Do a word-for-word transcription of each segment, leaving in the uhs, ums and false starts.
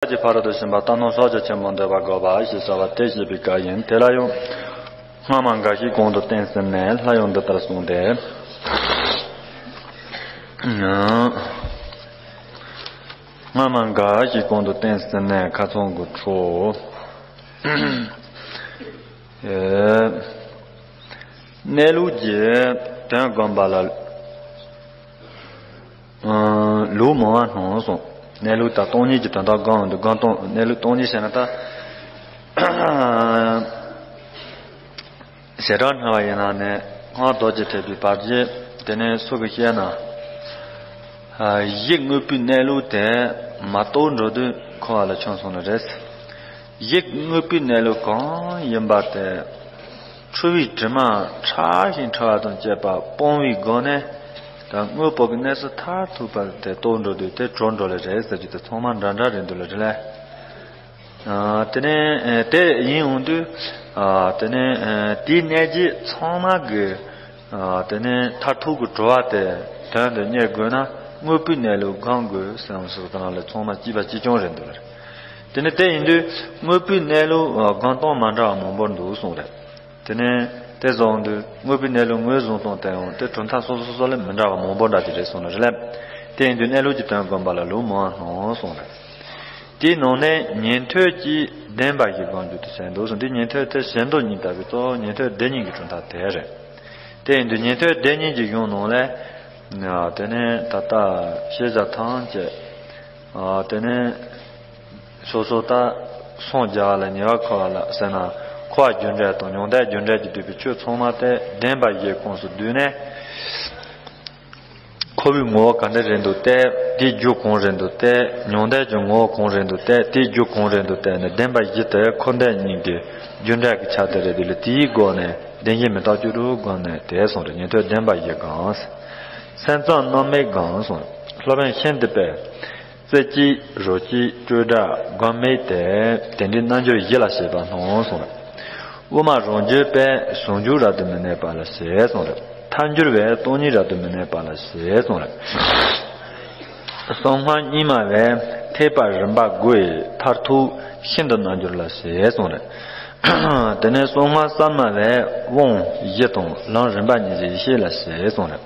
ཀྱི་ཕ་རོལ་ཏུ་ཕྱིན་པ་རྟ་ནོར་ཕྱོགས་བཅུ་ཆེན་པོ་འདོད་པ་འགོག་པ་ཞེས་བྱ་བ་དེ་བཤད་པའི་སྐབས་ཡིན། དེ་ལ་ཡང་སྔ་མ་འགའ་ཞིག་གོང་དུ་བསྟན་ཟིན་ནས་སླར་ཡང་འདི་ལྟར་གསུངས་ཏེ། སྔ་མ་འགའ་ཞིག་གོང་དུ་བསྟན་ཟིན་ནས་ཁ་ཚོན་གྱི་འཕྲོ། གནས་ལུགས་ཀྱི་དོན་བསྒོམ་པ་ལ། ལུགས་མང་བ་སྣང་གསུངས། གནས་ལུགས་དང་སྟོང་ཉིད་ཀྱི་དོན་དག་སྒོམ་འདུག་སྒོམ་སྟངས་གནས་ལུགས་སྟོང་ཉིད་ཟེར་ན་ད། བྱེ་བྲག་སྨྲ་བ་ཡིན་ན་ནི་སྔགས་རྡོ་རྗེ་ཐེག་པའི་བར་གྱི་དེ་ནས་སུ་གིས་བཤད་ན། གཞི་དངོས་པོའི་གནས་ལུགས་དེ་མ་རྟོགས་འགྲོ་དུས་འཁོར་བ་ལ་ཆགས་སོང་ནི་རེད། གཞི་དངོས་པོའི་གནས་ལུགས་གང་ཡིན་པ་དེ། འཁྲུལ་བའི་དྲི་མ་ཕྲ་ཞིང་ཕྲ་བ་དང་བཅས་པ་སྤོང་བའི་སྒོ་ནས། ད་དངོས་པོ་གི་གནས་སུ་མཐར་ཐུག་པ་དེ་རྟོགས་འགྲོ་དུས་དེ་གྲོལ་འགྲོ་ལེ་རེད་ཟེར་རྒྱུ་དེ་ཚང་མ་འདྲ་འདྲ་རེད་འདུག་ལེ་རེད་ལེ། དེ་ནས་དེ་ཡིན་འོང་དུས། དེ་ནས་དེའི་གནས་རྗེས་ཚང་མ་གི། དེ་ནས་མཐར་ཐུག་གི་གྲོལ་བ་དེ་དོན་དུ་གཉེར་དགོས་ན་དངོས་པོའི་གནས་ལུགས་སྒོམ་དགོས་བསམ་སོགས་དེ་ལ་ཚང་མ་གཅིག་པ་གཅིག་རྐྱང་རེད་འདུག་ལེ། དེ་ནས་དེ་ཡིན་དུས་དངོས་པོའི་གནས་ལུགས་སྒོམ་སྟངས་མ་འདྲ་བ་མང་པོ་འདུག་གསུངས་རེད། དེ་ནས་དེ་བཟུང་དུས་དངོས་པོའི་གནས་ལུགས་ངོས་བཟུང་སྟངས་དེ་ཡང་དེ་གྲུབ་མཐའ་སོ་སོ་སོ་སོ་ལས་མི་འདྲ་བ་མང་པོ་འདྲ་ཅིག་རེད་གསུངས་ནི་རེད་ལེ། དེ་ཡིན་དུས་གནས་ལུགས་ཀྱི་དོན་བསྒོམ་པ་ལ་ལུགས་མང་བ་སྣང་གསུངས་རེད། དེའི་ནང་ནས་ཉན་ཐོས་ཀྱིས་བདེན་པ་བཞི་སྒོམ་རྒྱུ་དེ་བྱས་འདུག་གསུངས། འདི་ཉན་ཐོས་དེ་ཞེ་འདོད་གཉིས་ལྟ་བུའི་གཙོ་བོ་ཉན་ཐོས་སྡེ་གཉིས་ཀྱི་གྲུབ་མཐའ་དེ་རེད། དེ་ཡིན་དུས་ཉན་ཐོས་སྡེ་གཉིས་ཀྱི་གཞུང་ནང་ལས། དེ་ནས་ད་ལྟ་ཤེས་བྱ་ཐམས་ཅད། དེ་ནས་སོ་སོ་ད་སངས་རྒྱ་བ་ལ་ཉེ་བར་འཁོར་བ་ལ་ཟེར་ན་འཁོར་བ་རྒྱུ་འབྲས་དང་མྱང་འདས་རྒྱུ་འབྲས་ཀྱི་འདུས་པའི་ཆོས་ཚང་མ་དེ་བདེན་པ་བཞིའི་ཁོངས་སུ་བསྡུས་ནས། འཁོར་བའི་ངོ་བོ་ག་འདྲ་རེད་འདུག་སྟེ། དེའི་རྒྱུ་གང་རེད་འདུག་སྟེ། མྱང་འདས་ཀྱི་ངོ་བོ་གང་རེད་འདུག་སྟེ། དེའི་རྒྱུ་གང་རེད་འདུག་སྟེ་ནས་བདེན་པ་བཞི་དེ་འཁོར་འདས་གཉིས་ཀྱི་རྒྱུ་འབྲས་ཀྱི་ཆ་དེ་རེད་དེ་ལ་དེའི་སྒོ་ནས་བདེན་བཞི་མི་རྟག་བཅུ་དྲུག་སྒོམ་ནས་དེ་གསུངས་རེད། ཉན་ཐོས་བདེན་པ་བཞི་སྒོམ། སེམས་ཙམ་རྣམ་སྨིན་སྒོམ་གསུངས། སློབ་དཔོན་ཤིན་ཏུ་དཔལ། རྩེ་གཅིག་རོ་གཅིག་སྤྲོས་བྲལ་སྒོམ་མེད་དེ། དེ་འདྲའི་རྣལ་འབྱོར་བཞི་ལ་བྱེད་པ་སྣང་གསུངས། དབུ་མ་རང་རྒྱུད་པས་ཟུང་འཇུག་རབ་ཏུ་མི་གནས་པ་ལ་ཞེས་གསུངས་རེད། ཐལ་འགྱུར་བས་སྟོང་ཉིད་རབ་ཏུ་མི་གནས་པ་ལ་ཞེས་གསུངས་རེད། གསང་སྔགས་རྙིང་མ་བས་ཐེག་པ་རིམ་པ་དགུ་ཡི་མཐར་ཐུག་ཤིན་ཏུ་རྣལ་འབྱོར་ལ་ཞེས་གསུངས་རེད། དེ་ནས་གསང་སྔགས་གསར་མ་བས་དབང་བཞི་དང་ལམ་རིམ་པ་གཉིས་ཀྱི་ཡེ་ཤེས་ལ་ཞེས་གསུངས་རེད།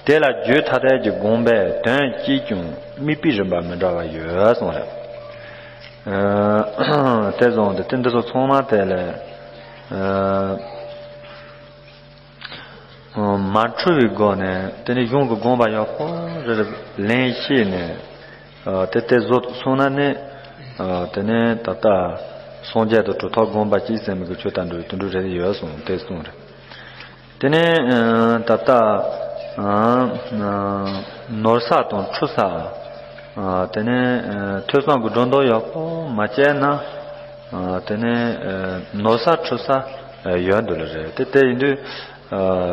དེ་ལ་རྒྱུད་ཐ་དད་ཀྱི་དགོངས་པས་དོན་གཅིག་ཀྱང་དམིགས་པའི་རིམ་པ་མི་འདྲ་བ་ཡོད་གསུངས་རེད། དེ་བཟུང་སྟེ་དེ་འདི་ཚོ་ཚང་མ་དེ་ལས་མ་འཁྲུལ་བའི་སྒོ་ནས་དེ་ནི་གཞུང་གི་དགོངས་པ་ཡག་པོ་རེ་རེ་ལན་ཤེས་ནས། དེ་དེ་བཟོ་སོང་ན་ནི། དེ་ནས་ད་ལྟ་སངས་རྒྱས་དང་གྲུབ་མཐའ་སྒོམ་པ་གཅིག་ཟེར་མི་གི་ཆོས་དང་འདྲ་དེ་འདྲ་རེ་ཡོད་གསུངས་དེ་གསུངས་རེད། དེ་ནས་ད་ལྟ་ནོར་ས་དང་འཁྲུལ་ས། དེ་ནས་ཐོས་བསམ་གྱི་སྒྲོ་འདོགས་ཡག་པོ་མ་བཅད་ན། དེ་ནས་ནོར་ས་འཁྲུལ་ས་ཡོད་འདུག་ལེ་རེད་དེ། དེ་ཡིན་དུས།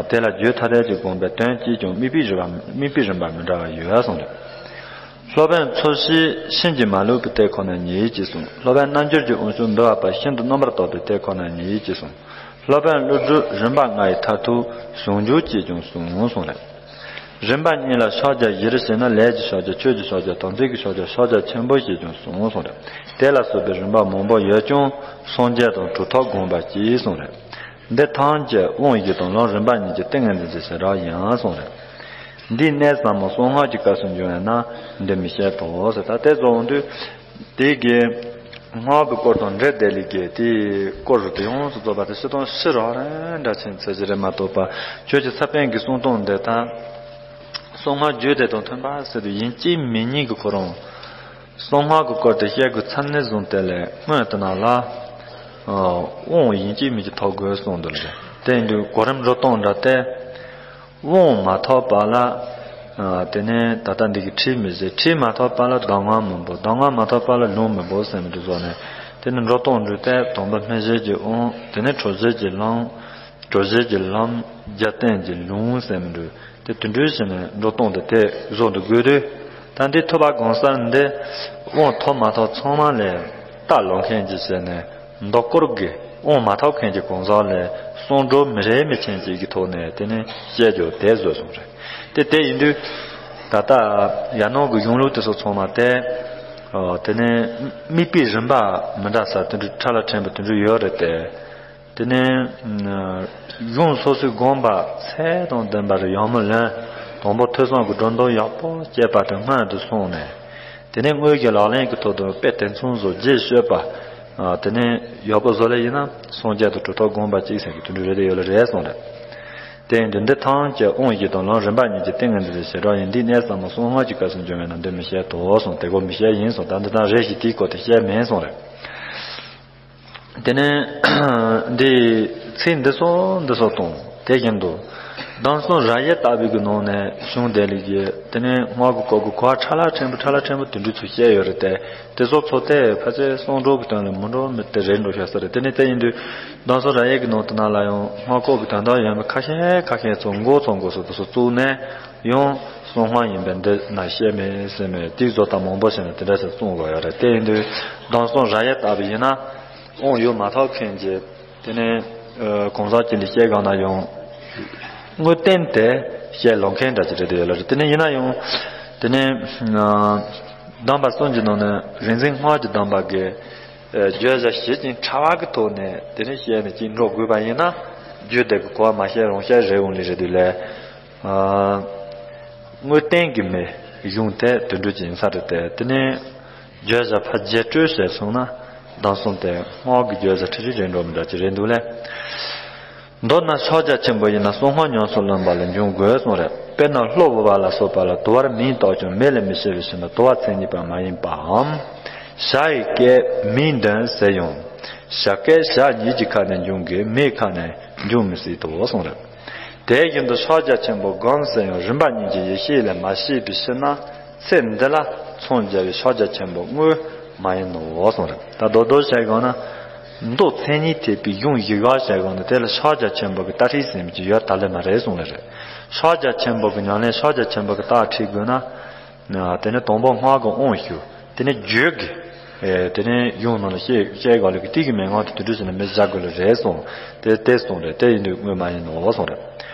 དེ་ལ་རྒྱུད་ཐ་དད་ཀྱི་དགོངས་པའི་དོན་གཅིག་ཀྱང་དམིགས་པའི་རིམ་པ་དམིགས་པའི་རིམ་པ་མི་འདྲ་བ་ཡོད་གསུངས་རེད། སློབ་དཔོན་ཚོགས་ཞིང་ཤིང་གིས་མ་བླུགས་པའི་དེ་ཁོ་ན་ཉིད་ཅེས་གསུངས། སློབ་དཔོན་རྣལ་འབྱོར་གྱི་དབང་ཕྱུག་འབུལ་བ་པ་ཤིན་ཏུ་རྣམ་པར་དག་པའི་དེ་ཁོ་ན་ཉིད་ཅེས་གསུངས། སློབ་དཔོན་ཀླུ་སྒྲུབ་རིམ་པ་ལྔ་ཡི་མཐར་ཐུག་ཟུང་འཇུག་ཅེས་ཀྱང་གསུངས་གསུངས་རེད། རིམ་པ་གཉིས་ལ་ཕྱོགས་རྒྱ་བཞིར་ཕྱེ་ན་ལས་ཀྱི་ཕྱོགས་རྒྱ་ཆོས་ཀྱི་ཕྱོགས་རྒྱ་དམ་ཚིག་གི་ཕྱོགས་རྒྱ་ཕྱོགས་རྒྱ་ཆེན་པོ་ཞེས་ཀྱང་གསུངས་གསུངས་རེད། དེ་ལ་སོགས་པའི་རིམ་པ་མང་པོ་ཡོད་ཀྱང་སངས་རྒྱས་དང་གྲུབ་མཐའ་སྒོམ་པ་གཅིག་གསུངས་རེད། འདི་ཐམས་ཅད་དབང་བཞི་དང་ལམ་རིམ་པ་གཉིས་ཀྱི་ཏིང་ངེ་འཛིན་གྱི་བྱེ་བྲག་ཡིན་གསུངས་རེད། འདིའི་གནད་ཟབ་མོ་གསང་སྔགས་ཀྱི་སྐབས་སུ་འབྱུང་བས་ན་འདི་མི་བཤད་དོ་ཟེར། ད་དེ་རྫོགས་དུས་དེ་གའི་སྔགས་ཀྱི་སྐོར་དང་འབྲེལ་བསྡད་ལས་ཀྱི་དེའི་སྐོར་རུ་དེ་ཡོངས་སུ་རྫོགས་པ་དེ་སྤྱིར་བཏང་ཕྱི་རོལ་རང་འདྲ་ཆེན་ཚད་ཀྱི་རེད་མ་གཏོགས་པ་ཆོས་ཀྱི་ས་པཎ་གྱི་གསུང་སྟངས་འདི་དང་། གསང་སྔགས་རྒྱུད་སྡེ་དང་མཐུན་པ་ཟེར་དུས་ཡིན་གཅིག་མིན་གཉིས་ཀྱི་ཁོ་རང་། གསང་སྔགས་ཀྱི་སྐོར་དེ་བཤད་དགོས་ཚར་ནས་བཟུང་དེ་ལས་སྔོན་དུ་ན་ལ། དབང་ཡིན་གཅིག་མིན་གཅིག་ཐོབ་དགོས་གསུངས་འདུག་ལ། དེ་ཡིན་དུས་གོ་རིམ་འགྲོ་སྟངས་འདྲ་སྟེ། དབང་མ་ཐོབ་པ་ལ། དེ་ནས་ད་ལྟ་འདི་གི་ཁྲིད་མི་བྱེད། ཁྲིད་མ་ཐོབ་པ་ལ་གདམས་ངག་མི་འབུལ། གདམས་ངག་མ་ཐོབ་པ་ལ་ལུང་མི་འབུལ་ཟེར་མི་འདུག་བཟོ་ནས། དེ་ནི་འགྲོ་སྟངས་འདྲ་སྟེ་དང་པོ་སྨིན་བྱེད་ཀྱི་དབང་། དེ་ནས་གྲོལ་བྱེད་ཀྱི་ལམ། གྲོལ་བྱེད་ཀྱི་ལམ། རྒྱབ་རྟེན་གྱི་ལུང་ཟེར་མི་འདུག་དེ་དུད་འགྲོའི་ཞིག་ནས་འགྲོ་སྟངས་དེ་དེ་བཟོ་འདུག་དགོས་དུས། ད་འདི་ཐོབ་པ་གང་ཟག་འདི་དབང་ཐོབ་མ་ཐོབ་ཚང་མ་ལས་རྟ་ལོག་མཁན་གྱི་ཞིག་ནས་མདོ་སྐོར་གྱི་དབང་མ་ཐོབ་མཁན་གྱི་གང་ཟག་ལས་གསུང་སྒྲོས་མི་རེ་མི་ཆེན་གཅིག་གི་ཐོག་ནས་དེ་ནས་བཤད་རྒྱུ་དེ་བཟོས་སོང་རེད། དེ་དེ་ཡིན་དུས་ད་ལྟ་ཡར་ནང་གི་གཞུང་ལུགས་དེ་ཚོ་ཚང་མ་དེ། ཨ། དེ་ནས་དམིགས་པའི་རིམ་པ་མི་འདྲ་ས་དེ་འདྲ་ཕྲ་ལ་ཕྲན་བུ་དེ་འདྲ་ཡོད་རེད་དེ། དེ་ནས་གཞུང་སོ་སོའི་དགོངས་པ་ཚད་དང་ལྡན་པ་རེ་ཡང་མི་ལོན། དང་པོ་ཐོས་བསམ་གྱི་སྒྲོམ་དོན་ཡག་པོ་བྱས་པ་དེ་སྔོན་དུ་སོང་ནས། དེ་ནས་དངོས་ཀྱི་ལག་ལེན་གྱི་ཐོག་ཏུ་དཔེ་དེ་མཚུངས་སུ་རྗེས་ཤོད་པ། ཨ། དེ་ནས་ཡག་པོ་བཟོ་ལེ་ཡིན་ན་སངས་རྒྱས་དང་གྲུབ་མཐའ་དགོངས་པ་གཅིག་ཟེར་གྱི་དེ་འདྲ་རེད་དེ་ཡོད་ལེ་རེད་གསུངས་རེད། དེ་ཡིན་དུས་འདི་ཐམས་ཅད་དབང་བཞི་དང་ལམ་རིམ་པ་གཉིས་ཀྱི་ཏིང་ངེ་འཛིན་གྱི་བྱེ་བྲག་ཡིན། འདིའི་གནད་ཟབ་མོ་གསང་སྔགས་ཀྱི་སྐབས་སུ་འབྱུང་བས་ན་འདི་མི་བཤད་དོ་གསུངས། དེ་གོ་མི་བཤད་ཡིན་གསུངས། ད་འདི་དང་རེ་ཞིག་དེའི་སྐོར་དེ་བཤད་མིན་གསུངས་རེད། དེ་ནས་འདི་ཚིག་འདི་སོགས་འདི་སོགས་དང་དེ་བཞིན་དུ་གདམས་སོགས་ར་ཡི་ལྟ་བུའི་གི་ནང་ནས་བྱུང་བསྡད་ལེ་གི། དེ་ནས་སྔགས་ཀྱི་སྐོར་གྱི་གོ་བ་ཕྲ་ལ་ཕྲན་བུ་ཕྲ་ལ་ཕྲན་བུ་དེ་འདྲ་ཚོ་བཤད་ཡོད་རེད་དེ། དེ་ཚོ་ཚོ་དེ་ཕལ་ཆེར་གསུང་སྒྲོས་ཀྱི་དོན་ལ་མི་འགྲོ་མི་དེ་རེད་འགྲོ་ཤག་ས་རེད། དེ་ནས་དེ་ཡིན་དུས་གདམས་སོགས་ར་ཡི་གི་ནང་དུ་ན་ལ་ཡང་སྔགས་སྐོར་གྱི་དོན་དག་ཡོད་མེད་ཁ་ཤས་ཁ་ཤས་ཚོ་མགོ་ཚོ་མགོ་སོ་དེ་ཚོ་བཙུགས་ནས་ཡང་གསང་སྔགས་ཡིན་པས་འདི་ན་བཤད་མེད་ཟེར་མེད་དེ་བཟོ་ལྟ་མང་པོ་བྱས་ནས་དེ་འདྲ་ཞིག་གསུང་དགོས་ཡོད་རེད། དེ་ཡིན་དུས་གདམས་སོགས་ར་ཡི་ལྟ་བུ་ཡིན་ན་དབང་ཡོད་མ་ཐག་མཁན་གྱི། དེ་ནས་ཨ་གང་ཟག་ཅིག་ལ་བཤད་གང་ན་ཡང་དངོས་བསྟན་དེ་བཤད་ལོང་མཁན་འདྲ་ཅིག་རེད་དེ་ཡོད་ལ་རེད། དེ་ནས་ཡིན་ན་ཡང་དེ་ནས་ཨ་གདམས་པ་གསུམ་གྱི་ནང་ནས་རིག་འཛིན་སྔགས་ཀྱི་གདམས་པ་གི་ཨ་བརྗོད་བྱ་ཞིབ་ཅིང་ཕྲ་བ་གི་ཐོག་ནས་དེ་ནས་བཤད་ནས་ཅིག་འགྲོ་དགོས་པ་ཡིན་ན་རྒྱུད་སྡེ་གི་གོ་བ་མ་བཤད་རང་བཤད་རེད་འོང་ལེ་རེད་དེ་ལས། ཨ་དངོས་བསྟན་གྱི་མེ་གཞུང་དེ་དོན་འགྲུབ་ཅིག་ཡིན་ས་རེད་དེ། དེ་ནས་བརྗོད་བྱ་ཕར་རྒྱས་སྤྲོས་བྱས་སོང་ན་གདམས་གསུམ་དེ་སྔགས་ཀྱི་བརྗོད་བྱ་ཁྲི་ཁྲི་རེ་འགྲོ་མི་འདྲ་ཅིག་རེད་འདུག་ལེ། མདོར་ན་ཕྱག་རྒྱ་ཆེན་པོ་ཡིན་ན་གསང་སྔགས་ཉམས་སུ་ལེན་པ་ལས་འབྱུང་དགོས་གསུངས་རེད། དཔེར་ན་གློ་བུར་བ་ལ་སོགས་པ་ལ་དུ་བར་མིང་བཏགས་ཀྱང་མེ་ལས་མི་ཤེས་པའི་ཕྱིར་ན་དུ་བ་མཚན་ཉིད་པ་མ་ཡིན་པའམ། བྱ་ཡི་སྐད་མིང་འདོན་ཟེར་ཡང་བྱ་སྐད་བྱ་ཉིད་ཀྱི་ཁ་ནས་འབྱུང་གི་མེའི་ཁ་ནས་འབྱུང་མི་སྲིད་དོ་གསུངས་རེད། དེ་བཞིན་དུ་ཕྱག་རྒྱ་ཆེན་པོ་སྒོམ་ཟེར་ཡང་རིམ་པ་གཉིས་ཀྱི་ཡེ་ཤེས་ལས་མ་སྐྱེས་པའི་ཕྱིར་ན་ཚེ་འདི་ལ་མཚོན་བྱ་བའི་ཕྱག་རྒྱ་ཆེན་པོ་དངོས་མ་ཡིན་ནོ་གསུངས་རེད། ད་རྡོག་རྡོག་བྱས་གོང་ན་མདོ་མཚན་ཉིད་ཐེག་པའི་གཞུང་བཞི་ག་བྱས་གོང་ན་དེ་ལ་ཕྱག་རྒྱ་ཆེན་པོ་གི་ལྟ་ཁྲིད་ཟེར་མི་ཅིག་ཡོད་ད་ལེ་མ་རེད་གསུངས་ལེ་རེད། ཕྱག་རྒྱ་ཆེན་པོ་གི་ཉམས་ལེན་ཕྱག་རྒྱ་ཆེན་པོ་གི་ལྟ་ཁྲིད་དགོས་ན། དེ་ནས་དང་པོ་སྔགས་ཀྱི་དབང་ཞུ། དེ་ནས་རྒྱུད་ཀྱི། དེ་ནས་གཞུང་ནང་ལ་བཤད་བཤད་དགོས་ལ་གི་དེ་གི་མན་ངག་དེ་དུས་དུས་ཟེར་ན་མི་བཞག་དགོས་ལ་རེད་གསུངས། དེ་དེ་གསུངས་རེད། དེ་ཡིན་དུས་དངོས་མ་ཡིན་ནོ་གསུངས་རེད།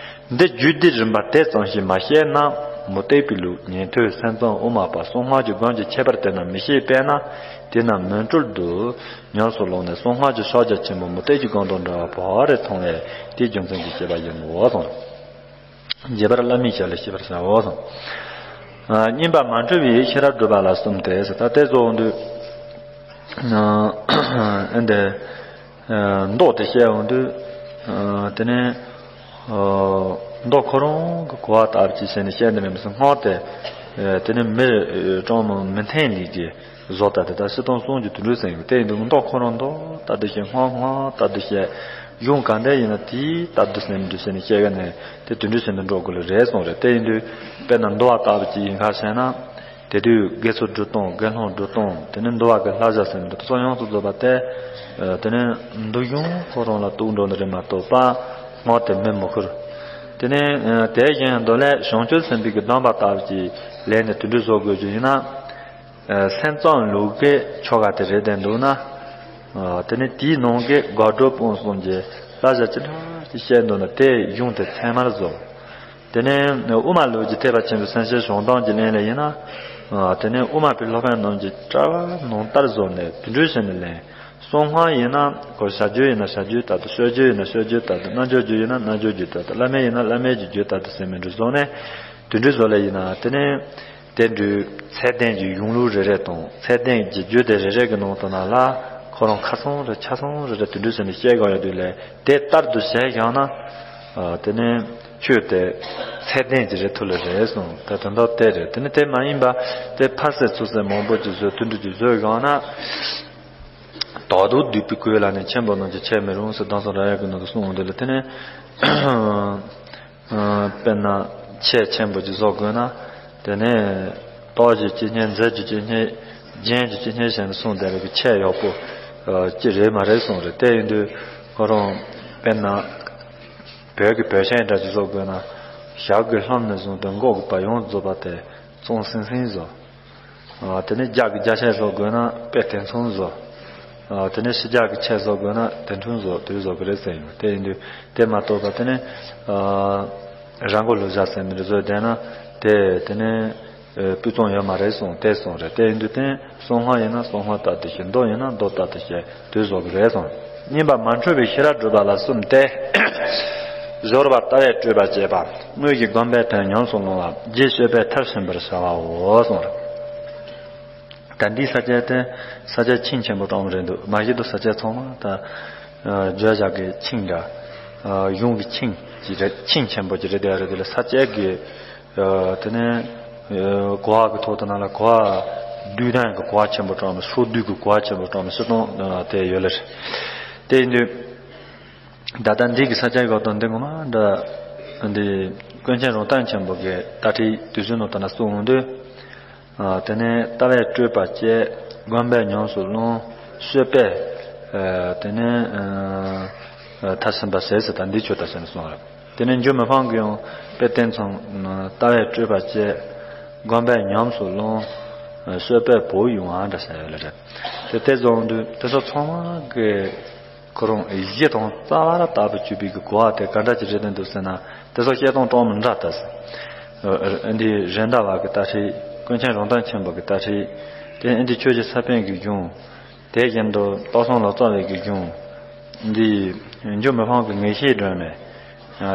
འདི་རྒྱུད་སྡེའི་རིམ་པ་དེ་ཙམ་ཞིག་མ་ཤེས་ན་མུ་སྟེགས་པའི་ལུགས་ཉན་ཐོས་སེམས་ཙམ་དབུ་མ་པ་གསང་སྔགས་ཀྱི་སྒོམ་གྱི་ཁྱད་པར་དེ་རྣམས་མི་ཤེས་པས་ན་དེ་རྣམས་མུན་སྤྲུལ་དུ་ཉམས་སུ་བླངས་ནས་གསང་སྔགས་ཀྱི་ཕྱག་རྒྱ་ཆེན་པོ་མུ་སྟེགས་ཀྱི་སྒོམ་དང་འདྲ་བ་བག་རེ་མཐོང་བས་དེའི་རྒྱུ་མཚན་གྱིས་སྐྱེས་པ་ཡིན་ནོ་གསུངས་རེད། རྒྱས་པར་བླ་མའི་ཞལ་ལས་ཤེས་པར་བྱའོ་གསུངས། ཨ་བསྙེན་པ་མ་འཁྲུལ་བའི་ཤེས་རབ་སྒྲུབ་པ་ལ་གསུམ་སྟེ་ཟེར། ད་དེ་རྫོགས་དུས་ཨ་འདི་ཨ་མདོ་དེ་བཤད་འོང་དུས་ཨ་དེ་ནས་ཨ་མདོ་ཁོ་རང་གི་གོ་བ་ལྟ་བུ་ཅིག་བྱས་ནས་བཤད་འདི་མིན་པ་སྔགས་དེ་ཨ་དེ་ནས་མི་གྲངས་མང་མི་མཐུན་ལས་ཀྱི། བཟོ་ལྟ་དེ་དག་སྤྱིར་བཏང་གསུང་རྒྱུ་དུད་འགྲོའི་སེམས་ཡིན། དེ་ཡིན་དུས་མདོ་ཁོ་རང་མདོ་ལྟ་དུ་བཤད། སྔགས་སྔགས་ལྟ་དུ་བཤད། གཞུང་གང་འདྲ་ཡིན་ན་དེའི་ལྟ་དུ་སེམས་འདུ་བྱས་ནས་བཤད་ག་ནས་དེ་དུད་འགྲོའི་སེམས་དུ་འགྲོ་དགོས་ལ་རེད་གསུངས་རེད། དེ་ཡིན་དུས་དཔེར་ན་འདུལ་བ་ལྟ་བུ་ཅིག་ཡིན་ཁ་བཤད་ན། དེ་དུས་དགེ་ཚུལ་སྒྲུབ་སྟངས་དགེ་སློང་སྒྲུབ་སྟངས་དེ་ནི་འདུལ་བ་གི་བསླབ་བྱ་ཟེར་འདུག་ཚོ་ཡོངས་སུ་རྫོགས་པ་དེ། དེ་ནི་འདུལ་གཞུང་ཁོ་རང་ལ་གཏུག་འགྲོ་ནི་རེད་མ་གཏོགས་པ་སྔགས་དེ་མི་མི་ཁུར། དེ་ནི་དེ་བཞིན་མདོ་ལས་བྱང་ཆུབ་སེམས་དཔའི་གི་གདམས་པ་ལྟ་བུ་ཅིག་ལེན་ནས་དུད་འགྲོ་བཟོ་དགོས་རྒྱུ་ཡིན་ན། སེམས་ཙམ་ལུགས་ཀྱི་ཆོ་ག་དེ་རེད་བསྡད་འདུག་ན། དེ་ནི་དེའི་ནང་གི་དགག་སྒྲུབ་སྤོང་གསུམ་གྱི་བསླབ་བྱ་ཅི་འདྲ་ཅིག་བཤད་འདུག་ན་དེ་གཞུང་དེ་ཚད་མར་བཟོ། དེ་ནས་དབུ་མ་ལུགས་ཀྱི་ཐེག་པ་ཆེན་པོའི་སེམས་བསྐྱེད་བྱང་གདམས་ཀྱི་ལན་ལ་ཡིན་ན། དེ་ནས་དབུ་མ་པའི་སློབ་དཔོན་རྣམས་ཀྱི་གྲྭ་པ་ནང་ལྟར་བཟོ་ནས་དུད་འགྲོའི་ཞིང་ནས་ལེན། གསང་སྔགས་ཡིན་ན་ཁོ་བྱ་རྒྱུད་ཡིན་ན་བྱ་རྒྱུད་ལྟར་དུ། སྤྱོད་རྒྱུད་ཡིན་ན་སྤྱོད་རྒྱུད་ལྟར་དུ། རྣལ་འབྱོར་རྒྱུད་ཡིན་ན་རྣལ་འབྱོར་རྒྱུད་ལྟར་དུ། བླ་མེད་ཡིན་ན་བླ་མེད་ཀྱི་རྒྱུད་ལྟར་དུ་ཟེར་མི་འདྲ་བཟོ་ནས་དུད་འགྲོའི་བཟོ་ལས་ཡིན་ན་དེ་ནས། དེ་འདྲའི་ཚད་ལྡན་གྱི་གཞུང་ལུགས་རེ་རེ་དང་ཚད་ལྡན་གྱི་རྒྱུད་སྡེ་རེ་རེ་གི་ནང་དུ་ན་ལ་ཁོ་རང་ཁ་ཚང་རེ་ཆ་ཚང་རེ་རེ་དེ་འདྲའི་ཟེར་ནས་བཤད་དགོས་ཡོད་དུས་ལས་དེ་ལྟར་དུ་བྱས་ཀྱང་ན། དེ་ནས་ཆོས་དེ་ཚད་ལྡན་གྱི་རེ་ཐུ་ལ་རེད་གསུངས། ད་དོན་དག་དེ་རེད། དེ་ནས་དེ་མ་ཡིན་པ་དེ་ཕར་ཟད་ཚུར་ཟད་མང་པོ་ཅིག་བཟོས་དེ་འདྲ་ཅིག་བཟོས་ཀྱང་ན། དག་ཏུ་བསྡུས་པའི་གོས་ལ་ནི་ཆེན་པོ་རྣམས་ཀྱིས་འཆད་མི་རུང་ཟེར་གདམས་སོགས་ར་ཡ་གི་ནང་དུ་གསུངས་འོང་དེ་ལ་དེ་ནས། དཔེར་ན་ཆས་ཆེན་པོ་ཅིག་བཟོ་དགོས་ན། དེ་ནས་ལྟོ་རྒྱུ་ཅི་སྙེད་མཛེས་རྒྱུ་ཅི་སྙེད་རྒྱན་རྒྱུ་ཅི་སྙེད་བྱས་ནས་གསུངས་བསྡད་པའི་ཆས་ཡག་པོ་ཅི་རེད་མ་རེད་གསུངས་རེད། དེ་ཡིན་དུས་ཁོ་རང་དཔེར་ན་བོད་ཀྱི་བོད་ཆས་འདྲ་ཅིག་བཟོ་དགོས་ན་ཞྭ་གི་ལྷམ་ནས་བཟུང་སྟེ་མགོ་གི་བ་ཡོངས་རྫོགས་པ་དེ་གཙང་སིང་སིང་བཟོ། དེ་ནས་རྒྱ་གི་རྒྱ་ཆས་བཟོ་དགོས་ན་དཔེ་དེ་མཚུངས་བཟོ། དེ་ནས་ཕྱི་རྒྱལ་གྱི་ཆས་བཟོ་དགོས་ན་དེ་མཚུངས་བཟོ་དེ་བཟོ་གི་རེད་ཟེར་ཡོད། དེ་ཡིན་དུས་དེ་མ་གཏོགས་པ་དེ་ནས་ར་མགོ་ལུག་ཞྭ་ཟེར་མི་འདྲ་བཟོས་བསྡད་ན་དེ་དེ་ནས་ སྤུས་གཙང་ཡོད་མ་རེད་གསུངས་དེ་གསུངས་རེད། དེ་ཡིན་དུས་དེ་གསང་སྔགས་ཡིན་ན་གསང་སྔགས་ལྟར་དུ་བྱེད། མདོ་ཡིན་ན་མདོ་ལྟར་དུ་བྱེད་དུས་བཟོ་གི་རེད་གསུངས། གཉིས་པ་མ་འཁྲུལ་བའི་ཤེས་རབ་སྒྲུབ་པ་ལ་གསུམ་སྟེ། སྦྱོར་བ་ལྟ་བས་སྤྲོས་པ་བཅད་པ། དངོས་ཀྱི་སྒོམ་པས་དོན་ཉམས་སུ་བླང་བ། རྗེས་སྤྱོད་པས་མཐར་ཕྱིན་པར་བྱ་བའོ་གསུངས་རེད། ད་འདིའི་ས་བཅད་དེ་ས་བཅད་ཆིངས་ཆེན་པོ་གྲངས་མང་རེད་འདུག་མ་གཞི་དུ་ས་བཅད་ཚང་མ་ད་བརྗོད་བྱ་གི་ཆིངས་འདྲ། གཞུང་གི་ཆིངས་ཀྱི་རེད། ཆིངས་ཆེན་པོ་ཅིག་རེད། དེ་རེད། དེ་ལ་ས་བཅད་ཀྱི་དེ་ནས་གོ་བ་གི་ཐོག་ཏུ་ནང་ལ་གོ་བ་བསྡུས་ན་གི་གོ་བ་ཆེན་པོ་གྲངས་མང་། ཕྱོགས་བསྡུས་ཀྱི་གོ་བ་ཆེན་པོ་གྲངས་མང་སུ་གཏོང་དེ་ཡོད་ལེ་རེད། དེ་ཡིན་དུས། ད་ལྟ་འདི་གི་ས་ཆ་གོ་དོན་འདི་ངོ་མ་འདྲ། འདི་ཀུན་མཁྱེན་རང་སྟོང་ཆེན་པོ་གི་ལྟ་ཁྲིད་དུས་ཚོད་ནང་དུ་ན་གསུངས་འོང་དུས། དེ་ནས་ལྟ་བས་སྤྲོས་པ་བཅད། སྒོམ་པས་ཉམས་སུ་བླང་། སྤྱོད་པས་དེ་ནས་མཐར་ཕྱིན་པ་ཟེར་ཟེར། ད་འདི་ཆོས་ལྟར་བྱས་ནས་གསུངས་རེད། དེ་ནས་འཇུ་མི་ཕམ་གྱི་ཡང་དཔེ་དེ་མཚུངས། ལྟ་བས་སྤྲོས་པ་བཅད། སྒོམ་པས་ཉམས་སུ་བླང་། སྤྱོད་པས་བོགས་དབྱུང་བ་འདྲ་ཟེར་ཡོད་ལེ་རེད། དེ་དེ་བཟོ་འོང་དུས་དེ་ཚོ་ཚང་མ་གི་ཁོ་རང་གཞི་དང་རྩ་བ་ལ་བཏགས་པའི་སྤྱོད་པའི་གི་གོ་བ་དེ་ག་འདྲ་ཅིག་རེད་འདུག་ཟེར་ན། དེ་ཚོ་བཤད་སྟངས་གྲངས་མང་འདྲ་ལྟ་ཟེར། ཨ་འདི་རེད་མདའ་བ་གི་ལྟ་ཁྲིད། ཀུན་མཁྱེན་རང་སྟོང་ཆེན་པོ་གི་ལྟ་ཁྲིད། དེ་ཨ་འདི་ཆོས་ཀྱི་ས་པཎ་གྱི་གཞུང་། དེ་བཞིན་དུ་སྟག་ཚང་ལོ་ཙཱ་བའི་གི་གཞུང་། འདི་འཇུ་མི་ཕམ་གྱི་ངེས་ཤེས་སྒྲོན་མེ།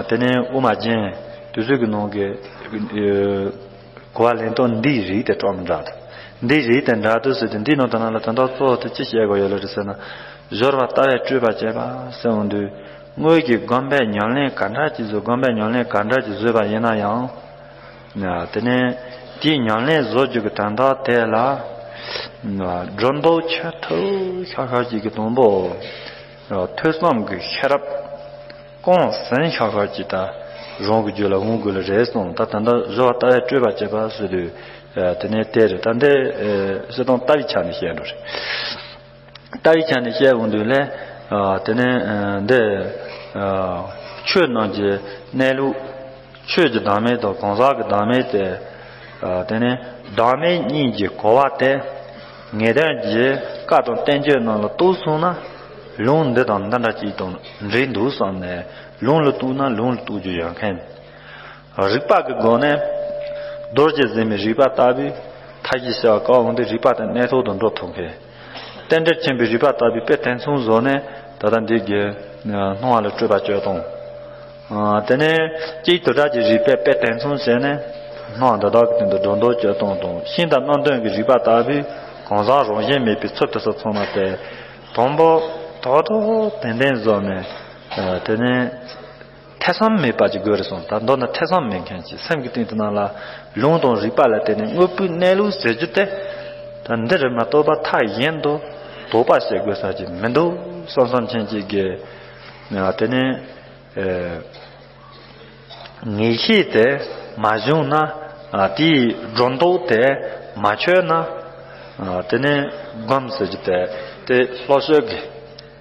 དེ་ནས་དབུ་མ་རྒྱན། དེ་ཚོའི་གི་ནང་གི་གོ་བ་ལེན་སྟངས་འདིའི་རིགས་དེ་གྲངས་མང་འདྲ་འདུག་འདིའི་རིགས་དེ་འདྲ་འདུག་ཟེར་དུས་འདིའི་ནང་དུ་ནང་ལ་དོན་དག་གཙོ་བོ་དེ་ཅི་བཤད་དགོས་ཡོད་ལ་རེད་ཟེར་ན། སྦྱོར་བ་ལྟ་བས་སྤྲོས་པ་བཅད་པ་ཟེར་འོང་དུས། དངོས་ཀྱི་སྒོམ་པས་ཉམས་ལེན་ག་འདྲ་ཅིག་བཟོས། སྒོམ་པས་ཉམས་ལེན་ག་འདྲ་ཅིག་བཟོས་པ་ཡིན་ན་ཡང་། དེ་ནས་དེའི་ཉམས་ལེན་བཟོ་རྒྱུ་གི་དོན་དག་དེ་ལ་སྒྲོ་འདོགས་ཆོད་ཐུབ་ཤག་ཤག་ཅིག་གི་དང་པོ། ཐོས་བསམ་གྱི་ཤེས་རབ་གོང་ཟིན་ཤག་ཤག་ཅིག་ད་རང་གི་རྒྱུད་ལ་འོང་དགོས་ལ་རེད་གསུངས། ད་ད་ལྟ་སྦྱོར་བ་ལྟ་བས་སྤྲོས་པ་བཅད་པ་ཟེར་དུས། དེ་ནས་དེ་རེད། ད་འདི་སྤྱིར་བཏང་ལྟ་བའི་ཆ་ནས་བཤད་འགྲོ་རེད། ལྟ་བའི་ཆ་ནས་བཤད་འོང་དུས་ལས། དེ་ནས་འདི་ཆོས་རྣམས་ཀྱི་གནས་ལུགས། ཆོས་ཀྱི་བདག་མེད་དང་གང་ཟག་གི་བདག་མེད་དེ། དེ་ནས་བདག་མེད་གཉིས་ཀྱི་གོ་བ་དེ། ངེས་དོན་གྱི་བཀའ་དང་བསྟན་བཅོས་རྣམས་ལ་གཏུགས་སོང་ན། ལུང་འདི་དང་འདི་འདྲ་ཅིག་དང་འབྲེལ་འདུག་བསམ་ནས་ལུང་ལ་གཏུགས་ན་ལུང་ལ་གཏུགས་རྒྱུ་ཡོད་མཁན། རིགས་པ་གི་སྒོ་ནས་རྡོ་རྗེ་འཛིན་མའི་རིགས་པ་ལྟ་བུའི་མཐའ་བཞི་ཞེས་པ་བཀག་འོང་དུས་རིགས་པ་དེ་གནས་ཐོག་ཏུ་འགྲོ་ཐུབ་མཁན། རྟེན་འབྲེལ་ཆེན་པོའི་རིགས་པ་ལྟ་བུའི་དཔེ་དེ་མཚུངས་བཟོ་ནས་ད་ལྟ་འདི་གི་སྣང་བ་ལ་སྤྲོས་པ་གཅོད་སྟངས། དེ་ནས་གཅིག་དོན་དག་གི་རིགས་པས་དཔེ་དེ་མཚུངས་བྱས་ནས་སྣང་བ་འདི་དག་གི་སྟེང་དུ་སྒྲོ་འདོགས་གཅོད་སྟངས་དང་། ཤིང་དང་རྣམ་བདུན་གྱི་རིགས་པ་ལྟ་བུའི་གང་ཟག་རང་བཞིན་མེད་པའི་ཚུལ་དུ་སོགས་ཚང་མ་སྟེ། དང་པོ་ཐོག་ཐོག་ཏན་ཏན་བཟོ་ནས། དེ་ནས་ཐེ་ཚོམ་མེད་པ་ཅིག་དགོས་རེད་གསུངས། ད་མདོར་ན་ཐེ་ཚོམ་མེད་མཁན་ཅིག་སེམས་ཀྱི་སྟེང་དུ་ནང་ལ་ལུང་དང་རིགས་པ་ལ་བརྟེན་ནས་དངོས་པོའི་གནས་ལུགས་ཟེར་རྒྱུ་དེ། ད་འདི་རེད་མ་གཏོགས་པ་མཐའ་གཞན་དུ་དོགས་པ་བྱེད་དགོས་ས་ཅིག་མི་འདུག་བསམ་བསམ་ཅན་ཅིག་གི། དེ་ནས་ངེས་ཤེས་དེ་མ་བྱུང་ན། དེའི་སྒྲོ་འདོགས་དེ་མ་ཆོད་ན། དེ་ནས་སྒོམ་ཟེར་རྒྱུ་དེ་དེ་ལྷོད་ཤོས་ཀྱི་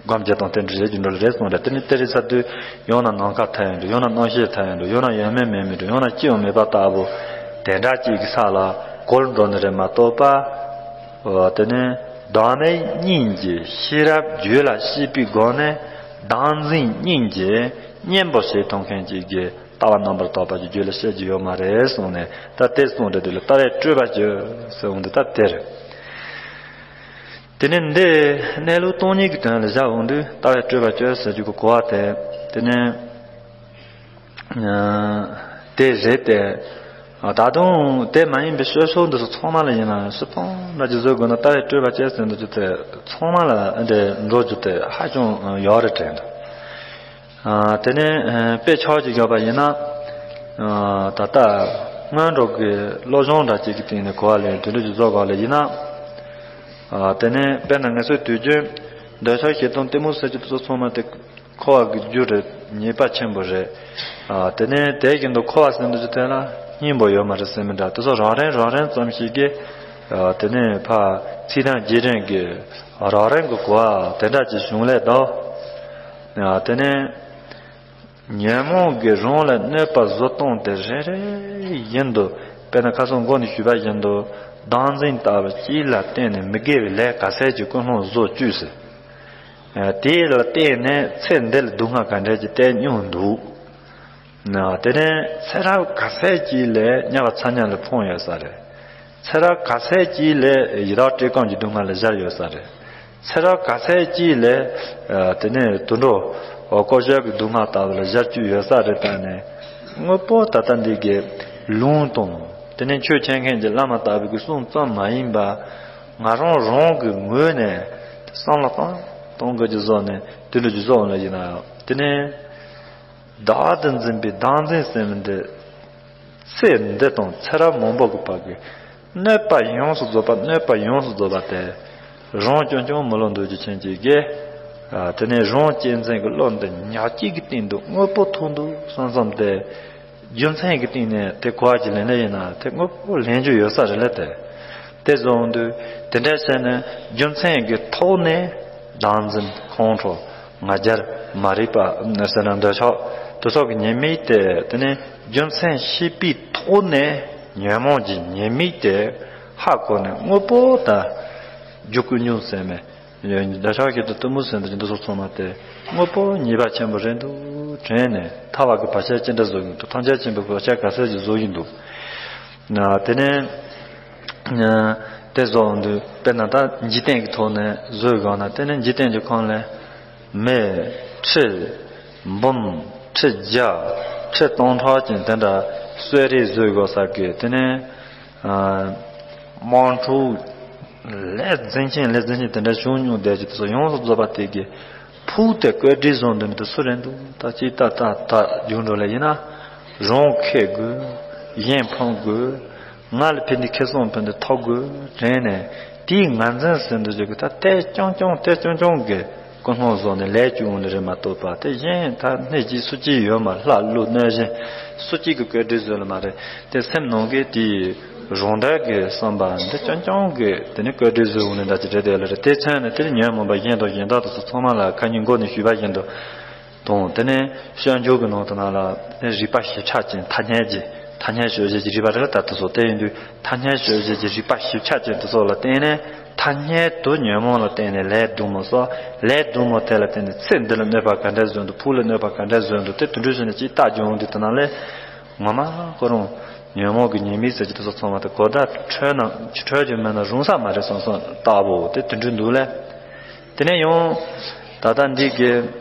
སྒོམ་རྒྱུ་དང་དེ་འདྲ་རེད་ཀྱི་འགྲོ་ལ་རེད་གསུངས་རེད། དེ་ནི་དེ་རེད་ཚར་དུས་ཡང་ན་ནམ་མཁའ་མཐའ་ཡས་འགྲོ། ཡང་ན་རྣམ་ཤེས་མཐའ་ཡས་འགྲོ། ཡང་ན་ཡོད་མིན་མེད་མིན་འགྲོ། ཡང་ན་ཅི་ཡང་མེད་པ་ལྟ་བུ་དེ་འདྲ་ཅིག་གི་ས་ལ་གོལ་འགྲོ་ནི་རེད་མ་གཏོགས་པ། དེ་ནི་བདག་མེད་གཉིས་ཀྱི་ཤེས་རབ་རྒྱུད་ལ་སྐྱེས་པའི་སྒོ་ནས་བདག་འཛིན་གཉིས་ཀྱི་གཉེན་པོ་བྱེད་ཐུབ་མཁན་ཅིག་གི་ལྟ་བ་རྣམ་པར་དག་པ་ཅིག་རྒྱུད་ལ་སྐྱེ་རྒྱུ་ཡོད་མ་རེད་གསུངས་ནས། ད་དེ་གསུངས་རེད། དེ་ལ་ལྟ་བས་སྤྲོས་པ་གཅོད་ཟེར་འོང་དུས་ད་དེ་རེད། དེ་ནས་འདི་གནས་ལུགས་སྟོང་ཉིད་ཀྱི་དོན་ལ་བཞག་འོང་དུས་ལྟ་བས་སྤྲོས་པ་གཅོད་ཟེར་རྒྱུ་གི་གོ་བ་དེ། དེ་ནས་དེ་རེད་དེ། ད་དུང་དེ་མ་ཡིན་པའི་ཤོད་སོགས་འདི་ཚོ་ཚང་མ་ལ་ཡིན་ན་སྤྱིར་བཏང་ལ་ཅིག་བཟོ་དགོས་ན་ལྟ་བས་སྤྲོས་པ་གཅོད་ཟེར་འདི་ཚོ་དེ་ཚང་མ་ལ་འདི་འགྲོ་རྒྱུ་དེ་ཧ་ཅང་ཡག་རེད་དྲན་འདུག་དེ་ནས་དཔེ་ཆ་ཅིག་བཞག་པ་ཡིན་ན། ད་ལྟ་སྔོན་འགྲོ་གི་བློ་སྦྱོང་འདྲ་ཅིག་གི་སྟེང་ནས་གོ་བ་ལེན་དེ་འདྲ་ཅིག་བཟོ་དགོས་ལ་ཡིན་ན། དེ་ནས་དཔེར་ན་ང་ཚོའི་དུས་རྒྱུན་འདོད་ཆགས་ཞེ་སྡང་གཏི་མུག་ཟེར་རྒྱུ་དེ་ཚོ་ཚང་མ་དེ་འཁོར་བ་གི་རྒྱུ་རེད། ཉེས་པ་ཆེན་པོ་རེད། དེ་ནས་དེ་བཞིན་དུ་འཁོར་བ་ཟེར་འདི་ཚོ་དེ་ལ་སྙིང་པོ་ཡོད་མ་རེད་ཟེར་མི་འདྲ། དེ་ཚོ་རང་རིང་རང་རིང་ཙམ་ཞིག་གིས། དེ་ནས་ཕར་ཚིག་དོན་རྗེས་དྲན་གྱི་རང་རིང་གི་གོ་བ་དེ་འདྲ་ཅིག་བྱུང་ལས་དང་། དེ་ནས་ཉོན་མོངས་ཀྱིས་རང་ལ་གནོད་པ་བཟོ་སྟངས་དེ་རེ་རེ་བཞིན་དུ། དཔེར་ན་ཁ་སང་འགོ་ནས་ཞུས་པ་བཞིན་དུ་བདག་འཛིན་ལྟ་བུ་གཅིག་ལ་བརྟེན་ནས་མི་དགེ་བའི་ལས་ག་ཚད་ཅིག་ཀུན་སློང་བཟོ་བཅུག་ཟེར། དེ་ལ་བརྟེན་ནས་ཚེ་འདི་ལ་སྡུག་བསྔལ་ག་འདྲ་ཅིག་སྟེར་མྱོང་འདུག་དེ་ནས་ཚེ་རབས་ག་ཚད་ཅིག་ལས་དམྱལ་བ་ཚ་དམྱལ་ལ་ཕོངས་ཡོད་ས་རེད། ཚེ་རབས་ག་ཚད་ཅིག་ལས་ཡི་དྭགས་བཀྲེས་སྐོམ་གྱི་སྡུག་བསྔལ་ལ་སྦྱར་ཡོད་ས་རེད། ཚེ་རབས་ག་ཚད་ཅིག་ལས་ཨ་དེ་ནས་དུད་འགྲོ་ཨོ་ཀོ་ཤ་གི་སྡུག་བསྔལ་ལྟ་བུ་ལ་སྦྱར་བཅུག་ཡོད་ས་རེད། ད་ནས་དངོས་པོ་ད་ལྟ་འདི་གའི་ལུང་དང་དེ་ནས་ཆོས་མཁྱེན་མཁན་གྱི་བླ་མ་ལྟ་བུ་གི་གསུང་ཙམ་མ་ཡིན་པ། ང་རང་རང་གི་ངོས་ནས་བསམ་བློ་བཏང་བཏང་དགོས་ཀྱི་བཟོ་ནས་དུད་འགྲོ་གྱི་བཟོ་འོང་ལ་ཡིན་ན་དེ་ནས། བདག་ཏུ་འཛིན་པའི་བདག་འཛིན་ཟེར་མི་འདི། ཚེ་འདི་དང་ཚེ་རབས་མང་པོ་གི་བར་གྱི་གནོད་པ་ཡོངས་སུ་རྫོགས་པ། གནོད་པ་ཡོངས་སུ་རྫོགས་པ་དེ་རང་རྐྱང་རྐྱང་མི་སློབ་འདུག་རྒྱུ་ཅན་གྱི་དགེ། ཨ་དེ་ནས་རང་གཅེས་འཛིན་གྱི་བློ་འདི་ཉག་གཅིག་གི་སྟེང་དུ་དངོས་པོ་ཐོག་འདུག་བསམ་བསམ་དེ། རྒྱུ་མཚན་གྱི་སྟེང་ནས་དེ་གོ་བ་ཅིག་ལེན་ལེ་ཡིན་ན་དེ་དངོས་པོ་ལེན་རྒྱུ་ཡོད་ས་རེད་ལ། དེ་དེ་བཟོ་འོང་དུས་དེ་འདྲ་བྱས་ནས་རྒྱུ་མཚན་གྱི་ཐོག་ནས་བདག་འཛིན་ཁོང་ཁྲོ། ང་རྒྱལ། མ་རིག་པ་ཟེར་ན་འདོད་ཆགས་དེ་སོགས་ཀྱི་ཉེས་དམིགས་དེ། དེ་ནས་རྒྱུ་མཚན་ཤེས་པའི་ཐོག་ནས་ཉོན་མོངས་ཀྱི་ཉེས་དམིགས་དེ་ཧ་གོ་ནས་དངོས་པོ་དང་རྒྱུ་ཀུན་འབྱུང་ཟེར་མེད། འདོད་ཆགས་ཀྱི་དུ་གཏི་མུག་ཟེར་འདི་འདི་སོགས་ཚང་མ་དེ་དངོས་པོ་ཉེས་པ་ཆེན་པོ་རེད་འདུག་དྲན་ནས་ཐར་བ་གི་བར་ཆད་ཅི་འདྲ་བཟོ་ཡིན་འདུག་ཐམས་ཅད་མཁྱེན་པའི་བར་ཆད་ག་ཚད་ཅིག་བཟོ་ཡིན་འདུག་དེ་ནས། དེ་བཟོ་འོང་དུས་དཔེར་ན་ད་འཇིག་རྟེན་གྱི་ཐོག་ནས་བཟོས་དགོས་ན། དེ་ནས་འཇིག་རྟེན་གྱི་ཁོངས་ལས་མི་ཁྲི་འབུམ་ཁྲི་བརྒྱ་ཁྲི་སྟོང་ཕྲག་ཅན་དེ་འདྲ་གསོད་རེས་བཟོས་དགོས་ས་གི། དེ་ནས་དམག་འཁྲུག་ལས་འཛིན་ཆེན་ལས་འཛིན་ཆེན་དེ་འདྲ་བྱུང་མྱོང་བསྡད་ཀྱི་དེ་ཚོ་ཡོངས་སུ་རྫོགས་པ་དེ་གི་ཕུག་དེ་བཀོད་སྒྲིག་བཟོ་འདོད་མི་དེ་སུ་རེད་འདུག་ད་ཅིག་ད་ད་ད་རྒྱུགས་འགྲོ་ལེ་ཡིན་ན། རང་ཁེ་དགོས། གཞན་ཕམ་དགོས། ང་ལ་ཕན་དེ་ཁེ་བཟང་ཕན་དེ་ཐོབ་དགོས་དྲན་ནས་དེའི་ངར་འཛིན་ཟེར་འདུག་ཅིག་གི་ད་དེ་རྐྱང་རྐྱང་དེ་རྐྱང་རྐྱང་གི་ཀུན་སློང་བཟོ་ནས་ལས་བཅུག་འོང་ནི་རེད་མ་གཏོགས་པ། དེ་གཞན་ད་སྣེ་གཅིག་སུ་གཅིག་ཡོད་མ། ལྷ་ཀླུ་གནོད་སྦྱིན་སུ་གཅིག་གི་བཀོད་སྒྲིག་བཟོས་ལ་མ་རེད། དེ་སེམས་ནང་གི་དེའི་རང་འབྲེལ་གྱི་བསམ་པ་འདི་རྐྱང་རྐྱང་གི་དེ་ནི་བཀོད་སྒྲིག་བཟོས་འོང་ནི་འདྲ་ཅིག་རེད་དེ་ལ་རེད། དེ་མཚོན་ནས་དེ་ནི་ཉོན་མོངས་པ་གཞན་དང་གཞན་དག་དེ་ཚོ་ཚང་མ་ལ་ཁ་ཉིན་མགོ་ནས་ཞུས་པ་བཞིན་དུ། དང་། དེ་ནས་སྤྱོད་འཇུག་གི་ནང་དུ་ན་ལ་དེ་རིག་པ་ཞིབ་ཆ་ཅན་ཐ་སྙད་ཀྱི་ཐ་སྙད་དཔྱོད་བྱེད་ཀྱི་རིག་པ་རེད་ལ། ད་དེ་ཚོ་དེ་ཡིན་དུས་ཐ་སྙད་དཔྱོད་བྱེད་ཀྱི་རིག་པ་ཞིབ་ཆ་ཅན་དེ་ཚོ་ལ་བརྟེན་ནས་ཐ་སྙད་དུ་ཉོན་མོངས་ལ་བརྟེན་ནས་ལས་སྡུག་མོ་བསགས། ལས་སྡུག་མོ་དེ་ལ་བརྟེན་ནས་ཚེ་འདི་ལ་གནོད་པ་ག་འདྲ་བཟོས་འདུག་ཕུགས་ལ་གནོད་པ་ག་འདྲ་བཟོས་འདུག་དེ་དུད་འགྲོ་བྱས་ནས་ཅིག་ལྟ་སྦྱོང་འདི་དེ་ན་ལས་ངོ་མ་ཁོ་རང་ཉོན་མོངས་ཀྱི་ཉེས་དམིགས་ཟེར་གྱི་དེ་ཚོ་ཚང་མ་དེ་གོ་བརྡ་འཕྲོད་ན་འཕྲོད་རྒྱུ་མེད་ན་རུང་ས་མ་རེད་བསམ་བསམ་ལྟ་བུ་དེ་དུད་འགྲོ་འདུག་ལས། དེ་ནས་ཡང་ད་ལྟ་འདི་གི་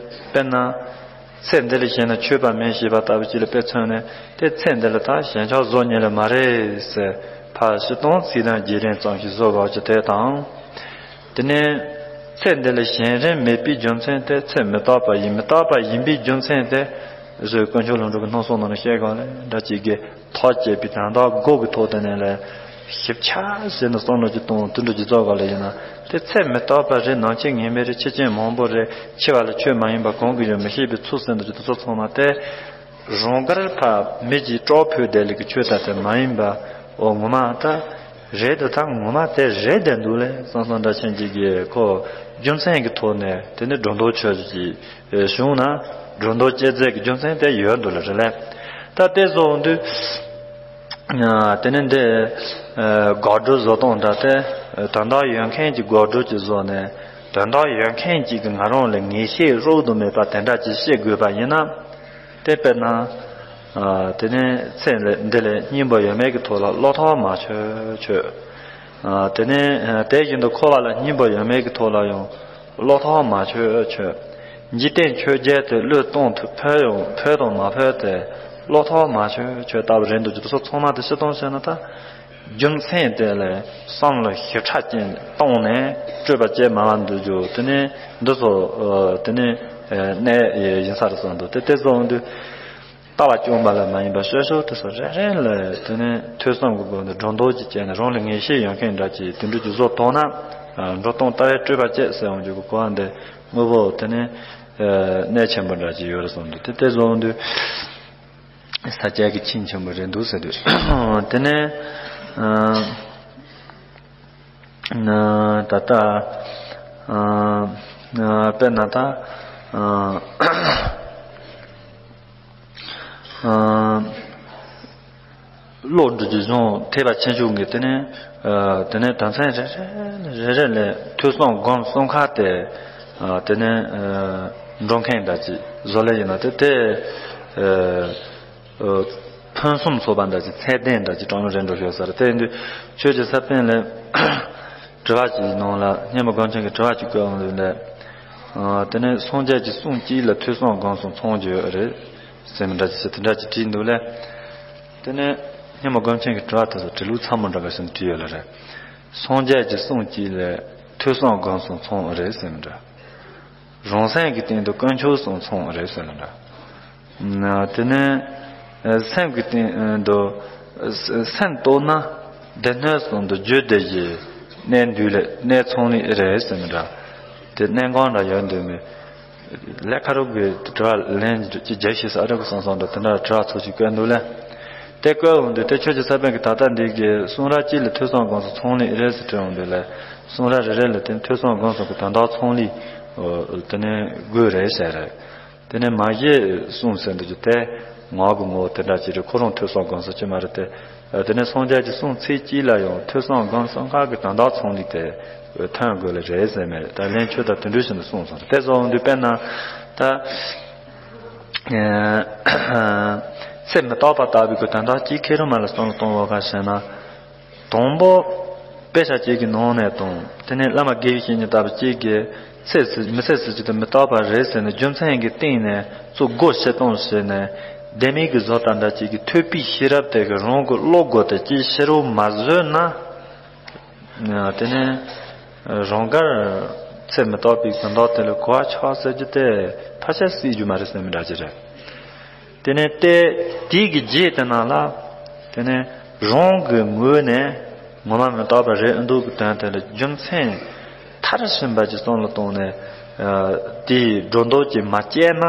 དཔེར་ན། ཚེ་འདི་ལ་ཞེན་ན་ཆོས་པ་མིན་ཞེས་པ་ལྟ་བུ་ཅིག་ལ་དཔེ་མཚོན་ནས་དེ་ཚེ་འདི་ལ་ད་ཞེན་ཆགས་བཟོ་ཉེན་ལ་མ་རེད་ཟེར་ཕར་སྤྱིར་བཏང་ཚིག་དོན་བརྗེ་ལེན་ཙམ་ཞིག་བཟོ་དགོས་ཀྱི་དེ་དང་། དེ་ནས་ཚེ་འདི་ལ་ཞེན་རིན་མེད་པའི་རྒྱུ་མཚན་དེ་ཚེ་མི་རྟག་པ་ཡིན། མི་རྟག་པ་ཡིན་པའི་རྒྱུ་མཚན་དེ་བཟོད་དཀོན་མཆོག་ལྷུན་གྲུབ་ཀྱི་སྣང་སྲོལ་ནང་ནས་བཤད་གང་ལས་འདྲ་ཅིག་གི་ཐག་བཅད་པའི་དོན་དག་སྒོ་གི་ཐོག་དེ་ནས་ལས་ཞིབ་ཆ་བྱས་ནས་བསམ་བློ་ཅིག་གཏོང་དུད་འགྲོ་ཅིག་རྫོགས་པ་ལ་ཡིན་ན་དེ་ཚེ་མི་རྟག་པ་རེད། ནང་ཆོས་ངེས་མེད་རེད། ཆོས་ཅན་མང་པོ་རེད། འཆི་བ་ལ་ཆོས་མ་ཡིན་པ་གང་གི་ཡོད་མི་ཤེས་པའི་ཚུལ་ཟེར་འདུག་ཅིག་དེ་ཚོ་ཚང་མ་དེ་རང་དགར་ཕ་མི་གཅིག་སྐྲག་ཕོད་བསྡད་ལེ་གི་ཆོས་ད་དེ་མ་ཡིན་པ་འོ་ངོ་མ་ད་རེད་དེ་ད་ངོ་མ་དེ་རེད་དེ་འདུག་ལེ་བསམ་བསམ་འདྲ་ཆེན་ཅིག་གིས་ཁོ་རྒྱུ་མཚན་གྱི་ཐོག་ནས་དེ་ནི་སྒྲོ་འདོགས་ཆོད་ཅིག་བྱུང་ན་སྒྲོ་འདོགས་བཅད་རྩལ་གྱི་རྒྱུ་མཚན་དེ་ཡོད་འདུག་ལ་རེད་ལེ། ད་དེ་བཟོ་འོང་དུས་དེ་ནི་འདི་འགོག་སྒྲོལ་བཟོ་སྟངས་འདྲ་དེ་དོན་དག་ཡོད་མཁན་གྱི་འགོག་སྒྲོལ་གྱི་བཟོ་ནས་དོན་དག་ཡོད་མཁན་གཅིག་གི་ང་རང་ལ་ངེས་ཤེས་རོབ་ཏུ་མེད་པ་དེ་འདྲ་ཅིག་བཤད་དགོས་པ་ཡིན་ན། དེ་དཔེར་ན་དེ་ནི་ཚེ་འདི་ལ་སྙིང་པོ་ཡོད་མེད་ཀྱི་ཐོག་ལ་བློ་ཐོག་མ་ཆོད་ཆོད། དེ་ནས་དེ་བཞིན་དུ་འཁོར་བ་ལ་སྙིང་པོ་ཡོད་མེད་ཀྱི་ཐོག་ལ་ཡང་བློ་ཐོག་མ་ཆོད་ཆོད། འཇིག་རྟེན་ཆོས་བརྒྱད་དེ་བློས་གཏོང་ཐུབ་ཕོད་ཡང་ཕོད་དང་མ་ཕོད་དེ་བློ་ཐོག་མ་ཆོད་ཆོད་ལྟ་བུ་རེད་འདུག་ཅིག་དེ་ཚོ་ཚང་མ་དེ་སྤྱིར་བཏང་བཤད་ན་ད་རྒྱུ་མཚན་དེ་ལ་བསམ་བློ་ཞིབ་ཕྲ་ཅན་བཏང་ནས་སྤྲོས་པ་བཅད་མ་བ་འདུག་རྒྱུ་དེ་ནས་འདི་ཚོ་དེ་ནས་གནས་ཡིན་ས་རེད་བསམ་འདུག་དེ་དེ་བཟོ་འོང་དུས། ལྟ་བ་སྐྱོང་བ་ལ་མ་ཡིན་པ་སོ་སོ་དེ་ཚོ་རེ་རེ་ལ་དེ་ནས་ཐོས་བསམ་གྱི་སྒོ་ནས་སྒྲོ་འདོགས་ཀྱི་བཅད་ནས་རང་ལ་ངེས་ཤེས་ཡོད་མཁན་འདྲ་ཅིག་དེ་འདྲ་ཅིག་བཟོ་ཐུབ་ན་འགྲོ་སྟངས་ལྟ་བའི་སྤྲོས་པ་བཅད་ཟེར་ཡོང་རྒྱུ་གི་གོ་བ་འདི་དངོས་པོ་དེ་ནས་གནད་ཆེན་པོ་འདྲ་ཅིག་ཡོད་རེད་བསམ་འདུག་དེ་དེ་བཟོ་འོང་དུས་ས་སྐྱ་གི་ཆིངས་ཆེན་པོ་རེད་འདུག་ཟེར་དུས་དེ་ནས་ད་ལྟ་དཔེར་ན་ད། བློ་འགྲོ་རྒྱུ་བཟུང་ཐེག་པ་ཆེ་ཆུང་གི་དེ་ནས་དེ་ནས་དོན་ཚན་རེ་རེ་རེ་རེ་ལས་ཐོས་བསམ་སྒོམ་གསུམ་ཁ་དེ་དེ་ནས་འགྲོ་མཁན་འདྲ་ཅིག་བཟོ་ལེ་ཡིན་ན་དེ་དེ་ ཕུན་སུམ་ཚོགས་པ་འདྲ་ཅིག་ཚད་ལྡན་འདྲ་ཅིག་གྲངས་རེ་འགྲོ་ཤོག་ཟེར། དེ་ཡིན་དུས་ཆོས་ཀྱི་ས་པཎ་ལས་དྲི་བ་ཅིག་ནང་ལ་སྙན་པོ་སྒོམ་ཆེན་གྱི་དྲི་བ་ཅིག་བཀོད་འོང་དུས་ལས། ཨ། དེ་ནས་སངས་རྒྱས་ཀྱི་གསུང་གཅིག་ལ་ཐོས་བསམ་སྒོམ་གསུམ་ཚང་རྒྱུ་རེད་ཟེར་མི་འདྲ་ཅིག་ཟེར་དེ་འདྲ་ཅིག་བྲིས་འདུག་ལས། དེ་ནས་སྙན་པོ་སྒོམ་ཆེན་གྱི་དྲི་བ་དེ་ཚོ་བྲིས་ལུགས་ཚ་མོ་འདྲ་ག་ཞིག་བྲིས་ཡོད་ལ་རེད། སངས་རྒྱས་ཀྱི་གསུང་གཅིག་ལ་ཐོས་བསམ་སྒོམ་གསུམ་ཚང་རེད་ཟེར་མི་འདྲ། རང་སེམས་ཀྱི་སྟེང་དུ་དཀོན་མཆོག་གསུམ་ཚང་རེད་ཟེར་མི་འདྲ། དེ་ནས་སེམས་ཀྱི་སྟེང་དུ་སེམས་རྟོགས་ན་སྡེ་སྣོད་གསུམ་དུ་རྒྱུད་སྡེ་བཞི་གནས་འདུས་ལས་གནས་ཚང་ལས་རེད་ཟེར་མི་འདྲ། དེ་གནས་གང་འདྲ་ཡོད་འདུག་མེད། ལས་ཁ་རོག་གི་དྲི་བ་ལན་ཅིག་རྒྱབ་ཤེས་ས་ཨ་རག་གི་སང་སང་དུ་དེ་འདྲ་དྲི་བ་ཚོ་ཅིག་བཀོད་འདུག་ལས། དེ་བཀོད་འོང་དུས་དེ་ཆོས་ཀྱི་ས་པཎ་གྱི་ད་ལྟ་འདི་གི་གསུང་རབ་གཅིག་ལ་ཐོས་བསམ་སྒོམ་གསུམ་ཚང་ལས་རེད་ཟེར་དྲི་འོང་དུས་ལས། གསུང་རབ་རེ་རེ་ལ་དེ་ཐོས་བསམ་སྒོམ་གསུམ་གྱི་དོན་དག་ཚང་ལས་དེ་ནས་དགོས་རེད་ཟེར་རེད། དེ་ནས་མ་ཞེས་གསུངས་ཟེར་འདུག་རྒྱུ་དེ་ངག་གི་ངོ་བོ་དེ་འདྲ་ཅིག་རེད། ཁོ་རང་ཐོས་བསམ་སྒོམ་གསུམ་ཅི་མ་རེད་དེ། དེ་ནས་སངས་རྒྱས་ཀྱི་གསུང་ཚིག་གཅིག་ལ་ཡང་ཐོས་བསམ་སྒོམ་གསུམ་ཀ་གི་དོན་དག་ཚང་ལས་དེ་ཐོན་དགོས་ལེ་རེད་ཟེར་མེད། ད་ལན་ཆོས་དང་དུད་འགྲོའི་ཞིང་དུ་གསུངས་སོང་། དེ་བཟོ་འོང་དུས་དཔེར་ན་ད། ཚེ་མི་རྟག་པ་ལྟ་བུའི་གི་དོན་དག་གཅིག་ཁེ་རུ་མ་ལ་བསམ་བློ་གཏོང་བ་ག་ཞེ་ན། དང་པོ། དཔེ་ཆ་གཅིག་གི་ནང་ནས་དང་དེ་ནས་བླ་མ་དགེ་བའི་བཤེས་གཉེན་ལྟ་བུ་གཅིག་གིས་ཚེ་ཟེར་མི་ཚེ་ཟེར་གྱི་དང་མི་རྟག་པ་རེད་ཟེར་ནས་རྒྱུ་མཚན་གྱི་སྟེང་ནས་གཙོ་སྒོ་ཕྱེ་གཏོང་བྱས་ནས་ལྡེ་མིག་གི་བཟོ་ལྟ་འདྲ་གཅིག་གིས་ཐོས་པའི་ཤེས་རབ་དེ་གི་རང་གི་བློ་སྒོ་དེ་གཅིག་ཕྱེ་རུ་མ་བཟོས་ན། དེ་ནས་རང་དགར་ཚེ་མི་རྟག་པའི་དོན་དག་དེ་ལ་གོ་བ་ཆགས་ཟེར་རྒྱུ་དེ་ཕལ་ཆེར་སྲིད་རྒྱུ་མ་རེད་ཟེར་མི་འདྲ་ཅིག་རེད། དེ་ནས་དེ་དེའི་གི་རྗེས་དེ་ནང་ལ་དེ་ནས་རང་གི་ངོས་ནས་ངོ་མ་མི་རྟག་པ་རེད་ཨེ་འདུག་གི་དོན་དེ་ལ་རྒྱུ་མཚན་མཐར་ཕྱིན་པ་ཅིག་བསམ་བློ་བཏང་ནས་དེའི་སྒྲོ་འདོགས་ཀྱིས་མ་བཅད་ན།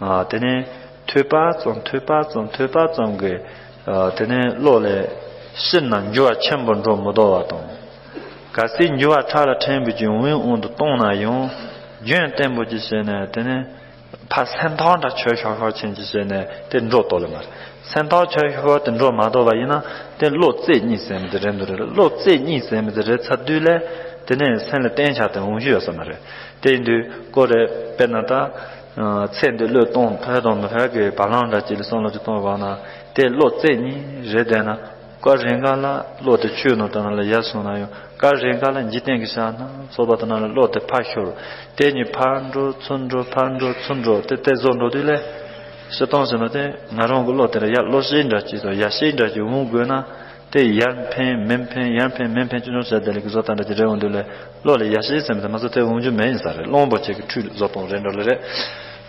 ཨ། དེ་ནས་ཐོས་པ་ཙམ་ཐོས་པ་ཙམ་ཐོས་པ་ཙམ་གྱིས། ཨ། དེ་ནས་བློ་ལས་ཕྱིར་ན་འགྱུར་བ་ཆེན་པོ་འགྲོ་མི་ཐུབ་པ་དང་། གལ་སྲིད་འགྱུར་བ་ཕྲ་ལ་ཕྲན་བུ་ཅིག་འོང་འོང་དུ་བཏང་ན་ཡང་རྒྱུན་བརྟན་པོ་ཅིག་བྱས་ནས་དེ་ནས་ཕར་སེམས་ཐག་འདྲ་ཆོད་ཤོག་ཤོག་ཆེན་ཅིག་བྱས་ནས་དེ་འགྲོ་ཐུབ་ལེ་མ་རེད། སེམས་ཐག་ཆོད་ཤོག་དེ་འགྲོ་མ་ཐུབ་པ་ཡིན་ན་དེ་བློ་རྩེ་གཉིས་ཟེར་མི་དེ་རེད་འདུག་རེད། བློ་རྩེ་གཉིས་ཟེར་མི་དེ་རེད་ཚར་དུས་ལས་དེ་ནས་སེམས་ལ་བརྟན་ཆགས་དེ་འོང་རྒྱུ་ཡོད་ས་མ་རེད། དེ་ཡིན་དུས་ཀོ་རེ་དཔེར་ན་ད། ཚེ་འདི་བློས་གཏོང་ཕོད་དང་མི་ཕོད་ཀྱི་བར་ལམ་འདྲ་ཅིག་ལ་བསམ་བློ་ཅིག་གཏོང་དགོས་ན་དེ་བློ་རྩེ་གཉིས་རེད་བསྡད་ན་སྐབས་རེ་འགའ་ལ་བློ་དེ་ཆོས་ནང་དེ་ནང་ལ་ཡལ་སོང་ན་ཡང་སྐབས་རེ་འགའ་ལ་འཇིག་རྟེན་གྱི་ཤ་ན་ཚོགས་པ་དེ་ནང་ལ་བློ་དེ་ཕར་ཤོར། དེ་གཉིས་ཕར་འགྲོ་ཚུར་འགྲོ་ཕར་འགྲོ་ཚུར་འགྲོ་དེ་དེ་བཟོ་འགྲོ་དུས་ལས་སྤྱིར་བཏང་ཟེར་ན་དེ་ང་རང་གི་བློ་དེ་ལ་ཡར་བློ་ཤེས་འདྲ་ཅིག་དང་ཡར་ཤེས་འདྲ་ཅིག་འོང་དགོས་ན། དེ་ཡར་འཕེན་མར་འཕེན་ཡར་འཕེན་མར་འཕེན་ཅུང་ཅུང་བྱས་དེ་ལས་ཀྱི་བཟོ་ལྟ་འདྲ་ཅིག་རེད་འོང་དུས་ལས་བློ་ལ་ཡར་ཤེས་ཟེར་མི་དེ་མ་གཏོགས་དེ་འོང་རྒྱུ་མེད་ཡིན་ས་རེད། གླང་པོ་ཆེ་གི་ཁྲུས་བཟོ་སྟངས་རེད་འགྲོ་ལེ་རེད།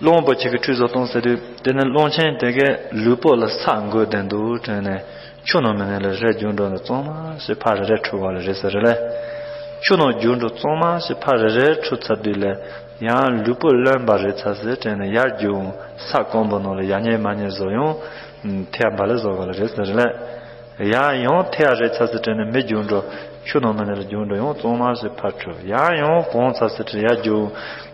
གླང་པོ་ཆེ་གི་ཁྲུས་བཟོ་སྟངས་ཟེར་དུས་དེ་ནི་གླང་ཆེན་དེ་གས་ལུས་པོ་ལ་ས་འགོས་བསྡད་འདུག་དྲན་ནས་ཆུ་ནང་མི་ནས་ལ་རས་རྒྱུག་འགྲོ་ནས་གཙང་མ་ཞིག་ཕར་རེ་རེ་འཁྲུ་བ་ལ་རེད་ཟེར་རེད་ལེ། ཆུ་ནང་རྒྱུག་འགྲོ་གཙང་མ་ཞིག་ཕར་རེ་རེ་འཁྲུ་ཚར་དུས་ལས་ཡང་ལུས་པོ་རློན་པ་རེད་ཚར་ཟེར་དྲན་ནས་ཡར་རྒྱུག་ས་སྐམ་པོ་ནང་ལ་ཡར་ཉལ་མར་ཉལ་བཟོ་ཡང་ཐལ་བ་ལ་བཟོ་བ་ལ་རེད་ཟེར་རེད་ལེ། ཡང་ཡང་ཐལ་རེ་ཚ་ཚ་དྲན་ནས་མི་རྒྱུག་འགྲོ། ཆུ་ནང་མི་ནས་ལ་རྒྱུག་འགྲོ་ཡང་གཙང་མ་ཞིག་ཕར་འཁྲུ། ཡང་ཡང་གང་ཚ་ཚ་དྲན་ཡར་རྒྱུག་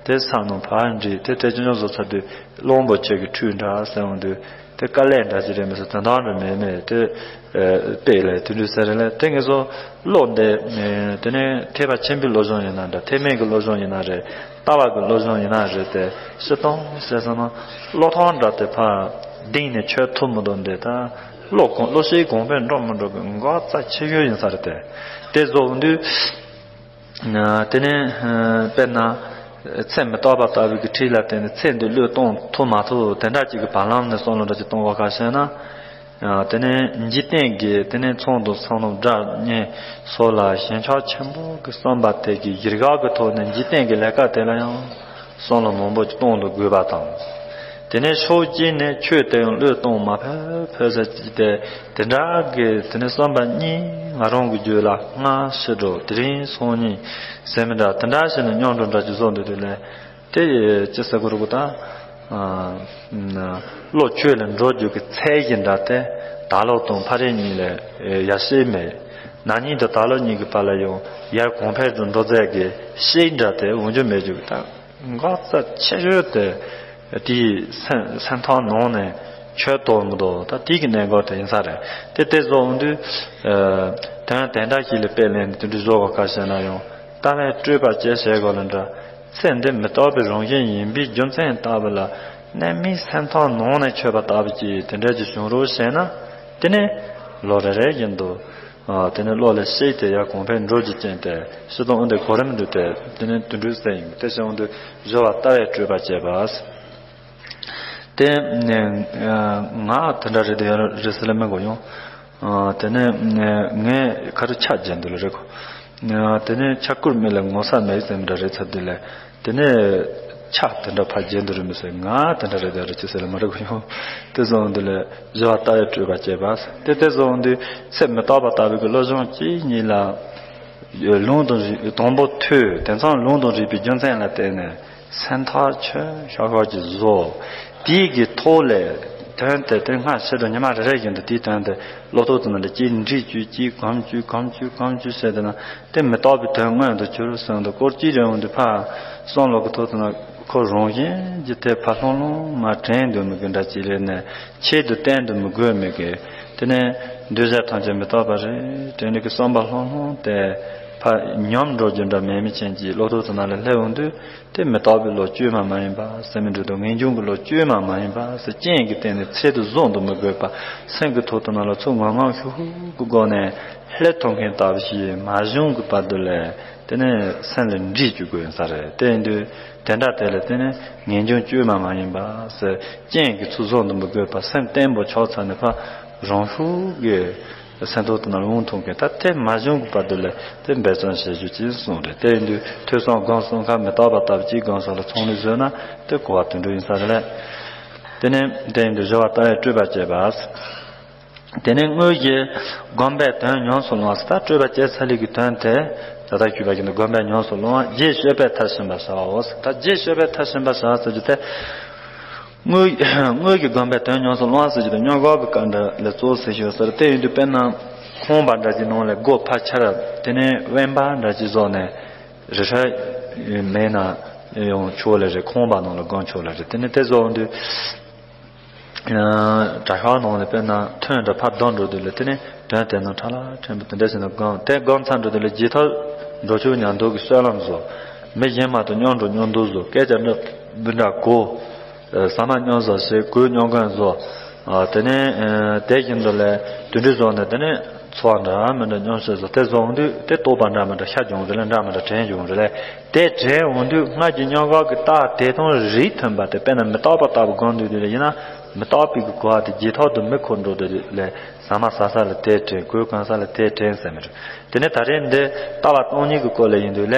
དེ་ས་ནང་ཕར་འགྲིལ་དེ་དེ་ཅུང་ཅུང་བཟོ་ཚར་དུས་གླང་པོ་ཆེ་གི་ཁྲུས་འདྲ་ཟེར་འོང་དུས་དེ་དཀའ་ལས་འདྲ་ཞིག་རེད་མི་ཟེར་དོན་དག་འདྲ་མེད་མེད་དེ། དཔེ་ལས་དེ་འདྲ་ཟེར་རེད་ལ་དེ་ངེད་ཚོ་བློ་འདི་དེ་ནས་ཐེག་པ་ཆེན་པོའི་བློ་སྦྱོང་ཡིན་ན་འདྲ་ཐེག་དམན་གྱི་བློ་སྦྱོང་ཡིན་ན་རེད། ལྟ་བ་གི་བློ་སྦྱོང་ཡིན་ན་རེད་དེ་སྤྱིར་བཏང་ཟེར་ཙམ་ན་བློ་ཐོག་འདྲ་དེ་ཕར་གདེང་ནས་ཆོད་ཐུབ་མི་འདུག་འདི་ད། བློ་གོང་བློ་ཤེས་གོང་འཕེལ་འགྲོ་མི་འགྲོ་གི་འགག་རྩ་ཆེ་ཤོས་ཡིན་ས་རེད་དེ། དེ་བཟོ་འོང་དུས། དེ་ནས་དཔེར་ན། ཚེ་མི་རྟག་པ་ལྟ་བུའི་གི་ཁྲིད་ལ་བརྟེན་ནས་ཚེ་འདི་བློས་གཏོང་ཐུབ་མ་ཐུབ་དེ་འདྲ་ཅིག་གི་བར་ལམ་ནས་བསམ་བློ་འདྲ་ཅིག་གཏོང་བ་ཁ་ཤས་ན། དེ་ནས་འཇིག་རྟེན་གྱི་དེ་ནས་ཚོང་དང་སོང་ལམ་སྒྲ་བརྙན་སོགས་ལ་ཞེན་ཆགས་ཆེན་པོ་གི་བསམ་པ་དེ་གི་གཞིར་བཞག་གི་ཐོག་ནས་འཇིག་རྟེན་གྱི་ལས་ཀ་དེ་ལ་ཡང་བསམ་བློ་མང་པོ་ཅིག་གཏོང་དུ་དགོས་པ་དང་། དེ་ནས་ཕྱོགས་གཅིག་ནས་ཆོས་དེ་ཡང་བློས་གཏོང་མ་ཕོད་ཕོད་ས་ཅིག་དེ་དེ་འདྲ་གི་དེ་ནས་བསམ་པ་གཉིས་ང་རང་གི་རྒྱུད་ལ་སྔར་ཕྱི་དྲོ་དེ་རིང་སང་ཉིན་ཟེར་མི་འདྲ་དེ་འདྲ་བྱས་ནས་མཉམ་དུ་འདྲ་ཅིག་བཟོ་འདུག་དུས་ལས་དེ་ཅི་ཟེར་དགོས་རེད་གོ་ད། བློ་ཆོས་ལ་འགྲོ་རྒྱུ་གི་ཚད་གཞི་འདྲ་དེ་ད་ལོ་དང་ཕ་རེ་གཉིས་ལས་ཡར་ཤེས་མེད། ན་ནིང་དང་ད་ལོ་གཉིས་ཀྱི་བར་ལ་ཡང་ཡར་གོང་འཕེལ་དུ་འགྲོ་ཚད་ཀྱི་ཤེས་འདྲ་དེ་འོང་རྒྱུ་མེད་རྒྱུ་གི་ད། འགག་རྩ་ཆེ་ཤོས་དེ་དེའི་སེམས་སེམས་ཐག་ནང་ནས་ཆོད་ཐུབ་མི་འདུག་ད་དེའི་གི་གནད་འགག་དེ་ཡིན་ས་རེད། དེ་དེ་བཟོ་འོང་དུས་དོན་དེ་འདྲ་ཞིག་ལ་དཔེ་ལེན་དེ་འདྲ་བཟོ་བ་ཁ་ཤས་ན་ཡང་ལྟ་བའི་སྤྲོས་པ་བཅས་བྱེད་དགོས་ལ་འདྲ། ཚེ་འདི་མི་རྟག་པའི་རང་བཞིན་ཡིན་པའི་རྒྱུ་མཚན་ལྟ་བུ་ལ་ གནས་མིན་སེམས་ཐག་ནང་ནས་ཆོད་པ་ལྟ་བུ་ཅིག་དེ་འདྲ་ཅིག་བྱུང་རོགས་བྱས་ན། དེ་ནས་ལོ་རེ་རེ་བཞིན་དུ། ཨ། དེ་ནས་བློ་ལ་ཤེས་དེ་ཡར་གོང་འཕེལ་འགྲོ་རྒྱུ་ཅན་དེ་སྤྱིར་བཏང་འོན་ཏེ་གོ་རིམ་འདུག་སྟེ། དེ་ནས་དུད་འགྲོའི་སེམས་ཡིན། དེ་བྱས་འོན་ཏེ་སྦྱོར་བ་ལྟ་བས་སྤྲོས་པ་བྱས་པ། དེ་ནས་ང་དེ་འདྲ་རེད་དེ་ཡང་རེད་ཟེར་ལ་མི་གོ་ཡོང་། ཨ། དེ་ནས་ངས་ཁ་རུ་ཆ་རྒྱན་འདུག་ལ་རེད་གོ། ཨ། དེ་ནས་ཆ་བསྐུར་མེད་ལ་ངོ་ཚ་མེད་ཟེར་འདྲ་རེད་ཚར་དུས་ལ། དེ་ནས་ཆ་དེ་འདྲ་ཕར་རྒྱན་དུ་རུ་མི་ཟེར། ང་དེ་འདྲ་རེད་དེ་རེད་ཅི་ཟེར་ལ་མ་རེད་གོ་ཡོང་། དེ་བཟོ་འོང་དུས་ལ་སྦྱོར་བ་ལྟ་བས་སྤྲོས་པ་བྱས་པ། དེ་དེ་བཟོ་འོང་དུས་ཚེ་མི་རྟག་པ་ལྟ་བུའི་གི་བློ་སྦྱོང་གཅིག་གཉིས་ལ། ལུང་དང་རིགས། དང་པོ་ཐོས། དེ་མཚམས་ལུང་དང་རིགས་པའི་རྒྱུ་མཚན་ལ་བརྟེན་ནས་སེམས་ཐག་ཆོད་ཤག་ཤག་ཅིག་བཟོ། དེའི་གི་ཐོག་ལས་དོན་དེ་དེ་སྔ་ཕྱི་དང་ཉི་མ་རེ་རེ་བཞིན་དུ་དེའི་དོན་དེ་བློ་ཐོག་ཏུ་ནང་ལ་གཅིག་འདྲིས་བཅུག་གཅིག་གོམས་བཅུག་གོམས་བཅུག་གོམས་བཅུག་བྱས་ཏེ་ན། དེ་མི་རྟག་པའི་དོན་མངོན་དུ་གྱུར་གསུངས་འདུག། སྐོར་གཅིག་རེ་འོང་དུས་ཕར་བསམ་བློ་གི་ཐོག་ཏུ་ན་ཁོ་རང་བཞིན་གྱིས་དེ་ཕར་ལྷུང་ལྷུང་མ་དྲན་འདུག་མི་དགོས་འདྲ་ཅིག་རེད་ནས། ཆེད་དུ་བསྟན་དུ་མི་དགོས་མི་དགོས། དེ་ནས་འདུས་བྱས་ཐམས་ཅད་མི་རྟག་པ་རེད་དྲན་ནས་ཀྱི་བསམ་པ་ལྷུང་ལྷུང་དེ་ཕར་ཉམས་འགྲོ་རྒྱུ་འདྲ་མེད་མི་ཅན་གྱི་བློ་ཐོག་ཏུ་ན་ལ་སླེབས་འོང་དུས། དེ་མི་རྟག་པའི་བློ་བཅོས་མ་མ་ཡིན་པ་ཟེར་མི་འགྲོ་དང་། ངེས་འབྱུང་གི་བློ་བཅོས་མ་མ་ཡིན་པ་ཟེར་རྐྱེན་གྱི་སྟེང་ནས་ཚད་དུ་བཟུང་དུ་མི་དགོས་པ། སེམས་ཀྱི་ཐོག་ཏུ་ན་ལ་ཚུར་ངང་ངམ་ཤུགས་ཤུགས་ཀྱི་སྒོ་ནས་སླེབས་ཐུབ་མཁན་ལྟ་བུ་ཞིག་མ་བྱུང་གི་བར་དུ་ལས། དེ་ནས་སེམས་ལ་འདྲིས་བཅུག་དགོས་ཡིན་ས་རེད། དེ་ཡིན་དུས་དེ་འདྲ་དེ་ལ་དེ་ནས་ངེས་འབྱུང་བཅོས་མ་མ་ཡིན་པ་ཟེར་རྐྱེན་གྱིས་ཚུར་བཟུང་དུ་མི་དགོས་པ། སེམས་བརྟན་པོ་ཆགས་ཚར་ནས་ཕར་རང་ཤུགས་ཀྱིས་སེམས་ཐོག་ཏུ་ན་ལ་འོང་ཐུབ་མཁན། ད་དེ་མ་བྱུང་གི་བར་དུ་ལ་དེ་འབད་བརྩོན་བྱེད་རྒྱུ་ཅིག་གསུངས་རེད། དེ་ཡིན་དུས་ཐོས་བསམ་སྒོམ་གསུམ་ཁ་མི་རྟག་པ་ལྟ་བུ་ཅིག་སྒོམ་གསུམ་ལ་ཚང་ནས་བཟོས་ན་དེ་གོ་བ་དོན་འགྲུབ་ཡིན་ས་རེད་ལ། དེ་ནས་དེ་ཡིན་དུས་སྦྱོར་བ་ལྟ་བས་སྤྲོས་པ་བྱས་པ། དེ་ནས་དངོས་ཀྱི་སྒོམ་པས་དོན་ཉམས་སུ་བླང་བ་ཟེར། ད་སྤྲོས་པ་བཅད་ཚར་ལས་ཀྱི་དོན་དེ་ད་ལྟ་ཞུས་པ་བཞིན་དུ་སྒོམ་པས་ཉམས་སུ་བླང་བ། རྗེས་སྤྱོད་པས་མཐར་ཕྱིན་པར་བྱའོ་ཟེར། ད་རྗེས་སྤྱོད་པས་མཐར་ཕྱིན་པར་བྱ་ཟེར་རྒྱུ་དེ། དངོས་དངོས་ཀྱི་སྒོམ་པས་དོན་ཉམས་སུ་བླང་བ་ཟེར་རྒྱུ་དེ་སྔོན་འགོག་གི་སྐབས་འདྲ་ལ་གཙོ་བོ་ཟེར་ཞུ་ཟེར། དེ་ཡིན་དུས་དཔེར་ན་ཁང་པ་འདྲ་ཅིག་ནང་ལ་སྒོ་ཕར་ཕྱར། དེ་ནས་དབེན་པ་འདྲ་ཅིག་བཟོས་ནས་རི་ཁྲོད་མེད་ན་ཡང་ཆོག་ལེ་རེད། ཁང་པ་ནང་ལ་སྒོམ་ཆོག་ལེ་རེད། དེ་ནས་དེ་བཟོ་འོང་དུས། གྲྭ་ཤག་ནང་ལ་དཔེར་ན་ཐོན་འདྲ་ཕར་བསྡད་འགྲོ་དུས་ལ། དེ་ནས་དོན་དེ་རྣམས་ཕྲ་ལ་ཕྲན་བུ་དེ་འདྲ་བྱས་ནས་སྒོམ། དེ་སྒོམ་ཚར་འགྲོ་དུས་ལ་རྗེས་ཐོབ་འགྲོ་ཆོག་ཉམས་རྟོགས་ཀྱི་སྤྱོད་ལམ་བཟོ། མི་གཞན་མ་གཏོགས་མཉམ་འགྲོ་མཉམ་འདུག་བཟོ། སྐད་ཆ་འདྲ་འདི་འདྲ་གོ། ཟ་མ་མཉམ་བཟོ་ཞེས་གོས་མཉམ་གོན་བཟོ། དེ་ནས་དེ་བཞིན་དུ་ལ་དུད་འགྲོ་བཟོ་ནས། དེ་ནས་འཚོ་བ་འདྲ་མི་འདྲ་མཉམ་བྱེད་བཟོ། དེ་བཟོ་འོང་དུས་དེ་རྟོགས་པ་འདྲ་མི་འདྲ་ཤར་བྱུང་རེད་ལ། འདྲ་མི་འདྲ་དྲན་བྱུང་རེད་ལ། དེ་དྲན་འོང་དུས་སྔར་གྱི་སྔོན་འགོག་གི་རྟགས་དེ་དང་རིགས་མཐུན་པ་དེ། དཔེར་ན་མི་རྟག་པ་ལྟ་བུ་སྒོམ་འདུག་དུས་ལ་ཡིན་ན། མི་རྟག་པའི་གི་གོ་བ་དེ་རྗེས་ཐོབ་ཏུ་མི་འཁོར་འགྲོ་དུས་ལ། ཟ་མ་ཟ་ས་ལ་དེ་དྲན། གོས་གོན་ས་ལ་དེ་དྲན་ཟེར་མི་རེད། དེ་ནས་ད་རེས་འདི་ལྟ་བ་སྟོང་ཉིད་ཀྱི་སྐོར་ལ་ཡིན་དུས་ལ།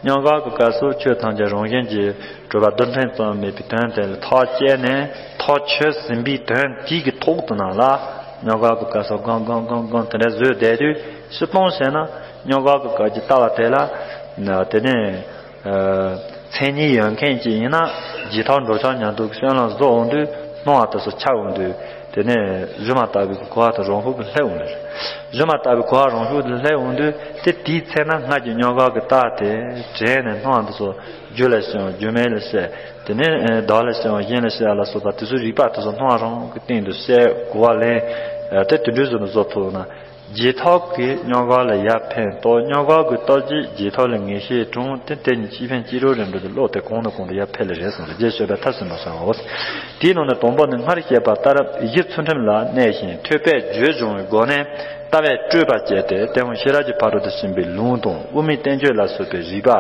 སྔོན་འགོག་གི་སྐབས་སུ་ཆོས་ཐམས་ཅད་རང་བཞིན་གྱིས་གྲུབ་པ་རྡུལ་ཕྲན་ཙམ་མེད་པའི་དོན་དེ་ལ་ཐག་བཅད་ནས་ཐག་ཆོད་ཟིན་པའི་དོན་དེ་གི་ཐོག་ཏུ་ན་ལ། སྔོན་འགོག་གི་སྐབས་སུ་སྒོམ་སྒོམ་སྒོམ་སྒོམ་དེ་འདྲ་བཟོས་བསྡད་དུས། སྤྱིར་བཏང་བྱས་ན་སྔོན་འགོག་གི་སྐབས་ཀྱི་ལྟ་བ་དེ་ལ། དེ་ནས་མཚན་ཉིད་ཡོད་མཁན་ཅིག་ཡིན་ན། རྗེས་ཐོབ་འགྲོ་ཕྱོགས་ཉམས་རྟོགས་ཀྱི་སྤྱོད་ལམ་བཟོ་འོང་དུས་སྣང་བ་དེ་ཚོ་ཆགས་འོང་དུས། དེ་ནས་སྒྱུ་མ་ལྟ་བུའི་གོ་བ་དེ་རང་ཤུགས་ཀྱིས་སླེབས་འོང་ལེ། སྒྱུ་མ་ལྟ་བུའི་གོ་བ་རང་ཤུགས་ཀྱིས་སླེབས་འོང་དུས། དེ་དེའི་ཚེ་ན་སྔར་གྱི་སྔོན་འགོག་གི་རྟགས་དེ་དྲན་ནས་སྣང་བ་དེ་ཚོ་རྒྱུ་ལ་ཞེན་པ་རྒྱུ་མེད་ལ་བཤད། དེ་ནས་བདག་ལ་ཞེན་པ་གཞན་ལ་བཤད་ལ་སོགས་པ་དེ་ཚོའི་རིགས་པ་དེ་ཚོ་སྣང་བ་རང་གི་སྟེང་དུ་བཤད། གོ་བ་ལེན། དེ་དེ་འདྲའི་བཟོ་ནས་བཟོ་ཐུབ་ན། རྗེས་ཐོབ་ཀྱིས་སྔོན་འགོག་ལ་ཡར་ཕན་ཐོགས། སྔོན་འགོག་གི་སྟོབས་ཀྱིས་རྗེས་ཐོབ་ལ་ངེས་ཤེས་འདྲོངས་ཏེ། དེ་གཉིས་གཅིག་ཕན་གཅིག་གྲོགས་རེད་འགྲོ་དུས། བློ་དེ་གོང་ནས་གོང་དུ་ཡར་འཕེལ་ལེ་རེད་གསུངས་རེད། རྗེས་སྤྱོད་པས་མཐར་ཕྱིན་པར་བྱའོ། དེའི་ནང་ནས་དང་པོ་ནི། སྔར་བཤད་པ་ལྟར་གཞི་ཚུལ་ཁྲིམས་ལ་གནས་ཤིང་ཐོས་པས་རྒྱུད་སྦྱོང་བའི་སྒོ་ནས་ལྟ་བས་སྤྲོས་པ་བཅད་དེ། དེ་ཡང་ཤེས་རབ་ཀྱི་ཕ་རོལ་ཏུ་ཕྱིན་པའི་ལུང་དང་དབུ་མའི་བསྟན་བཅོས་ལ་སོགས་པའི་རིགས་པ།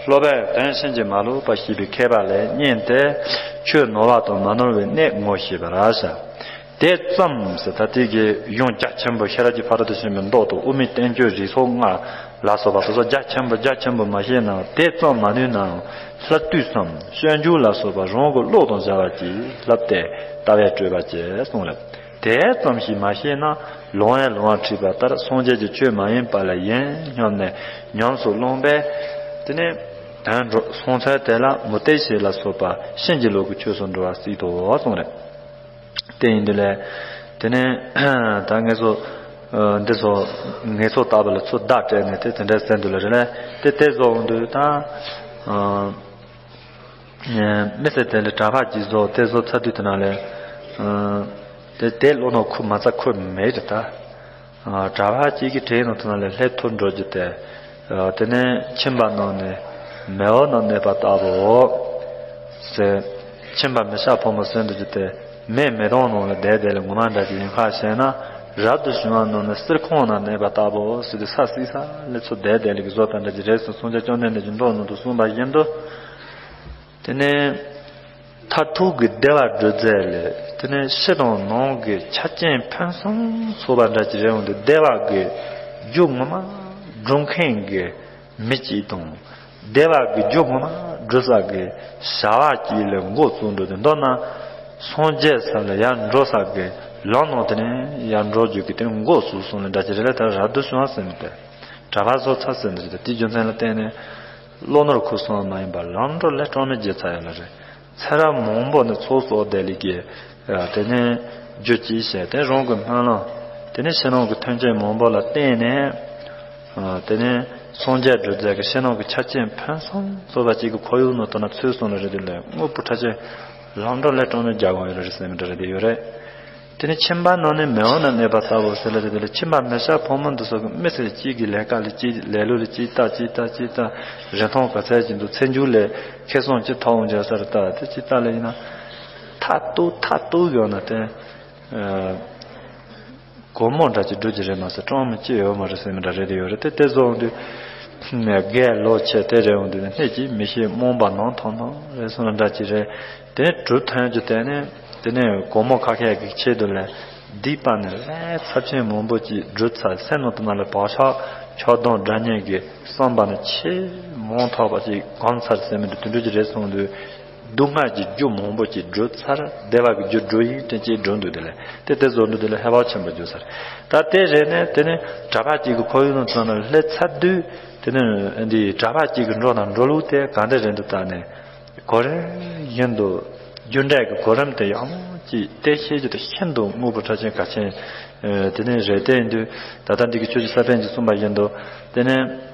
སློབ་པས་དོན་ཕྱིན་ཅི་མ་ལོག་པར་ཤེས་པའི་མཁས་པ་ལས་རྙེད་དེ། ཆོས་ནོར་བ་དང་མ་ནོར་བའི་གནས་ངོ་ཤེས་པར་བྱ། དེ་ཙམ་ཟེར། ད་དེ་གི་ཡོན་རྒྱ་ཆེན་པོ་ཤེས་རབ་ཀྱི་ཕ་རོལ་ཏུ་ཕྱིན་པའི་མདོ་དང་དབུ་མའི་བསྟན་བཅོས་རིགས་ཚོགས་ལྔ་ལ་སོགས་པ་སོ་སོ་རྒྱ་ཆེན་པོ་རྒྱ་ཆེན་པོ་མ་ཤེས་ན། དེ་ཙམ་མ་ནུས་ནའང་སླབ་དུས་སམ། སྤྱོད་འཇུག་ལ་སོགས་པ་རང་གི་བློ་དང་སྦྱར་བ་གྱིས་སླབ་སྟེ་ལྟ་བས་སྤྲོས་པ་བཅད་གསུངས་རེད། དེ་ཙམ་ཞིག་མ་ཤེས་ན་ལོང་བས་ལོང་བ་ཁྲིད་པ་ལྟར་སངས་རྒྱས་ཀྱི་ཆོས་མ་ཡིན་པ་ལ་ཡིན་སྙམ་ནས་ཉམས་སུ་བླངས་པས། དེ་ནས་དོན་འགྲོ་སོང་ཚུལ་དེ་ལ་མུ་སྟེགས་བྱེད་ལ་སོགས་པ་ཕྱིན་ཅི་ལོག་གི་ཆོས་སུ་འགྲོ་བ་སྲིད་དོ་གསུངས་རེད། དེ་ཡིན་དུས་ལས། དེ་ནས་ད་ངེད་ཚོ་འདི་ཚོ་ངེད་ཚོ་ལྟ་བུ་ལ་ཚུར་བརྡ་སྤྲད་ནས་དེ་དེ་འདྲ་ཟེར་འདུག་ལ་རེད་ལ། དེ་དེ་བཟོ་འོང་དུས་ད་མི་ཟེར་དེ་ལ་གྲྭ་པ་གཅིག་བཟོ་དེ་བཟོ་ཚར་དུས་དེ་ན་ལས་དེ་དེ་བློ་ནང་ཁུར་མ་ཚར་ཁུར་མེད་རེད་ད། གྲྭ་པ་གཅིག་གི་གྲས་ནང་དུ་ན་ལས་ལྷད་ཐུར་འགྲོ་རྒྱུ་དེ། དེ་ནས་ཁྱིམ་པ་ནང་ནས་མེ་འོབས་ནང་གནས་པ་ལྟ་བུའོ། ཟེར། ཁྱིམ་པ་མི་ཤ་ཕོ་མོ་ཟེར་འདུག་རྒྱུ་དེ། མེ་མེ་དོང་ནང་ལ་བསྡད་བསྡད་ལ་ངོ་མ་འདྲ་ཅིག་ཡིན་ཁ་བྱས་ན། རབ་ཏུ་བྱུང་བ་རྣམས་ནི་གསེར་ཁང་ན་གནས་པ་ལྟ་བུ་ཟེར་དུས་ས་བསིལ་ས་ལ་ཚུར་བསྡད་བསྡད་ལ་གི་བཟོ་ལྟ་འདྲ་ཅིག་རེད་ཟེར་སངས་རྒྱས་བཅོམ་ལྡན་འདས་ཀྱིས་མདོ་ནང་དུ་གསུངས་པ་བཞིན་དུ། དེ་ནས། མཐར་ཐུག་གི་བདེ་བ་སྒྲུབ་མཛད་ལས། དེ་ནས་ཕྱི་དང་ནང་གི་ཆ་རྐྱེན་ཕུན་སུམ་ཚོགས་པ་འདྲ་ཅིག་རེད་འོང་དུས། བདེ་བ་གི་རྒྱུ་ངོ་མ་སྒྲུབ་མཁན་གྱི་མི་གཅིག་དང་། བདེ་བ་གི་རྒྱུ་ངོ་མ་སྒྲུབ་ས་གི་བྱ་བ་གཅིག་ལ་འགོ་བཙུགས་འགྲོ་དུས། མདོར་ན་སངས་རྒྱས་ས་ལ་ཡར་འགྲོ་ས་གི་ལམ་ནང་དེ་ནས་ཡར་འགྲོ་རྒྱུ་གི་དེ་འགོ་བཙུགས་སོང་ལ་འདྲ་ཅིག་རེད་ལ། ད་རབ་ཏུ་བྱུང་བ་ཟེར་མི་དེ། གྲྭ་པ་བཟོ་ཚར་ཟེར་མི་དེ། དེའི་རྒྱུ་མཚན་ལ་བརྟེན་ནས་བློ་ནོར་ཁུག་སོང་བ་མ་ཡིན་པར་ལམ་འགྲོ་ལས་གྲོལ་མི་བརྒྱུད་ཚར་ཡོད་ལ་རེད། ཚེ་རབས་མང་པོ་ནས་ཚོགས་གསོག་བསྡད་ལས་ཀྱི། དེ་ནས་རྒྱུ་གཅིག་བྱས་ཏེ་རང་གི་སྨོན་ལམ། དེ་ནས་ཕྱི་ནང་གི་མཐུན་རྐྱེན་མང་པོ་ལ་བརྟེན་ནས། དེ་ནས་སངས་རྒྱས་སྒྲུབ་རྫས་ཀྱི་ཕྱི་ནང་གི་ཆ་རྐྱེན་ཕུན་སུམ་ཚོགས་པ་གཅིག་གི་ཁོར་ཡུག་ནང་དུ་ན་ཚུད་སོང་ལ་རེད་དེ་ལས། དངོས་པོ་ཕྲ་ཕྱིན་ལམ་འགྲོ་ལས་གྲོལ་མི་རྒྱ་གང་ཡོད་ལ་རེད་ཟེར་མི་འདྲ་རེད་དེ་ཡོད་རེད། དེ་ནས་ཁྱིམ་པ་རྣམས་ནི་མེ་འོབས་ན་གནས་པ་ལྟ་བུ་ཟེར་ལ་རེད་དེ་ལས། ཁྱིམ་པ་མི་ཤ་ཕོ་མོ་འདི་ཚོ་གི་མི་ཚེ་གཅིག་གི་ལས་ཀ་ལ་གཅིག་ལས་ལུགས་ལ་གཅིག་ལྟ་གཅིག་ལྟ་གཅིག་ལྟ། རིན་ཐང་ག་ཚད་ཅིག་འདུག་ཚེ་མཇུག་ལ་ཁེ་བཟང་ཅིག་ཐོབ་འོང་རྒྱུ་ས་རེད། ད་དེ་གཅིག་ལྟ་ལ་ཡིན་ན། མཐར་གཏུགས་མཐར་གཏུགས་ཡོང་ན་དེ། སྒོར་མོ་འདྲ་ཅིག་སྒྲུབ་ཀྱི་རེད་མ་ཟད་གྲངས་མི་ཅི་ཡོད་མ་རེད་ཟེར་མི་འདྲ་རེད་དེ་ཡོད་རེད། དེ་དེ་བཟོ་འོང་དུས། རྒས་ལོ་ཆེ་དེ་རེད་འོང་དུས་ནི་སྣེ་གཅིག་མི་ཤེས་རྨོངས་པ་ནང་ཐོང་ཐོང་རེད་སོང་ལ་འདྲ་ཅིག་རེད། དེ་ནས་གྲུབ་ཐོན་གྱི་དེ་ནས་དེ་ནས་སྒོར་མོ་ཁ་ཤས་ཀྱི་ཆེད་དུ་ལས་སྡིག་པ་ནི་ལས་ཚབས་ཆེན་མང་པོ་ཅིག་སྒྲུབ་ཚར། སེམས་ནང་དུ་མ་ལ་བག་ཆགས་ཆགས་སྡང་དགྲ་གཉེན་གྱི་བསམ་པ་ནི་ཆེས་མང་ཐོག་པ་ཅིག་གོམས་ཚར་ཟེར་མི་འདུག་དེ་འདྲ་ཅིག་རེད་སོང་དུས། སྡུག་བསྔལ་གྱི་རྒྱུ་མང་པོ་ཅིག་སྒྲུབ་ཚར། བདེ་བ་གི་རྒྱུ་སྒྲུབ་ཡིན་དྲན་ཅིག་སྒྲུབ་འདུག་དེ་ལས་དེ་དེ་བཟོ་འདུག་དེ་ལས་ཧེ་བག་ཆེན་པོ་འགྱུར་ཚར། ད་དེ་རེད་ནས་དེ་ནས་གྲྭ་པ་གཅིག་གི་ཁོར་ཡུག་ནང་ཚང་ན་སླེབས་ཚར་དུས། དེ་ནས་འདི་གྲྭ་པ་གཅིག་གི་འགྲོ་དང་འགྲོ་ལུགས་དེ་ག་འདྲ་རེད་འདུག་ད་ནས་གོ་རིམ་བཞིན་དུ་རྒྱུ་འབྲས་ཀྱི་གོ་རིམ་དེ་ཡག་མོ་ཅིག་དེ་ཤེས་རྒྱུ་དེ་ཤིན་ཏུ་དངོས་པོ་ཕྲ་ཕྱིན་གལ་ཆེན། དེ་ནས་རེད། དེ་ཡིན་དུས་ད་ལྟ་འདི་གི་ཆོས་ཀྱི་ས་པཎ་གྱིས་གསུངས་པ་བཞིན་དུ་དེ་ནས།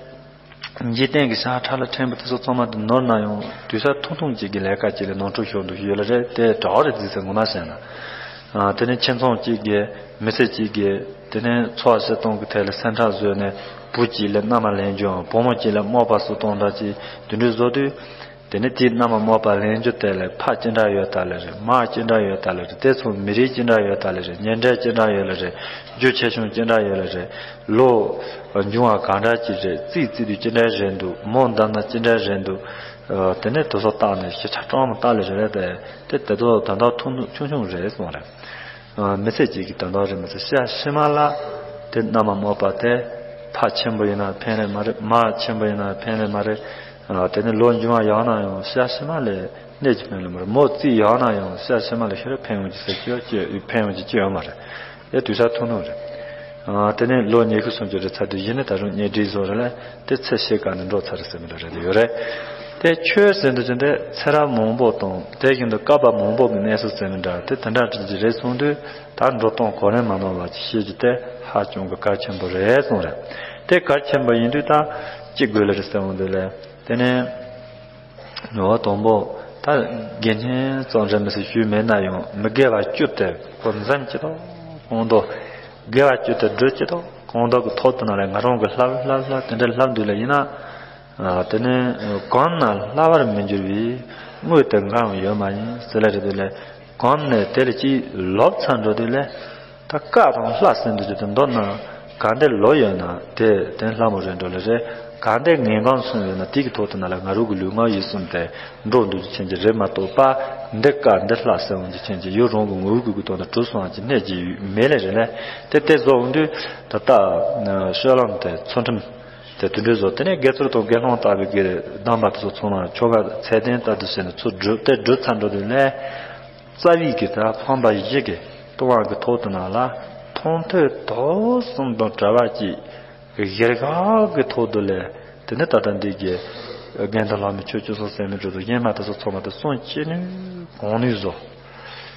འཇིག་རྟེན་གྱི་ཤ་ཁྲག་ལ་ཕྲན་བུ་དེ་ཚོ་ཚང་མ་དུ་ནོར་ན་ཡང་དུས་ས་ཐུང་ཐུང་གཅིག་གི་ལས་ཀ་གཅིག་ལ་ནོར་འཁྲུལ་ཤོར་འདུག་ཡོད་ལ་རེད། དེ་གྲྭ་བ་རེད་འཛིན་ཟེར་ངོ་མ་བཤད་ན། དེ་ནས་ཁྱིམ་ཚང་གཅིག་གི་མི་ཚེ་གཅིག་གི་དེ་ནས་འཚོ་བ་བྱེད་སྟངས་ཀྱི་ཐད་ལ་སེམས་ཁྲལ་བཟོས་ནས་བུ་གཅིག་ལ་མནའ་མ་ལེན་རྒྱུའམ་བུ་མོ་གཅིག་ལ་རྨོག་པ་གསོ་སྟངས་འདྲ་གཅིག་དེ་འདྲ་བཟོ་དུས། དེ་ནས་དེའི་མནའ་མ་རྨོག་པ་ལེན་རྒྱུ་དེ་ལ་ཕ་ཅི་འདྲ་ཡོད་ད་ལ་རེད། མ་ཅི་འདྲ་ཡོད་ད་ལ་རེད། དེ་ཚོ་མི་རིགས་ཅི་འདྲ་ཡོད་ད་ལ་རེད། ཉེ་འབྲེལ་ཅི་འདྲ་ཡོད་ལ་རེད། རྒྱུ་ཆེ་ཆུང་ཅི་འདྲ་ཡོད་ལ་རེད། ལོ་འབྱུང་བ་གང་འདྲ་ཅིག་རེད། རྩིས་རྩིས་དུས་ཅི་འདྲ་རེད་འདུག་མོ་འདམ་ན་ཅི་འདྲ་རེད་འདུག་དེ་ནས་དེ་ཚོ་བརྟག་ནས་ཤི་ཆ་གྲངས་མ་བརྟག་ལས་རེད་དེ། དེ་དེ་ཚོ་དོན་དག་ཐུང་ཐུང་ཆུང་ཆུང་རེད་གསུངས་རེད། མི་ཚེ་གཅིག་གི་དོན་དག་རེད་མ་ཟད་ཤ་ཤི་མ་ལ་དེ་མནའ་མ་རྨོག་པ་དེ་ཕ་ཆེན་པོ་ཡིན་ན་ཕན་ལས་མ་རེད། མ་ཆེན་པོ་ཡིན་ན་ཕན་ལས་མ་རེད། དེ་ནས་ལོ་འབྱུང་བ་ཡག་ན་ཡང་ཤ་ཤི་མ་ལས་གནས་ཀྱི་ཕན་ལས་མ་རེད། མོ་རྩིས་ཡག་ན་ཡང་ཤ་ཤི་མ་ལས་ཤི་རེ་ཕན་ཡོང་གི་ཟེར་གྱི་ཡོད་ཀྱི་ཕན་ཡོང་གི་ཅི་ཡོད་མ་རེད། དེ་དུས་ས་ཐུང་ཐུང་རེད། དེ་ནས་ལོ་ཉི་ཤུ་སུམ་ཅུ་རེ་ཚར་དུས་གཞི་ནས་ད་རུང་གཉེན་སྒྲིག་བཟོ་རེ་ལ་དེ་ཚེ་ཕྱེད་ཀ་ནས་འགྲོ་ཚར་རེ་ཟེར་མི་འདྲ་རེ་དེ་ཡོད་རེད། དེ་ཆོས་ཟེར་འདུག་ཅི་འདྲ་ཚེ་རབས་མང་པོ་དང་དེ་བཞིན་དུ་བསྐལ་པ་མང་པོ་གི་གནས་སུ་ཟེར་མི་འདྲ་དེ་དེ་འདྲ་བྲིས་ཀྱི་རེད་གསུངས་དུས། ད་འགྲོ་སྟངས་གོ་རིམ་མ་ནོར་བ་ཅིག་ཤེས་རྒྱུ་དེ་ཧ་ཅང་གི་གལ་ཆེན་པོ་རེད་གསུངས་རེད། དེ་གལ་ཆེན་པོ་ཡིན་དུས་ད་ཅི་དགོས་ལ་རེད་ཟེར་འོང་དུས་ལས་དེ་ནས་ངོ་བོ་དང་པོ་ད་དགེ་བསྙེན་ཙམ་རེད་མི་སྲིད་ཞུས་མེད་ན་ཡང་མི་དགེ་བ་བཅུ་དེ་ཁོ་འཛེམ་ཅི་ཐོག་གང་དུ་དགེ་བ་བཅུ་དེ་སྒྲུབ་ཅི་ཐོག་གང་དུ་གི་ཐོག་ཏུ་ན་ལས་ང་རང་གི་ལྷབ་ལྷབ་ལྷབ་དེ་འདྲ་ལྷབ་འདུག་ལ་ཡིན་ན། དེ་ནས་གོམས་ན་སླ་བར་མི་འགྱུར་བའི་དངོས་དེ་འགའ་ཡང་ཡོད་མ་ཡིན་ཟེར་ལ་རེད་དེ་ལས་གོམས་ནས་དེ་ལ་ཅིག་ལོབས་ཚར་འགྲོ་དུས་ལས་ད་བཀའ་དང་ལྷ་ཟེར་འདུག་ཅི་དེ་མདོར་ན་ག་འདི་ལོ་ཡོད་ན་དེ་དེ་ལྷ་མོ་རེད་འགྲོ་ལ་རེད། ག་འདི་ངན་གོམས་སོང་ཡོད་ན་དེ་གི་ཐོག་ཏུ་ན་ལ་ང་རུ་གི་ལུས་ངག་ཡིད་གསུམ་དེ་འགྲོ་འདུག་ཅི་ཆེན་གྱི་རེད་མ་གཏོགས་པ་འདི་བཀའ་འདི་ལྷ་ཟེར་འོང་ཅི་ཆེན་གྱི་ཡུལ་རང་གི་ངོ་བོ་གི་གི་ཐོག་ན་གྲུབ་སོང་ཅི་གནས་ཀྱི་མེད་ལ་རེད་ལས་དེ་དེ་བཟོ་འོང་དུས་ད་ལྟ་ཤོ་ལམ་དེ་ཚོ་ཁྲིམས། དེ་དུད་འགྲོའི་བཟོ་དེ་ནས་དགེ་ཚུལ་དང་དགེ་སློང་ལྟ་བུའི་གི་གདམས་པ་དེ་ཚོ་ཚང་མ་ཆོ་ག་ཚད་ལྡན་ལྟར་དུ་བྱས་ནས་ཚུར་སྒྲུབ་དེ་སྒྲུབ་ཚར་འགྲོ་དུས་ལས་རྩ་བའི་གི་ད་ཕམ་པ་བཞི་གི་ལྟུང་བ་གི་ཐོག་ཏུ་ན་ལ་མཐོང་ཐོས་དོགས་གསུམ་དང་བྲལ་བ་གཅིག་གི་གཞིར་བཞག་གི་ཐོག་ཏུ་ལས་དེ་ནས་ད་ལྟ་འདི་གི་དགེ་འདུན་ལྷ་མོའི་ཆོས་བཅུ་གསུམ་ཟེར་མི་འགྲོ་དུས་གཞན་མ་དེ་ཚོ་ཚང་མ་དེ་གསུང་ཅི་ནུས་གང་ནུས་བཟོ།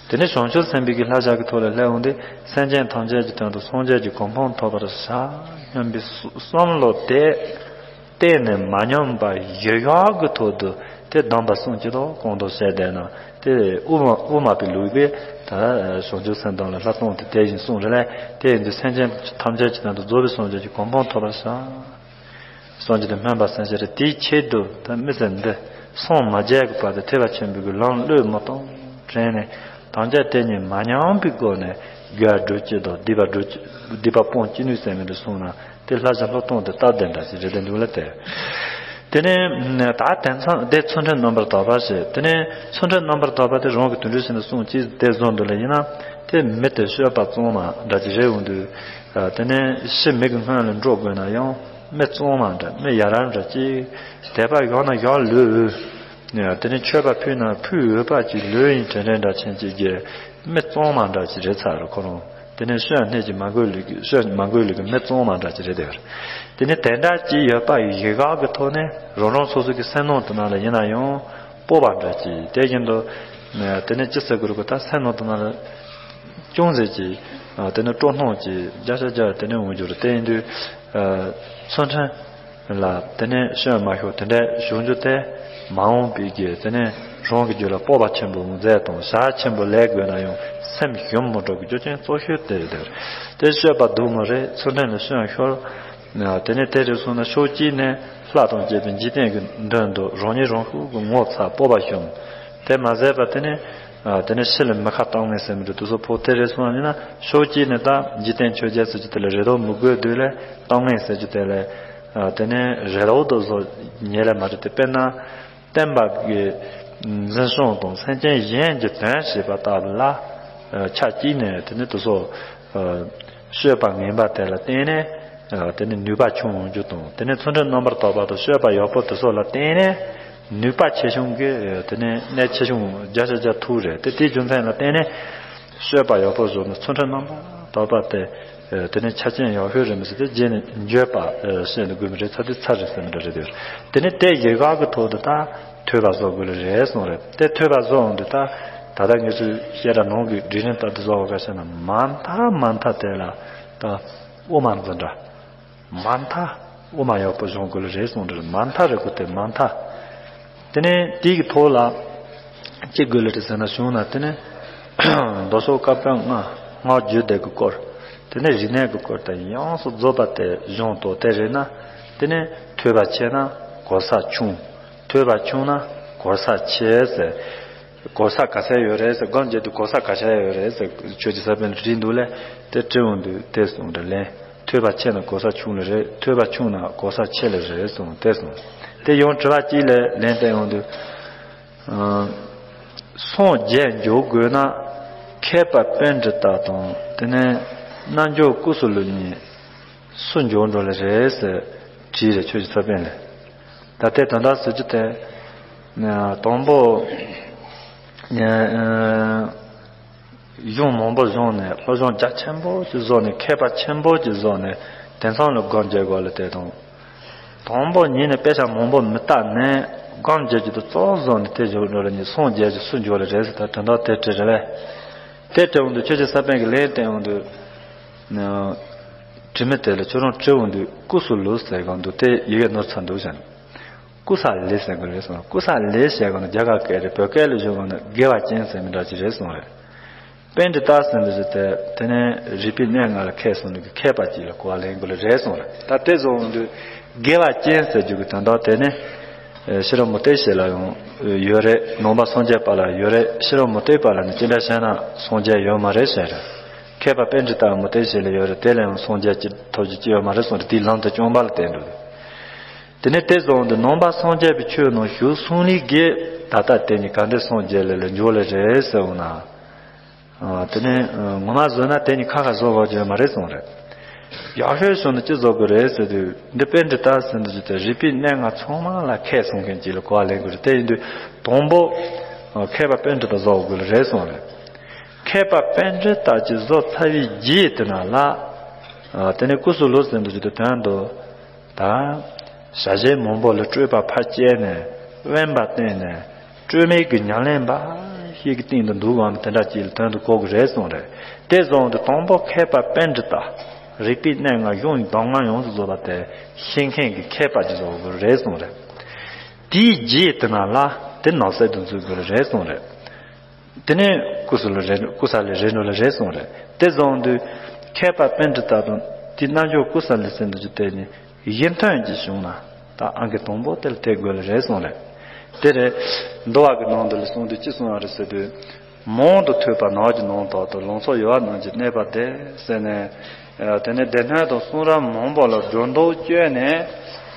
དེ་ནས་བྱང་ཆུབ་སེམས་དཔའི་གི་ལྷ་བཞག་གི་ཐོག་ལ་སླེབས་འོང་སྟེ་སེམས་ཅན་ཐམས་ཅད་ཀྱི་དོན་དུ་སངས་རྒྱས་ཀྱི་གོ་འཕང་ཐོབ་པར་བྱ་སྙམ་པའི་བསམ་བློ་དེ་གཏན་ནས་མ་ཉམས་པ་གཞིར་བཞག་གི་ཐོག་ཏུ་དེ་གདམས་པ་གསུང་ཅི་ཐོག་གང་དུ་བཤད་བསྡད་ན་དེ་དབུ་མ་དབུ་མ་པའི་ལུགས་པས་ད་བྱང་ཆུབ་སེམས་དང་ལ་ལྷག་སྟོང་དེ་དེ་བཞིན་གསུངས་རེད་ལ། དེ་ཡིན་དུས་སེམས་ཅན་ཐམས་ཅད་ཀྱི་དོན་དུ་རྫོགས་པའི་སངས་རྒྱས་ཀྱི་གོ་འཕང་ཐོབ་པར་བྱ། སངས་རྒྱས་དེ་སྨོན་པ་སེམས་ཤེས་རེད། དེའི་ཆེད་དུ་ད་མི་ཚེ་འདི་ སངས་མ་རྒྱས་ཀྱི་བར་དུ་ཐེག་པ་ཆེན་པོའི་གི་ལམ་བློས་མི་གཏོང་དྲན་ནས་དམ་བཅའ་དེ་ཉིད་མ་ཉམས་པའི་སྒོ་ནས་དགེ་བ་སྒྲུབ་ཀྱི་དང་སྡིག་པ་སྒྲུབ་ཀྱི་སྡིག་པ་སྤོང་ཅི་ནུས་ཟེར་མི་འདི་གསུངས་ན་དེ་ལྷ་བཞི་སློབ་སྟོན་དེ་སྟབས་བདེ་འདྲ་ཞིག་རེད་དེ་འདུག་ལ་དེ། དེ་ནས་ད་དེང་སང་དེ་ཚུལ་ཁྲིམས་རྣམ་པར་དག་པ་ཞེས་དེ་ནས་ཚུལ་ཁྲིམས་རྣམ་པར་དག་པ་དེ་རང་གི་དོན་འགྲུབ་ཞིག་ནས་གསུངས་ཀྱིས་དེ་བཟོ་འདུག་ལ་ཡིན་ན་དེ་མི་དེ་སྤྱོད་པ་གཙང་མ་འདྲ་ཅིག་རེད་འོང་དུས། དེ་ནས་ཕྱི་མི་གི་སྔོན་ལ་འགྲོ་དགོས་ན་ཡང་མི་གཙང་མ་འདྲ་མི་ཡ་རབས་འདྲ་ཅིག་དད་པ་ཡོད་ན་ཡང་ལོས་འོས། དེ་ནས་མཆོད་པ་ཕུལ་ན་ཕུལ་འོས་པ་ཅིག་ལོས་ཡིན་དྲན་དྲན་འདྲ་ཆེན་ཅིག་གི་མི་གཙང་མ་འདྲ་ཅིག་རེད་ཚར་རེད་ཁོ་རང་། དེ་ནས་ཤོད་སྣེ་ཅིག་མ་དགོས་ལུགས་ཀྱི་ཤོད་མ་དགོས་ལུགས་ཀྱི་མི་གཙང་མ་འདྲ་ཅིག་རེད་དེ། དེ་ནས་དེ་འདྲ་ཅིག་ཡོད་པ་ཡི་གེ་ག་གི་ཐོག་ནས་རང་རང་སོ་སོ་གི་སེམས་ནང་དུ་ན་ལ་ཡིན་ན་ཡང་སྤོབས་པ་འདྲ་ཅིག་དེ་བཞིན་དུ། དེ་ནས་ཅི་ཟེར་དགོས་རེད་གོ་ད་སེམས་ནང་དུ་ན་ལ་ཅུང་ཟད་ཅིག་དེ་ནས་སྤྲོ་སྣང་ཅིག་རྒྱ་ཆ་རྒྱ་དེ་ནས་འོང་རྒྱུ་རེད་དེ་ཡིན་དུས། ཚུལ་ཁྲིམས་ལ་དེ་ནས་ཤོད་མ་ཤོད་དེ་འདྲའི་བྱུང་རྒྱུ་དེ་མ་འོངས་པའི་གི་དེ་ནས་རང་གི་རྒྱུད་ལ་སྤོབས་པ་ཆེན་པོ་མཛད་དང་བྱ་ཆེན་པོ་ལས་དགོས་ན་ཡང་སེམས་ཞུམ་མི་འགྲོ་གི་རྒྱུ་རྐྱེན་གཙོ་ཤོས་དེ་རེད་དེ། དེ་སྤྱོད་པ་སྡུག་མོ་རེད་ཚུལ་ཁྲིམས་ལ་སྤྱོད་ཤོར། དེ་ནས་དེ་རེད་སོང་ན་ཕྱོགས་གཅིག་ནས་ལྷ་དང་བཅས་པའི་འཇིག་རྟེན་གྱི་མདུན་དུ་རང་ཉིད་རང་ཤུགས་ཀྱིས་ངོ་ཚ་སྤོབས་པ་ཞུམ། དེ་མ་ཟད་པ་དེ་ནས་དེ་ནས་ཕྱི་ལ་མི་ཁ་གཏོང་ངེས་ཟེར་མི་འདུག་དེ་ཚོ་ཕོག་དེ་རེད་སོང་ན་ཡིན་ན་ཕྱོགས་གཅིག་ནས་ད་འཇིག་རྟེན་ཆོས་བརྒྱད་ཟེར་རྒྱུ་དེ་ལ་རེ་དོགས་མི་དགོས་དུས་ལས་གཏོང་ངེས་ཟེར་རྒྱུ་དེ་ལས་དེ་ནས་རེ་དོགས་དུ་བཟོ་ཉེ་ལས་མ་རེད་དེ་དཔེར་ན། བསྟན་པ་གི་འཛིན་སྐྱོང་དང་སེམས་ཅན་གཞན་གྱི་དོན་བྱེད་པ་ལྟ་བུ་ལ་ཆ་གཅིག་ནས་དེ་ནི་དེ་ཚོ་སྤྱོད་པ་ངན་པ་དེ་ལ་བརྟེན་ནས་དེ་ནི་ནུས་པ་ཆུང་འོང་རྒྱུ་དང་དེ་ནི་ཚུལ་ཁྲིམས་རྣམ་པར་དག་པ་དང་སྤྱོད་པ་ཡག་པོ་དེ་ཚོ་ལ་བརྟེན་ནས་ནུས་པ་ཆེ་ཆུང་གི་དེ་ནི་གནད་ཆེ་ཆུང་བརྒྱ་ཆ་བརྒྱ་ཐུག་རེད་དེ་དེའི་རྒྱུ་མཚན་ལ་བརྟེན་ནས་སྤྱོད་པ་ཡག་པོ་བཟོ་ན་ཚུལ་ཁྲིམས་རྣམ་པར་དག་པ་དེ། དེ་ནས་ཆ་རྐྱེན་ཡག་ཤོས་རེད་མི་སྲིད་དེ་རྗེས་ནས་འགྱོད་པ་བཤད་ནས་དགོས་མི་རེད་ཚ་དུས་ཚ་རེད་ཟེར་མི་འདྲ་རེད་དེ། དེ་ནས་དེ་ཡི་ག་གི་ཐོག་ཏུ་ད་ཐོས་པ་བཟོ་དགོས་ལེ་རེད་གསུངས་རེད་དེ་ཐོས་པ་བཟོ་འོང་དུས་ད་ད་ལྟ་ངེད་ཚོས་བཤད་གྲྭ་ནང་གི་སྒྲིག་རིམ་ལྟར་དུ་བཟོ་བ་ག་ཤེ་ན་མ་མཐའ་མ་མཐའ་དེ་ལ་ད་དབུ་མ་འཛིན་གྲྭ་མ་མཐའ་དབུ་མ་ཡག་པོ་སྦྱོང་དགོས་ལེ་རེད་གསུངས་རེད་མ་མཐའ་རེད་གོ་དེ་མ་མཐའ། དེ་ནས་དེའི་གི་ཐོག་ལ་ཅི་དགོས་ལེ་རེད་ཟེར་ན་བྱུང་ན་དེ་ནས་མདོ་སོགས་བཀའ་པོད་ལྔ་སྔགས་རྒྱུད་སྡེ་གི་སྐོར་དེ་ནས་རིག་གནས་ཀྱི་སྐོར་དང་ཡོངས་སུ་རྫོགས་པ་དེ་སྦྱོང་དོ་དེ་རེད་ན་དེ་ནས་ཐོས་པ་ཆེ་ན་གོ་ས་ཆུང་ཐོས་པ་ཆུང་ན་གོ་ས་ཆེ་ཟེར། གོ་ས་ག་ཚད་ཡོད་རེད་ཟེར་སྒོམ་བརྒྱབ་དུས་གོ་ས་ག་ཚད་ཡོད་རེད་ཟེར་ཆོས་ཀྱི་ས་པཎ་དྲིས་འདུག་ལས་དེ་དྲི་འོང་དུས་དེ་གསུངས་རེད་ལན། ཐོས་པ་ཆེ་ན་གོ་ས་ཆུང་ལེ་རེད་ཐོས་པ་ཆུང་ན་གོ་ས་ཆེ་ལེ་རེད་གསུངས་དེ་གསུངས། དེ་ཡང་དྲི་བ་གཅིག་ལས་ལན་བསྟན་ཡོང་དུས། སངས་རྒྱས་འགྱུར་དགོས་ན་མཁས་པ་པཎྜི་ཏ་དང་དེ་ནས་རྣལ་འབྱོར་ཀུ་སུ་ལུ་གཉིས་སུ་འགྱུར་འགྲོ་ལེ་རེད་ཟེར་དྲིས་རེད་ཆོས་ཀྱི་ས་པཎ་ལས། ད་ལྟའི་དོན་དག་ཟེར་རྒྱུ་དེ། དང་པོ། གཞུང་མང་པོ་བཟུང་ནས་སློབ་སྦྱོང་རྒྱ་ཆེན་པོ་ཅིག་བཟོ་ནས་མཁས་པ་ཆེན་པོ་ཅིག་བཟོ་ནས་དེང་སང་ལ་སྒོམ་རྒྱག་དགོས་ལ་དེ་དང་། དང་པོ་ཉིད་ནས་དཔེ་ཆ་མང་པོ་མི་ལྟ་ནས་སྒོམ་རྒྱག་རྒྱུ་དེ་གཙོ་བོ་བཟོ་ནས་དེ་བཞུགས་འགྲོ་ལ་ཉིད་སངས་རྒྱས་ཀྱི་སུ་འགྱུར་ལ་རེད་ཟེར་ད་དོན་དག་དེ་དྲི་རེད་ལས། དེ་དྲི་འོང་དུས་ཆོས་ཀྱི་ས་པཎ་གྱི་ལན་བསྟན་འོང་དུས། དྲི་མི་དེ་ལ་ཁྱོད་རང་དྲི་འོང་དུས་ཀུ་སུ་ལུ་ཟེར་གང་འདུག་དེ་ཡི་གེ་ནོར་ཚར་འདུག་ཟེར། ཀུ་ས་ལི་ཟེར་གི་རེད་གསུངས། ཀུ་ས་ལི་ཟེར་གི་ན་རྒྱ་གར་སྐད་རེད། བོད་སྐད་ལ་ཞུ་གི་ན་དགེ་བ་ཅན་ཟེར་མི་འདྲ་ཅིག་རེད་གསུངས་རེད། པཎྜི་ཏ་ཟེར་འདི་ཟེར་ཏེ་དེ་ནས་རིག་པའི་གནས་ལྔ་ལ་མཁས་གསུངས་ནས་མཁས་པ་ཅིག་ལ་གོ་བ་ལེན་དགོས་ལེ་རེད་གསུངས་རེད། ད་དེ་བཟོ་འོང་དུས་དགེ་བ་ཅན་ཟེར་རྒྱུ་གི་དོན་དག་དེ་ནི་ཤེས་རབ་མུ་སྟེགས་ཞིག་ལ་ཡང་ཡོད་རེད། ནང་པ་སངས་རྒྱས་པ་ལ་ཡོད་རེད། ཤེས་རབ་མུ་སྟེགས་པ་ལ་ནི་ཅི་འདྲ་བཤད་ན་སངས་རྒྱས་ཡོད་མ་རེད་ཟེར་རེད། མཁས་པ་པཎྜི་ཏ་མུ་སྟེགས་ཞིག་ལ་ཡོད་རེད། དེ་ལ་ཡང་སངས་རྒྱས་ཀྱི་ཐོབ་རྒྱུ་ཅི་ཡོད་མ་རེད་གསུངས་རེད། དེའི་ལམ་དུ་བཅོམ་པ་ལ་བསྟན་འགྲོ། དེ་ནས་དེ་བཟུང་སྟེ་ནང་པ་སངས་རྒྱས་པའི་ཆོས་ནང་ཞུགས་སོང་ལས་ཀྱི་ད་ལྟ་དེ་ཉིད་ག་འདྲ་སངས་རྒྱས་ལས་ལ་འགྱུར་ལེ་རེད་ཟེར་འོང་ན། དེ་ནས་ངོ་མ་བཟོས་ན་དེ་ཉིད་ཁ་ཁ་བཟོ་དགོས་ཀྱི་ཡོད་མ་རེད་གསུངས་རེད། ཡག་ཤོས་བྱུང་ན་ཅི་བཟོ་དགོས་རེད་ཟེར་དུས་འདི་པཎྜི་ཏ་ཟེར་འདི་ཅི་དེ་རིག་པའི་གནས་ལྔ་ཚང་མ་ལ་མཁས་གསུང་མཁན་ཅིག་ལ་གོ་བ་ལེན་དགོས་རེད། དེ་ཡིན་དུས་དང་པོ་མཁས་པ་པཎྜི་ཏ་བཟོ་དགོས་ལེ་རེད་གསུངས་རེད། མཁས་པ་པཎྜི་ཏ་ཅིག་བཟོ་ཚར་བའི་རྗེས་དེ་ན་ལ། དེ་ནས་ཀུ་སུ་ལུ་ཟེར་འདི་ཅི་དེ་དོན་དུ། ད། ཞལ་བཞེས་མང་པོ་ལ་སྤྲོས་པ་ཕར་བཅད་ནས་དབེན་པ་བསྟེན་ནས་སྤྲོས་མེད་ཀྱི་ཉམས་ལེན་འབའ་ཞིག་གི་སྟེང་དུ་འདུག་གམ་དེ་འདྲ་ཅིག་ལ་དོན་དུ་གོ་དགོས་རེད་གསུངས་རེད། དེ་བཟུང་དུ་དང་པོ་མཁས་པ་པཎྜི་ཏ་རིག་པའི་གནས་ལྔ་གཞུང་གི་གདམས་ངག་ཡོངས་སུ་རྫོགས་པ་དེ་ཤེས་མཁན་གྱི་མཁས་པ་ཅིག་བཟོ་དགོས་རེད་གསུངས་རེད། དེའི་རྗེས་དེ་ན་ལ་དེ་ནང་གསེས་དུ་འཛུལ་དགོས་རེད་གསུངས་རེད། དེ་ནས་ཀུ་སུ་ལུ་རེ་ཀུ་ས་ལི་རེ་ནུ་ལ་རེད་གསུངས་རེད། དེ་བཟུང་དུས་མཁས་པ་པཎྜི་ཏ་དང་དེའི་རྣལ་འབྱོར་ཀུ་ས་ལི་ཟེར་འདི་ཅི་དེ་ནི་གཞི་མཐུན་གྱི་བྱུང་ན་ད་ཨང་ཀི་དང་པོ་དེ་ལ་དེ་དགོས་ལེ་རེད་གསུངས་རེད། དེ་རེད། འདུལ་བ་གི་ནང་དུ་ལ་གསུངས་དུས་ཅི་གསུངས་པ་རེད་ཟེར་དུས། མང་དུ་ཐོས་པ་ནགས་ཀྱི་ནང་དག་ཏུ། ལང་ཚོ་གཡོ་བ་རྣམས་ཀྱིས་གནོད་པ་བདེ་ཟེར་ནས། ཨ་དེ་ནས་སྡེ་སྣོད་དང་གསུང་རབ་མང་པོ་ལ་སྒྲོ་འདོགས་བཅད་ནས།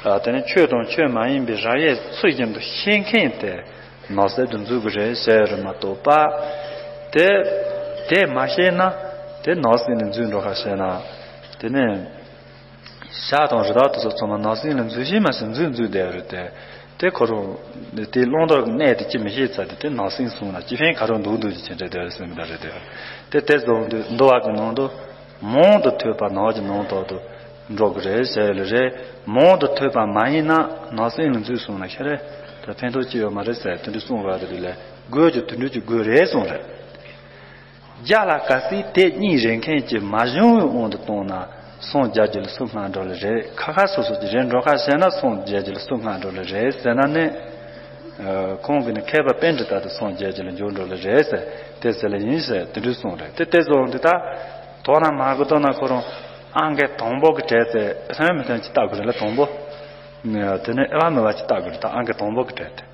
ཨ་དེ་ནས་ཆོས་དང་ཆོས་མ་ཡིན་པའི་རབ་དབྱེ་ཚུལ་བཞིན་དུ་ཤེས་མཁན་དེ་ནགས་གསེབ་ཏུ་འཛུལ་དགོས་རེད་ཟེར་རེད་མ་གཏོགས་པ། དེ་དེ་མ་ཤེས་ན། དེ་ནགས་གསེབ་ནས་འཛུལ་འགྲོ་ཁ་ཤས་ན། དེ་ནས། ཤ་དང་རི་དྭགས་དེ་ཚོ་ཚང་མ་ནགས་གསེབ་ལ་འཛུལ་ཤེས་མ་ཤེས་འཛུལ་འཛུལ་བསྡད་རེད་དེ། དེ་ཁོ་རང་དེ་བླང་དོར་གྱི་གནས་དེ་ཅི་མི་ཤེས་ཚར་དེ་དེ་ནགས་གསེབ་སོང་ན་ཅི་ཕན་ག་རང་འདུག་འདུག་ཅི་བྱེད་འདྲ་དེ་རེད་སེམས་འདྲ་རེད་དེ། དེ་དེ་བཟུང་དུས་འདུལ་བ་གི་ནང་དུ་མང་དུ་ཐོས་པ་ནགས་ཀྱི་ནང་དག་ཏུ་འགྲོ་གི་རེད་ཟེར་ལེ་རེད། མང་དུ་ཐོས་པ་མ་ཡིན་ན་ནགས་གསེབ་ལ་འཛུལ་སོང་ན་ཤ་རེད། ད་ཕན་ཐོགས་ཅི་ཡོད་མ་རེད་ཟེར་དེ་འདྲ་གསུངས་པ་རེད་དེ་ལས་དགོས་ཀྱི་དེ་འདྲ་ཅིག་དགོས་རེད་གསུངས་རེད། རྒྱ་ལ་གལ་སྲིད་དེ་གཉིས་རེག་མཁན་གྱི་མ་བྱུང་བའི་དབང་དུ་བཏང་ན་སངས་རྒྱས་རྒྱུ་ལ་སུ་སྔ་འགྲོ་ལེ་རེད། ཁ་ཁ་སོ་སོ་ཀྱི་རེད་འགྲོ་ཁ་བྱས་ན་སངས་རྒྱས་རྒྱུ་ལ་སུ་སྔ་འགྲོ་ལེ་རེད་ཟེར་ན་ནི། ཨ་ཁོང་གིས་ནི་མཁས་པ་པཎྜི་ཏ་དེ་སངས་རྒྱས་རྒྱུ་ལ་འགྱུར་འགྲོ་ལེ་རེད་ཟེར་དེ་ཟེར་ལེ་ཡིན་ཟེར་དེ་འདྲ་གསུངས་རེད། དེ་དེ་ཚོ་འདི་ལྟ་དོ་ན་མ་གི་དོ་ན་ཁོ་རང་ཨང་ཀི་དང་པོ་གི་གྲས་ཚེ་ཐོན་མི་ཐོན་ཅི་ལྟ་དགོས་རེད་ལ་དང་པོ། དེ་ནས་ཨེ་བ་མེད་པ་ཅི་ལྟ་དགོས་རེད་ད་ཨང་ཀི་དང་པོ་གི་གྲས་དེ།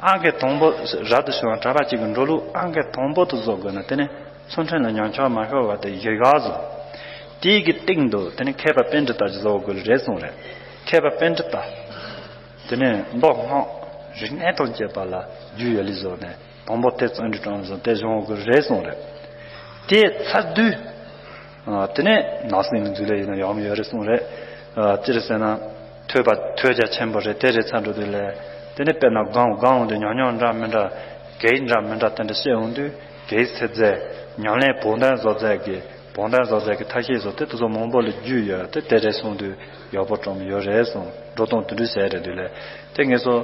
ཨང་ཀི་དང་པོ་རབ་ཏུ་བྱུང་བ་གྲྭ་པ་གཅིག་གི་འགྲོ་ལུགས་ཨང་ཀི་དང་པོ་དུ་བཟོ་དགོས་ན་དེ་ནི་ཚུལ་ཁྲིམས་ལ་ཉམས་ཆག་མ་ཤོར་བ་དེ་ཡི་ག་བཟོ། དེའི་གི་སྟེང་དུ་དེ་ནི་མཁས་པ་པཎྜི་ཏ་ཅིག་བཟོ་དགོས་རེད་གསུངས་རེད། མཁས་པ་པཎྜི་ཏ། དེ་ནི་མདོ་སྔགས་རིག་གནས་དང་བཅས་པ་ལ་རྒྱུས་ཡོད་ལེ་བཟོ་ནས་དང་པོ་དེ་བརྩོན་འགྲུས་དྲང་བཟོ་དེ་སྦྱོང་དགོས་རེད་གསུངས་རེད། དེ་ཚར་དུས། ཨ་དེ་ནས་ནགས་གསེབ་ལ་འཛུལ་ལེ་ཡིན་ན་ཡོང་མི་ཡོད་རེད་གསུངས་རེད། ཨ་ཅི་རེད་ཟེར་ན། ཐོས་པ་ཐོས་རྒྱ་ཆེན་པོ་རེད་དེ་རེད་ཚར་འགྲོ་དུས་ལས། དེ་ནས་དཔེར་ན་སྒང་སྒང་འོང་དུས་ཉམས་མྱོང་འདྲ་མི་འདྲ། གེགས་འདྲ་མི་འདྲ་དེ་འདྲ་བཤད་འོང་དུས་གེགས་སེལ་རྫས། ཉམས་ལེན་བོགས་འདོན་བཟོ་རྫས་ཀྱི་བོགས་འདོན་བཟོ་རྫས་ཀྱི་ཐབས་ཤེས་སོགས་དེ་དེ་ཚོ་མང་པོ་ལ་རྒྱུས་ཡོད་དེ་དེ་རེད་གསུངས་དུས་ཡག་པོ་སྤྲོ་མི་ཡོད་རེད་གསུངས་འགྲོ་སྟངས་དེ་འདྲ་བྱས་རེད་དུས་ལས། དེ་ངེད་ཚོ།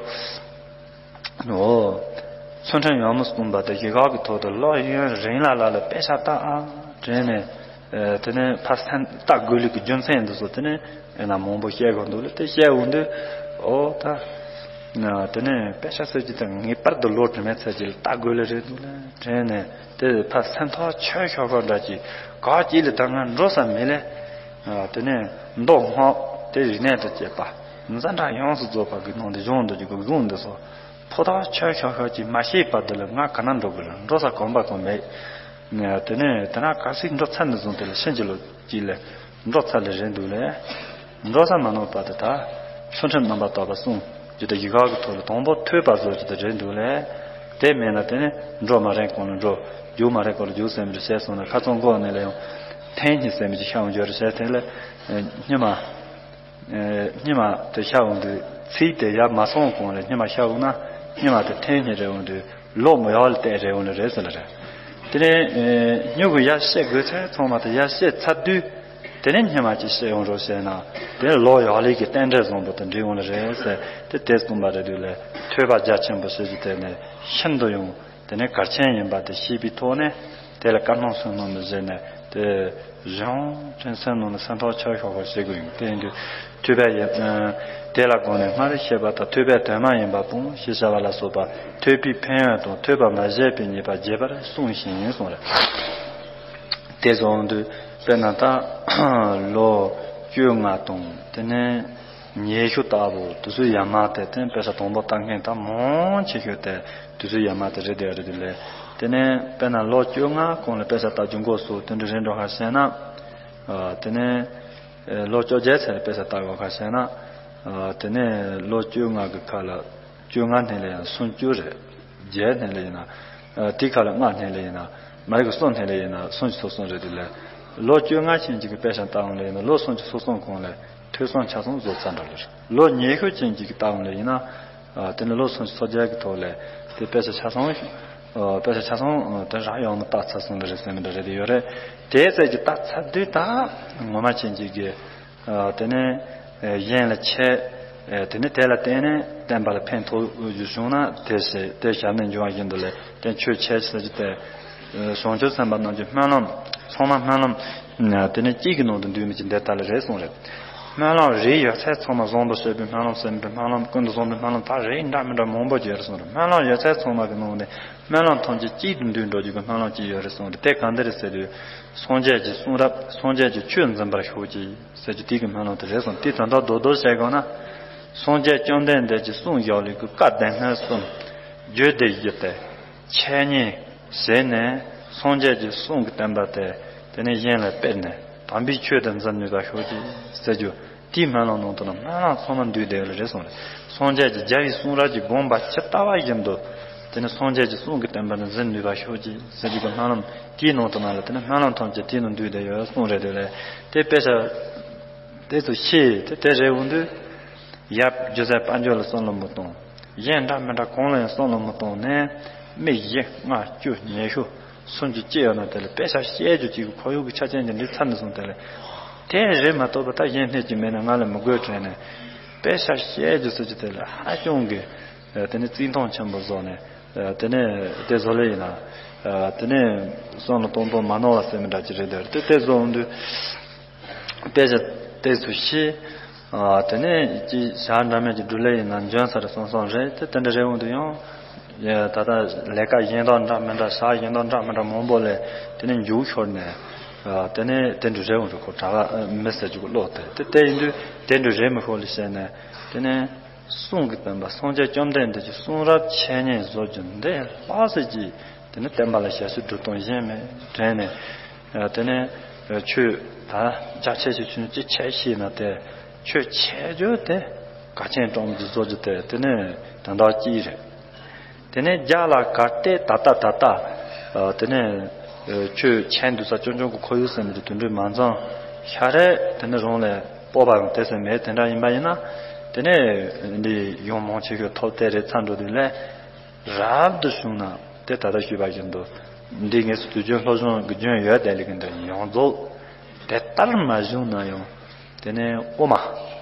ཨོ། ཚུལ་ཁྲིམས་ཡང་མི་གསུངས་པ་དེ་ཞིག་ཁག་གི་ཐོག་ཏུ་ལོ་ཡུན་རིང་ལ་ལ་ལ་དཔེ་ཆ་ལྟ་ཨ། དྲན་ནས། ཨེ་དེ་ནས་ཕར་སེམས་ལྟ་དགོས་ལུགས་ཀྱི་རྒྱུ་མཚན་འདི་ཚོ་དེ་ནས་ཨེ་ན་མང་པོ་བཤད་དགོས་འདུག་ལ་དེ་བཤད་འོང་དུས་ཨོ་ད། དེ་ནས་དཔེ་ཆ་ཟེར་གྱི་དེ་ངེས་པར་དུ་ལོ་དྲི་མེད་ཚད་ཀྱི་ལ་ལྟ་དགོས་ལེ་རེད་འདུག་ལ་དྲན་ནས་དེ་ཕར་སེམས་ཐག་ཆོད་ཤོག་ཤོག་འདྲ་ཅིག་ག་ཅིག་ལ་ད་ང་འགྲོ་ས་མེད་ལེ། དེ་ནས་མདོ་སྔགས་དེ་རིག་གནས་དང་བཅས་པ་འཛིན་གྲྭ་ཡོངས་སུ་རྫོགས་པ་གི་ནང་དུ་སྦྱོང་འདོད་ཀྱི་དགོས་དགོངས་འདི་ཚོ། ཕོ་ཐག་ཆོད་ཤོག་ཤོག་ཅིག་མ་ཤེས་པ་འདི་ལ་ང་ག་ན་འགྲོ་དགོས་ལ་འགྲོ་ས་གོམ་པ་གང་མེད། དེ་ནས་དེ་ན་གལ་སྲིད་འགྲོ་ཚར་ནས་བཟུང་དེ་ལ་ཕྱིན་ཅི་ལོག་ཅིག་ལས་འགྲོ་ཚར་ལེ་རེད་འདུག་ལེ། འགྲོ་ས་མ་ནོར་བ་དེ་ད་ཚུལ་ཁྲིམས་རྣམ་པར་དག་པ་སྲུང་རྒྱུ་དེ་ཡི་ག་གི་ཐོག་ལ་དང་པོ་ཐོས་པ་བཟོ་རྒྱུ་དེ་རེད་འདུག་ལེ། དེ་མེད་ན་དེ་ནས་འགྲོ་མ་རན་གོང་ལ་འགྲོ། རྒྱུག་མ་རན་གོང་ལ་རྒྱུག་ཟེར་མི་རེད་བཤད་སོང་ན་ཁ་ཚང་མགོ་ནས་ལ་ཡང་ཐེངས་གཉིས་ཟེར་མི་ཅིག་ཤ་འོང་རྒྱུ་རེད་བཤད་དེ་ལ་སྙི་མ། སྙི་མ་དེ་ཤ་འོང་དུས་ཚིག་དེ་ཡར་མ་སོང་གོང་ལ་སྙི་མ་ཤ་འོང་ན་སྙི་མ་དེ་ཐེངས་གཉིས་རེ་འོང་དུས་ལོ་མི་ཡག་ལ་བལྟས་རེ་འོང་ལ་རེད་ཟེར་ལ་རེད། དེ་ནས་སྨྱུ་གུ་ཡར་བཤད་དགོས་ཚད་ཚང་མ་དེ་ཡར་བཤད་ཚར་དུས་དེ་ནས་སྙི་མ་ཅིག་བཤད་ཡོང་རོགས་བྱས་ན་དེ་ནས་ལོ་ཡག་ལས་ཀྱི་རྟེན་འབྲེལ་བཟང་པོ་དེ་འགྲིག་འོང་ལ་རེད་ཟེར་དེ་དེ་གསུངས་པ་རེད་དུས་ལ་ཐོས་པ་རྒྱ་ཆེན་པོ་ཞེས་ཀྱི་དེ་ནས་ཤིན་ཏུ་ཡང་། དེ་ནས་གལ་ཆེན་ཡིན་པ་དེ་ཤེས་པའི་ཐོག་ནས་དེ་ལ་བཀའ་གནང་གསུང་གནང་མི་བྱེད་ནས་དེ་གཞུང་དྲན་སེམས་ནང་ནས་སེམས་ཐག་ཆོད་ཤོག་པ་བྱེད་དགོས་ཡིན། དེ་ཡིན་དུས་ཐོས་པ་ཡིན། དེ་ལ་དགོངས་ནས་སྨྲ་རེ་ཤེས་པ་དང་ཐོས་པའི་དོན་མ་ཡིན་པ་སྤོང་ཞེས་བྱ་བ་ལ་སོགས་པ་ཐོས་པའི་ཕན་ཡོན་དང་ཐོས་པ་མ་བྱས་པའི་ཉེས་པ་རྒྱས་པར་གསུངས་ཤིང་གསུངས་རེད། དེ་སོང་དུས་དཔེར་ན་ད་ལོ་བཅོ་ལྔ་དང་དེ་ནས་ཉི་ཤུ་ལྟ་བུ་དུས་ཚོད་ཡར་མར་དེ་དེ་དཔེ་ཆ་དང་པོ་ལྟ་མཁན་ད་མང་ཆེ་ཤོས་དེ། དུས་ཚོད་ཡར་མར་དེ་རེད་དེ་རེད་དེ་ལས། དེ་ནས་དཔེར་ན་ལོ་བཅོ་ལྔ་གོང་ལ་དཔེ་ཆ་ལྟ་རྒྱུ་འགོ་ཚུགས་དེ་འདྲ་རེད་འགྲོ་ཁ་ཤས་ན། ཨ་དེ་ནས་ཨེ་ལོ་བཅོ་བརྒྱད་ཚད་ལ་དཔེ་ཆ་ལྟ་དགོས་ཁ་ཤས་ན། ཨ་དེ་ནས་ལོ་བཅོ་ལྔ་གི་ཁ་ལ་བཅོ་ལྔ་སྣེ་ལ་ཡིན་ན་སུམ་ཅུ་རེད། བརྒྱད་སྣེ་ལ་ཡིན་ན། ཨ་དེ་ཁ་ལ་ལྔ་སྣེ་ལ་ཡིན་ན། མ་རིག་གི་སོ་སྣེ་ལ་ཡིན་ན་སུམ་ཅུ་སོ་གསུམ་རེད་དེ་ལས། ལོ་བཅོ་ལྔ་ཅན་གཅིག་གི་དཔེ་ཆ་ལྟ་འོང་ལ་ཡིན་ན་ལོ་སུམ་ཅུ་སོ་གསུམ་གོང་ལ་ཐོས་བསམ་ཆ་ཚང་རྫོགས་ཚར་འདྲ་ལ་རེད། ལོ་ཉི་ཤུ་ཅན་གཅིག་གི་ལྟ་འོང་ལ་ཡིན་ན། ཨ་དེ་ནི་ལོ་སུམ་ཅུ་སོ་བརྒྱད་ཀྱི་ཐོག་ལས་དེ་དཔེ་ཆ་ཆ་ཚང་། ཨ་དཔེ་ཆ་ཆ་ཚང་ཨ་དེ་རང་ཡོང་མི་རྟགས་ཚར་སོང་ལ་རེད་ཟེར་མི་འདྲ་རེད་དེ་ཡོད་རེད། དེའི་ཚད་ཀྱི་རྟགས་ཚར་དུས་ད་ངོ་མ་ཅན་གཅིག་གི་ཨ་དེ་ནས་ཨ་གཞན་ལ་ཆེ། ཨ་དེ་ནས་དེ་ལ་བརྟེན་ནས་བསྟན་པ་ལ་ཕན་ཐོགས་རྒྱུ་བྱུང་ན་དེ་ཞེས་དེ་ཞལ་ནས་འབྱུང་བ་བཞིན་དུ་ལས་དེ་ཆོས་ཆེ་ཟེར་རྒྱུ་དེ། བྱང་ཆུབ་སེམས་དཔའ་རྣམས་ཀྱི་སྨོན་ལམ་ཚང་མ་སྨོན་ལམ། དེ་ནས་གཅིག་གི་ནང་དུ་འདུས་མི་ཅིག་འདི་ལྟ་ལ་རེད་གསུངས་རེད། སྨོན་ལམ་རིགས་ཡོད་ཚད་ཚང་མ་བཟང་པོ་བྱེད་པའི་སྨོན་ལམ་སེམས་པའི་སྨོན་ལམ་ཀུན་ཏུ་བཟང་པོའི་སྨོན་ལམ་ད་རིགས་འདྲ་མི་འདྲ་མང་པོ་ཅིག་ཡོད་རེད་གསུངས་རེད། སྨོན་ལམ་ཡོད་ཚད་ཚང་མ་གི་ནང་ནས་སྨོན་ལམ་ཐམས་ཅད་གཅིག་ཏུ་འདུས་འགྲོ་རྒྱུ་གི་སྨོན་ལམ་ཅིག་ཡོད་རེད་གསུངས་རེད། དེ་གང་འདི་རེད་ཟེར་དུས། སངས་རྒྱས་ཀྱི་གསུང་རབ་སངས་རྒྱས་ཀྱི་ཆོས་འཛིན་པར་ཤོག་ཅིག་ཟེར་རྒྱུ་དེ་གི་སྨོན་ལམ་དེ་རེད་གསུངས། དེ་དོན་དག་རྡོག་རྡོག་བཤད་དགོས་ན། སངས་རྒྱས་བཅོམ་ལྡན་འདས་ཀྱི་གསུང་བཞག་ལས་ཀྱི་བཀའ་སྡེ་སྣོད་གསུམ། རྒྱུད་སྡེ་བཞི་སྟེ། འཆད་ཉན་བྱས་ནས་སངས་རྒྱས་ཀྱི་གསུང་གི་བསྟན་པ་དེ་དེ་ནས་གཞན་ལ་སྤེལ་ནས་དམ་པའི་ཆོས་དེ་འཛིན་ནུས་པ་ཤོག་ཅིག་ཟེར་རྒྱུ། དེའི་སྨོན་ལམ་ནང་དུ་ན་སྨོན་ལམ་ཚང་མ་འདུས་བསྡད་ཡོད་ལ་རེད་གསུངས་རེད། སངས་རྒྱས་ཀྱི་རྒྱལ་བའི་གསུང་རབ་ཀྱི་དགོངས་པ་ཇི་ལྟ་བ་བཞིན་དུ་དེ་ནས་སངས་རྒྱས་ཀྱི་གསུང་གི་བསྟན་པ་ནི་འཛིན་ནུས་པ་ཤོག་ཅིག་ཟེར་རྒྱུ་གི་སྨོན་ལམ། དེའི་ནང་དུ་ན་ལ་དེ་ནས་སྨོན་ལམ་ཐམས་ཅད་དེའི་ནང་འདུས་བསྡད་ཡོད་གསུངས་རེད། དེ་ལས་དེ་དཔེ་ཆ་དེ་ཚོ་ཤེས་དེ་དེ་རེད་འོང་དུས། ཡབ་རྒྱུ་ཟས་དཔལ་འབྱོར་ལ་བསམ་བློ་མི་གཏོང་། གཞན་འདྲ་མི་འདྲ་གང་ལ་ཡང་བསམ་བློ་མི་གཏོང་ནས། མི་བཞི་ལྔ་བཅུ་ཉི་ཤུ་སུམ་ཅུ་ཅི་ཡོད་ན་དེ་ལ་དཔེ་ཆ་བཤད་རྒྱུ་གཅིག་གི་ཁོར་ཡུག་གི་ཆ་རྐྱེན་གྱི་འདི་ཚར་ནས་བཟུང་། དེ་ལ་དེ་རེད་མ་གཏོགས་པ་ད་གཞན་སྣེ་གཅིག་མེད་ན་ང་ལ་མི་དགོས་དྲན་ནས། དཔེ་ཆ་བཤད་རྒྱུ་ཟེར་རྒྱུ་དེ་ལ་ཧ་ཅང་གི་དེ་ནི་བརྩི་མཐོང་ཆེན་པོ་བཟོ་ནས། དེ་ནས་དེ་བཟོ་ལེ་ཡིན་ན། དེ་ནས་བསམ་བློ་གཏོང་སྟངས་མ་ནོར་བ་ཟེར་མི་འདྲ་ཅིག་རེད། དེ་དེ་བཟོ་འོང་དུས། དཔེ་ཆ་དེ་ཚོ་ཤེས། ཨ། དེ་ནས་ཅི་ཞག་འདྲ་མིན་གྱི་འབྲུ་ལེ་ཡིན་ན་འཇོན་ས་རེད་བསམ་བསམ་རེད། དེ་དེ་འདྲ་རེད་འོང་དུ་ཡང་། ཡ། ད་ལྟ་ལས་ཀ་གཞན་དག་འདྲ་མི་འདྲ་ཞག་གཞན་དག་འདྲ་མི་འདྲ་མང་པོ་ལས་དེ་ནས་མཇུག་ཤོར་ནས། ཨ། དེ་ནས་དེ་འདྲ་རེད་འོང་དུ་ཁོ་གྲྭ་པ་མི་ཟེར་རྒྱུ་གི་བློ་དེ་དེ་དེ་ཡིན་དུས་དེ་འདྲ་རེད་མི་ཤོར་ལ་བཤད་ནས། དེ་ནས་གསུང་གི་བསྟན་པ་སངས་རྒྱས་བཅོམ་ལྡན་འདས་ཀྱི་གསུང་རབ་འཆད་ཉན་བཟོ་རྒྱུ་འདི་ལྷག་ཟེར་གྱི། དེ་ནི་བསྟན་པ་ལ་ཞབས་ཕྱི་སྒྲུབ་སྟངས་གཞན་མེད་དྲན་ནས། ཨ། དེ་ནས་ཨ། ཆོས་ད་རྒྱ་ཆེ་ཆེ་ཆུང་ཆུང་ཅི་འཆད་ཤེས་ན་དེ་ཆོས་འཆད་རྒྱུ་དེ་གལ་ཆེན་གྲངས་ཀྱི་བཟོ་རྒྱུ་དེ་དེ་ནི་དོན་དག་གཅིག་རེད། དེ་ནས་རྒྱ་ལ་གར་སྟེ་ད་ལྟ་ད་ལྟ། ཨ། དེ་ནས་ཨ། ཆོས་འཆད་འདུག་ས་ཅུང་ཅུང་གི་ཁོར་ཡུག་ཟེར་མི་དེ་དུད་འགྲོའི་མ་ཚང་ཤ་རེད། དེ་ནས་རང་ལས་སྤོབས་པ་ཡང་དེ་ཟེར་མེད། དེ་འདྲ་ཡིན་པ་ཡིན་ན་དེ་ནས་འདི་ཡོང་མང་ཆེ་ཤོས་ཐོབ་དེ་རེད་ཚར་འགྲོ་དུས་ལས། རབ་ཏུ་བྱུང་ན་དེ་ད་ལྟ་ཞུས་པ་བཞིན་དུ། འདི་ངེས་སུ་དུས་རྒྱུན་སློབ་སྦྱོང་གི་རྒྱུན་ཡོད་དེ་ལས་ཀྱི་འདི་ཡོངས་རྫོགས་དེ་ལྟར་མ་བྱུང་ན་ཡང་། དེ་ནས་དབུ་མ་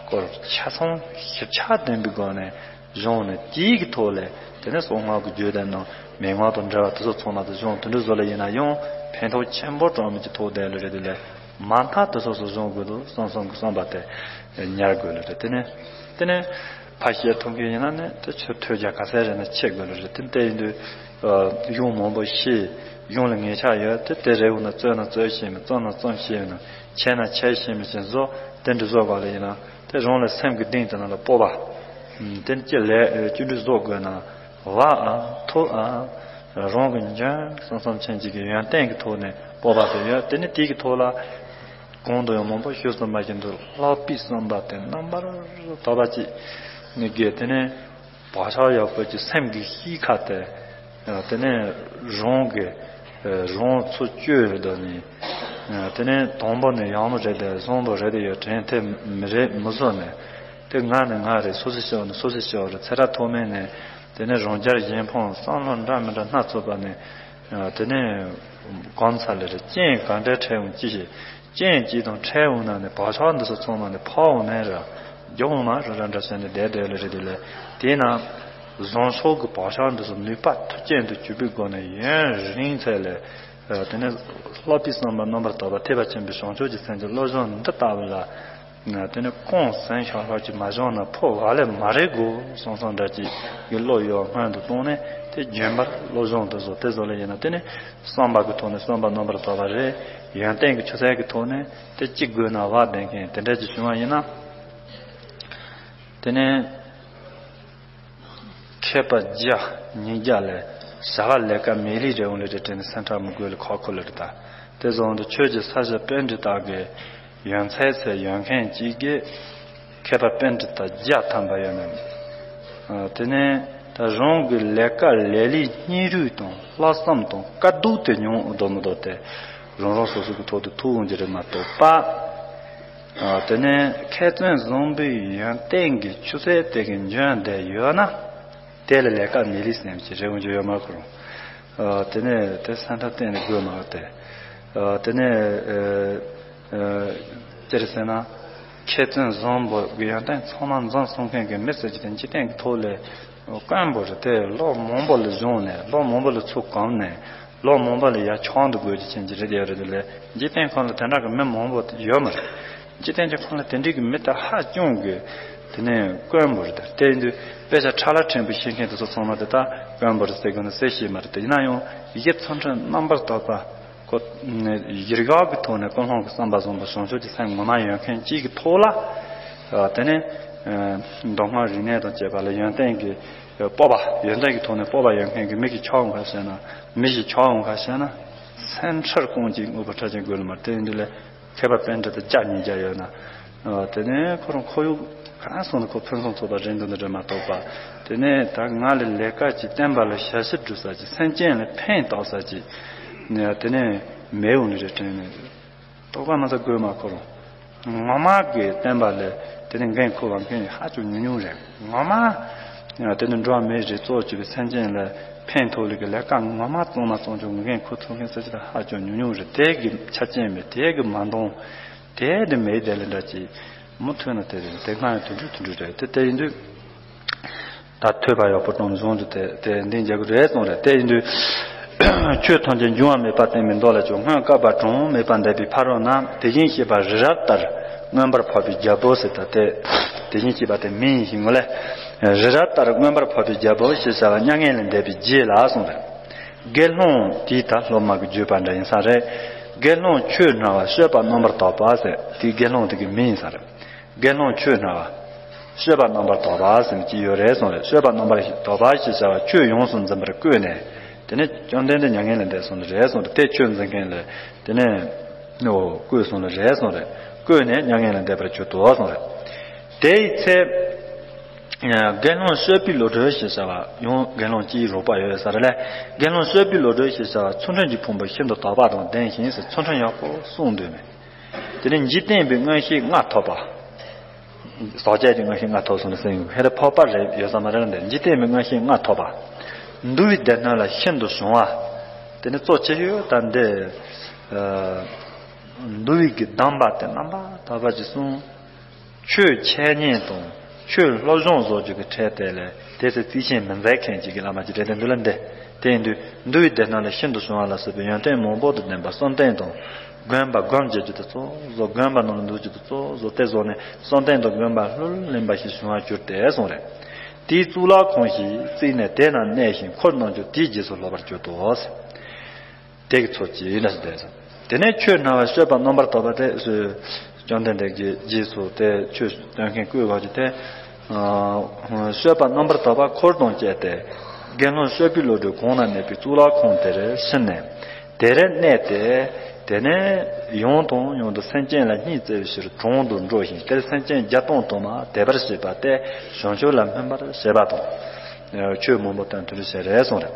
སྐོར་ཆ་ཚང་ཞིབ་ཆ་ལྡན་པའི་སྒོ་ནས་སྦྱོང་ནས། དེའི་གི་ཐོག་ལས་དེ་ནས་གསང་སྔགས་ཀྱི་རྒྱུད་དེ་ནང་མན་ངག་དང་འབྲེལ་བ་དེ་ཚོ་ཚང་མ་དེ་སྦྱོང་དེ་འདྲ་བཟོ་ལ་ཡིན་ན་ཡང་ཕན་ཐོགས་ཆེན་པོ་གྲངས་མེད་ཀྱི་ཐོག་དེ་ལ་རེད། དེ་ལས་མ་མཐའ་དེ་སོ་སོ་སྦྱོང་དགོས་འདུག་བསམ་བསམ་གི་བསམ་པ་དེ་ཉར་དགོས་ལ་རེད། དེ་ནས་དེ་ནས། ཕར་བཤད་ཐུབ་མཁན་ཡིན་ན་ནི་དེ་ཆོས་ཐོས་རྒྱ་ག་ཚད་རེད་ན་ཆེ་དགོས་ལ་རེད། དེ་དེ་ཡིན་དུས། ཨ། གཞུང་མང་པོ་ཤེས། གཞུང་ལ་ངེས་ཆགས་ཡོད། དེ་དེ་རེད་འོང་ན་རྩོད་ན་རྩོད་ཤེས་མི། བརྩམ་ན་བརྩམ་ཤེས་མི། འཆད་ན་འཆད་ཤེས་མི་ཞིག་བཟོ། དེ་འདྲ་བཟོ་དགོས་ལ་ཡིན་ན་དེ་རང་ལ་སེམས་ཀྱི་གཏིང་དེ་ན་ལ་སྤོབས་པ། ཨ། དེ་ཅི་ལས་ཅི་འདྲ་བཟོ་དགོས་ན། བ་ཨ་ཐུ་ཨ་རང་གི་འཇོན་བསམ་བསམ་ཅན་ཅིག་གི་ཡོན་ཏན་གྱི་ཐོག་ནས་སྤོབས་པ་དེ་ཡོད། དེ་ནི་དེ་གི་ཐོག་ལ་གོང་དུ་ཡང་མང་པོ་ཞུས་ཟིན་པ་བཞིན་དུ་ལྷག་པའི་བསམ་པ་དེ་རྣམ་པར་དག་པ་ཅིག་ནི་དགོས། དེ་ནས་བག་ཆགས་ཡག་པོ་ཅིག་སེམས་ཀྱི་གཤིས་ཁ་དེ། དེ་ནས་རང་གི་རང་ཚུར་བཅོས་དོ་ནི། དེ་ནས་དང་པོ་ནས་ཡག་མོ་རེད་དེ་བཟང་པོ་རེད་དེ་ཡོད་དྲན་ཐེ་མི་རེད་མི་བཟོ་ནས། དེ་ང་ནི་ང་རེད། སོ་སོ་ཤོར་ནི་སོ་སོ་ཤོར་རེད། ཚེ་རབས་ཐོག་མེད་ནས་དེ་ནས་རང་རྒྱལ་གཞན་ཕམ་བསམ་བློ་འདྲ་མི་འདྲ་སྣ་ཚོགས་པ་ནས། དེ་ནས་གོམས་ཚར་ལེ་རེད། རྐྱེན་ག་འདྲ་འཕྲད་འོང་ཅི་ཞིག་རྐྱེན་གཅིག་དང་འཕྲད་འོང་ན་ནི་བག་ཆགས་འདི་ཚོ་ཚང་མ་ནི་ཕར་འོང་ནས་ར་རྒྱུ་འོང་མ་ར་ར་འདྲ་བྱས་ནས་བསྡད་བསྡད་ལེ་རེད། དེ་ལས་དེས་ན་བཟང་ཕྱོགས་ཀྱི་བག་ཆགས་འདི་ཚོ་ནུས་པ་མཐུ་རྐྱེན་དུ་གྱུར་པའི་སྒོ་ནས་ཡུན་རིང་ཚད་ལས། དེ་ནས་ལྷག་པའི་བསམ་པ་རྣམ་པར་དག་པ་ཐེག་པ་ཆེན་པོའི་བྱང་ཆུབ་ཀྱི་སེམས་ཀྱི་བློ་སྦྱོང་འདི་ལྟ་བུ་ལ། དེ་ནས་ཁོང་ཟན་ཤག་ཤག་ཅིག་མ་བྱུང་ན་ཕོ་བ་ལས་མ་རེད་དགོས་སོང་སོང་འདྲ་ཅིག་གི་བློ་ཡོད་སྔོན་དུ་བཏང་ནས་དེ་རྒྱུན་པར་བློ་སྦྱོང་དུ་བཟོ། དེ་བཟོ་ལ་ཡིན་ན་དེ་ནས་བསམ་པ་གི་ཐོག་ནས་བསམ་པ་རྣམ་པར་དག་པ་རེད། ཡོན་ཏན་གྱི་ཆུ་ཚད་ཀྱི་ཐོག་ནས་དེ་གཅིག་དགོས་ན་བ་ལྡན་མཁན་དེ་འདྲ་ཅིག་བྱུང་བ་ཡིན་ན། དེ་ནས། མཁས་པ་བརྒྱ་ཉིས་བརྒྱ་ལས་བྱ་བ་ལས་ཀ་མེད་ལི་རེ་འོང་ལི་རེ་དྲན་ནས་སེམས་ཁྲལ་མི་དགོས་ལ་ཁག་ཁུར་ལ་རེ་ད། དེ་བཟོ་འོང་དུ་ཆོས་ཀྱི་ས་ཆ་པཎྜི་ཏ་གི་ཡོན་ཚད་ཚད་ཡོད་མཁན་གཅིག་གིས་མཁས་པ་པཎྜི་ཏ་བརྒྱ་ཐམ་པ་ཡོད་ནས། དེ་ནས་ད་རང་གི་ལས་ཀ་ལས་ལི་སྙིང་རུས་དང་ལྷག་བསམ་དང་དཀའ་སྡུག་དེ་མྱོང་འདོད་མི་འདོད་དེ་རང་རང་སོ་སོ་གི་ཐོག་ཏུ་ཐུག་འོང་གི་རེད་མ་གཏོགས་པ། ཨ། དེ་ནས་མཁས་བཙུན་བཟང་པོའི་ཡོན་ཏན་གྱི་ཆུ་ཚད་དེ་གི་འཇོན་བསྡད་ཡོད་ན། དེ་ལ་ལས་ཀ་མེད་ལི་སེམས་ཀྱི་རེ་བ་འཇོ་ཡོད་མ་ཁོ་རང་། ཨ། དེ་ནས་དེ་སེམས་ཁྲལ་གཏན་ནས་དགོས་མ་རེད་དེ། ཨ། དེ་ནས་ཨ། ཨ། ཅི་རེད་ཟེར་ན། མཁས་བཙུན་བཟང་པོ་གི་ཡོན་ཏན་ཚང་མ་འཛོམས་སོང་མཁན་གྱི་མི་ཟེར་གྱི་དེ་འཇིག་རྟེན་གྱི་ཐོག་ལས། དཀོན་པོ་རེད་དེ། ལོ་མང་པོ་ལ་སྦྱོང་ནས་ལོ་མང་པོ་ལ་ཚུར་གོམས་ནས་ལོ་མང་པོ་ལ་ཡར་མཆོང་དུ་དགོས་ཀྱི་ཆེན་གྱི་རེད་ཡོད་རེད་དེ་ལས་འཇིག་རྟེན་ཁོང་ལ་དེ་འདྲ་གི་མི་མང་པོ་ཡོད་མ་རེད། འཇིག་རྟེན་གྱི་ཁོང་ལ་དེ་འདྲའི་གི་མི་དེ་ཧ་ཅང་གི་དེ་ནས་དཀོན་པོ་རེད་དེ། དེ་ཡིན་དུས་དཔེ་ཆ་ཕྲ་ལ་ཕྲན་བུ་ཤེས་མཁན་དེ་ཚོ་ཚང་མ་དེ་དག་དཀོན་པོ་རེད་ཟེར་དགོས་ན་ཟེར་ཤེས་མ་རེད་དེ། ཡིན་ན་ཡང་ཡིད་ཚིམ་ཁྲོམ་རྣམ་པར་དག་པ། ཁོ། གཞིར་བཞག་གི་ཐོག་ནས་ཀུན་སློང་གི་བསམ་པ་བཟང་པོ་བྱང་ཆུབ་ཀྱི་སེམས་ངོ་མ་ཡོད་མཁན་གཅིག་གི་ཐོག་ལ། ཨ། དེ་ནས། ཨ། མདོ་སྔགས་རིག་གནས་དང་བཅས་པ་ལ་ཡོན་ཏན་གྱི་ སྤོབས་པ་ཡོན་ཏན་གྱི་ཐོག་ནས་སྤོབས་པ་ཡོད་མཁན་གྱི་མི་གི་ཆགས་འོང་ག་ཟེར་ན། མི་ཞིག་ཆགས་འོང་ག་ཟེར་ན། སེམས་ཁྲལ་ཀུན་གྱིས་མངོན་པར་ཁྲེལ་ཅིང་རྒོལ་མ་དེ་ཡིན་དུས་ལས། མཁས་པ་པཎྜི་ཏ་བརྒྱ་ཉིས་བརྒྱ་ཡོད་ན། དེ་ནས་ཁོ་རང་ཁོར་ཡུག་གང་སོང་ན་ཁོ་ཕུན་སུམ་ཚོགས་པ་རེད་འདུག་འདི་རེད་མ་གཏོགས་པ། དེ་ནས་ད་ང་ལ་ལས་ཀ་ཅིག་བསྟན་པ་ལ་ཞབས་ཕྱི་སྒྲུབ་ས་ཅིག་སེམས་ཅན་ལ་ཕན་བཏགས་ས་ཅིག་དེ་ནས་མེད་འོང་ནི་རེད་དྲན་ནས། རྟོགས་པ་མ་ཚ་དགོས་མ་ཁོ་རང་། ངོ་མ་གི་བསྟན་པ་ལས་དེ་ནི་འགན་འཁུར་བ་མཁན་ཧ་ཅང་ཉུང་ཉུང་རེད། ངོ་མ་དེ་ནི་འགྲོ་བ་མིའི་རིགས་གཙོ་བྱས་པའི་སེམས་ཅན་ལ་ཕན་ཐོགས་ལུགས་ཀྱི་ལས་ཀ་ངོ་མ་གཙང་མ་གཙང་ཆུང་གི་འགན་འཁུར་ཐུབ་མཁན་ཟེར་གྱི་ཧ་ཅང་ཉུང་ཉུང་རེད། དེ་གི་ཆ་རྐྱེན་མེད། དེ་གི་མ་འདང་། དེ་དེ་མེད་དེ་ལས་འདྲ་ཅིག་མུ་མཐུད་ན་དེ་རེད། དེ་སྔ་ཡང་དུད་འགྲོ་དུད་འགྲོ་རེད། དེ་དེ་ཡིན་དུས། ད་ཐོས་པ་ཡག་པོ་གཏོང་བཟུང་དུ་དེ་དེ་འདི་འཇག་གི་རེད་གསུངས་རེད། དེ་ཡིན་དུས། ཆོས་ཐམས་ཅད་འབྱུང་བ་མེད་པར་བསྟན་པའི་མདོ་ལ་ཆོས་སྔོན་བསྐལ་པ་གྲངས་མེད་པ་འདས་པའི་ཕ་རོལ་ན། དེ་བཞིན་གཤེགས་པ་རི་རབ་ལྟར་མངོན་པར་འཕགས་པའི་རྒྱལ་པོ་ཟེར། ད་དེ་དེ་བཞིན་གཤེགས་པ་དེ་མིང་ཡིན་ཞིང་ངོ་ལས། རི་རབ་ལྟར་མངོན་པར་འཕགས་པའི་རྒྱལ་པོ་ཞེས་བྱ་བ་མྱ་ངན་ལས་འདས་པའི་རྗེ་ལ་གསུངས་རེད། དགེ་སློང་དེའི་ད་སློབ་མ་གི་བརྗོད་པ་འདྲ་ཡིན་ས་རེད། དགེ་སློང་ཆོས་སྨྲ་བ་སྤྱོད་པ་རྣམ་པར་དག་པ་ཟེར། དེའི་དགེ་སློང་དེ་གི་མིང་ཡིན་ས་རེད། དགེ་སློང་ཆོས་སྨྲ་བ། སྤྱོད་པ་རྣམ་པར་དག་པ་ཟེར་གྱི་ཡོད་རེད་གསུངས་རེད། སྤྱོད་པ་རྣམ་པར་དག་པ་ཞེས་བྱ་བ་ཆོས་ཡོངས་སུ་འཛིན་པར་བསྐུལ་ནས། དེ་ནས་བཅོམ་ལྡན་འདས་མྱ་ངན་ལས་འདས་གསུངས་རེད་གསུངས་རེད། དེ་ཆོས་འཛིན་མཁན་ལ་དེ་ནས་ནོ་བསྐུལ་གསུངས་རེད་གསུངས་རེད། བསྐུལ་ནས་མྱ་ངན་ལས་འདས་པར་གྱུར་ཏོ་གསུངས་རེད། དེའི་ཚེ། དགེ་སློང་སྤྱོད་པའི་བློ་གྲོས་ཞེས་བྱ་བ་ཡང་དགེ་སློང་སྤྱིའི་རོགས་པ་ཡོད་ས་རེད་ལ། དགེ་སློང་སྤྱོད་པའི་བློ་གྲོས་ཞེས་བྱ་བ་ཚུལ་ཁྲིམས་ཀྱི་ཕུང་པོ་ཤིན་ཏུ་དག་པ་དང་ལྡན་ཞིང་ཟེར་ཚུལ་ཁྲིམས་ཡག་པོ་སྲུང་འདོད་མེད། དེ་ནས་འཇིག་རྟེན་པའི་མངོན་ཤེས་ལྔ་ཐོབ་པ། ཟག་བཅས་ཀྱི་མངོན་ཤེས་ལྔ་ཐོབ་སོང་ནས་སེམས་ཡོད་ཧེ་རེ་འཕགས་པ་རེད་ཡོད་ས་མ་རེད་ལ། འདི་འཇིག་རྟེན་པའི་མངོན་ཤེས་ལྔ་ཐོབ་པ། འདུལ་བའི་སྡེ་སྣོད་ལ་ཤིན་ཏུ་བྱུང་བ། དེ་ནི་གཙོ་ཆེ་ཤོས་ད་འདི། འདུལ་བའི་གི་གདམས་པ་དེ་རྣམ་པར་དག་པ་ཅིག་གསུངས། ཆོས་འཆད་ཉན་དང་ཆོས་སློབ་སྦྱོང་བཟོ་རྒྱུ་གི་ཁྲལ་དེ་ལས་དེ་ཚེ་རྩིས་ཆེན་མི་མཛད་མཁན་ཅིག་གི་བླ་མ་ཅིག་རེད་དེ་འདུལ་ལ་འདི། དེ་ཡིན་དུས་འདུལ་བའི་སྡེ་སྣོད་ལ་ཤིན་ཏུ་བྱུང་བ་ལ་སོགས་པའི་ཡོན་ཏན་མང་པོ་དང་ལྡན་པ་བསམ་གཏན་དང་། དགོན་པ་སྒོམ་བྱེད་རྒྱུ་དེ་གཙོ་བོ་བཟོ། དགོན་པ་ནང་ལ་འདུག་རྒྱུ་དེ་གཙོ་བོ་བཟོ། དེ་བཟོ་ནས་བསམ་གཏན་དང་དགོན་པ་ལྷུར་ལེན་པ་ཞིག་བྱུང་བར་གྱུར་ཏེ་གསུངས་རེད། དེའི་གཙུག་ལག་ཁང་ཞིག་བརྩིགས་ནས་དེ་ན་གནས་ཤིང་འཁོར་རྣམས་ཀྱང་དེའི་རྗེས་སུ་སློབ་པར་གྱུར་ཏོ། དེ་གི་ཚོད་ཀྱིས་ཡིན་ན་ཟེར་དེ་ཚོ། དེ་ནས་ཆོས་སྨྲ་བ་སྤྱོད་པ་རྣམ་པར་དག་པ་དེ་སུ། བཅོམ་ལྡན་འདས་ཀྱི་རྗེས་སུ་དེ་ཆོས་སྟོན་མཁན་བསྐུལ་བ་ཅིག་དེ། ཨ། སྤྱོད་པ་རྣམ་པར་དག་པ་འཁོར་དང་བཅས་ཏེ། དགེ་སློང་སྤྱོད་པའི་བློ་གྲོས་གོང་ན་གནས་པའི་གཙུག་ལག་ཁང་དེར་ཕྱིན་ནས། དེར་གནས་ཏེ། དེ་ནས་ཡང་དང་ཡང་དུ་སེམས་ཅན་ལ་སྙིང་བརྩེ་བའི་ཕྱིར་གྲོང་དུ་འགྲོ་ཞིང་དེར་སེམས་ཅན་བརྒྱ་སྟོང་དུ་མ་དད་པར་བྱེད་པ་སྟེ་བྱང་ཆུབ་ལ་སྨོན་པར་བྱེད་པ་དང་། ཆོས་མང་པོ་སྟོན་ཐུབ་ཞེས་རེད་གསུངས་རེད།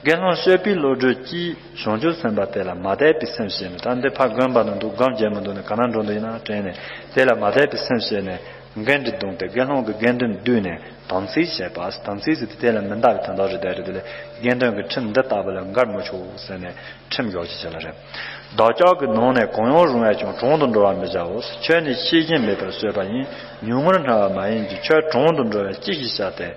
དགེ་སློང་སྤྱོད་པའི་བློ་གྲོས་ཀྱིས་བྱང་ཆུབ་སེམས་དཔའ་དེ་ལ་མ་དད་པའི་སེམས་བསྐྱེད་ནས། ད་འདི་ཕ་དགོན་པ་ནང་འདུག་སྒོམ་བྱེད་མི་འདུག་ནས་ག་ན་འགྲོ་འདུག་ཡིན་ན་དྲན་ནས་དེ་ལ་མ་དད་པའི་སེམས་བསྐྱེད་ནས་འགན་འཁྲི་བསྡུངས་ཏེ་དགེ་སློང་གི་དགེ་འདུན་བསྡུས་ནས་དམ་ཚིག་བྱས་པ། དམ་ཚིག་ཟེར་དུས་དེ་ལ་མི་འདའ་བའི་དོན་དག་རེད། དེ་རེད། དེ་ལས་དགེ་འདུན་གྱི་ཁྲིམས་འདི་ལྟ་བུ་ལ་འགལ་མི་ཆོག་ཟེར་ནས་ཁྲིམས་འཇོག་ཅིག་བྱས་ལ་རེད། བདག་ཅག་གི་ནང་ནས་གང་ཡང་རུང་བས་ཀྱང་གྲོང་དུ་འགྲོ་བར་མི་བྱའོ། ཆོས་ནི་ཤེས་བཞིན་མེད་པར་སྤྱོད་པ་ཡིན། ཉུང་ངུར་སྨྲ་བ་མ་ཡིན་གྱི་ཁྱོད་གྲོང་དུ་འགྲོ་བས་ཅི་ཞིག་བྱ་སྟེ།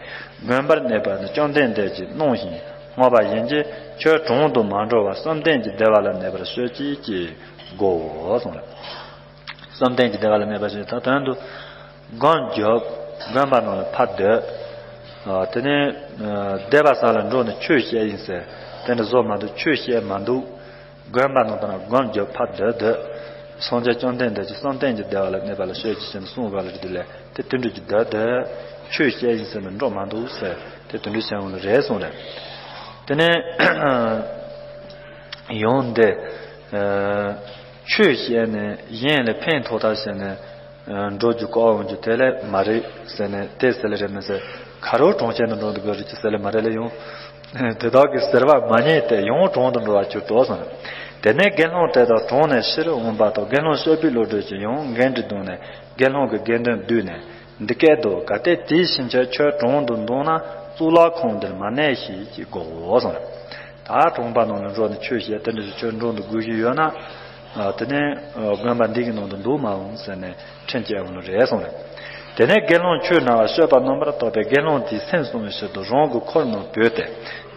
དགོན་པར་གནས་པ་ནི་བཅོམ་ལྡན་འདས་ཀྱིས་གནང་ཞིང་བསྔོ་བ་ཡིན་གྱི། ཁྱོད་གྲོང་དུ་མ་འགྲོ་བར་བསམ་གཏན་གྱི་བདེ་བ་ལ་གནས་པར་སྤྱོད་ཅིག་ཅེས་བསྒོའོ་གསུངས་ལ། བསམ་གཏན་གྱི་བདེ་བ་ལ་གནས་པར་སྤྱོད། ད་དོན་དུ་སྒོམ་རྒྱོབ། དགོན་པ་ནང་ལ་ཕར་སྡོད། ཨ། དེ་ནས་ཨ་སྡེ་པ་ས་ལ་འགྲོ་ནས་ཆོས་བཤད་ཡིན་ཟེར་དེ་འདྲ་བཟོ་མ་འདུག་ཆོས་བཤད་མ་འདུག་དགོན་པ་ནང་དུ་ན་སྒོམ་རྒྱོབ་ཕར་སྡོད་སྡོད། སངས་རྒྱས་བཅོམ་ལྡན་འདས་ཀྱིས་བསམ་གཏན་གྱི་བདེ་བ་ལ་གནས་པ་ལ་སྤྱོད་ཅིག་ཟེར་ནས་གསུངས་པ་ལ་དེ་ལས་དེ་དུད་འགྲོ་གྱི་སྡོད་སྡོད། ཆོས་བཤད་ཡིན་ཟེར་ནས་འགྲོ་མ་འདུག་ཟེར་དེ་དུད་འགྲོ་བྱས་འོང་ལ་རེད་གསུངས་རེད། དེ་ནས་ཡང་འདི་ཆོས་བཤད་ནས་གཞན་ལ་ཕན་ཐོགས་ཐབས་བྱས་ནས། འགྲོ་རྒྱུ་བཀག་འོང་རྒྱུ་དེ་ལས་མ་རེད་ཟེར་ནས་དེ་ཟེར་ལེ་རེད་མི་ཟེར། ག་རོ་གྲོང་ཁྱེར་དུ་འགྲོ་འདུག་གི་རེད་ཅེས་ཟེར་ལེ་མ་རེད་ལེ་ཡོང་། དེ་དག་གི་ཟེར་བ་མ་ཉན་ཏེ་ཡང་གྲོང་དུ་འགྲོ་བར་གྱུར་ཏོ་གསུངས། དེ་ནས་དགེ་སློང་དེ་དག་གྲོང་ནས་ཕྱིར་འོངས་པ་དང་དགེ་སློང་སྤྱོད་པའི་བློ་གྲོས་ཀྱིས་ཡང་འགན་འཁྲི་བསྡུངས་ནས་དགེ་སློང་གི་དགེ་འདུན་བསྡུས་ནས་འདི་སྐད་དུ། གལ་ཏེ་དེའི་ཕྱིན་ཆད་ཁྱོད་གྲོང་དུ་འདུག་ན་གཙུག་ལག་ཁང་འདིར་མ་གནས་ཤིག་ཅེས་བསྒོའོ་གསུངས། ད་གྲོང་པ་ནང་ལ་འགྲོ་ནས་ཆོས་བཤད་དེ་འདྲ་ཞིག་ཁྱོད་འགྲོ་འདུག་དགོས་ཀྱི་ཡོད་ན། དེ་ནས་དགོན་པ་འདི་གི་ནང་དུ་འདུག་མ་འོང་ཟེར་ནས་ཁྲིམས་བཅད་འོང་ནི་རེད་གསུངས་རེད། དེ་ནས་དགེ་སློང་ཆོས་སྨྲ་བ་སྤྱོད་པ་རྣམ་པར་དག་པས་དགེ་སློང་དེའི་སེམས་བསྲུང་བའི་ཕྱིར་དུ་རང་གི་འཁོར་རྣམས་བོས་ཏེ།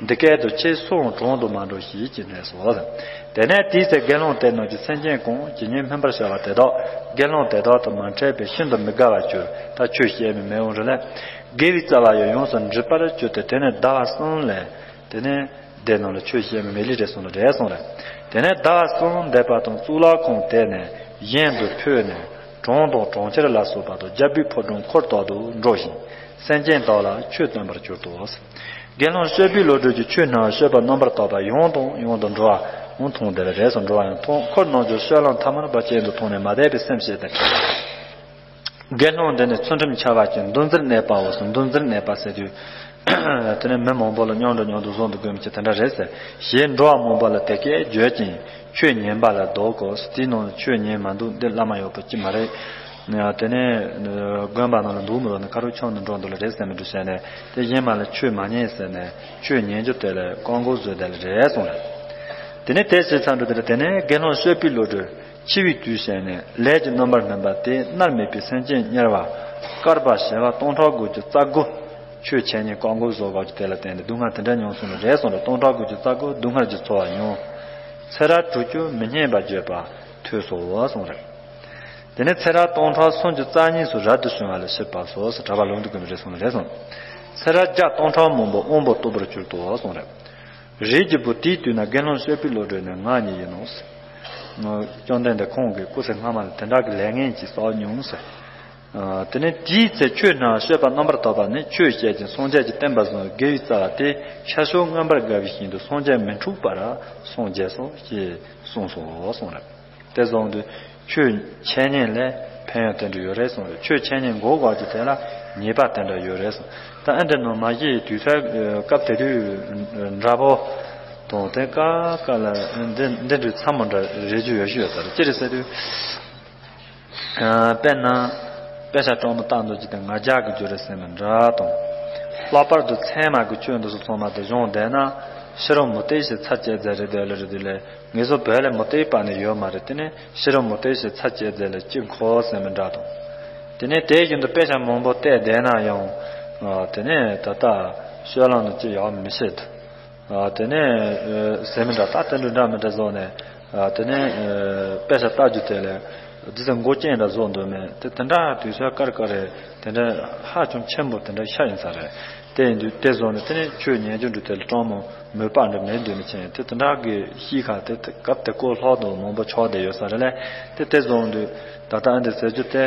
འདི་སྐད་དུ། ཁྱེད་སུའང་གྲོང་དུ་མ་འགྲོ་ཞིག་ཅེས་སྨྲས་སོ། དེ་ནས་དེའི་ཚེ་དགེ་སློང་དེ་རྣམས་ཀྱིས་སེམས་ཅན་གང་ཇི་སྙེད་སྨིན་པར་བྱ་བ་དེ་དག་དགེ་སློང་དེ་དག་དང་མ་འཕྲད་པས་ཤིན་ཏུ་མི་དགའ་བར་གྱུར། ད་ཆོས་བཤད་མི་མེད་འོང་རེ་ལས། དགེ་བའི་རྩ་བ་ཡང་ཡོངས་སུ་འགྲིབ་པར་གྱུར་ཏེ་དེ་ནས་ཟླ་བ་གསུམ་ལས། དེ་ནས་སྡེ་རྣམས་ལ་ཆོས་བཤད་མི་མེད་ལི་རེ་སོང་ལ་རེ་སོང་ལ། དེ་ནས་ཟླ་བ་གསུམ་འདས་པ་དང་གཙུག་ལག་ཁང་དེ་ནས་གཞན་དུ་འཕོས་ནས་གྲོང་དང་གྲོང་ཁྱེར་ལ་སོགས་པ་དང་རྒྱལ་པོའི་ཕོ་བྲང་འཁོར་དག་ཏུ་འགྲོ་ཞིང་ སེམས་ཅན་དག་ལ་ཆོས་སྟོན་པར་གྱུར་ཏོ། དགེ་སློང་སྤྱོད་པའི་བློ་གྲོས་ཀྱིས་ཆོས་རྣམས་སྤྱོད་པ་རྣམ་པར་དག་པ་ཡང་དང་ཡང་དུ་འགྲོ་བ་འོང་མཐོང་དེ་ལ་རེས་སུ་འགྲོ་བ་ཡང་མཐོང་འཁོར་རྣམས་ཀྱི་སྤྱོད་ལམ་ཐ་མལ་པ་ཅན་དུ་མཐོང་ནས་མ་དད་པའི་སེམས་བསྐྱེད་དེ། དགེ་སློང་འདི་ནི་ཚུལ་ཁྲིམས་འཆལ་བ་ཅན་འདུ་འཛིར་གནས་པའོ་སོ། འདུ་འཛིར་གནས་པ་ཟེར་དུས་དེ་ནི་མི་མང་པོ་ལ་མཉམ་དུ་མཉམ་དུ་བཟུང་དུ་དགོས་མི་ཅི་དེ་འདྲ་རེད་ཟེར། ཞེས་འགྲོ་བ་མང་པོ་ལ་དེ་སྐད་བརྗོད་ཅིང་ཆོས་ཉན་པ་ལ་བཟློག་གོ། དེའི་ནང་ཆོས་ཉན་མ་འདུག་འདི་བླ་མ་ཡག་པོ་ཅི་མ་རེད། དེ་ནས་དགོན་པ་ནང་ལ་འདུག་མི་རོགས་ནི་ཁ་རོག་ཆང་ནི་འགྲོ་འདུག་ལ་རེད་ཟེར་མི་འདུག་ཟེར་ནས་དེ་གཞན་མ་ལ་ཆོས་མ་ཉན་ཟེར་ནས་ཆོས་ཉན་རྒྱུ་དེ་ལ་བཀག་འགོག་བཟོས་དེ་ལ་རེད་གསུངས་རེད། དེ་ནས་དེ་བྱས་ཚར་འགྲོ་དེ་ལ་དེ་ནས་དགེ་སློང་སྤྱོད་པའི་བློ་གྲོས་འཆི་བའི་དུས་ཟེར་ནས་ལས་ཀྱི་རྣམ་པར་སྨིན་པ་དེ་མནར་མེད་པའི་སེམས་ཅན་དམྱལ་བ་བསྐལ་པ་བྱེ་བ་སྟོང་ཕྲག་དགུ་བཅུ་རྩ་དགུ་ཆོས་འཆད་ཉན་བཀག་འགོག་བཟོ་དགོས་ཀྱི་དེ་ལ་བརྟེན་ནས་སྡུག་བསྔལ་དེ་འདྲ་མྱོང་སོང་ནས་རེད་གསུངས་རེད། སྟོང་ཕྲག་དགུ་བཅུ་རྩ་དགུ་སྡུག་བསྔལ་གྱི་ཚོར་བ་མྱོང་། ཚེ་རབས་དྲུག་ཅུ་མི་སྙན་པར་བརྗོད་པ་ཐོས་སོ་གསུངས་རེད། དེ་ནས་ཚེ་རབས་སྟོང་ཕྲག་སུམ་ཅུ་རྩ་གཉིས་སུ་རབ་ཏུ་བྱུང་བ་ལ་ཤི་བ་སོགས་སུ་གྲྭ་པ་ལུང་དུ་ཀུན་རེ་ཟུང་རེ་ཟུང་། ཚེ་རབས་བརྒྱ་སྟོང་ཕྲག་མང་པོ་དབང་པོ་རྟུལ་པོར་གྱུར་ཏོ་གསུངས་རེད། རིགས་ཀྱི་བུ་དེའི་དུས་ན་དགེ་སློང་སྤྱོད་པའི་བློ་གྲོས་ནི་ང་ཉིད་ཡིན་ནོ། བཅོམ་ལྡན་འདས་ཁོང་གིས་སྐུ་ཚེ་སྔ་མ་ལ་དེ་འདྲ་གི་ལས་ངན་ཅིག་བསགས་མྱོང་ཟེར། དེ་ནས་དེའི་ཚེ་ཆོས་རྣམས་སྤྱོད་པ་རྣམ་པར་དག་པ་ནི་ཆོས་བཤད་ཅིང་སངས་རྒྱས་ཀྱི་བསྟན་པ་བཟང་དགེ་བའི་རྩ་བ་སྟེ་ཤར་ཕྱོགས་མངོན་པར་དགའ་བའི་ཞིང་དུ་སངས་རྒྱས་མི་འཁྲུགས་པར་སངས་རྒྱས་སོ་ཞེས་གསུངས་སོ་གསུངས་རེད། དེ་བཟུང་དུ་ཆོས་འཆད་ཉན་ལས་ཕན་ཡོན་དེ་འདྲ་ཡོད་རེད་གསུངས་རེད། ཆོས་འཆད་ཉན་འགོག་དགོས་ཀྱི་དེ་ལ་ཉེས་པ་དེ་འདྲ་ཡོད་རེད་གསུངས། ད་ཨ་འདྲ་ནང་མ་གཞི་དུས་ཚོད་སྐབས་དེ་དུས་འདྲ་པོ་དང་དེ་ཀ་ཀ་ལ་འདི་འདི་འདྲའི་ཚ་མོ་འདྲ་རེ་རྒྱུ་ཡོད་ཤོས་ཡོད་ས་རེད། ཅི་རེད་ཟེར་དུས། དཔེར་ན། དཔེ་ཆ་སྤྲང་པོ་བཏང་འདུག་ཅིག་དང་ང་རྒྱལ་གྱི་རྒྱུ་རེད་ཟེར་ནས་འདྲ་དང་། ལྷག་པར་དུ་ཚད་མ་གི་ཆོས་འདི་ཚོ་ཚང་མ་དེ་སྦྱོང་བསྡད་ན་ཤེས་རབ་མུ་སྟེགས་ཞེས་ཚར་བཅད་མཛད་རེད་དེ་ལ་རེད་དེ་ལས་ངེད་ཚོ་བོད་ལ་མུ་སྟེགས་པ་ནི་ཡོད་མ་རེད། དེ་ནས་ཤེས་རབ་མུ་སྟེགས་ཞེས་ཚར་བཅད་མཛད་ལ་ཅི་མཁོ་ཟེར་ནས་འདྲ་དང་། དེ་ནས་དེ་བཞིན་དུ་དཔེ་ཆ་མང་པོ་བལྟས་བསྡད་ན་ཡང་། དེ་ནས་ད་ལྟ་སྤྱོད་ལམ་ནི་ཅི་ཡག་མི་ཤེས་དང་། དེ་ནས་ཟེར་མི་འདྲ་ད་དེ་འདྲ་འདྲ་མི་འདྲ་བཟོ་ནས། དེ་ནས་དཔེ་ཆ་ལྟ་རྒྱུ་དེ་ལས་འདི་ཚོ་མགོ་རྐྱེན་འདྲ་བཟོ་འདོད་མེད་དེ་དེ་འདྲ་དུས་ཚོད་དཀར་དཀར་རེད། དེ་འདྲ་ཧ་ཅང་ཆེན་པོ་དེ་འདྲ་ཤ་ཡིན་ས་རེད། དེ་ཡིན་དུས་དེ་བཟོ་ནས་དེ་ནས་ཆོས་ཉན་རྒྱུ་འདྲ་དེ་ལ་སྤྲང་མོ་མོས་པ་འདྲ་མེད་འདོད་མི་ཆེན་དེ་དེ་འདྲ་གི་གཤིས་ཁ་དེ་སྐབས་དེ་ཀོ་ལྷག་དུ་མང་པོ་ཆགས་བསྡད་ཡོད་ས་རེད་ལས་དེ་དེ་བཟོ་འདུག་ད་ལྟ་ཨ་འདི་ཟེར་རྒྱུ་དེ།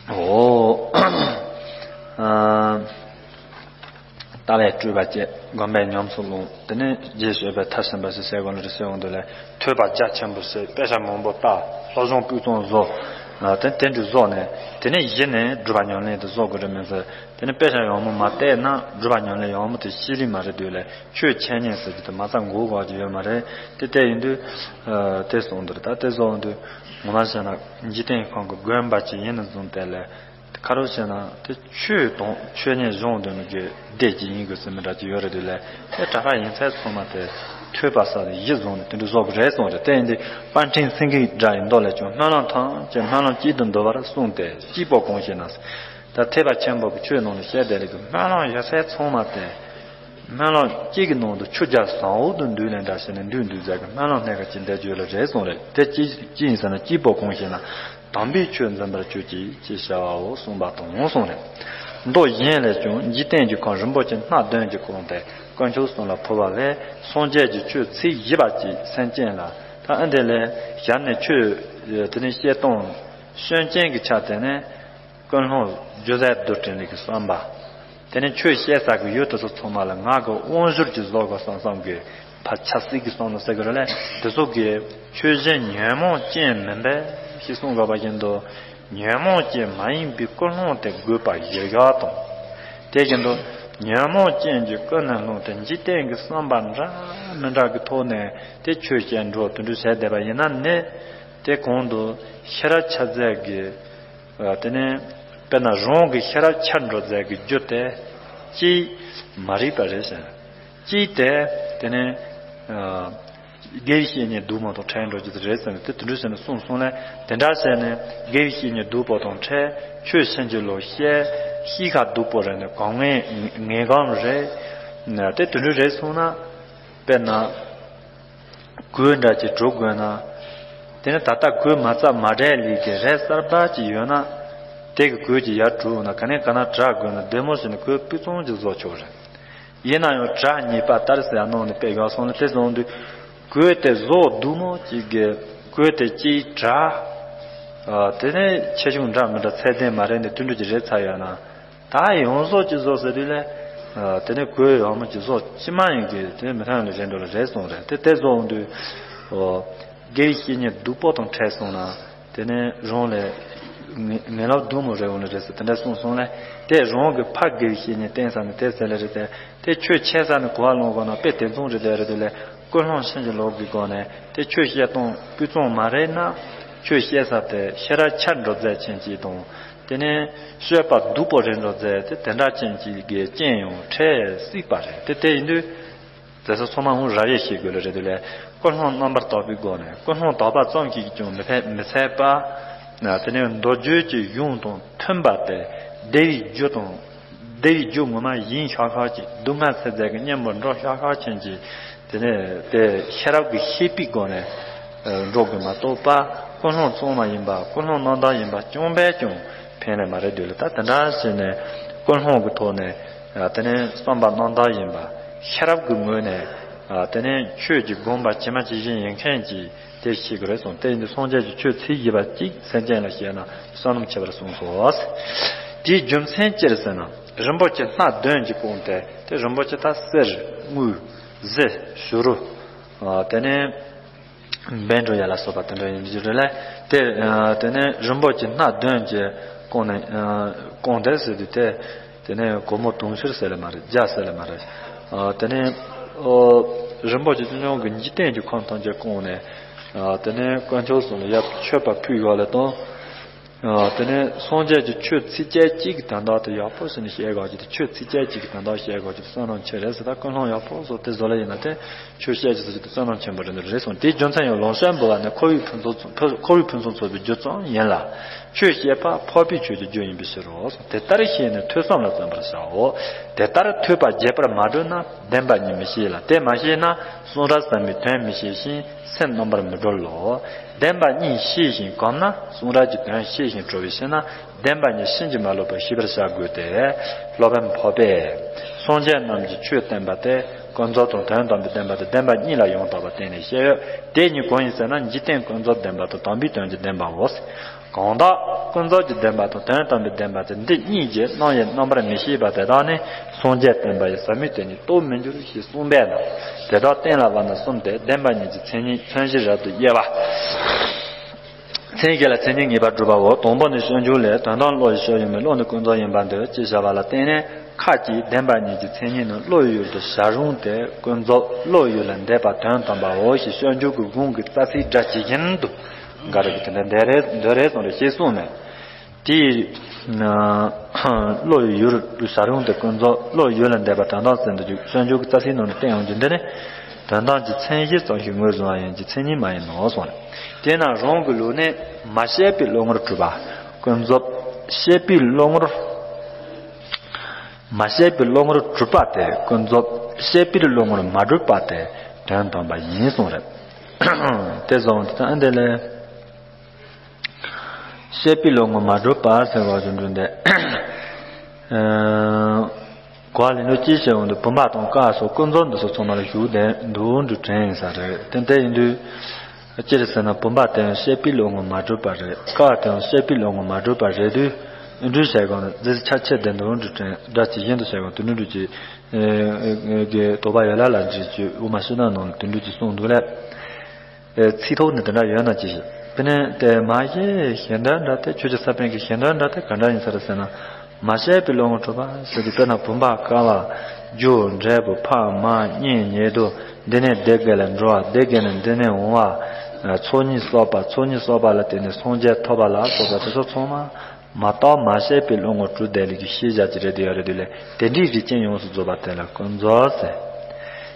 ཨོ། ལྟ་བས་སྤྲུལ་པ་བཅས་སྒོམ་པས་ཉམས་སུ་བླང་། དེ་ནས་རྗེས་སྤྱོད་པའི་མཐར་ཕྱིན་པ་ཞིག་གསལ་དགོངས་ལ་རེ་ཟེར་འོང་དུས་ལས་ཐོས་པ་རྒྱ་ཆེན་པོ་ཟེར་དཔེ་ཆ་མང་པོ་ལྟ་སློབ་སྦྱོང་སྤུས་གཙང་བཟོ། དེ་དེ་འདྲ་བཟོ་ནས་དེ་ནས་གཞི་ནས་སྒྲུབ་པ་ཉམས་ལེན་དུ་བཟོ་དགོས་རེད་མིན་ཟེར། དེ་ནས་དཔེ་ཆ་ཡང་མོ་མ་བལྟས་ན་སྒྲུབ་པ་ཉམས་ལེན་ཡང་མོ་དེ་ཤེས་ལེ་མ་རེད་དུས་ལས་ཆོས་འཆད་ཉན་ཟེར་རྒྱུ་དེ་མ་རྩ་འགོག་དགོས་ཀྱི་ཡོད་མ་རེད། དེ་དེ་ཡིན་དུས། དེ་གསུངས་འདུག་ད་དེ་གསུངས་འདུག་ངོ་མ་བྱས་ན་འཇིག་རྟེན་ཁམས་ཀྱི་དགོན་པ་ཅིག་ཡིན་ན་བཟུང་དེ་ལས། ཁ་རོག་བྱས་ན་དེ་ཆོས་དང་ཆོས་ཉན་སྦྱོང་འདོན་གྱི་སྡེ་གཅིག་ཡིན་དགོས་ཟེར་མི་འདྲ་གཅིག་ཡོད་རེད་དུས་ལས་དེ་གྲྭ་པ་ཡིན་ཚད་ཚང་མ་དེ་ཐོས་པ་ས་དེ་གཞི་བཟུང་ནས་དེ་འདྲ་བཟོ་གི་རེད་གསུངས་རེད། དེ་ཡིན་དུས་དཔལ་ཕྲེང་སེང་གེ་འདྲ་ཡི་མདོ་ལས་ཀྱང་སྨོན་ལམ་ཐམས་ཅད་སྨོན་ལམ་གཅིག་ཏུ་འདུ་བར་གསུངས་ཏེ་སྐྱེས་བུ་གང་ཞེ་ན། ད་ཐེག་པ་ཆེན་པོ་གི་ཆོས་ནང་ལ་བཤད་བསྡད་ལས་ཀྱི་སྨོན་ལམ་ཡོད་ཚད་ཚང་མ་དེ། སྨོན་ལམ་གཅིག་གི་ནང་དུ་ཆུ་བརྒྱ་ཟམ་འོག་ཏུ་འདུས་ལས་འདྲ་ཞེ་ནས་འདུས་འདུས་མཛད་ཀྱི་སྨོན་ལམ་སྣ་ཁ་ཅིག་འདས་བརྗོད་ལ་རེད་གསུངས་རེད། དེ་ཅི་ཅི་ཡིན་ཟེར་ན་སྐྱེས་བུ་གང་ཞེ་ན། དམ་པའི་ཆོས་འཛིན་པར་གྱུར་ཅིག་ཅེས་བྱ་བའོ་གསུངས་པ་དང་གསུངས་རེད། མདོ་གཞན་ལས་ཀྱང་འཇིག་རྟེན་གྱི་ཁམས་རིན་པོ་ཆེ་སྣ་བདུན་གྱིས་བསྐོར་ཏེ་དཀོན་མཆོག་གསུམ་ལ་ཕུལ་བ་ལས་སངས་རྒྱས་ཀྱི་ཆོས་ཚིག་བཞི་པ་ཅིག་སེམས་ཅན་ལ་ད་ཨ་འདི་ལས་ཞལ་ནས་ཆོས་དེ་ནི་བཤད་སྟངས་སྐྱོན་ཅན་གྱི་ཆ་དེ་ནི། ཀུན་སློང་སྒྱུ་རྩལ་རྡུལ་ཕྲན་ལས་ཀྱི་བསམ་པ། དེ་ནས་ཆོས་བཤད་ས་གི་ཡུལ་དེ་ཚོ་ཚང་མ་ལ་ང་གི་དབང་བསྒྱུར་གྱི་བཟོ་དགོས་བསམ་བསམ་གི་ཕར་ཆབ་སྲིད་ཀྱི་བསམ་བློ་ཟེར་གི་རེད་ལས་དེ་ཚོ་གི་ཆོས་བཞིན་ཉོན་མོངས་ཅན་མིན་པས་ཞེས་གསུངས་དགོས་པ་བཞིན་དུ་ཉོན་མོངས་ཅན་མ་ཡིན་པའི་ཀུན་སློང་དེ་དགོས་པ་གཞིར་བཞག་དང་། དེ་བཞིན་དུ་ཉོན་མོངས་ཅན་གྱི་ཀུན་ནས་བསླངས་ཏེ་འཇིག་རྟེན་གྱི་བསམ་པ་འདྲ་མི་འདྲ་གི་ཐོག་ནས་དེ་ཆོས་བཤད་འགྲོ་དེ་འདྲ་བྱས་བསྡད་པ་ཡིན་ན་ནི་དེ་གོང་དུ་ཤེས་རབ་འཆར་མཛད་ཀྱི། དེ་ནས་དཔེར་ན་རང་གི་ཤེས་རབ་འཆར་འགྲོ་མཛད་ཀྱི་རྒྱུ་དེ་གཅིག་མ་རིག་པ་རེད་ཟེར། གཅིག་དེ་དེ་ནས་དགེ་བའི་བཤེས་གཉེན་སྡུག་མོ་དང་ཕྲད་འགྲོ་རྒྱུ་དེ་རེད་ཟེར་ནས་དེ་དེ་འདྲ་ཟེར་ནས་གསུངས་སོང་ལས་དེ་འདྲ་ཟེར་ནས་དགེ་བའི་བཤེས་གཉེན་སྡུག་པོ་དང་ཕྲད་ཆོས་ཕྱིན་ཅི་ལོག་བཤད་གཤིས་ཀ་སྡུག་པོ་རེད་ནས་གང་ངན་ངན་གང་རེད། དེ་དེ་འདྲ་རེད་སོང་ན་དཔེར་ན། གོས་འདྲ་ཅིག་གྲུབ་དགོས་ན། དེ་ནི་ད་ལྟ་གོས་མ་རྩ་མ་བྲལ་ལས་ཀྱི་རས་གསར་པ་ཅིག་ཡོད་ན། དེ་གི་གོས་ཀྱི་ཡར་གྲུབ་ན་ག་ནས་ག་ན་གྲ་དགོས་ན་བདེ་མོ་ཞིག་ནི་གོས་སྤུས་གཙང་ཅིག་བཟོ་ཆོག་རེད། ཡིན་ན་ཡང་གྲ་ཉེས་པ་ལྟར་ཟེར་གནང་ནས་དཔེ་ཡག་སོང་ལ་དེ་སོང་དུས་གོས་དེ་བཟོ་སྡུག་མོ་ཅིག་གི་གོས་དེ་ཅིག་གྲ། དེ་ནས་ཆེ་ཆུང་འདྲ་མི་འདྲ་ཚད་ལྡན་མ་རེད་འདི་དུད་འགྲོ་ཅིག་རེད་ཚར་ཡོད་ན། ད་ཡོངས་རྫོགས་ཀྱི་བཟོ་ཟེར་དུས་ལས། དེ་ནས་གོས་ཡོག་མོ་གྱི་བཟོ་ཅི་མ་ཡིན་གྱི་དེ་མི་ཐང་ལ་རེད་འགྲོ་ལ་རེད་སོང་རེད། དེ་དེ་བཟོ་འོང་དུས། དགེ་བའི་བཤེས་གཉེན་སྡུག་པོ་དང་འཕྲད་སོང་ན། དེ་ནས་རང་ལས་ངན་ངན་ལབ་སྡུག་མོ་རེ་འོང་ལ་རེད་ཟེར་དེ་འདྲ་གསུངས་སོང་ལས། དེ་རང་གི་ཕ་དགེ་བའི་བཤེས་གཉེན་བསྟེན་ས་ནས་དེ་ཟེར་ལ་རེད་དེ། དེ་ཆོས་འཆད་ས་ནས་གོ་བ་ལོན་དགོས་ན་དཔེ་དེ་མཚུངས་རེད་དེ་རེད་དེ་ལས། ཀུན་སློང་ཕྱིན་ཅི་ལོག་གི་སྒོ་ནས་དེ་ཆོས་བཤད་སྟངས་སྤུས་གཙང་མ་རེད་ན། ཆོས་བཤད་ས་དེ་ཤེས་རབ་ཆེར་འགྲོ་མཛད་ཆེན་གཅིག་དང་། དེ་ནས་སྤྱོད་པ་སྡུག་པོ་རེད་འགྲོ་མཛད་དེ་དེ་འདྲ་ཅན་གཅིག་གི་རྐྱེན་ཡང་འཕྲད་སྲིད་པ་རེད་དེ། དེ་ཡིན་དུས། དེ་ཚོ་ཚང་མ་འུ་ར་ཡེ་ཤེས་དགོས་ལ་རེད་དེ་ལས། ཀུན་སློང་རྣམ་པར་དག་པའི་སྒོ་ནས་ཀུན་སློང་དག་པ་ཙམ་གྱིས་ཀྱང་མི་ཕན་མི་ཚད་པ། དེ་ནས་མདོ་རྒྱུད་ཀྱི་གཞུང་དང་མཐུན་པ་དེ་བདེ་བའི་རྒྱུ་དང་། བདེ་བའི་རྒྱུ་ངོ་མ་ཡིན་ཤག་ཤག་ཅིག་སྡུག་བསྔལ་ཚད་ཚད་ཀྱི་གཉེན་པོ་འགྲོ་ཤག་ཤག་ཅན་གྱི། དེ་ནས་དེ་ཤེས་རབ་ཀྱི་ཤེས་པའི་སྒོ་ནས་འགྲོ་དགོས་མ་གཏོགས་པ། ཀུན་སློང་གཙང་མ་ཡིན་པ་ཀུན་སློང་རྣམ་དག་ཡིན་པ་རྐྱང་པས་ཀྱང་ཕན་ལས་མ་རེད་འདུག་ལ། ད་དེ་འདྲ་བྱས་ནས་ཀུན་སློང་གི་ཐོག་ནས། དེ་ནས་བསམ་པ་རྣམ་དག་ཡིན་པ། ཤེས་རབ་ཀྱི་ངོས་ནས། དེ་ནས་ཆོས་ཀྱི་དགོངས་པ་ཇི་མ་ཇི་བཞིན་ཡིན་མཁན་གྱི་དེ་ཤེས་དགོས་རེད་གསུངས། དེ་ཡིན་དུས་སངས་རྒྱས་ཀྱི་ཆོས་ཚིག་བཞི་པ་གཅིག་སེམས་ཅན་ལ་བཤད་ན་བསོད་ནམས་ཆེ་བར་གསུངས་སོ། དེའི་རྒྱུ་མཚན་ཅི་རེད་ཟེར་ན། རིན་པོ་ཆེ་སྣ་བདུན་གྱིས་བསྐོངས་ཏེ་དེ་རིན་པོ་ཆེ་ད་གསེར་དངུལ་གཟི་བྱུ་རུ། དེ་ནས། བཻ་ཌཱུརྱ་ལ་སོགས་པ་དེ་འདྲ་ཡིན་རྒྱུ་རེད་ལ། དེ་དེ་ནས་རིན་པོ་ཆེ་སྣ་བདུན་གྱིས་བསྐོངས་ནས་བསྐོངས་ཏེ་ཟེར་དུས་དེ། དེ་ནས་སྒོར་མོ་དུང་ཕྱུར་ཟེར་ལེ་མ་རེད། བརྒྱ་ཟེར་ལེ་མ་རེད། དེ་ནས་རིན་པོ་ཆེ་ཆུང་ཆུང་གི་འཇིག་རྟེན་གྱི་ཁམས་ཐམས་ཅད་བསྐོངས་ནས། དེ་ནས་དཀོན་མཆོག་གསུམ་ལ་ཡར་མཆོད་པ་ཕུལ་ཡོད་ལེ་དང་། དེ་ནས་སངས་རྒྱས་ཀྱི་ཆོས་ཚིགས་བཅད་གཅིག་གི་དོན་དག་དེ་ཡག་པོ་ཞིག་ནས་བཤད་དགོས་ཀྱི་དེ། ཆོས་ཚིགས་བཅད་གཅིག་གི་དོན་དག་བཤད་དགོས་ཀྱི་དེ་བསོད་ནམས་ཆེ་རེད་ཟེར། ད་ཀུན་སློང་ཡག་པོ་བཟོ་དེ་བཟོ་ལ་ཡིན་ན་དེ། ཆོས་བཤད་ཀྱི་ཟེར་གྱི་དེ་བསོད་ནམས་ཆེན་པོ་རེད་འདུག་རེད་གསུངས། དེའི་རྒྱུ་མཚན་ཡང་ལོངས་སྤྱོད་འབུལ་བ་ནི་འཁོར་བའི་ཕུན་སུམ། འཁོར་བའི་ཕུན་སུམ་ཚོགས་པའི་རྒྱུ་ཙམ་ཡིན་ལ། ཆོས་བཤད་པ་འཕགས་པའི་ཆོས་ཀྱི་རྒྱུ་ཡིན་པའི་ཕྱིར་རོ། དེ་ལྟར་ཤེས་ནས་ཐོས་བསམ་ལ་བརྩོན་པར་བྱའོ། དེ་ལྟར་ཐོས་པ་རྒྱས་པར་མ་གྲུབ་ན་བདེན་པ་གཉིས་མི་ཤེས་ལ། དེ་མ་ཤེས་ན་གསུང་རབ་ཟབ་མོའི་དོན་མི་ཤེས་ཤིང་སེམས་རྣམ་པར་མི་གྲོལ་ལོ། བདེན་པ་གཉིས་ཤེས་ཤིང་གོམས་ན་གསུང་རབ་ཀྱི་དོན་ཤེས་ཤིང་གྲོལ་བའི་ཕྱིར་ན། བདེན་པ་གཉིས་ཕྱིན་ཅི་མ་ལོག་པར་ཤེས་པར་བྱ་དགོས་ཏེ། སློབ་དཔོན་འཕགས་པས་སངས་རྒྱས་རྣམས་ཀྱིས་ཆོས་བསྟན་པ་དེ་ཀུན་རྫོབ་དང་དོན་དམ་པའི་བདེན་པ་དེ་བདེན་པ་གཉིས་ལ་ཡང་དག་པར་བསྟན་ནས་བཤད་ཡོད། དེ་གཉིས་གང་ཡིན་ཟེར་ན། འཇིག་རྟེན་ཀུན་རྫོབ་བདེན་པ་དང་དམ་པའི་དོན་གྱི་བདེན་པའོ། གང་དག་ཀུན་རྫོབ་ཀྱི་བདེན་པ་དང་དོན་དམ་པའི་བདེན་པ་དེ་འདི་གཉིས་ཀྱི་རྣམ་དབྱེ་རྣམ་པར་མི་ཤེས་པ་དེ་དག་ནི་སངས་རྒྱས་བསྟན་པ་ཡི་ཟབ་མོའི་དོན་ནི་རྟོགས་མི་འགྱུར་ཞེས་གསུངས་པས་ན། དེ་དག་གཏན་ལ་དབབ་ན་གསུམ་སྟེ། བདེན་པ་གཉིས་ཀྱི་མཚན་ཉིད་མཚན་གཞི་རབ་ཏུ་དབྱེ་བ། མཚན་གཞི་ལ་མཚན་ཉིད་ངེས་པར་སྒྲུབ་པའོ། དང་པོ་ནི་སྤྱོད་འཇུག་ལས། དོན་དམ་བློ་ཡི་ཕྱོགས་ཡིན་པས་བློ་ནི་ཀུན་རྫོབ་ཡིན་པ་འདོད་ཅེས་བྱ་བ་ལ་བརྟེན་ནས། ཁ་ཅིག་བདེན་པ་གཉིས་ཀྱི་མཚན་ཉིད་ནི་བློ་ཡི་ཡུལ་དུ་བྱ་རུང་སྟེ། ཀུན་རྫོབ་བློ་ཡི་ཡུལ་ལ་འདས་པ་དོན་དམ་པའོ་ཞེས་སྤྱོད་འཇུག་གི་གུང་གི་རྩ་ཚིག་སྒྲ་ཇི་བཞིན་དུ་འགའ་རེ་གིས་དེ་འདྲ་འདོད་རེ་འདོད་རེ་གསུངས་རེ་ཞེས་གསུངས་ནས། དེའི་བློ་ཡི་ཡུལ་དུ་བྱ་རུང་སྟེ། ཀུན་རྫོབ་བློ་ཡི་ཡུལ་ལ་འདས་པ་དོན་དམ་ཟེར་འདུག་རྒྱུ་སྤྱོད་འཇུག་གི་རྩ་ཚིག་ནང་དུ་བསྟན་ཡོང་རྒྱུ་འདི་ནི། དོན་དམ་གྱི་མཚན་གཞི་ཙམ་ཞིག་ངོས་བཟུང་བ་ཡིན་གྱི་མཚན་ཉིད་མ་ཡིན་ནོ་གསུངས་རེད། དེས་ན་རང་གི་ལུགས་ནི་མ་དཔྱད་པའི་བློ་ངོར་གྲུབ་པ། ཀུན་རྫོབ་དཔྱད་པའི་བློ་ངོར། མ་དཔྱད་པའི་བློ་ངོར་གྲུབ་པ་སྟེ། ཀུན་རྫོབ་དཔྱད་པའི་བློ་ངོར་མ་གྲུབ་པ་སྟེ་དོན་དམ་པ་ཡིན་གསུངས་རེད། དེ་བཟུང་དེ་ལྟར་འདི་ལས། དཔྱད་པའི་བློ་ངོར་མ་གྲུབ་པ་ཟེར་བ་བཞིན་དུ་འདི། གོ་བ་ལེན་ལུགས་ཅི་ཞེས་འོང་དུས། བུམ་པ་དང་ཀ་སོགས་ཀུན་རྫོབ་འདི་ཚོ་ཚང་མ་ལ་ཞུགས་ཏེ་འདུག་འགྲོ་དྲན་ཡིན་ས་རེད། དེ་འདྲ་ཡིན་དུས། ཅི་རེད་ཟེར་ན། བུམ་པ་དེ་ཡང་དཔྱད་པའི་བློ་ངོར་མ་གྲུབ་པ་རེད། ཀ་དེ་ཡང་དཔྱད་པའི་བློ་ངོར་མ་གྲུབ་པ་རེད་དུས། འདྲུ་བྱས་གོང་ནས་རྫས་ཆ་ཆེ་ལྡན་དུ་འགྲོ་དྲན་སྒྲ་ཇི་བཞིན་དུ་བྱས་གོང་དུ་འགྲོ་གྱི་གི་དོགས་པ་ཡོད་ལ་ལ་འདྲི་གྱི་དབུ་མ་ཕྱི་ནང་ནང་ལ་དུ་འགྲོ་གྱི་གསུངས་འདུག་ལས། ཚིག་ཐོག་ནས་དེ་འདྲ་ཡོད་ན་ཅི་ཞིག་དེ་ནས་དེ་མ་གཞི་གཞན་དོན་འདྲ་དེ་ཆོས་ཀྱི་ས་བོན་གྱི་གཞན་དོན་འདྲ་དེ་ག་འདྲ་ཡིན་ས་རེད་ཟེར་ན། མ་དཔྱད་པའི་བློ་ངོར་གྲུབ་པ་ཟེར་དུས་དཔེར་ན་བུམ་པ་ཀ་བ་རྒྱུ་འབྲས་བུ་ཕ་མ་གཉེན་ཉེ་དུ་འདི་ནས་འདི་ག་ལ་འགྲོ་བ་འདི་ག་ནས་འདི་ནས་འོང་བ་ཚོགས་གཉིས་གསོག་པ་ཚོགས་གཉིས་གསོག་པ་ལ་བརྟེན་ནས་སངས་རྒྱས་ཐོབ་པ་ལ་སོགས་པ་དེ་ཚོ་ཚང་མ། མ་རྟོགས་མ་དཔྱད་པའི་བློ་ངོར་གྲུབ་བསྡད་ལས་ཀྱི་ཤེས་བྱ་ཅི་རེད་དེ་ཡོད་རེད་དེ་ལས་དེ་འདྲའི་རིགས་ཅན་ཡོངས་སུ་རྫོགས་པ་དེ་ལ་ཀུན་རྫོབ་ཟེར།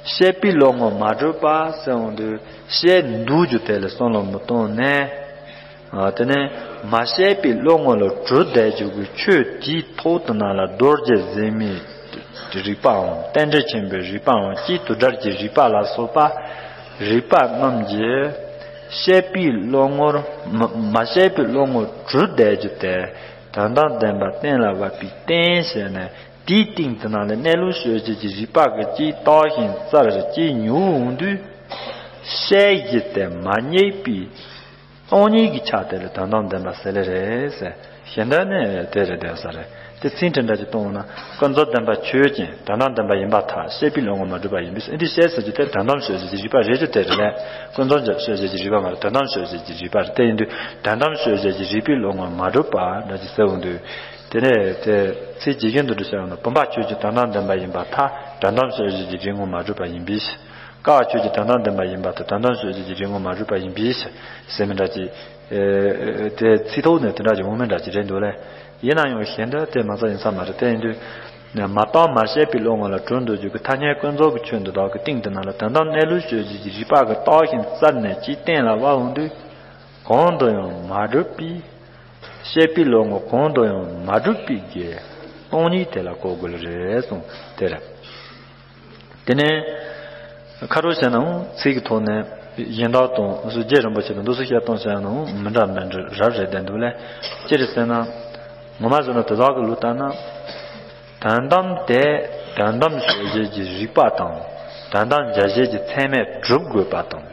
དཔྱད་པའི་བློ་ངོར་མ་གྲུབ་པ་ཟེར་འོང་དུས་དཔྱད་འདུག་རྒྱུ་དེ་ལ་བསམ་བློ་མི་གཏོང་ནས། དེ་ནས་མ་དཔྱད་པའི་བློ་ངོ་ལ་གྲུབ་བསྡད་རྒྱུ་གི་ཆོས་དེའི་ཐོག་ཏུ་ན་ལ་རྡོ་རྗེ་འཛིན་མའི་རིག་པའམ་རྟེན་འབྲེལ་ཆེན་པོའི་རིག་པའམ་སྐྱེས་དུས་འདྲར་གྱི་རིག་པ་ལ་སོགས་པ་རིག་པ་རྣམས་ཀྱིས་དཔྱད་པའི་བློ་ངོར་མ་མ་དཔྱད་པའི་བློ་ངོར་གྲུབ་བསྡད་རྒྱུ་དེ་དོན་དམ་བདེན་པ་གཏན་ལ་དབབ་པའི་རྟེན་བྱས་ནས་དེའི་སྟེང་དུ་ན་ལ་གནས་ལུགས་ཤོད་བྱེད་ཀྱི་རིག་པ་གི་སྐྱེས་བཏགས་ཤིང་རྩལ་གྱིས་མྱུར་འོང་དུས་དཔྱད་གཞི་དེ་མ་རྙེད་པའི། སྟོང་ཉིད་ཀྱི་ཆ་དེ་ལ་དོན་དམ་བདེན་པ་ཟེར་ལེ་རེད་ཟེར། གཞན་དོན་ནི་དེ་རེད་དེ་ས་རེད། དེ་ཚིག་དེ་འདྲ་ཅིག་གཏོང་ན། ཀུན་རྫོབ་བདེན་པ་ཆོས་ཅན། དོན་དམ་བདེན་པ་ཡིན་པར་ཐལ། ཤེས་པས་ལོག་ངོར་མ་གྲུབ་པ་ཡིན་པས། འདི་ཤེས་ཟེར་རྒྱུ་དེ་དོན་དམ་དཔྱོད་བྱེད་ཀྱི་རིགས་པ་རེད་རྒྱུ་དེ་རེད་ལས། ཀུན་རྫོབ་དཔྱོད་བྱེད་ཀྱི་རིགས་པ་མ་རེད། དོན་དམ་དཔྱོད་བྱེད་ཀྱི་རིགས་པ་རེད། དེ་ཡིན་དུས་དོན་དམ་དཔྱོད་བྱེད་ཀྱི་རིགས་པས་ལོག་ངོར་མ་གྲུབ་པ་འདྲ་ཅིག་ཟེར་འོང་དུས། དེ་ནས་དེ་ཚིག་ཇི་བཞིན་དུ་འགྲོ་བྱ་ཡང་ན། བུམ་པ་ཆོས་ཅན། དོན་དམ་བདེན་པ་ཡིན་པར་ཐལ། དོན་དམ་དཔྱོད་བྱེད་ཀྱི་རིགས་ངོར་མ་གྲུབ་པ་ཡིན་པས། ཀ་བ་ཆོས་ཅན། དོན་དམ་བདེན་པ་ཡིན་པར་ཐལ། དོན་དམ་དཔྱོད་བྱེད་ཀྱི་རིགས་ངོར་མ་གྲུབ་པ་ཡིན་པས་ཟེར་མི་འདྲ་ཅིག་དེ་ཚིག་ཐོག་ནས་དེ་འདྲ་ཅིག་འོང་མི་འདྲ་ཅིག་རེད་འདུག་ལས། ཡིན་ན་ཡང་གཞན་དུ་དེ་མ་རྩ་ཡིན་ས་མ་རེད། དེ་ཡིན་དུས། མ་བརྟགས་མ་དཔྱད་པའི་བློ་ངོར་ལ་གྲུབ་འདུག་རྒྱུ་གི་ཐ་སྙད་ཀུན་རྫོབ་ཀྱི་ཆོས་འདི་དག་གི་སྟེང་དུ་ན་ལ་དོན་དམ་གནས་ལུགས་དཔྱོད་བྱེད་ཀྱི་རིགས་པ་གིས་བརྟགས་ཤིང་བཙལ་ནས་ཅིག་གཏན་ལ་དབབ་འོང་དུས། གང་དུ་ཡང་མ་གྲུབ་པས། དཔྱད་པའི་བློ་ངོར་གང་དུ་ཡང་མ་གྲུབ་པའི་གི་སྟོང་ཉིད་དེ་ལ་གོ་དགོས་ལེ་རེད་གསུངས་དེ་རེད། དེ་ནས་ཁ་ཕྱོགས་བྱས་ནའང་ཚིག་གི་ཐོག་ནས་གཞན་དག་དང་སུ་རྗེ་རིན་པོ་ཆེ་དང་འདུག་སུ་བཤད་སྟངས་བྱས་ནའང་མི་འདྲ་མི་འདྲ་རབ་རེད་བསྡད་འདུག་ལས། ཅི་རེད་ཟེར་ན། ངོ་མ་བཟོས་ན་དེ་དག་གི་ལུགས་ལྟར་ན། དོན་དམ་དེ་དོན་དམ་དཔྱོད་བྱེད་ཀྱི་རིགས་པ་དང་། དོན་དམ་འཇལ་བྱེད་ཀྱི་ཚད་མས་གྲུབ་དགོས་པ་དང་།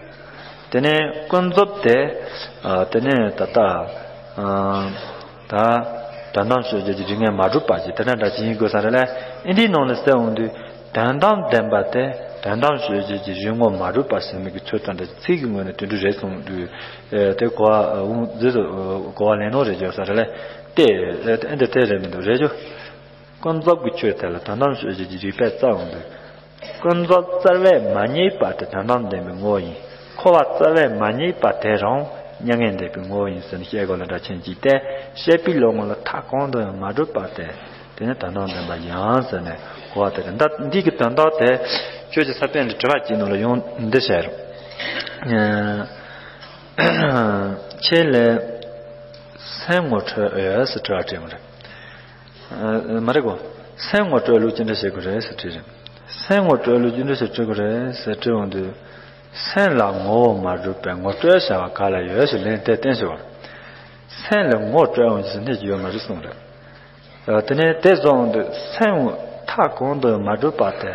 དེ་ནས་ཀུན་རྫོབ་དེ། ཨ། དེ་ནས་ད་ལྟ། ཨ། ད། དོན་དམ་དཔྱོད་བྱེད་ཀྱི་རིགས་ངོར་མ་གྲུབ་པ་ཞིག་དེ་འདྲ་འདྲ་ཅིག་ཡིན་དགོས་ས་རེད་ལ། ཨིན་དེའི་ནང་ལ་གསལ་འོང་དུས། དོན་དམ་བདེན་པ་དེ་དོན་དམ་དཔྱོད་བྱེད་ཀྱི་རིགས་ངོར་མ་གྲུབ་པ་ཟེར་མི་གི་ཚུལ་དང་འདྲ་ཚིག་གི་ངོས་ནས་དེ་འདྲ་རེད་གསུངས་དུས། ཨེ། དེ་གོ་བ་འོང་རྗེས་སུ་གོ་བ་ལེན་ནོ་རེད་བརྗོད་ས་རེད་ལ། དེ་ཨེ་འདི་དེ་རེད་མི་འདུག་རེད་བརྗོད། ཀུན་རྫོབ་ཀྱི་ཆོས་དེ་ལ་དོན་དམ་དཔྱོད་བྱེད་ཀྱི་རིགས་པས་བཙལ་འོང་དུས། ཀུན་རྫོབ་བཙལ་བས་མ་རྙེད་པ་དེ་དོན་དམ་བདེན་པའི་ངོ་བོ་ཡིན། འཁོར་བ་བཙལ་བས་མ་རྙེད་པ་དེ་རང་མྱ་ངན་འདས་པའི་ངོ་བོ་ཡིན་ཟེར་ནས་བཤད་དགོས་ལ་འདྲ་ཆེན་གཅིག་སྟེ། དཔྱད་པའི་བློ་ངོར་ལ་མཐའ་གང་དུ་ཡང་མ་གྲུབ་པ་དེ། དེ་ནི་དོན་དམ་བདེན་པ་ཡིན་ཟེར་ནས་གོ་བ་དེ་རེད། ད་འདི་གི་དོན་དག་དེ་ཁྱོད་ཀྱི་ས་པཎ་གྱི་དྲི་བ་གཅིག་ནང་ལ་ཡང་འདི་བཤད་རོགས། ཁྱེད་ལས་སེམས་ངོ་འཕྲོད་ཡོད་ཟེར་དྲི་བ་དྲིས་པ་རེད། ཨ། མ་རེད་གོ། སེམས་ངོ་སྤྲོད་ལུགས་ཅི་འདྲ་བྱེད་དགོས་རེད་ཟེར་དྲིས་རེད། སེམས་ངོ་སྤྲོད་ལུགས་ཅི་འདྲ་ཞིག་སྤྲོད་དགོས་རེད་ཟེར་དྲིས་འོང་དུས། སེམས་ལ་ངོ་བོ་མ་གྲུབ་པའི་ངོ་སྤྲོད་བྱ་བ་ག་ལ་ཡོད་ཞེས་ལན་དེ་བསྟན་ཞུ་བར། སེམས་ལ་ངོ་སྤྲོད་འོང་ཞེས་སྣེ་གཅིག་ཡོད་མ་རེད་གསུངས་རེད། ཨ། དེ་ནས་དེ་བཟོ་འོང་དུས་སེམས་མཐའ་གང་དུ་མ་གྲུབ་པ་དེ་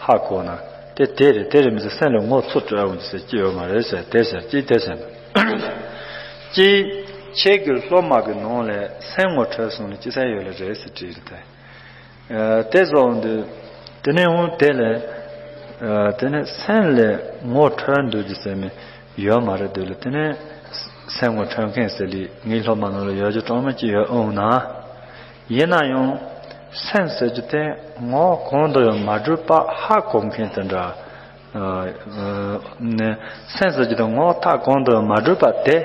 ཧ་གོ་ན་དེ་དེ་རེད་དེ་རེད་མི་ཚེ་སེམས་ལ་ངོ་ཚུར་སྤྲོད་འོང་ཞེས་ཅི་ཡོད་མ་རེད་ཟེར་དེ་ཟེར་ཅི་དེ་ཟེར་ན། ཅི། ཁྱེད་ཀྱི་སློབ་མ་གི་ནང་ལས་སེམས་ངོ་འཕྲོད་སོང་ནས་ཅི་ཟེར་ཡོད་ལ་རེད་ཟེར་དྲིས་རེད་དེ། ཨ། དེ་བཟོ་འོང་དུས། དེ་ནས་འོང་དེ་ལས། ཨ། དེ་ནས་སེམས་ལས་ངོ་འཕྲོད་འདུག་ཅི་ཟེར་མི་ཡོད་མ་རེད་འདུག་ལ། དེ་ནས་སེམས་ངོ་འཕྲོད་མཁན་ཟེར་ལི་ངའི་སློབ་མ་ནང་ལ་ཡོད་རྒྱུ་གྲངས་མེད་ཅིག་ཡོད་འོང་ན། ཡིན་ན་ཡང་། སེམས་ཟེར་རྒྱུ་དེ་ངོ་བོ་གང་དུ་ཡང་མ་གྲུབ་པ་ཧ་གོ་མཁན་དེ་འདྲ། ཨ། ཨ། ནས་སེམས་ཟེར་རྒྱུ་དེ་ངོ་བོ་མཐའ་གང་དུ་ཡང་མ་གྲུབ་པ་དེ་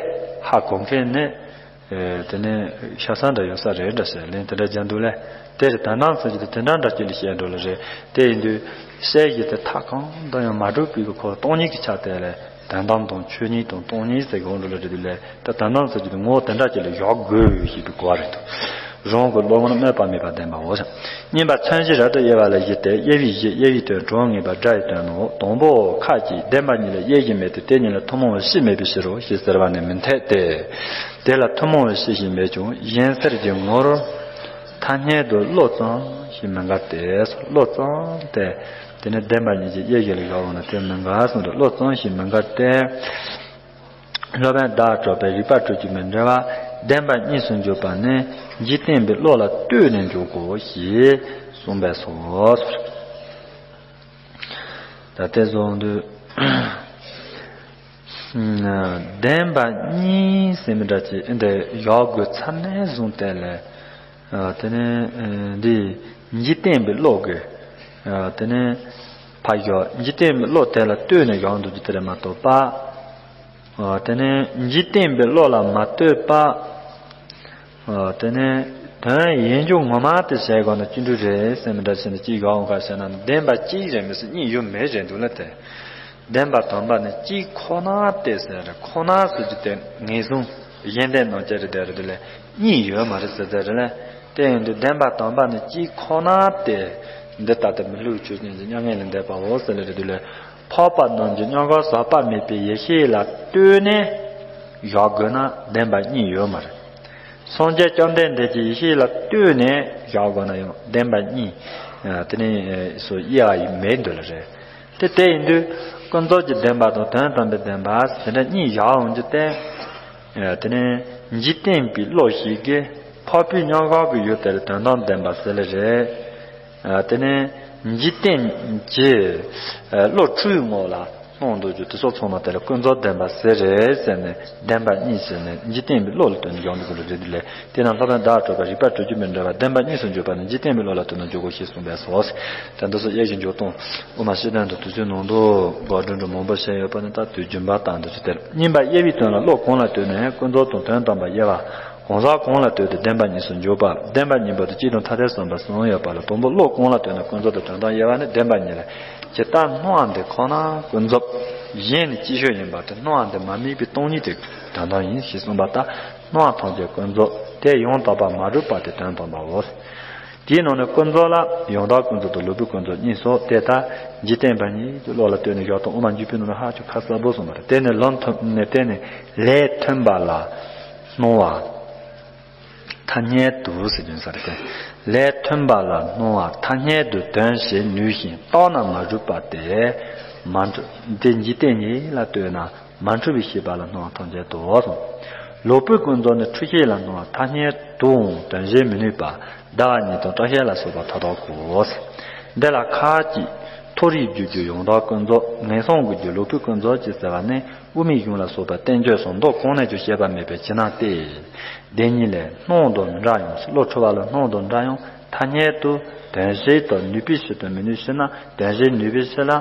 ཧ་གོ་མཁན་ནི། ཨེ། དེ་ནས་ཤ་ཚ་འདྲ་ཡོད་ས་རེད་འདྲ་ཟེར་ལན་དེ་འདྲ་རྒྱག་འདུག་ལས། དེར་དོན་དམ་ཟེར་རྒྱུ་དེ་དེ་འདྲ་འདྲ་སྐྱེ་ལ་བཤད་འགྲོ་ལ་རེད། དེ་ཡིན་དུས་བཤད་རྒྱུ་དེ་མཐའ་གང་དུ་ཡང་མ་གྲུབ་པའི་གི་ཁོ་སྟོང་ཉིད་ཀྱི་ཆ་དེ་ལས་དོན་དམ་དང་ཆོས་ཉིད་དང་སྟོང་ཉིད་ཟེར་གི་འོང་འགྲོ་ལ་རེད་དུས་ལས། ད་དོན་དམ་ཟེར་རྒྱུ་དེ་ངོ་བོ་དེ་འདྲ་སྐྱེ་ལ་བཞག་དགོས་ཞེས་པའི་གོ་བ་རེད་འདུག་རང་གི་བློ་ངོར་སྨོས་པ་མེད་པར་བདེན་པའོ། བསྙེན་པ་མཚན་གཞི་རབ་ཏུ་དབྱེ་བ་ལ་བཞི་སྟེ། དབྱེ་བའི་གཞི། དབྱེ་བའི་དོན། གྲངས་ངེས་པ། སྒྲ་ཡི་དོན་ནོ། དང་པོ་ཁ་ཅིག་བདེན་པ་གཉིས་ལ་དབྱེ་གཞི་མེད་དེ། དེ་གཉིས་ལ་ཐུན་མོང་བའི་གཞི་མེད་པའི་ཕྱིར་རོ་ཞེས་ཟེར་བ་ནི་མི་འཐད་དེ། དེ་ལ་ཐུན་མོང་བའི་གཞི་ཞིག་མེད་ཀྱང་གཞན་སེལ་གྱི་ངོར་ཐ་སྙད་དུ་བློ་ཙམ་ཞིག་མི་འགལ་ཏེ། བློ་ཙམ་སྟེ། དེ་ནི་བདེན་པ་གཉིས་ཀྱི་དབྱེ་གཞི་ལ་བཞག་འོང་ན་དེ་མི་འགལ་གསུངས་ཏེ། བློ་ཙམ་ཞིག་མི་འགལ་ཏེ། སློབ་དཔོན་བདག་གྲགས་པའི་རིགས་པ་དྲུག་གི་མི་འབྲེལ་བ་བདེན་པ་གཉིས་སུ་འཇུག་པ་ནི་འཇིག་རྟེན་པའི་བློ་ལ་ལྟོས་ནས་འཇོག་གོ་ཞེས་གསུངས་པས་སོ། ད་དེ་བཟོ་འོང་དུས། བདེན་པ་གཉིས་ཟེར་མི་འདྲ་ཅིག་འདི་ཡག་དགོས་ཚར་ནས་བཟུང་སྟེ་ལས། དེ་ནས་འདི་འཇིག་རྟེན་པའི་བློ་གི། དེ་ནས་ཕ་ཡོ་འཇིག་རྟེན་པའི་བློ་དེ་ལ་ལྟོས་ནས་ཡག་འདུག་རྒྱུ་དེ་རེད་མ་གཏོགས་པ། དེ་ནས་འཇིག་རྟེན་པའི་བློ་ལ་མ་ལྟོས་པ། ཨ། དེ་ནས་དོན་ཡིན་རྒྱུ་ངོ་མ་དེ་བྱས་དགོས་ན་ཅི་འདྲ་རེད་ཟེར་མི་འདྲ་བྱས་ན་གཅིག་ཡོང་ག་བྱས་ན་བདེན་པ་གཅིག་རེད་མི་སྲིད་གཉིས་ཡོད་མེད་རེད་འདུག་ལ་དེ། བདེན་པ་དམ་པ་ནི་གཅིག་ཁོ་ན་སྟེ་ཟེར་རེད། ཁོ་ན་ཟེར་རྒྱུ་དེ་ངེས་བཟུང་གཞན་བདེན་ནང་བཅས་རེད་དེ་རེད་དེ་ལས་གཉིས་ཡོད་མ་རེད་ཟེར་ཟེར་རེད་ལ། དེ་ཡིན་དུས་བདེན་པ་དམ་པ་ནི་གཅིག་ཁོ་ན་སྟེ། འདི་ལྟ་སྟེ་མི་བསླུ་བའི་ཆོས་ཅན་གྱི་མྱ་ངན་ལས་འདས་པའོ་ཟེར་ལ་རེད་དེ་ལས། འཕགས་པ་རྣམས་ཀྱི་མྱོང་བ་ཟག་པ་མེད་པའི་ཡེ་ཤེས་ལ་ལྟོས་ནས་བཞག་དགོས་ན་བདེན་པ་གཉིས་ཡོད་མ་རེད། སངས་རྒྱས་བཅོམ་ལྡན་འདས་ཀྱི་ཡེ་ཤེས་ལ་ལྟོས་ནས་བཞག་དགོས་ན་ཡང་བདེན་པ་གཉིས། ཨ། དེ་ནས་སུ་དབྱེ་བ་ཡི་མེད་འདོད་ལ་རེད། དེ་དེ་ཡིན་དུས་ཀུན་རྫོབ་ཀྱི་བདེན་པ་དང་དོན་དམ་པའི་བདེན་པ་དེ་འདྲ་གཉིས་བཞག་འོང་རྒྱུ་སྟེ། ཨ། དེ་ནས་འཇིག་རྟེན་པའི་བློ་ཞིག་གིས། འཕགས་པའི་མྱང་འགག་གི་ཡུལ་དེར་དོན་དམ་བདེན་པ་ཟེར་ལེ་རེད། ཨ། དེ་ནས་འཇིག་རྟེན་གྱི་ཨ་བློ་འཁྲུལ་བའི་ངོ་ལ་སྣང་འདུག་རྒྱུ་དེ་ཚོ་ཚང་མ་དེ་ལ་ཀུན་རྫོབ་བདེན་པ་ཟེར་རེད་ཟེར་ནས། བདེན་པ་གཉིས་ཟེར་ནས་འཇིག་རྟེན་པའི་བློ་ལ་ལྟོས་ནས་སྦྱོང་འདུག་གི་ལུགས་རེད་འདུག་ལས། དེས་ན་སློབ་དཔོན་ཟླ་བ་གྲགས་པས་རིགས་པ་སྤྲོས་བྲལ་མི་འདྲ་བ་བདེན་པ་གཉིས་སུ་འཇོག་པ་ནི་འཇིག་རྟེན་པའི་བློ་ལ་ལྟོས་ནས་འཇོག་གོ་ཞེས་གསུངས་པས་སོ། དེ་འདི་ཚོ་དབྱེ་ཞིབ་འཇོག་སྟངས་དབུ་མ་སྤྱི་དོན་དང་དུས་ཚོད་ནང་དུ་འགོ་འགྲོ་འགྲོ་མང་པོ་བཤད་ཡོད་པ་ནི། ད་དུས་རྒྱུན་པ་དང་འདི་ཚོ་དེར་གཉིས་པ་དབྱེ་བའི་དོན་ལ་བློ་གང་ལ་ལྟོས་ནས་ཀུན་རྫོབ་དང་དོན་དམ་པར་དབྱེ་བ། གང་ཟག་གང་ལ་ལྟོས་ཏེ་བདེན་པ་གཉིས་སུ་འཇོག་པ། བདེན་པ་གཉིས་པོ་དེ་སྤྱི་དང་ཐ་དད་བསམ་པ་གསུམ་ཡོད་པ་ལ། དང་པོ་བློ་གང་ལ་ལྟོས་ན་ཀུན་རྫོབ་དང་དོན་དམ་དབྱེ་བ་ནི་བདེན་པ་གཉིས་ལས། ཇི་ལྟར་སྣང་བ་འདི་ཁོ་ན་ཀུན་རྫོབ། གཞན་ནི་སྤྱི་ཆོས་ཡིན་པ་སྟེ། སྣང་བ་འདི་མ་དམིགས་པའི་སྟོང་ཉིད་དེ་དོན་དམ་ཡིན་ཞེས་གསུངས་པ་ལྟར། སྣང་བ་ཐམས་ཅད་ཀུན་རྫོབ་སྟེ། ཡང་དག་པར་མ་གྲུབ་པ་སྟེ་དོན་དམ་པའོ། དེའི་ནང་ནས་ཀུན་རྫོབ་ལ་ཡང་དག་ཀུན་རྫོབ་དང་ལོག་པའི་ཀུན་རྫོབ་གཉིས་སོ། དེ་ལྟར་འཇིག་རྟེན་པ་ཉིད་ཀྱི་བློ་ལ་ལྟོས་ནས་བཞག་སྟངས་དབུ་མ་འཇུག་པའི་ནང་ན་ཧ་ཅང་ཁ་གསལ་པོ་གསུངས་པ་རེད། དེ་ནི་ལན་མཐུན་ནས་དེ་ནི་ལས་མཐུན་པ་ལ་སྣང་བ་ཐ་སྙད་དུ་ཟེར་རྒྱུ་ས་རེད་དེ། ལས་མཐུན་པ་ལ་སྣང་བ་ཐ་སྙད་དུ་དོན་བྱེད་ནུས་ཤིང་བརྟགས་ན་མ་གྲུབ་པ་སྟེ། མ་གྲུབ་སྟེ། འཇིག་རྟེན་ཉིད་ལ་ལྟོས་ན་མ་འཁྲུལ་བའི་ཤེས་པ་ལ་སྣང་བ་ཐམས་ཅད་དོ་གསུངས། ལོག་པའི་ཀུན་རྫོབ་ནི་འཁྲུལ་ཤེས་ལ་སྣང་བ་ཐ་སྙད་དུའང་དོན་བྱེད་མི་ནུས་པ། ཟླ་བ་གཉིས་དང་སྐྲ་ཤད་ལ་སོགས་པ་མཐའ་དག་གོ། འདི་ལ་ཁ་ཅིག་མཐོ་རིས་བརྗོད་རྒྱུ་ཡང་དག་ཀུན་རྫོབ། ངན་སོང་གི་རྒྱུ་ལོག་པའི་ཀུན་རྫོབ་ཅེས་ཟེར་བ་ནི། དབུ་མའི་གཞུང་ལ་སོགས་པ་བསྟན་བཅོས་སོགས་མདོ་གང་ནས་ཀྱང་བཤད་པ་མེད་པའི་ཕྱིར་ན་སྟེ། དེ་ཉིད་ལས་སྣང་དང་འདྲ་ཡང་། བློ་འཁྲུལ་བ་ལ་སྣང་དང་འདྲ་ཡང་ཐ་སྙད་དུ་དོན་བྱེད་དུ་ནུས་པའི་ཕྱིར་དང་མི་ནུས་ཕྱིར་ན། དོན་བྱེད་ནུས་པའི་ཕྱིར་ལ་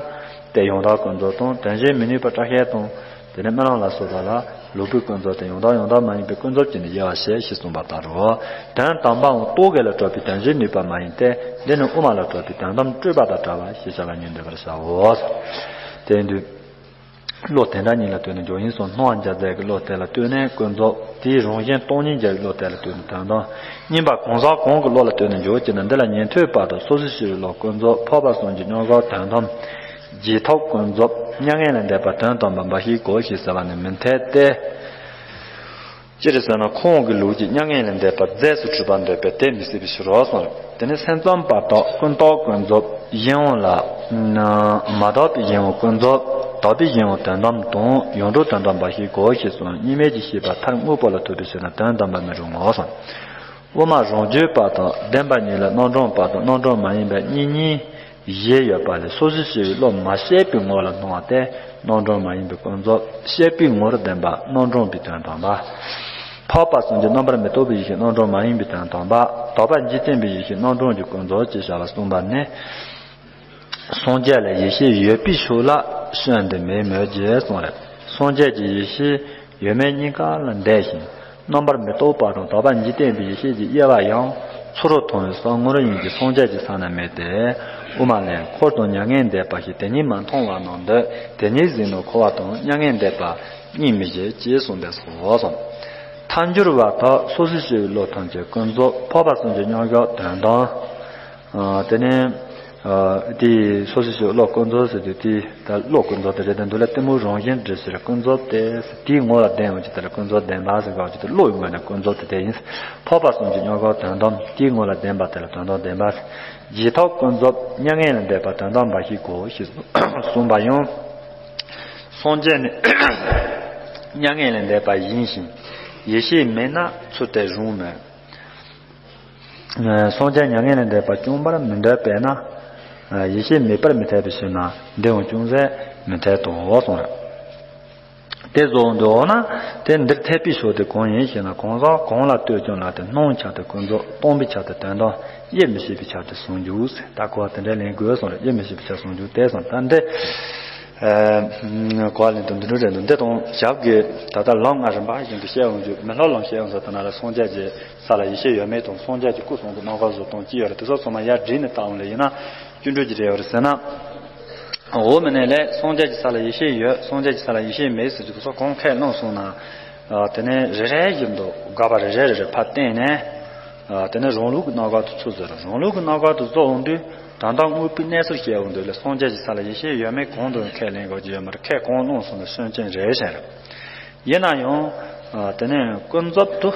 སྟེ་ཡང་དག་ཀུན་རྫོབ་དང་། དོན་བྱེད་མི་ནུས་པ་སྐྲ་ཤད་དང་། དེ་ནས་རྨི་ལམ་ལ་སོགས་པ་ལ་ལོག་པའི་ཀུན་རྫོབ་སྟེ། ཡང་དག་ཡང་དག་མ་ཡིན་པའི་ཀུན་རྫོབ་ཀྱིས་ནི་དབྱེ་བ་བྱས་ཞེས་གསུངས་པ་ལྟར་རོ། དོན་དམ་པའང་རྟོག་གེ་ལ་གྲུབ་པའི་དོན་བྱེད་ནུས་པ་མ་ཡིན་ཏེ། འདི་ནི་དབུ་མ་ལ་གྲགས་པའི་དོན་དམ་སྤྲོས་པ་དང་བྲལ་བ་ཞེས་བྱ་བ་ཉིད་འདོད་པར་བྱའོ། དེ་ཡིན་དུས། བློ་དེ་འདྲ་ཉིད་ལ་ལྟོས་ནས་འཇོག་ཡིན་གསུངས། སྣང་བ་འཇག་རྫས་ཀྱི་བློ་དེ་ལ་ལྟོས་ནས་ཀུན་རྫོབ། དེའི་རང་བཞིན་སྟོང་ཉིད་འཇག་པའི་བློ་དེ་ལ་ལྟོས་ནས་དོན་དམ། གཉིས་པ་གང་ཟག་གང་གི་བློ་ལ་ལྟོས་ནས་འཇོག་ཅེ་ན། འདི་ལ་ཉན་ཐོས་པ་དང་སོ་སོའི་སྤྱི་བོའི་བློ་ཀུན་རྫོབ། འཕགས་པ་གསུམ་གྱི་མྱང་འགག་དོན་དམ། རྗེས་ཐོབ་ཀུན་རྫོབ། མྱ་ངན་ལས་འདས་པ་དོན་དམ་པ་འབའ་ཞིག་གོ་ཞེས་ཟེར་བ་ནི་མི་འཐད་དེ། ཅི་སྟེ་ཟེར་ན། ཁོང་གི་ལུགས་ཀྱིས་མྱ་ངན་ལས་འདས་པ་རྫས་སུ་གྲུབ་པར་འདོད་པས་དེ་མི་སྲིད་པའི་ཕྱིར་རོ་གསུངས། དེ་ནས་སེམས་ཙམ་པ་དག་ཀུན་རྟོག་ཀུན་རྫོབ། གཞན་དབང་ལ། མ་དག་པའི་གཞན་དབང་ཀུན་རྫོབ། དག་པའི་གཞན་དབང་དོན་དམ་དང་། ཡང་སྒྲོ་དོན་དམ་འབའ་ཞིག་གོ་ཞེས་གསུངས། གཉིས་མེད་ཀྱི་ཤེས་པ་མཐར་དངོས་པོ་ལ་ཐུག་པའི་ཕྱིར་ན་དོན་དམ་པར་མི་རུང་ངོ་གསུངས། དབུ་མ་རང་རྒྱུད་པ་དང་བདེན་པ་གཉིས་ལ་རྣམ་གྲངས་པ་དང་རྣམ་གྲངས་མ་ཡིན་པ་གཉིས་གཉིས། བཞི་ཡོད་པ་ལས། སོ་སོའི་སྤྱི་བོའི་བློ་མ་དཔྱད་པའི་ངོ་ལ་སྣང་བ་སྟེ། རྣམ་གྲངས་མ་ཡིན་པའི་ཀུན་རྫོབ། དཔྱད་པའི་ངོར་བདེན་པ་རྣམ་གྲངས་པའི་དོན་དམ་པ། འཕགས་པ་གསུམ་གྱི་རྣམ་པར་མི་རྟོག་པའི་ཡེ་ཤེས་རྣམ་གྲངས་མ་ཡིན་པའི་དོན་དམ་པ། དག་པ་འཇིག་རྟེན་པའི་ཡེ་ཤེས་རྣམ་གྲངས་ཀྱི་ཀུན་རྫོབ་ཅེས་བྱ་བ་གསུངས་པ་ནི། སངས་རྒྱས་ལ་ཡེ་ཤེས་ཡོད་པའི་ཕྱོགས་ལ་སྐྱོན་དེ་མེད་མོད་ཀྱི་གསུངས་རེད། སངས་རྒྱས་ཀྱི་ཡེ་ཤེས་ཡོད་མེད་གཉིས་ཀ་ལ་འདས་ཤིང་། རྣམ་པར་མི་རྟོག་པ་དང་དག་པ་འཇིག་རྟེན་པའི་ཡེ་ཤེས་ཀྱི་དབྱེ་བ་ཡང་ཚུ་རོལ་མཐོང་བའི་བསམ་ངོར་ཡིན་གྱི་སངས་རྒྱས་ཀྱི་ས་ན་མེད་དེ། དབུ་མ་ལས། འཁོར་དང་མྱ་ངན་འདས་པ་ཞེས་དེ་ཉིད་མ་མཐོང་བ་རྣམས་འདོད། དེ་ཉིད་གཟིགས་ན་འཁོར་བ་དང་མྱ་ངན་འདས་པ་གཉིས་མི་བཞེད་ཅེས་གསུངས་པས་སོ་གསུངས། ཐལ་འགྱུར་བ་དག་སོ་སོའི་སྤྱི་བོའི་བློ་ཐམས་ཅད་ཀུན་རྫོབ། འཕགས་པ་གསུམ་གྱི་མྱང་འགག་དོན་དམ། ཨ། དེ་ནས། ཨ། དེའི་སོ་སོའི་སྤྱི་བོའི་བློ་ཀུན་རྫོབ་ཟེར་དུས་དེའི་ད་བློ་ཀུན་རྫོབ་དེ་རེད་དེ། འདི་ལ་གཏི་མུག་རང་བཞིན་འདྲེས་ཕྱིར་ཀུན་རྫོབ་སྟེ། དེའི་ངོ་ལ་བདེན་འོང་ཅི་ལྟར་ཀུན་རྫོབ་བདེན་པ་ཟེར་གོ་ཅི་ལྟར་བློ་ཡི་ངོས་ནས་ཀུན་རྫོབ་དེ་དེ་ཡིན། འཕགས་པ་གསུམ་གྱི་མྱང་འགག་དོན་དམ། དེའི་ངོ་ལ་བདེན་པ་དེ་ལ་དོན་དམ་བདེན་པ། རྗེས་ཐོབ་ཀུན་རྫོབ། མྱ་ངན་ལས་འདས་པ་དོན་དམ་འབའ་ཞིག་གོ་ཞེས་གསུངས་པ་ཡང་། སངས་རྒྱས་ནི་མྱ་ངན་ལས་འདས་པ་ཡིན་ཞིང་། ཡེ་ཤེས་མེད་ན་ཚུལ་དེ་རུང་མོད། སངས་རྒྱས་མྱ་ངན་ལས་འདས་པ་བཅོམ་པར་མི་འདོད་པས་ན། ཡེ་ཤེས་མེད་པར་མི་འཐད་པའི་ཕྱིར་ན་འདིའང་ཅུང་ཟད་མི་འཐད་དོ་གསུངས་རེད། དེ་བཟོ་འདོད་ན་དེ་འདིར་འཐད་པའི་ཕྱོགས་དེ་གང་ཡིན་ཞེ་ན། གང་ཟག་གང་ལ་ལྟོས་ཀྱང་ལ་དེ་སྣང་ཆ་དེ་ཀུན་རྫོབ། སྟོང་པའི་ཆ་དེ་དོན་དམ། དབྱེ་མི་ཕྱེད་པའི་ཆ་དེ་ཟུང་འཇུག་ཟེར། ད་གོ་བ་དེ་འདྲ་ལེན་དགོས་གསུངས་རེད། དབྱེ་མི་ཕྱེད་པའི་ཆ་ཟུང་འཇུག་དེ་གསུངས། ད་འདི། ཨ། གོ་བ་ལེན་དུས་འདི་འདྲ་རེད་འདུག་འདི་དང་ཞབས་ཀྱི་ད་ལྟ་ལམ་ལྔ་རིམ་པ་བཞིན་དུ་བཤད་འོང་རྒྱུ། མི་སློབ་ལམ་བཤད་འོང་ས་དེ་ན་ལ་སངས་རྒྱས་ཀྱི་ས་ལ་ཡེ་ཤེས་ཡོད་མེད་དང་། སངས་རྒྱས་ཀྱི་སྐུ་གསུང་གི་རྣམ་པར་བཟོ་སྟངས་ཅི་ཡོད་རེད། དེ་ཚོ་ཚང་མ་ཡར་བསྒྲིགས་ནས་བལྟ་འོང་ལེ་ཡིན་ན་སྐྱོན་བརྗོད་ཀྱི་རེད་བར་ཟེར་ན། འོ་མིན་ནས་ལས་སངས་རྒྱས་ཀྱི་ས་ལ་ཡེ་ཤེས་ཡོད། སངས་རྒྱས་ཀྱི་ས་ལ་ཡེ་ཤེས་མེད་ཟེར་རྒྱུ་དེ་ཚོ་གང་ཁས་བླངས་སོང་ན། ཨ། དེ་ནས་རེ་རེ་བཞིན་དུ་དགག་པ་རེ་རེ་རེ་རེ་ཕར་བསྟན་ནས། ཨ། དེ་ནས་རང་ལུགས་ཀྱི་རྣམ་དཀར་དུ་ཚུར་བཟོས་ར། རང་ལུགས་ཀྱི་རྣམ་དཀར་དུ་བཟོ་འོང་དུས་ད་ལྟ་དངོས་པོའི་གནས་ཚུལ་བཤད་འོང་དུས་ལས་སངས་རྒྱས་ཀྱི་ས་ལ་ཡེ་ཤེས་ཡོད་མེད་གང་དུ་ཁས་ལེན་དགོས་ཀྱི་ཡོད་མ་རེད། ཁས་གང་བླངས་སོང་ན་སྐྱོན་ཅན་རེད་བཤད་ར། ཡིན་ན་ཡང་། ཨ། དེ་ནས་ཀུན་རྫོབ་ཏུ།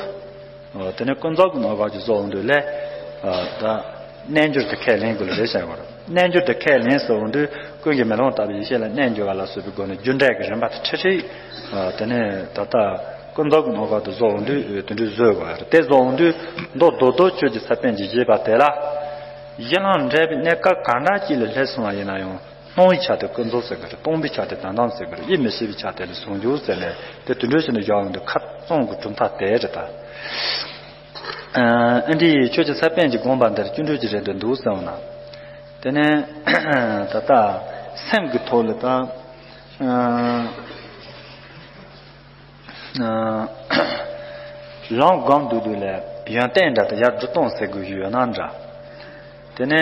ཨ། དེ་ནས་ཀུན་རྫོབ་ཀྱི་རྣམ་དཀར་གྱི་བཟོ་འོང་དུས་ལས། ཨ། ད་རྣལ་འབྱོར་དུ་ཁས་ལེན་དགོས་ལ་རེད་བཤད་དགོས་རེད། རྣལ་འབྱོར་དུ་ཁས་ལེན་ཟེར་འོང་དུས་ཀུན་གྱི་མེ་ལོང་ལྟ་བུའི་ཡེ་ཤེས་ལ་རྣལ་འབྱོར་བ་ལ་སོགས་པའི་སྒོ་ནས་རྒྱུ་འབྲས་ཀྱི་རིམ་པ་དེ་ཁྲིག་ཁྲིག་ཨ། དེ་ནས་ད་ལྟ་ ཀུན་རྫོབ་ཀྱི་ནང་ཁ་དུ་བཟོ་འོང་དུས་དེ་འདྲའི་བཟོས་དགོས་རེད། དེ་བཟོ་འོང་དུས་མདོ་རྡོ་རྡོ་ཆོས་ཀྱི་ས་པཎ་གྱིས་བཞེད་པ་དེ་ལ། ཡིད་ལ་འདྲེས་པའི་གནས་སྐབས་གང་འདྲ་ཅིག་ལ་སླེབས་སོང་བ་ཡིན་ན་ཡང་སྣང་བའི་ཆ་དེ་ཀུན་རྫོབ་ཟེར་གི་རེད། སྟོང་པའི་ཆ་དེ་དོན་དམ་ཟེར་གི་རེད། དབྱེ་མི་ཕྱེད་པའི་ཆ་དེ་ལ་ཟུང་འཇུག་ཟེར་ནས་དེ་དེ་འདྲའི་ཞིག་ནས་བཞག་འོང་དུས་ཁ་རྩང་གི་གྲུབ་མཐའ་དེ་རེད་ད། ཨ་འདི་ཆོས་ཀྱི་ས་པཎ་གྱི་དགོངས་པ་འདིར་སྐྱོན་བྲལ་གྱི་རེད་འདོད་འདུག་ཟེར་བ་ན། དེ་ནས་ད་ལྟ་སེམས་ཀྱི་ཐོག་ལ་ད་ལམ་སྒོམ་འདུག་འདུག་ལས་ཡོན་ཏན་འདྲ་དང་ཡར་འགྲོ་སྟངས་ཟེར་དགོས་ཡོད་ན་འདྲ། དེ་ནས་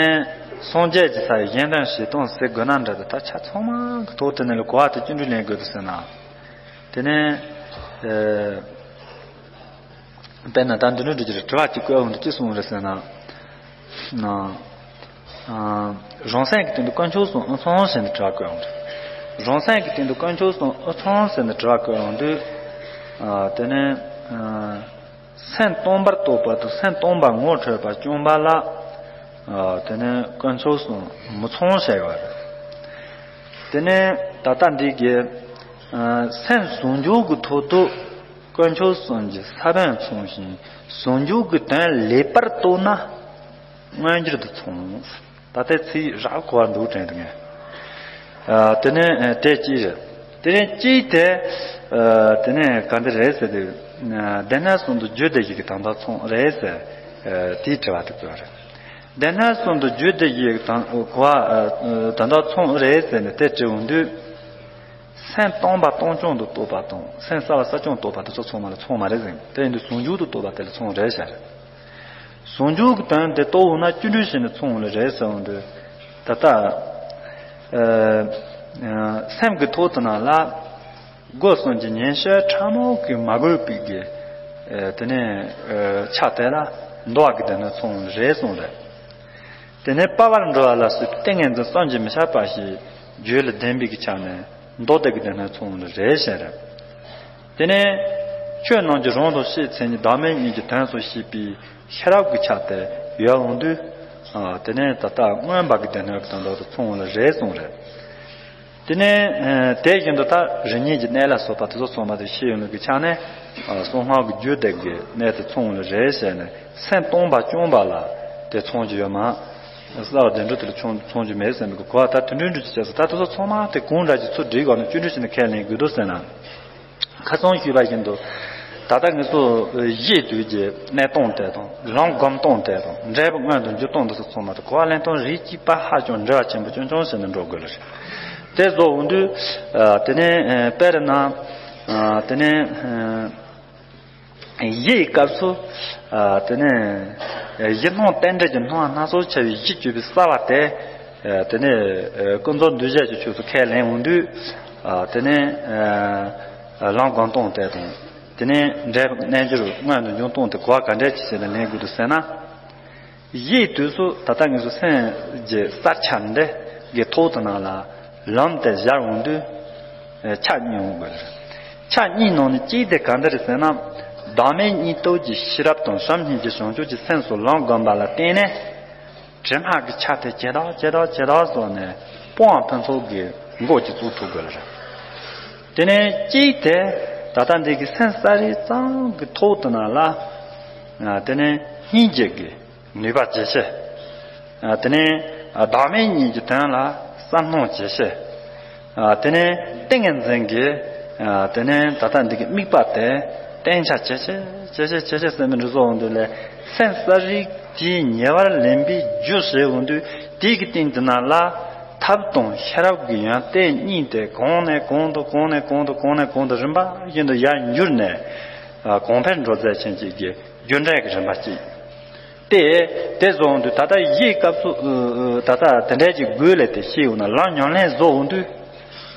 སངས་རྒྱས་ཀྱི་ས་ཡི་གཞན་དོན་བྱེད་སྟངས་ཟེར་དགོས་ན་འདྲ་དང་ད་ཆ་ཚང་མ་གི་ཐོག་དེ་ནས་ལ་གོ་བ་དེ་སྐྱོན་བྲལ་ལེན་དགོས་འདུག་ཟེར་ན། དེ་ནས་དཔེར་ན་ད་འདི་འདྲ་འདྲ་ཅིག་རེད། དྲི་བ་གཅིག་བཀོད་འོང་དུས་ཅི་གསུངས་རེད་ཟེར་ན། ན། ཨ། རང་སེམས་ཀྱི་སྟེང་དུ་དཀོན་མཆོག་གསུམ་དབུ་མཚོན་ཟེར་ནས་དྲི་བ་བཀོད་འོང་དུས། རང་སེམས་ཀྱི་སྟེང་དུ་དཀོན་མཆོག་གསུམ་དབུ་མཚོན་ཟེར་ནས་དྲི་བ་བཀོད་འོང་དུས། ཨ། དེ་ནས། ཨ། སེམས་སྟོང་པར་རྟོགས་པ་དང་སེམས་སྟོང་པ་ངོ་འཕྲོད་པ་བཅོམ་པ་ལ། ཨ། དེ་ནས་དཀོན་མཆོག་གསུམ་མི་མཚུངས་བྱ་བ་རེད། དེ་ནས་ད་ལྟ་འདི་གའི། ཨ། སེམས་ཟུང་འཇུག་གི་ཐོག་ཏུ་དཀོན་མཆོག་གསུམ་གྱི་ས་བོན་མཚུངས་ཤིང་ཟུང་འཇུག་གི་དོན་ལེགས་པར་རྟོགས་ན། མངོན་གྱུར་དུ་མཚུངས། ད་ལྟའི་ཚིག་རག་གོ་བ་འདུག་དྲན་འདུག་ངས། ཨ། དེ་ནས་དེ་གཅིག་རེད། དེ་ནས་གཅིག་དེ། ཨ། དེ་ནས་ག་འདི་རེད་ཟེར་དུས། ཨ། སྡེ་སྣོད་གསུམ་དུ་རྒྱུད་སྡེ་བཞི་གི་དོན་དག་མཚུངས་རེད་ཟེར། ཨ། དེའི་དྲི་བ་དེ་བཀོད་རེད། སྡེ་སྣོད་གསུམ་དུ་རྒྱུད་སྡེ་བཞི་གི་དོན་གོ་བ། ཨ། དོན་དག་མཚུངས་རེད་ཟེར་ནས་དེ་དྲི་འོང་དུས། སེམས་སྟོང་པ་སྟོང་རྐྱང་དུ་རྟོགས་པ་དང་སེམས་གསལ་བ་གསལ་རྐྱང་དུ་རྟོགས་པ་དེ་ཚོ་ཚང་མ་ལ་མཚུངས་མ་རེད་ཟེར། དེ་ཡིན་དུས་ཟུང་འཇུག་ཏུ་རྟོགས་པ་དེ་ལ་མཚུངས་རེད་ཤག་རེད། ཟུང་འཇུག་གི་དོན་དེ་རྟོགས་འོང་ན་སྐྱོན་བྲལ་བྱས་ནས་མཚུངས་ལ་རེད་ཟེར་འོང་དུས། ད་ལྟ། ཨ། སེམས་ཀྱི་ཐོག་ཏུ་ན་ལ། སྒོ་གསུམ་གྱི་ཉེར་སྤྱོད་ཕྲ་མོ་གིས་མ་གོས་པའི་གི། ཨ། དེ་ནས། ཨ། ཆ་དེ་ལ་འདུ་བ་གི་དོན་ནི་མཚུངས་རེད་གསུངས་རེད། དེ་ནས་སྤང་བར་འགྲོ་བ་ལ་སོགས་པའི་ཏིང་ངེ་འཛིན་བསམ་གྱིས་མི་ཁྱབ་པ་ཞིག་རྒྱུད་ལ་ལྡན་པའི་གི་ཆ་ནས་མདོ་སྡེ་གི་དོན་ནི་མཚུངས་རེད་ཟེར། དེ་ནས་ཆོས་རྣམས་ཀྱི་རང་དུ་ཤེས་མཚན་ཉིད་བདག་མེད་གཉིས་ཀྱི་དོན་སོགས་ཤེས་པའི་ཤེས་རབ་ཀྱི་ཆ་དེ་ཡོད་འོང་དུས། ཨ། དེ་ནས་ད་ལྟ་མངོན་པ་གི་སྡེ་སྣོད་ཀྱི་དོན་དག་དང་མཚུངས་ལ་རེད་གསུངས་རེད། དེ་ནས། ཨ། དེ་བཞིན་དུ་ད་རིགས་ངེས་ཀྱི་གནས་ལ་སོགས་པ་དེ་ཚོ་ཚང་མ་དེ་ཤེས་ཡོན་ལུགས་ཀྱི་ཆ་ནས། ཨ། གསང་སྔགས་ཀྱི་རྒྱུད་སྡེ་གི་གནས་དེ་མཚུངས་ལ་རེད་ཟེར་ནས་སེམས་སྟོང་པ་བཅོམ་པ་ལ་དེ་མཚུངས་ཀྱི་ཡོད་མ། གསལ་བ་བདེ་འགྲོ་དེ་ལ་མཚུངས་མཚུངས་ཀྱི་མེད་ཟེར་ནས་གོ་བ་ད་དེ་འདྲའི་འགྲོ་ཀྱི་བྱས་སོ། ད་དེ་ཚོ་ཚང་མ་དེ་གང་འདྲ་ཅིག་ཚུར་སྒྲིག་དགོས་ན་སྐྱོན་བྲལ་བྱས་ནས་ཁས་ལེན་དགོས་འདུག་ཟེར་ན། ཁ་སང་ཞུས་པ་བཞིན་དུ། ད་ལྟ་ངེད་ཚོ་གཞི་དུས་ཀྱི་གནས་སྟངས་དེ་དང་ལམ་སྒོམ་སྟངས་དེ་དང་འབྲས་བུ་མངོན་དུ་འགྱུར་སྟངས་འདི་ཚོ་ཚང་མ་དང་གོ་བ་ལེན་སྟངས་རིགས་གཅིག་པ་ཧ་ཅང་འབྲེལ་བ་ཆེན་པོ་ཆུང་ཆུང་བྱས་ནས་འགྲོ་དགོས་ལ་རེད། དེ་བཟོ་འོང་དུས། ཨ། དེ་ནས། ཨ། དཔེར་ན། ཨ། དེ་ནས། ཨ། གཞི་ཡི་སྐབས་སུ། ཨ། དེ་ནས། ཨ། གཞི་སྣང་རྟེན་འབྲེལ་གྱི་སྣང་བ་སྣ་ཚོགས་ཆེ་བའི་གཞི་བཅུ་པའི་རྩ་བ་དེ། ཨ། དེ་ནས། ཨ། ཀུན་རྫོབ་འདུས་བྱས་ཀྱི་ཆོས་སུ་ཁས་ལེན་འོང་དུས། ཨ། དེ་ནས། ཨ། ལམ་སྒོམ་སྟངས་དེ་དང་། དེ་ནས་འབྲས་བུ་རྣལ་འབྱོར་མངོན་དུ་འགྱུར་སྟངས་དེ་གོ་བ་ག་འདྲས་ཅིག་བྱས་ནས་ལེན་དགོས་འདུག་ཟེར་ན། གཞིའི་དུས་སུ་ད་ལྟ་ངེད་ཚོ་སེམས་ཀྱི་རྩ་ཆ་འདི་གི་ཐོག་ཏུ་ན་ལ་ལམ་དེ་སྦྱར་འོང་དུས། ཆ་གཉིས་འོང་དགོས་རེད། ཆ་གཉིས་ནང་ནས་གཅིག་དེ་ག་འདྲ་རེད་ཟེར་ན། བདག་མེད་གཉིས་རྟོགས་ཀྱི་ཤེས་རབ་དང་བྱམས་སྙིང་རྗེ་བྱང་ཆུབ་ཀྱི་སེམས་སུ་ལམ་སྒོམ་པ་ལ་བརྟེན་ནས། དྲི་མ་གི་ཆ་དེ་ཇེ་དག་ཇེ་དག་ཇེ་དག་སོང་ནས་སྤོང་བ་ཕུན་ཚོགས་ཀྱི་འགོ་ཅིག་བཙུགས་ཐུབ་དགོས་ལ་རེད། དེ་ནས་གཅིག་དེ་ད་ལྟ་འདི་གི་སེམས་གསལ་རིག་ཙམ་གྱི་ཐོག་ཏུ་ན་ལ། དེ་ནས་སྙིང་རྗེ་གི་ནུས་པ་ཇེ་ཆེ། དེ་ནས་བདག་མེད་གཉིས་ཀྱི་དོན་ལ་བསམ་སྣང་ཇེ་ཆེ། དེ་ནས་ཏིང་ངེ་འཛིན་གྱི། དེ་ནས་ད་ལྟ་འདི་གི་དམིགས་པ་དེ་བརྟན་ཆ་ཇེ་ཆེ་ཇེ་ཆེ་ཇེ་ཆེ་ཟེར་ནས་འགྲོ་བཟོ་འོང་དུས་ལས་སེམས་གསལ་རིག་དེའི་ཉེ་བར་ལེན་པའི་རྒྱུ་ཞེས་འོང་དུས་དེའི་གི་སྟེང་དུ་ན་ལ་ཐབས་དང་ཤེས་རབ་ཀྱི་ཡོན་ཏན་གཉིས་དེ་གོང་ནས་གོང་དུ་གོང་ནས་གོང་དུ་གོང་ནས་གོང་དུ་རིམ་པ་བཞིན་དུ་ཡར་འགྱུར་ནས། གོང་འཕེལ་འགྲོ་མཛད་ཆེན་གཅིག་གི་རྒྱུ་འབྲས་ཀྱི་རིམ་པ་གཅིག་དེ། དེ་བཟོ་འོང་དུས་ད་ལྟ་གཞིའི་སྐབས་སུ། ད་ལྟ་དེ་འདྲའི་གི་དགོས་ལས་དེ་ཤེས་འོང་ན་ལམ་ཉམས་ལེན་བཟོ་འོང་དུས།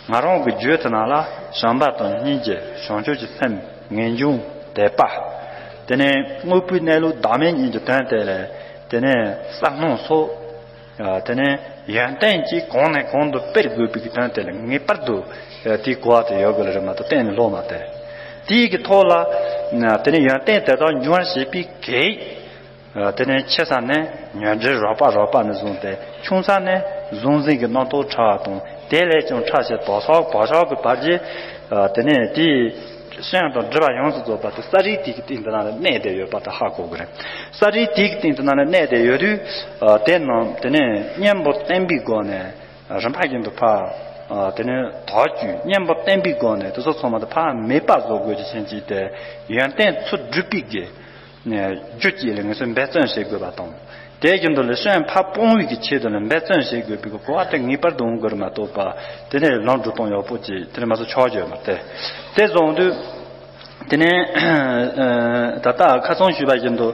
ང་རང་གི་རྒྱུད་དེ་ནང་ལ་བྱམས་པ་དང་སྙིང་རྗེ་བྱང་ཆུབ་ཀྱི་སེམས་ངེས་འབྱུང་དད་པ། དེ་ནས་དངོས་པོའི་གནས་ལུགས་བདག་མེད་གཉིས་ཀྱི་དོན་དེ་ལས། དེ་ནས་བསམ་སྣང་སོགས། དེ་ནས་ཡོན་ཏན་གྱིས་གོང་ནས་གོང་དུ་སྤེལ་དགོས་པའི་གི་དོན་དེ་ལ་ངེས་པར་དུ་དེའི་གོ་བ་དེ་ཡོད་དགོས་ལ་རེད་མ་གཏོགས་གཏན་ནས་ལོག་མ་སྟེ། དེའི་གི་ཐོག་ལ། དེ་ནས་ཡོན་ཏན་དེ་དག་འབྱུང་བར་བྱེད་པའི་གེགས། དེ་ནས་ཆེ་ས་ནས་ཉོན་སྒྲིབ་རགས་པ་རགས་པ་ནས་བཟུང་སྟེ་ཆུང་ས་ནས་གཟུང་འཛིན་གྱི་རྣམ་རྟོག་ཕྲ་བ་དང་དེ་ལས་ཀྱང་ཕྲ་ཞིང་བག་ཆགས་བག་ཆགས་ཀྱི་བར་གྱི། དེ་ནས་དེའི། ཤེས་ཡོན་དང་སྒྲིབ་པ་ཡོངས་སུ་རྫོགས་པ་དེ་ས་རིས་དེ་གི་སྟེང་དེ་ནང་ལ་གནས་བསྡད་ཡོད་པ་དེ་ཧ་གོ་དགོས་རེད། ས་རིས་དེ་གི་སྟེང་དེ་ནང་ལ་གནས་བསྡད་ཡོད་དུས། ཨ། དེ་རྣམས་དེ་ནས་གཉེན་པོ་བསྟེན་པའི་སྒོ་ནས་རིམ་པ་བཞིན་དུ་ཕར། ཨ། དེ་ནས་དོར་བཅུག་གཉེན་པོ་བསྟེན་པའི་སྒོ་ནས་དེ་ཚོ་ཚང་མ་དེ་ཕར་མེད་པ་བཟོ་དགོས་ཀྱི་ཕྱིན་ཅི་སྟེ། ཡོན་ཏན་ཚུར་སྒྲུབ་པའི་གི་རྒྱུ་གཅིག་ལ་ངེད་ཚོས་འབད་བརྩོན་བྱེད་དགོས་པ་དང་། དེ་བཞིན་དུ་ལས་ཤེས་ཡོན་ཕར་སྤོང་བའི་གི་ཆེད་དུ་ལ་འབད་བརྩོན་བྱེད་དགོས་པའི་གོ་བ་དེ་ངེས་པར་དུ་འོང་དགོས་རེད་མ་གཏོགས་པ། དེ་ནས་ལམ་འགྲོ་སྟངས་ཡག་པོ་ཅིག་དེ་ནས་མ་གཏོགས་ཆོག་རྒྱུ་ཡོད་མ་རེད། དེ་བཟོ་འོང་དུས། དེ་ནས་ད་ལྟ་ཁ་སང་ཞུས་པ་བཞིན་དུ།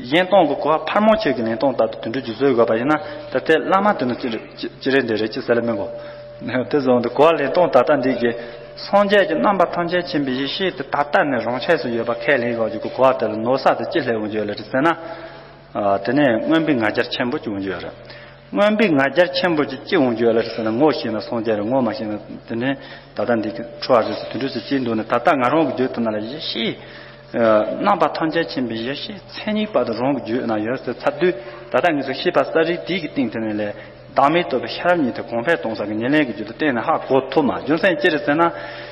གཞན་སྟོང་གི་གོ་བ་ཕར་མ་ཆོད་ཀྱི་ལེན་སྟངས་ལྟར་དུ་དེ་འདྲ་ཅིག་བཟོ་དགོས་པ་ཡིན་ན། ད་ལྟའི་བླ་མ་དེ་ནི་ཅི་རེད་ཅི་ཅི་རེད་འདི་རེད་ཅི་ཟེར་ལ་མི་དགོས། དེ་བཟོ་འོང་དུས་གོ་བ་ལེན་སྟངས་ད་ལྟ་འདི་གི། སངས་རྒྱས་ཀྱི་རྣམ་པ་ཐམས་ཅད་མཁྱེན་པའི་ཡེ་ཤེས་དེ་ད་ལྟ་ནས་རང་ཆས་སུ་ཡོད་པ་ཁས་ལེན་དགོས་ཀྱི་གོ་བ་དེ་ལ་ནོར་ས་དེ་ཅི་སླེབས་འོང་རྒྱུ་ལ་རེད་ཟེར་ན། ཨ། དེ་ནས་མངོན་པའི་ང་རྒྱལ་ཆེན་པོ་ཅིག་འོང་རྒྱུ་ཡོད་རེད། མངོན་པའི་ང་རྒྱལ་ཆེན་པོ་ཅིག་ཅི་འོང་རྒྱུ་ཡོད་ལ་རེད་ཟེར་ན། ངོ་ཤེས་ན་སངས་རྒྱས་རེད། ངོ་མ་ཤེས་ན་དེ་ནས་ད་ལྟ་འདི་གི་འཁྲུལ་བ་རེད་ཟེར་དེ་འདྲ་ཟེར་གྱི་འདུག་ནས། ད་ལྟ་ང་རང་གི་རྒྱུད་དེ་ནང་ལ་ཡེ་ཤེས། ཨ། རྣམ་པ་ཐམས་ཅད་མཁྱེན་པའི་ཡེ་ཤེས་མཚན་ཉིད་པ་དེ་རང་གི་རྒྱུད་ན་ཡོད་ཟེར་ཚར་དུས། ད་ལྟ་ངེད་ཚོ་ཤེས་པ་ས་རིས་དེ་གི་སྟེང་དེ་ནས་ལས། བདག་མེད་རྟོགས་པའི་ཤེས་རབ་གཉིས་དེ་གོང་འཕེལ་གཏོང་ས་གི་ཉེར་ལེན་གྱི་རྒྱུད་དེ་གཏན་ནས་ཧ་གོ་ཐུབ་མ། རྒྱུ་མཚན་ཅི་རེད་ཟེར་ན།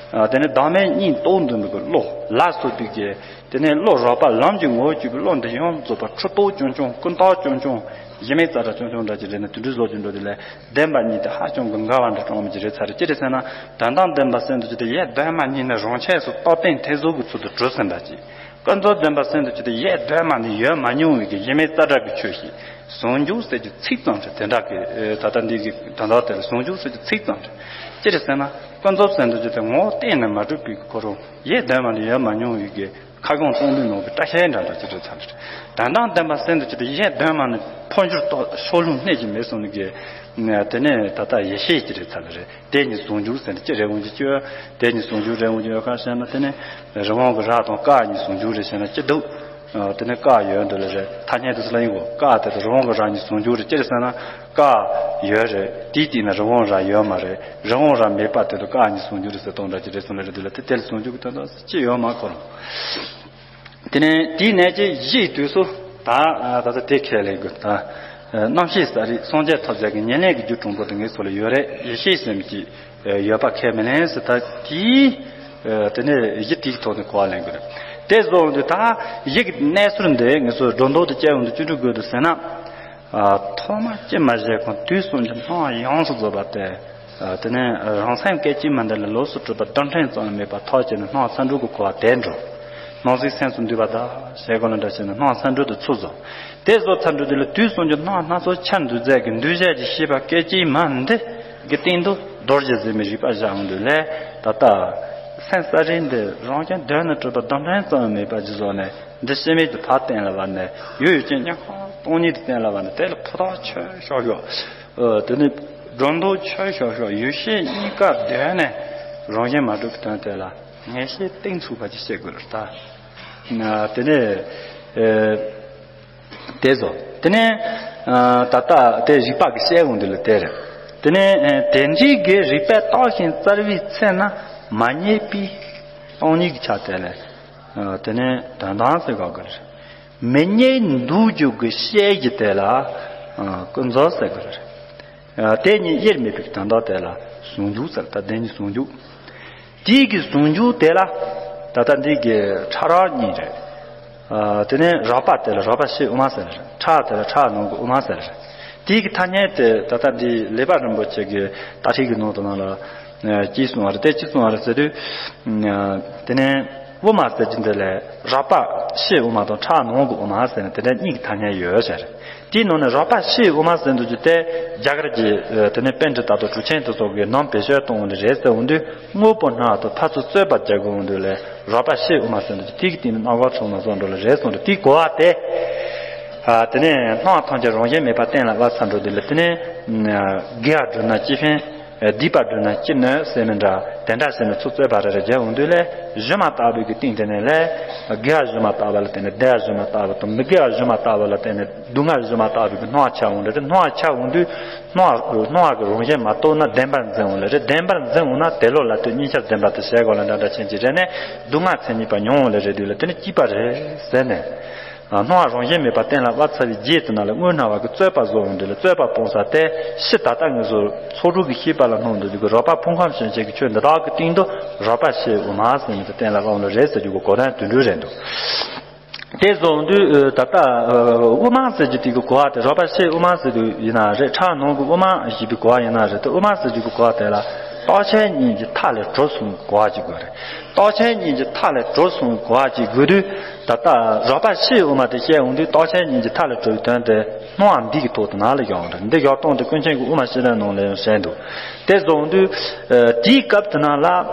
ཨ། དེ་ནས་བདག་མེད་གཉིས་རྟོགས་འདུན་པའི་གི་བློ་ལ་སོགས་པའི་གི། དེ་ནས་བློ་རགས་པ་ལམ་གྱི་ངོ་བོར་གྱུར་པའི་བློ་འདི་ཡོངས་རྫོགས་པ་འཁྲུལ་རྟོག་རྐྱང་རྐྱང་། ཀུན་བཏགས་རྐྱང་རྐྱང་། གཞི་མེད་རྩ་བྲལ་རྐྱང་རྐྱང་འདྲ་ཅིག་རེད་ནས་དེ་འདྲ་བཟོ་གྱི་འགྲོ་དུས་ལས། བདེན་པ་གཉིས་དེ་ཧ་ཅང་གི་འགལ་བ་འདྲ་སྟོན་གྱི་རེད་ཚར་རེད། ཅི་རེད་ཟེར་ན། དོན་དམ་བདེན་པ་གསལ་འདུག་ཅི་སྟེ་ཡེ་གདོད་མ་ཉིད་ནས་རང་ཆས་སུ་རྟག་བརྟན་ཐེར་ཟུག་གི་ཚུལ་དུ་གྲུབ་ཟིན་པ་ཅིག་ཀུན་རྫོབ་བདེན་པ་གསལ་འདུག་ཅི་སྟེ་ཡེ་གདོད་མ་ནས་ཡོད་མ་མྱོང་བའི་གི་གཞི་མེད་རྩ་བྲལ་གྱི་ཆོས་ཤིག་ཟུང་འཇུག་ཟེར་རྒྱུ་ཚིག་ཙམ་རེད། དེ་འདྲ་གི། ཨེ། ད་ལྟ་འདི་གི་དོན་དག་དེ་ལ་ཟུང་འཇུག་ཟེར་རྒྱུ་ཚིག་ཙམ་རེད། ཅི་རེད་ཟེར་ན། ཀུན་རྫོབ་གསལ་འདུག་ཅི་སྟེ་ངོ་བོ་གཏན་ནས་མ་གྲུབ་པའི་གི་ཁོ་རང་ཡེ་གདོད་མ་ནས་ཡོད་མ་མྱོང་བའི་གི་ཁ་སྐོང་སྟོང་པའི་ནང་གི་སྐྲ་ཤད་འདྲ་འདྲ་ཅིག་རེད་ཚར་རེད། དོན་དམ་བདེན་པ་གསལ་འདུག་ཅི་སྟེ་ཡེ་གདོད་མ་ནས་འཕོ་འགྱུར་རྟོག་ཕྱོགས་ལྷུང་སྣེ་གཅིག་མེད་སོང་ནས་གི། དེ་ནས་ད་ལྟ་ཡེ་ཤེས་ཅིག་རེད་ཚར་རེད། དེ་ཉིད་ཟུང་འཇུག་ཟེར་ནས་ཅི་རེད་འོང་གི་ཅི་ཡོད། དེ་ཉིད་ཟུང་འཇུག་རེད་འོང་གི་ཡོད་ཁ་བཤད་ན། དེ་ནས་རི་བོང་གི་རྭ་དང་ཀ་གཉིས་ཟུང་འཇུག་རེད་བཤད་ན་ཅི་འདུག་ཨ། དེ་ནས་ཀ་ཡོད་འདུག་ལ་རེད། ཐ་སྙད་དུ་སུ་ལ་ཡིན་གོ། ཀ་དེ་དང་རི་བོང་གི་རྭ་གཉིས་ཟུང་འཇུག་རེད། ཅི་རེད་ཟེར་ན། ཀ་ཡོད་རེད། དེའི་སྟེང་ན་རི་བོང་རྭ་ཡོད་མ་རེད། རི་བོང་རྭ་མེད་པ་དེ་དང་ཀ་གཉིས་ཟུང་འཇུག་རེད་ཟེར་སྟངས་འདྲ་ཅིག་རེད་སོང་ལ་རེད་འདུག་ལ། དེ་དེ་ལ་ཟུང་འཇུག་གི་དོན་དག་ཅི་ཡོད་མ་ཁོ་རང་། དེ་ནས་དེའི་གནད་ཀྱི་གཞིའི་དུས་སུ་ད། ཨ། ད་ལྟ་དེ་ཁས་ལེན་དགོས་ད། ཨ། རྣམ་ཤེས་ས་རིས་སངས་རྒྱས་ཐོབ་བྱ་གི་ཉེར་ལེན་གྱི་རྒྱུ་དྲུང་པོ་དེ་ངེད་ཚོ་ལ་ཡོད་རེད། ཡེ་ཤེས་སེམས་ཀྱི། ཨ། ཡོད་པ་ཁས་མི་ལེན་ཟེར། ད་དེའི། ཨ། དེ་ནས་གཞི་དེའི་ཐོག་ནས་གོ་བ་ལེན་དགོས་རེད། དེ་བཟོ་འོང་དུས་ད་གཞི་གི་གནས་ཚུལ་འདི་ངེད་ཚོ་སྒྲོ་འདོགས་དེ་བཅད་འོང་དུས་ཅི་འགྲོ་དགོས་འདུག་ཟེར་ན། ཨ། ཐོག་མ་ཅི་མ་བྱས་གོང་དུས་གསུམ་གྱི་སྣང་བ་ཡོངས་སུ་རྫོགས་པ་སྟེ། ཨ། དེ་ནས་རང་སེམས་སྐད་ཅིག་མ་འདི་ལ་ལོགས་སུ་གྲུབ་པ་རྡུལ་ཕྲན་ཙམ་ཡང་མེད་པ་ཐག་བཅད་ནས་སྣང་བ་མཚར་འགྲོ་གི་གོ་བ་དེ་འགྲོ། སྣང་སྲིད་སེམས་སུ་འདུས་པ་དག་ཞེས་གོ་ལ་འདྲ་བྱས་ནས་སྣང་བ་མཚར་འགྲོ་དུ་ཚུར་བཟུང་། དེ་བཟོ་ཚར་འགྲོ་དུས་ལ་དུས་གསུམ་གྱི་སྣང་བ་སྣ་ཚོགས་ཆར་འདུ་མཛད་ཀྱི་འདུས་བྱས་ཀྱི་ཤེས་པ་སྐད་ཅིག་མ་འདི་གི་སྟེང་དུ་རྡོ་རྗེ་གཟེར་མའི་རིག་པ་བཞག་འོང་དུས་ལས། ད་ལྟ་སེམས་ས་རིས་འདི་རང་བཞིན་གདོད་ནས་གྲུབ་པ་རྡུལ་ཕྲན་ཙམ་ཡང་མེད་པ་ཅིག་བཟོ་ནས། འདི་ཤེས་མེད་དུ་ཕར་བསྟན་ལ་བར་ནས། ཡོད་ཡོད་ཅན་ཉག་ཕར་སྟོང་ཉིད་དུ་བསྟན་ལ་བར་ནས། དེ་ལ་ཕུ་ཐག་ཆོད་ཤོག་ཤོག་ཨ། དེ་ནས་སྒྲོ་འདོགས་ཆོད་ཤོག་ཤོག་ཡུལ་ཤེས་གཉིས་ཀ་གདོད་ནས་རང་བཞིན་མ་གྲུབ་ཀྱི་དོན་དེ་ལ་ངེས་ཤེས་གཏིང་ཚུགས་པ་ཅིག་བྱེད་དགོས་ལ། ད་དེ་ནས། ཨེ། དེ་བཟོ། དེ་ནས། ཨ། ད་ལྟ་དེ་རིག་པ་གི་བཤད་འོང་དུས་ལ་དེ་རེད། དེ་ནས། ཨ། དེ་འདྲའི་གི་རིག་པས་བརྟགས་ཤིང་བཙལ་བའི་ཚེ་ན་མ་རྙེད་པའི་སྟོང་ཉིད་ཀྱི་ཆ་དེ་ལ། ཨ། དེ་ནས་དོན་དམ་ཟེར་དགོས་ཀྱི་རེད། མི་རྙེད་འདུག་རྒྱུ་གི་ཤེས་ཀྱི་དེ་ལ། ཨ། ཀུན་རྫོབ་ཟེར་དགོས་རེད། ཨ། དེ་གཉིས་དབྱེར་མེད་པའི་དོན་དག་དེ་ལ་ཟུང་འཇུག་ཟེར། ད་དེ་གཉིས་ཟུང་འཇུག་དེའི་གི་ཟུང་འཇུག་དེ་ལ་ད་ལྟ་འདི་གི་ཕྲ་རགས་གཉིས་རེད། ཨ། དེ་ནས་རགས་པ་དེ་ལ་རགས་པ་ཕྱིའི་དབུ་མ་ཟེར། ཕྲ་དེ་ལ་ཕྲ་ནང་གི་དབུ་མ་ཟེར། དེའི་གི་ཐ་སྙད་དེ་ད་ལྟ་འདི་ལེགས་པ་རིན་པོ་ཆེ་གི་ཏ་ཐིག་གི་ནང་དུ་ནང་ལ། ཨ། ཅི་གསུངས་པ་རེད། དེ་ཅི་གསུངས་པ་རེད་ཟེར་དུས། ཨ། དེ་ནས་དབུ་མ་ཟེར་གྱི་འདི་ལ་རགས་པ་ཕྱིའི་དབུ་མ་དང་ཕྲ་ནང་གི་དབུ་མ་ཟེར་ནས་དེ་འདྲ་གཉིས་ཀྱི་ཐ་སྙད་ཡོད་ཟེར། དེའི་ནང་ནས་རགས་པ་ཕྱིའི་དབུ་མ་ཟེར་འདུག་རྒྱུ་དེ་རྒྱ་གར་གྱི། ཨ། དེ་ནས་པཎྜི་ཏ་དང་གྲུབ་ཆེན་དེ་ཚོ་གི་ནང་བེད་སྤྱོད་གཏོང་འོང་དུས་རེད་ཟེར་འོང་དུས། དངོས་པོ་སྣང་བ་དང་ཕར་ཚུར་རྩོད་པ་རྒྱག་དགོས་འོང་དུས་ལས་རགས་པ་ཕྱིའི་དབུ་མ་ཟེར་འདུག་རྒྱུ་དེ་གི་སྟེང་ནས་སྣང་བ་ཕྱོགས་ན་བཟོ་འགྲོ་ལ་རེད་གསུངས་རེད། དེའི་གོ་བ་དེ། ཨ། དེ་ནས་སྣང་བ་ཐམས་ཅད་རང་བཞིན་མེད་པ་གཏན་ལ་དབབ་ཚར་འགྲོ་དུས་ལ། དེ་ནས་དགེ་བ་བསྒྲུབ་ན་ཅི་ཕན། སྡིག་པ་བསྒྲུབ་ན་ཅི་གནོད་ཟེར་ནས་འདྲ་དེ་འདྲ་ཟེར་ནས་ཚུར་རྩོད་པ་རེ་རེ་རྒྱག་འོང་དུས་ལས། སྒྱུ་མ་ལྟ་བུའི་གི་སྟེང་དེ་ནས་ལས། དགེ་བ་སྒྱུ་མ་ལྟ་བུ་ལ་བརྟེན་ནས་བདེ་བ་སྒྱུ་མ་ལྟ་བུ་དང་། མི་དགེ་བ་སྒྱུ་མ་ལྟ་བུ་ལ་བརྟེན་ནས་སྡུག་བསྔལ་སྒྱུ་མ་ལྟ་བུའི་གི་སྣང་བ་ཆགས་འོང་དུས། སྣང་བ་ཆགས་འོང་དུས་སྣང་བ་གི་རང་བཞིན་མ་རྟོགས་ན་བདེན་པར་འཛིན་འོང་ལེ་རེད། བདེན་པར་འཛིན་འོང་ན་དེ་ལོ་ལ་ལྟོས་གཉིས་ཆར་བདེན་པ་དེ་བྱས་གོ་ལ་འདྲ་འདྲ་ཆེན་གྱི་རེ་ནས་སྡུག་བསྔལ་མཚན་ཉིད་པ་མྱོང་འོང་ལེ་རེད་དུས་ལ། དེ་ནི་སྐྱིད་པ་རེད་ཟེར་ནས། སྣང་བ་རང་བཞིན་མེད་པ་གཏན་ལ་དབབ་ཚར་བའི་རྗེས་དེ་ན་ལ་དངོས་སྣང་བ་གི་རྩོད་པ་བཟོ་འོང་དུས་ལ་རྩོད་པ་སྤོང་ས་དེ་ཕྱི་ད་ལྟ་ངེས་སོ་ཚོགས་དྲུག་གི་ཤེས་པ་ལ་སྣང་དུ་འཇུག་གི་རོལ་པ་ཕུང་ཁམས་ཞེན་བྱེད་ཀྱི་ཆོས་འདི་དག་གི་སྟེང་དུ་རོལ་པ་ཕྱིའི་དབུ་མ་ཟེར་མི་དེ་གཏན་ལ་དབབ་ལ་རེད་ཟེར་རྒྱུ་གི་གོ་དོན་དེ་འདྲ་རེད་འདུག་དེ་བཟོ་འོང་དུས་ད་ལྟ་དབུ་མ་ཟེར་རྒྱུ་དེ་གི་གོ་བ་དེ་རོལ་པ་ཕྱིའི་དབུ་མ་ཟེར་དུས་ཡིན་ན་རེད། ཕྲག་ནང་གི་དབུ་མ་ཞེས་པའི་གོ་བ་ཡིན་ན་རེད། དེ་དབུ་མ་ཟེར་རྒྱུ་གི་གོ་བ་དེ་ལ་རྟོགས་ཆེན་གཉིས་ཀྱི་མཐའ་ལས་གྲོལ་སོང་གི་གོ་བ་ཅིག་དགོས་རེད། རྟོགས་ཆེན་གཉིས་ཀྱི་མཐའ་ལས་གྲོལ་སོང་གི་གོ་བ་ཅིག་དགོས་དུས་ད་ལྟ་རོལ་པ་ཕྱིའི་དབུ་མ་དེ་བཤད་འོང་དུས་རྟོགས་ཆེན་གཉིས་ཀྱི་མཐའ་ལས་གྲོལ་བའི་དོན་དེ་སྣང་བ་འདི་གི་ཐོག་ཏུ་ནང་ལ་ཡོང་རེད། འདི་ཡོད་སྟངས་དེ་ཀུན་མཁྱེན་གྱི་དབུ་མ་བཤད་ལེན་ནང་ལ་ཡང་བཤད་འདུག་དེ་བཟོ་འོང་དུས་དེའི་སྐབས་དེ་ནང་ལ་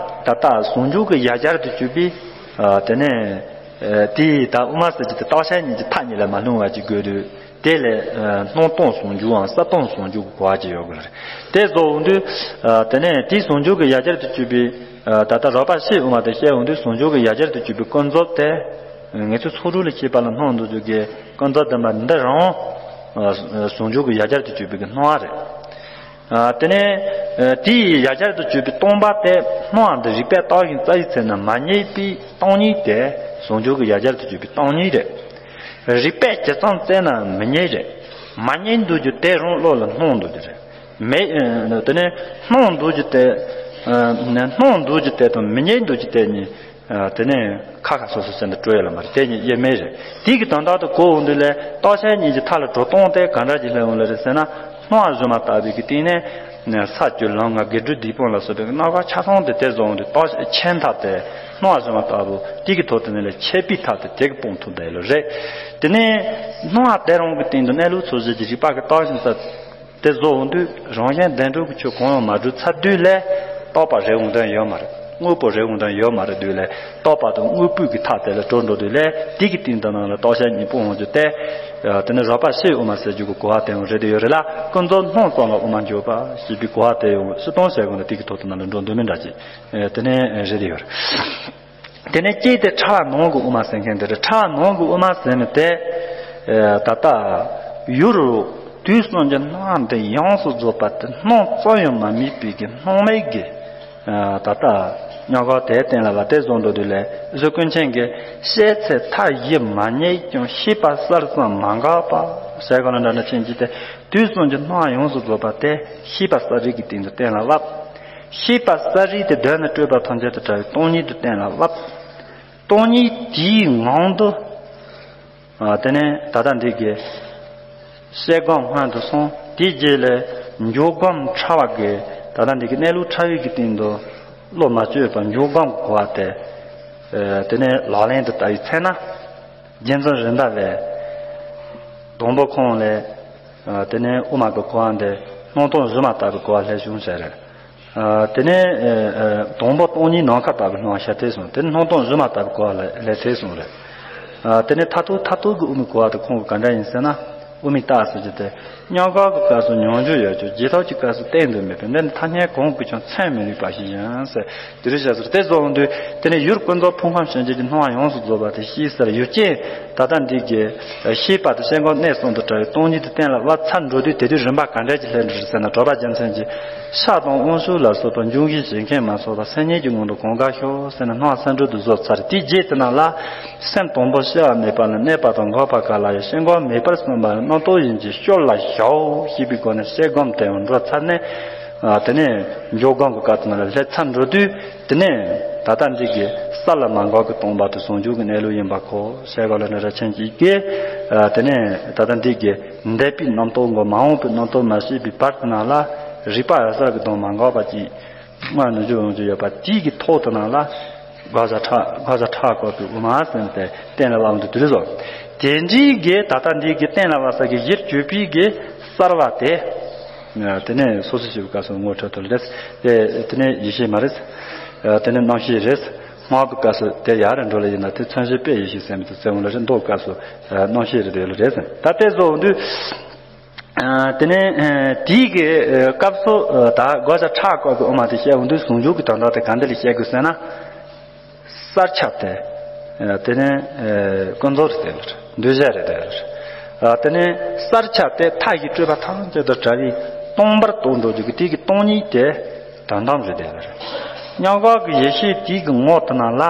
ད་ལྟ་ཟུང་འཇུག་གི་ཡ་གྱལ་དུ་གྱུར་པའི་དེ་ནས་དེའི་ད་དབུ་མ་ཟེར་གྱི་དེ་རྟོགས་ཆེན་གཉིས་ཀྱི་མཐའ་གཉིས་ལ་མ་ལྷུང་བ་ཅིག་དགོས་དུས། དེ་ལས་སྣང་སྟོང་ཟུང་འཇུག་འམ་གསལ་སྟོང་ཟུང་འཇུག་གི་གོ་བ་ཅིག་ཡོད་དགོས་རེད། དེ་བཟོ་འོང་དུས་དེ་ནས་དེའི་ཟུང་འཇུག་གི་ཡ་གྱལ་དུ་གྱུར་པའི་ད་ལྟ་རོལ་པ་ཕྱིའི་དབུ་མ་དེ་བཤད་འོང་དུས་ཟུང་འཇུག་གི་ཡ་གྱལ་དུ་གྱུར་པའི་ཀུན་རྫོབ་དེ་ངེས་སོ་ཚོགས་དྲུག་ལ་ཤེས་པ་ལ་སྣང་དུ་འཇུག་གི་ཀུན་རྫོབ་བདེན་པ་འདི་རང་ཟུང་འཇུག་གི་ཡ་གྱལ་དུ་གྱུར་པའི་གི་སྣང་བ་རེད། དེ་ནས་དེའི་ཡ་གྱལ་དུ་གྱུར་པའི་སྟོང་པ་དེ་སྣང་བ་འདི་རིག་པས་བརྟགས་ཤིང་རྩད་ཞིག་བཅད་ན་མ་རྙེད་པའི་སྟོང་ཉིད་དེ་ཟུང་འཇུག་གི་ཡ་གྱལ་དུ་གྱུར་པའི་སྟོང་ཉིད་རེད། རིག་པས་ཇི་ཙམ་བརྩད་ན་མི་རྙེད་རེད། མ་རྙེད་འདུག་རྒྱུ་དེ་རང་བློ་ལ་སྣང་འདུག་རྒྱུ་རེད། མེད། དེ་ནས་སྣང་འདུག་རྒྱུ་དེ། སྣང་འདུག་རྒྱུ་དེ་དང་མི་རྙེད་འདུག་རྒྱུ་དེ་གཉིས། དེ་ནས་ཁ་ཁ་སོ་སོ་ཟེར་ནས་སྤྲོ་ཡ་ལ་མ་རེད། དེ་གཉིས་དབྱེར་མེད་རེད། དེ་གི་དོན་དག་ཏུ་གོ་འོང་དུས་ལས་རྟོགས་ཆེན་གཉིས་ཀྱི་མཐའ་ལ་གྲོལ་སྟངས་དེ་ག་འདྲ་ཅིག་སླེབས་འོང་ལ་རེད་ཟེར་ན། སྣང་བ་བཞིན་མ་ལྟ་བུའི་གི་སྟེང་ནས། ས་བཅུ་ལམ་ལྔ་དགེ་སྒྲུབ་སྡིག་སྤོང་ལ་སོགས་པའི་རྣམ་པ་ཆ་ཚང་དེ་དེ་བཟོ་འོང་དུས་རྟོགས་ཆེན་ཐབས་དེ་སྣང་བ་བཞིན་མ་ལྟ་བུ་དེ་གི་ཐོག་ཏུ་ནས་ལས་ཆད་པའི་ཐབས་དེ་དེ་གི་སྤོང་ཐུབ་བསྡད་ལ་རེད། དེ་ནས་སྣང་བ་དེ་རང་གི་སྟེང་དུ་གནས་ལུགས་ཚོལ་བྱེད་ཀྱི་རིག་པ་གི་རྟགས་ཤིང་ས་དེ་བཟོ་འོང་དུས་རང་གཞན་བདེན་གྲུབ་ཀྱི་ཆོས་གང་ཡང་མ་གྲུབ་ཚར་དུས་ལས་རྟོགས་པ་རེ་འོང་དོན་ཡོད་མ་རེད། དངོས་པོ་རེ་འོང་དོན་ཡོད་མ་རེད་དུས་ལས་རྟོགས་པ་དང་དངོས་པོའི་གི་མཐའ་དེ་ལ་གྲོལ་འགྲོ་དུས་ལས་དེ་གི་སྟེང་དུ་ནང་ལ་རྟོགས་ཆེན་གཉིས་སྤོང་འོང་རྒྱུ་དེ། དེ་ནས་རོལ་པ་ཕྱིའི་དབུ་མ་ཟེར་རྒྱུ་གི་གོ་བ་དེ་ཡང་རེད་དེ་ཡོད་རེད་ལ། ཀུན་རྫོབ་སྣང་ཙམ་ལ་དབུ་མ་འཇུག་པ་ཞེས་པའི་གོ་བ་དེ་ཡང་སྤྱིར་བཏང་བྱས་གོང་ལ་དེ་གི་ཐོག་ཏུ་ནང་ལ་འགྲོ་འདོད་མི་འདྲ་ཅིག་དེ་ནས་རེད་དེ་ཡོད་རེད། དེ་ནས་གཅིག་དེ་ཕྲག་ནང་གི་དབུ་མ་ཟེར་མཁན་དེ་རེད། ཕྲག་ནང་གི་དབུ་མ་ཟེར་ནི་དེ། ད་ལྟ་ཡུལ་དུས་གསུམ་གྱི་སྣང་བ་འདི་ཡོངས་སུ་རྫོགས་པ་དེ་སྣང་ཙམ་ཡང་མ་དམིགས་པའི་གི་སྣང་མེད་ཀྱི། ད་ལྟ་སྙོམས་འཇུག་དེ་གཏན་ལ་བ་དེ་བཟོ་འགྲོ་དུས་ལས་གཟུགས་ཀུན་མཁྱེན་གྱི་ཤེས་ཚད་མཐའ་བཞི་མ་རྙེད་ཀྱང་ཤེས་པ་གསལ་ཙམ་མ་འགགས་པ་ཟེར་གོང་ལ་འདྲ་འདྲ་ཆེན་གྱི་དེ་དུས་གསུམ་གྱི་སྣང་བ་ཡོངས་སུ་རྫོགས་པ་དེ་ཤེས་པ་གསལ་རིག་གི་སྟེང་དུ་གཏན་ལ་བབ། ཤེས་པ་གསལ་རིག་དེ་གདོད་ནས་སྤྲོས་པ་ཐམས་ཅད་དུ་བྲལ་བའི་སྟོང་ཉིད་དུ་གཏན་ལ་བབ། སྟོང་ཉིད་དེའི་ངང་དུ། དེ་ནས་ད་ལྟ་འདི་གའི་ཤེལ་སྒོམ་སྔོན་དུ་སོང་། དེའི་རྗེས་ལས་འཇུག་སྒོམ་ཕྲ་བ་གི་ད་ལྟ་འདི་གའི་གནས་ལུགས་ཕྲ་བའི་གི་སྟེང་དུ་བློ་མ་བཅོས་པར་འཇུག་སྒོམ་གོ་བ་དེ། དེ་ནས་ལག་ལེན་དུ་བསྟར་བའི་ཚེ་ན། རྗེ་བཙུན་རེད་མདའ་བས། སྡོང་པོ་ཁོང་ལས། དེ་ནས་དབུ་མ་གི་གོ་བ་འདི་སྣང་སྟོང་བཞི་མ་ལྟ་བུའི་གོ་བ་ལྷད་བྱུང་ཟེར། དེ་ནས་སྡོང་པོ་སྟོང་ཉིད་ནམ་མཁའ་ལྟ་བུའི་སྣང་བ་ཤར་ཐལ་སོང་། དེ་ནས་སྣང་སྟོང་བཞི་མ་ལྟ་བུའི་གོ་བ་ལྷད་ཐལ་སོང་རེད། དེ་ནས་མཐར་ཐུག་མཐར་ཐུག་གི་དབུ་མའི་གོ་བ་དེ་ཁོང་གི་ག་འདྲ་ཡིན་ཟེར་ན། དབུ་མའི་རྟགས་ཟེར་རྒྱུ་དེ། སྙོམས་འཇུག་གི་སྐབས་སུ་མྱོང་འགྱུར་ཡོད་ཀྱང་རྗེས་ཐོབ་ཀྱི་སྐབས་སུ་གཏན་དུ་མེད་པས་འདི་ནི་ཐ་སྙད་གང་གིས་ཀྱང་མཚོན་མི་ནུས་པ་ཞིག་ཡིན་ཟེར། དེ་རིགས་བྱ་ཟེར་དེ་བཟོ་འོང་དུས་དེ་ནས་ཡུལ་ཀུན་རྫོབ་ཕུང་ཁམས་ཞེན་བྱེད་ཀྱི་སྣང་བ་ཡོངས་སུ་རྫོགས་པ་དེ་ཤེས་ཟེར་ཡུལ་ཅན་ད་ལྟ་འདི་གའི་ཤེས་པ་དང་ཤེས་སྒོམ་གནས་གསུམ་དུ་བྲལ་བའི་སྟོང་ཉིད་དུ་གཏན་ལ་དབབ་ཚར་འགྲོ་དུས་དེ་དུས་རིམ་པ་ག་འདྲ་ཅིག་སླེབས་འགྲོ་རེད་ཟེར་ན། གྲགས་པ་རྒྱལ་མཚན་གྱིས་ཕྱག་དང་དབང་ཕྱུག་ལ་སོགས་པ་འབྱུང་བཞིའི་བྱེད་མཁན་མ་སོགས་པ་སེམས་ཉིད་ཀྱི་ངང་དུ་གང་ག་ཤོག་ཟེར་ནས་སྣང་བ་གསལ་འགྲོ་དུ་བཟོ་ཚར། དེའི་རྗེས་དེ་ནང་ལ། སེམས་དང་པོ་སྐྱེ་བ་མེད་པ་ལ་གནས་པ་དང་འགོག་པ་ག་ལ་ཡང་ཤེས་སྒོམ་མེད་པར་གསུངས་པ་རྣམ་རྟོག་ཡིན་གྱི་སྐྱོབ་ལ་བྱའོ་ཞེས་པའི་སྒོ་ནས་ཤེས་སྒོམ་དེ་ཡང་འགྲོ་ཚར་ནས། དེ་ནས་འཇུག་སྒོམ་གྱི་སྐབས་དེ་ན་ལ་སླེབས་ཚར་འགྲོ་དུས་དེ་ནས་ད་ལྟ་འདི་གའི་ས་ལ་མ་འགགས་ཀྱི་སྟོང་པ་དེ་ཟུང་འཇུག་གི་གནས་ལུགས་ཡིན་པ་གོ་ཞེས་ག་ལ་ནི་ར་ཆེན་གྱིས་ཀྱེ། དེ་ནས་ད་ལྟ་འདི་གའི་འདས་པའི་རྣམ་རྟོག་འགོག་མ་འོངས་པའི་རྣམ་རྟོག་མ་སྐྱེས་པའི་བར་དེ་ན་ལ་རིག་པ་ཡང་གསལ་གྱི་དོན་མ་འགགས་པ་ཅིག་སྔར་ནས་འཇུག་ཡོང་རྒྱུ་ཡོད་པ་དེའི་གི་ཐོག་ཏུ་ནང་ལ་དགག་བྱ་ཕྲ་དགག་བྱ་ཕྲ་བཀོད་པའི་དབུ་མ་ཟེར་ཏེ་གཏན་ལ་དབབ་འདུག་དེ་རེད་ཟོ། དེ་འདྲའི་གི་ད་ལྟ་འདི་གི་གཏན་ལ་དབབ་ས་གི་གཞིར་གྱུར་པའི་གི་གསར་བ་དེ། དེ་ནས་སོ་སོ་ཞིག་གི་སྐབས་སུ་ངོ་འཕྲོད་དོ་རེད། དེ་དེ་ནས་ཡེ་ཤེས་མ་རེད། དེ་ནས་རྣམ་ཤེས་རེད། སྔགས་ཀྱི་སྐབས་སུ་དེ་ཡར་འགྲོ་ལ་ཡིན་ན་དེ་མཚོན་བྱེད་དཔེ་ཡེ་ཤེས་ཟེར་མི་དེ་བཙན་བོ་ལ་རེད། མདོ་སྐབས་སུ་རྣམ་ཤེས་རེད་དེ་ལ་རེད་ཟེར། ད་དེ་བཟོ་འོང་དུས། དེ་ནས་དེའི་གི་སྐབས་སུ་ད་དགག་བྱ་ཕྲ་བཀོད་ཀྱི་དབུ་མ་དེ་བཤད་འོང་དུས་ཟུང་འཇུག་གི་དོན་དག་དེ་ག་འདི་ལ་བཤད་དགོས་ཟེར་ན། གསར་ཆ་དེ། དེ་ནས་ཀུན་རྫོབ་རེད་དེ་ལ་འདུས་བྱས་རེད་དེ་ལ། དེ་ནས་གསར་ཆ་དེ་མཐའ་བཞི་སྤྲོས་པ་ཐམས་ཅད་དང་བྲལ་བའི་སྟོང་པར་རྟོགས་འགྲོ་རྒྱུ་གི་དེ་གི་སྟོང་ཉིད་དེ་དོན་དམ་རེད་དེ་ལ། མྱང་འགོག་གི་ཡེ་ཤེས་དེའི་གི་ངོ་དེ་ན་ལ།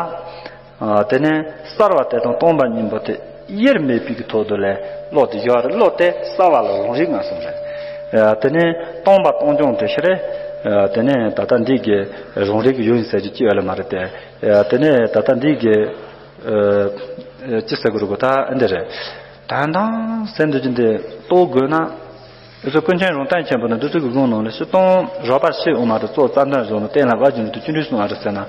དེ་ནས་གསར་བ་དེ་དང་སྟོང་པ་གཉིས་པོ་དེ། དབྱེར་མེད་པའི་གི་ཐོག་ཏུ་ལས་བློ་དེ་ཡོད་རེད། བློ་དེ་གསལ་བ་ལ་རང་རིག་ངང་སོང་རེད། དེ་ནས་སྟོང་པ་སྟོང་རྐྱང་དེ་ཤི་རེད། དེ་ནས་ད་ལྟ་འདི་གི་རང་རིག་གི་ཡུལ་ཡིན་ཟེར་རྒྱུ་ཅི་ཡོད་ལ་མ་རེད་དེ། དེ་ནས་ད་ལྟ་འདི་གི་ཅི་ཟེར་དགོས་རེད་གོ། ད་འདི་རེད། དོན་དམ་ཟེར་འདོད་ཀྱི་འདི་རྟོགས་དགོས་ན། ཨེ་ཚོ་ཀུན་མཁྱེན་རང་སྟེང་ཆེན་པོ་ནི་བདུད་རྩི་གི་དགུང་ནང་ལ་སྤྱིར་བཏང་རོལ་པ་ཕྱི་དབུ་མ་དང་གཙོ་རྩ་འདོན་བཟོ་ནི་གཏན་ལ་དབབ་ཀྱི་འདུག་བཅུ་འདྲི་གསུང་བ་རེད་ཟེར་ན།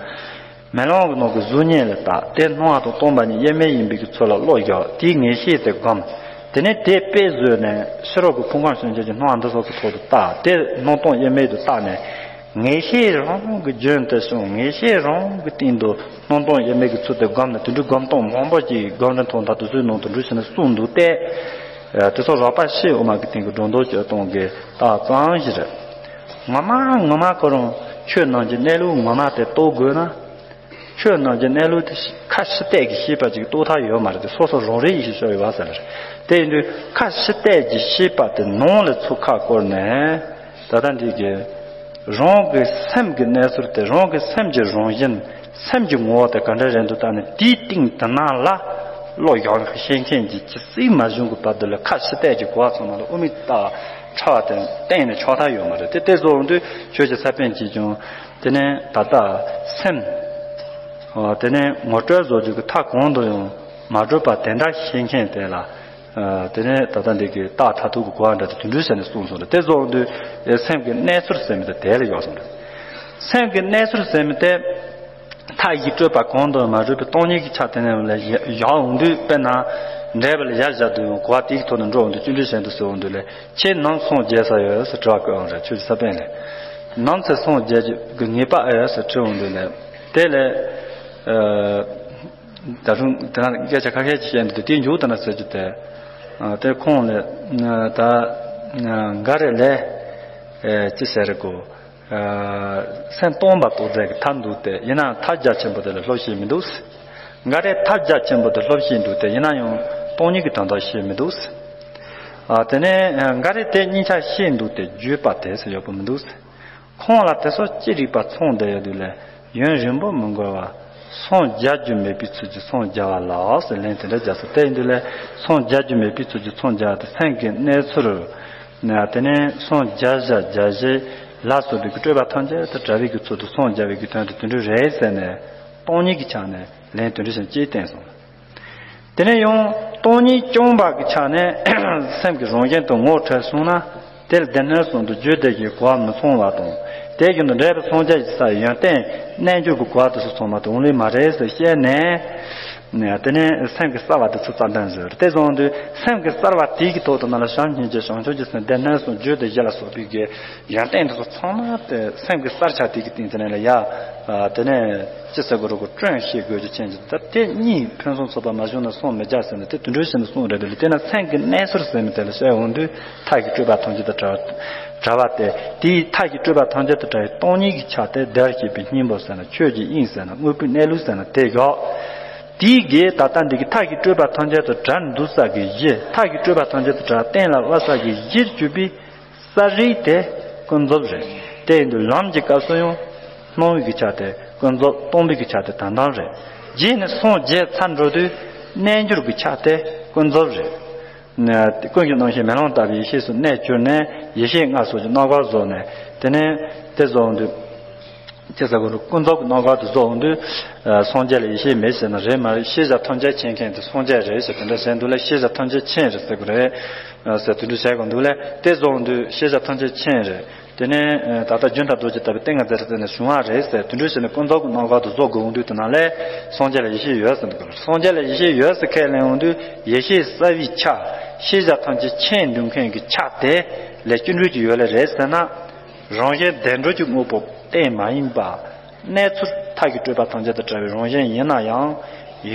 མེ་ལོང་གི་ནང་གི་གཟུགས་བརྙན་ལ་བལྟ། དེ་སྣང་བ་དང་སྟོང་པ་ཉིད་དབྱེར་མེད་ཡིན་པའི་གི་ཚུལ་ལ་བློ་བཞག་དེའི་ངེས་ཤེས་དེ་བསྒོམ། དེ་ནས་དེ་དཔེ་བཟོས་ནས་ཕྱི་རོལ་གྱི་ཕུང་ཁམས་ཤུགས་ཆེན་གྱི་སྣང་བ་འདི་སོགས་ཀྱི་ཐོག་ཏུ་བལྟ། དེ་སྣང་སྟོང་དབྱེར་མེད་དུ་བལྟ་ནས། ངེས་ཤེས་རང་གི་རྒྱུན་དུ་བྱུང་། ངེས་ཤེས་རང་གི་སྟེང་དུ་སྣང་སྟོང་དབྱེར་མེད་ཀྱི་ཚུལ་དེ་བསྒོམས་ནས། དེ་འདྲའི་སྒོམ་སྟངས་མང་པོ་ཅིག་སྒོམ་རིམ་ཐོག་མཐའ་དུས་ཚོད་ནང་དུ་འགྲོ་ཕྱིན་ནས་གསུངས་འདུག་སྟེ། དེ་ཚོ་རོལ་པ་ཕྱི་དབུ་མ་གི་སྟེང་གི་སྒྲོ་འདོགས་གཅོད་སྟངས་ཀྱི་རྟགས་ཙམ་ཞིག་རེད། ངོ་མ་ངོ་མ་ཁོ་རང་ཆོས་རྣམས་ཀྱི་གནས་ལུགས་ངོ་མ་དེ་རྟོགས་དགོས་ན། ཆོས་རྣམས་ཀྱི་གནས་ལུགས་དེ་ཁ་ཕྱི་བལྟས་ཀྱི་ཤེས་པ་ཅིག་རྟོགས་ཐབས་ཡོད་མ་རེད་དེ། སོ་སོ་རང་རིག་ཡིན་ཞེས་ཤོར་ཡོད་པ་ཟེར་རེད། དེ་ཡིན་དུས་ཁ་ཕྱི་བལྟས་ཀྱི་ཤེས་པ་དེ་ནང་ལ་ཚུར་ཁ་བསྐོར་ནས། ད་ལྟ་འདི་གི་རང་གི་སེམས་ཀྱི་གནས་ཚུལ་དེ། རང་གི་སེམས་ཀྱི་རང་བཞིན། སེམས་ཀྱི་ངོ་བོ་དེ་ག་འདྲ་རེད་འདུག་ལྟ་ནས། དེའི་སྟེང་དུ་ནང་ལ་བློ་ཡག་ཤེས་མཁན་གྱི་ཇི་སྲིད་མ་བྱུང་གི་བར་དུ་ལ། ཁ་ཕྱི་བལྟས་ཀྱི་གོ་བ་ཚང་མ་ལ་དབུ་མའི་རྟགས་ཕྲ་བ་དེ་བསྟན་ནས་ཆོག་ཐབས་ཡོད་མ་རེད་དེ། དེ་བཟོ་འོང་དུས་ཆོས་ཀྱི་ས་པཎ་གྱིས་ཀྱང་དེ་ནས་ད་ལྟ་སེམས། དེ་ནས་ངོ་སྤྲོད་བཟོ་རྒྱུ་གི་མཐའ་གང་དུ་ཡང་མ་གྲུབ་པ་དེ་འདྲ་ཤེས་མཁན་དེ་ལ། དེ་ནས་ད་ལྟ་འདི་གི་རྟགས་མཐར་ཐུག་གི་གོ་བ་འདྲ་དེ་དེ་འདྲ་བྱས་ནས་གསུངས་སོང་རེད། དེ་བཟོ་འོང་དུས་སེམས་ཀྱི་གནས་ཚུལ་ཟེར་མི་དེ་དེ་ལ་ཡོད་སོང་རེད། སེམས་ཀྱི་གནས་ཚུལ་ཟེར་མི་དེ། མཐའ་བཞི་སྤྲོས་པ་གང་དུ་མ་གྲུབ་པའི་སྟོང་ཉིད་ཀྱི་ཆ་དེ་ནས་ལ་ཡ་ཡར་འོང་དུས། དཔེར་ན་འགྲེལ་པ་ལ་ཡར་བཞག་དུས་ཡང་གོ་བ་དེའི་ཐོག་ནས་འགྲོ་འོང་དུས། བཅུ་འདྲི་གཞན་དུ་ཟེར་འོང་དུས་ལས། ཁྱེད་ནམ་སངས་རྒྱས་ས་ཡོད་ཟེར་དྲི་བ་བཀོད་འོང་རེད། ཆོས་ཀྱི་ས་པཎ་ལས། ནམ་ཚེ་སངས་རྒྱས་ཀྱི་ངེས་པ་ཨེ་ཡོད་ཟེར་དྲི་འོང་དུས་ལས། དེ་ལས་ད་དུང་དེ་ན་སྐད་ཆ་ཁ་ཤས་ཅིག་བཤད་འདུག་དེ་མཇུག་ལྟ་ན་ཟེར་རྒྱུ་དེ། དེ་ཁོང་ལས་ད་འགའ་རེ་ལས་ཅི་ཟེར་གོ། སེམས་སྟོང་པ་རྟོགས་ཚད་ཀྱི་མཐའ་འདུག་སྟེ། ཡིན་ནའང་མཐའ་རྒྱ་ཆེན་པོ་དེ་ལ་སློབ་ཤེས་མི་འདུག་འགའ་རེ་མཐའ་རྒྱ་ཆེན་པོ་དེ་སློབ་ཤེས་འདུག་སྟེ། ཡིན་ན་ཡང་སྟོང་ཉིད་ཀྱི་དོན་དག་ཤེས་མི་འདུག་དེ་ནས་འགའ་རེ་དེ་གཉིས་ཆ་ཤེས་འདུག་སྟེ། བརྗོད་པ་དེ་ཟེར་ཡོད་པ་མི་འདུག་ཁོང་ལ་དེ་སོགས་ཅི་རིགས་པ་ཚང་བསྡད་ཡོད་དུས་ལས། ཡུན་རིང་པོ་མི་འགོར་བར་སངས་རྒྱ་རྒྱུ་མེད་པའི་ཚུལ་གྱིས་སངས་རྒྱ་བ་ལགས་ཟེར་ལན་དེ་འདྲ་རྒྱག་སོང་། དེ་ཡིན་དུས་ལས་སངས་རྒྱ་རྒྱུ་མེད་པའི་ཚུལ་གྱིས་སངས་རྒྱ་བ་དེ་སེམས་ཀྱི་གནས་ཚུལ། དེ་ནས་སངས་རྒྱ་བྱ་རྒྱ་བྱེད་ལ་སོགས་པའི་སྤྲོས་པ་ཐམས་ཅད་དུ་བྲལ་བའི་གི་ཚུལ་དུ་སངས་རྒྱ་བའི་གི་དོན་དུ་དེ་འདྲ་རེད་ཟེར་ནས། སྟོང་ཉིད་ཀྱི་ཆ་ནས་ལན་དེ་འདྲ་ཞིག་ཅེས་བསྟན་སོང་། དེ་ནས་ཡང་སྟོང་ཉིད་རྐྱང་པ་གི་ཆ་ནས་སེམས་ཀྱི་རང་བཞིན་དུ་ངོ་འཕྲོད་སོང་ན། དེ་ལ་སྡེ་སྣོད་གསུམ་དུ་རྒྱུད་སྡེ་བཞིའི་གོ་བ་མི་ཚང་བ་དང་། དེ་བཞིན་དུ་འབྲས་བུ་སངས་རྒྱས་ཀྱི་ས་ཡོན་ཏན་རྣལ་འབྱོར་གྱི་གོ་བ་དེ་ཚོ་ཚང་མ་དང་ལེན་མ་རེད་ཟེར་བཤད་ནས། དེ་ནས་སེམས་ཀྱི་གསལ་བ་དེ་ཚོ་རྩ་འདོན་བཟོས་རེད། དེ་བཟུང་དུས་སེམས་ཀྱི་གསལ་བ་དེ་གི་ཐོག་ཏུ་ནང་ལ་བྱམས་སྙིང་རྗེ་བྱང་ཆུབ་ཀྱི་སེམས་སྡེ་སྣོད་གསུམ་རྒྱུད་སྡེ་བཞི་ལ་སོགས་པའི་གི་ཡོན་ཏན་དེ་ཚོ་ཚང་མ་དེ་སེམས་ཀྱི་གསལ་ཆ་དེ་གི་སྟེང་དེ་ནས་ལ་ཡ། དེ་ནས་ཅི་ཟེར་དགོས་རེད་གོ། སྐྱོན་ཤེས་དགོས་རྒྱུ་ཅན་གྱི། ད་དེ་གཉིས་ཕུན་སུམ་ཚོགས་པ་མ་བྱུང་ན་སངས་མི་རྒྱ་ཟེར་ནས་དེ་དེ་འདྲ་བྱས་ནས་གསུངས་རེད་དེ། དེ་ན་སེམས་ཀྱི་གནས་ཚུལ་ཟེར་མི་དེ་ལ་བཤད་འོང་དུས་མཐའ་ཀྱི་སྤྲོས་པ་ཐམས་ཅད་དང་བྲལ་བ་སྟེ། དེའི་མཐའ་ཀྱི་སྤྲོས་པ་ཐམས་ཅད་དང་བྲལ་བའི་སྟོང་ཉིད་ཀྱི་ཆ་དེ་བདེར་གཤེགས་པའི་སྙིང་པོ་ཟེར་ན། ཆོས་ཀྱི་དབྱིངས་ཟེར་ན། དངོས་པོའི་གནས་ལུགས་ཟེར་ན་དེ་ཡོད། དེའི་གི་ད་ལྟ་འདི་གི་མཐའ་ཀྱི་སྤྲོས་པ་ཐམས་ཅད་དང་བྲལ་འདུག་ས་གི་གཞི། མཐའ་ཀྱི་སྤྲོས་པ་ཐམས་ཅད་དང་བྲལ་གཏན་ལ་དབབ་ས་གི་གཞིར་གྱུར་པའི་གསལ་རིག་དེ་ཀུན་རྫོབ་རེད། དེ་ཡིན་དུས་ལམ་གྱི་སྐབས་སུ་ཡང་སྣང་བའི་གི་ཆ་དེ་ཀུན་རྫོབ། སྟོང་པའི་གི་ཆ་དེ་དོན་དམ་རེད། རྗེས་ནས་སངས་རྒྱས་ཚར་འགྲོ་དུས་རྣལ་འབྱོར་གྱི་ཆ་དེ་ཀུན་རྫོབ་རེད། ཀུན་གཞི་རྣམ་ཤེས་མེ་ལོང་ལྟ་བུའི་ཡེ་ཤེས་སུ་གནས་གྱུར་ནས། ཡེ་ཤེས་ལྔ་སོགས་ཀྱི་རྣམ་དཀར་རྫོགས་ནས། དེ་ནས་དེ་རྫོགས་དུས། ཅི་ཟེར་དགོས་རེད། ཀུན་རྫོབ་ཀྱི་རྣམ་དཀར་དུ་རྫོགས་འོང་དུས། ཨ། སངས་རྒྱས་ལ་ཡེ་ཤེས་མེད་ཟེར་ན་རེད་མ་རེད། ཤེས་བྱ་ཐམས་ཅད་མཁྱེན་མཁན་དེ་སངས་རྒྱས་རེད་ཟེར། དེ་འདྲ་ཟེར་འདུག་ལ། ཤེས་བྱ་ཐམས་ཅད་མཁྱེན་རེད་ཟེར་དགོས་རེད། ཨ། ཟེར་དེ་འདྲ་བྱས་དགོས་འདུག་ལ། དེ་རྫོགས་འོང་དུས་ཤེས་བྱ་ཐམས་ཅད་མཁྱེན་རེད། དེ་ནས་ད་ལྟ་རྒྱུན་དང་རྡོ་རྗེ་ལྟ་བུའི་ཏིང་ངེ་འཛིན་རེད་ཟེར་ནས་བྱུང་བ་རེད་ཟེར། དེ་འདྲ་བྱས་ནས་ཀུན་རྫོབ་ཀྱི་རྣམ་དཀར་དུ་རྫོགས་དགོས་འོང་དུས། དེ་ན་ལས་སངས་རྒྱས་ལ་ཡེ་ཤེས་ཡོད་ཟེར་འདུག་སངས་རྒྱས་ལ་ཡེ་ཤེས་ཡོད་ཟེར་ཁས་ལེན་འོང་དུས། ཡེ་ཤེས་གསལ་བའི་ཆ། ཤེས་བྱ་ཐམས་ཅད་མཁྱེན་འདུག་མཁན་གྱི་ཆ་དེ་ལས་སྐྱེ་འགྲོ་གི་ཡོད་ལེ་རེད་ཟེར་ན། རང་བཞིན་བདེན་གྲུབ་ཀྱི་དངོས་པོ་གཏན་མ་ཡིན་པ། གནས་ཚུལ་མཐའ་ཀྱི་སྤྲོས་པ་ཐམས་ཅད་དང་བྲལ་བའི་རང་བཞིན་ཡིན་ན་ཡང་།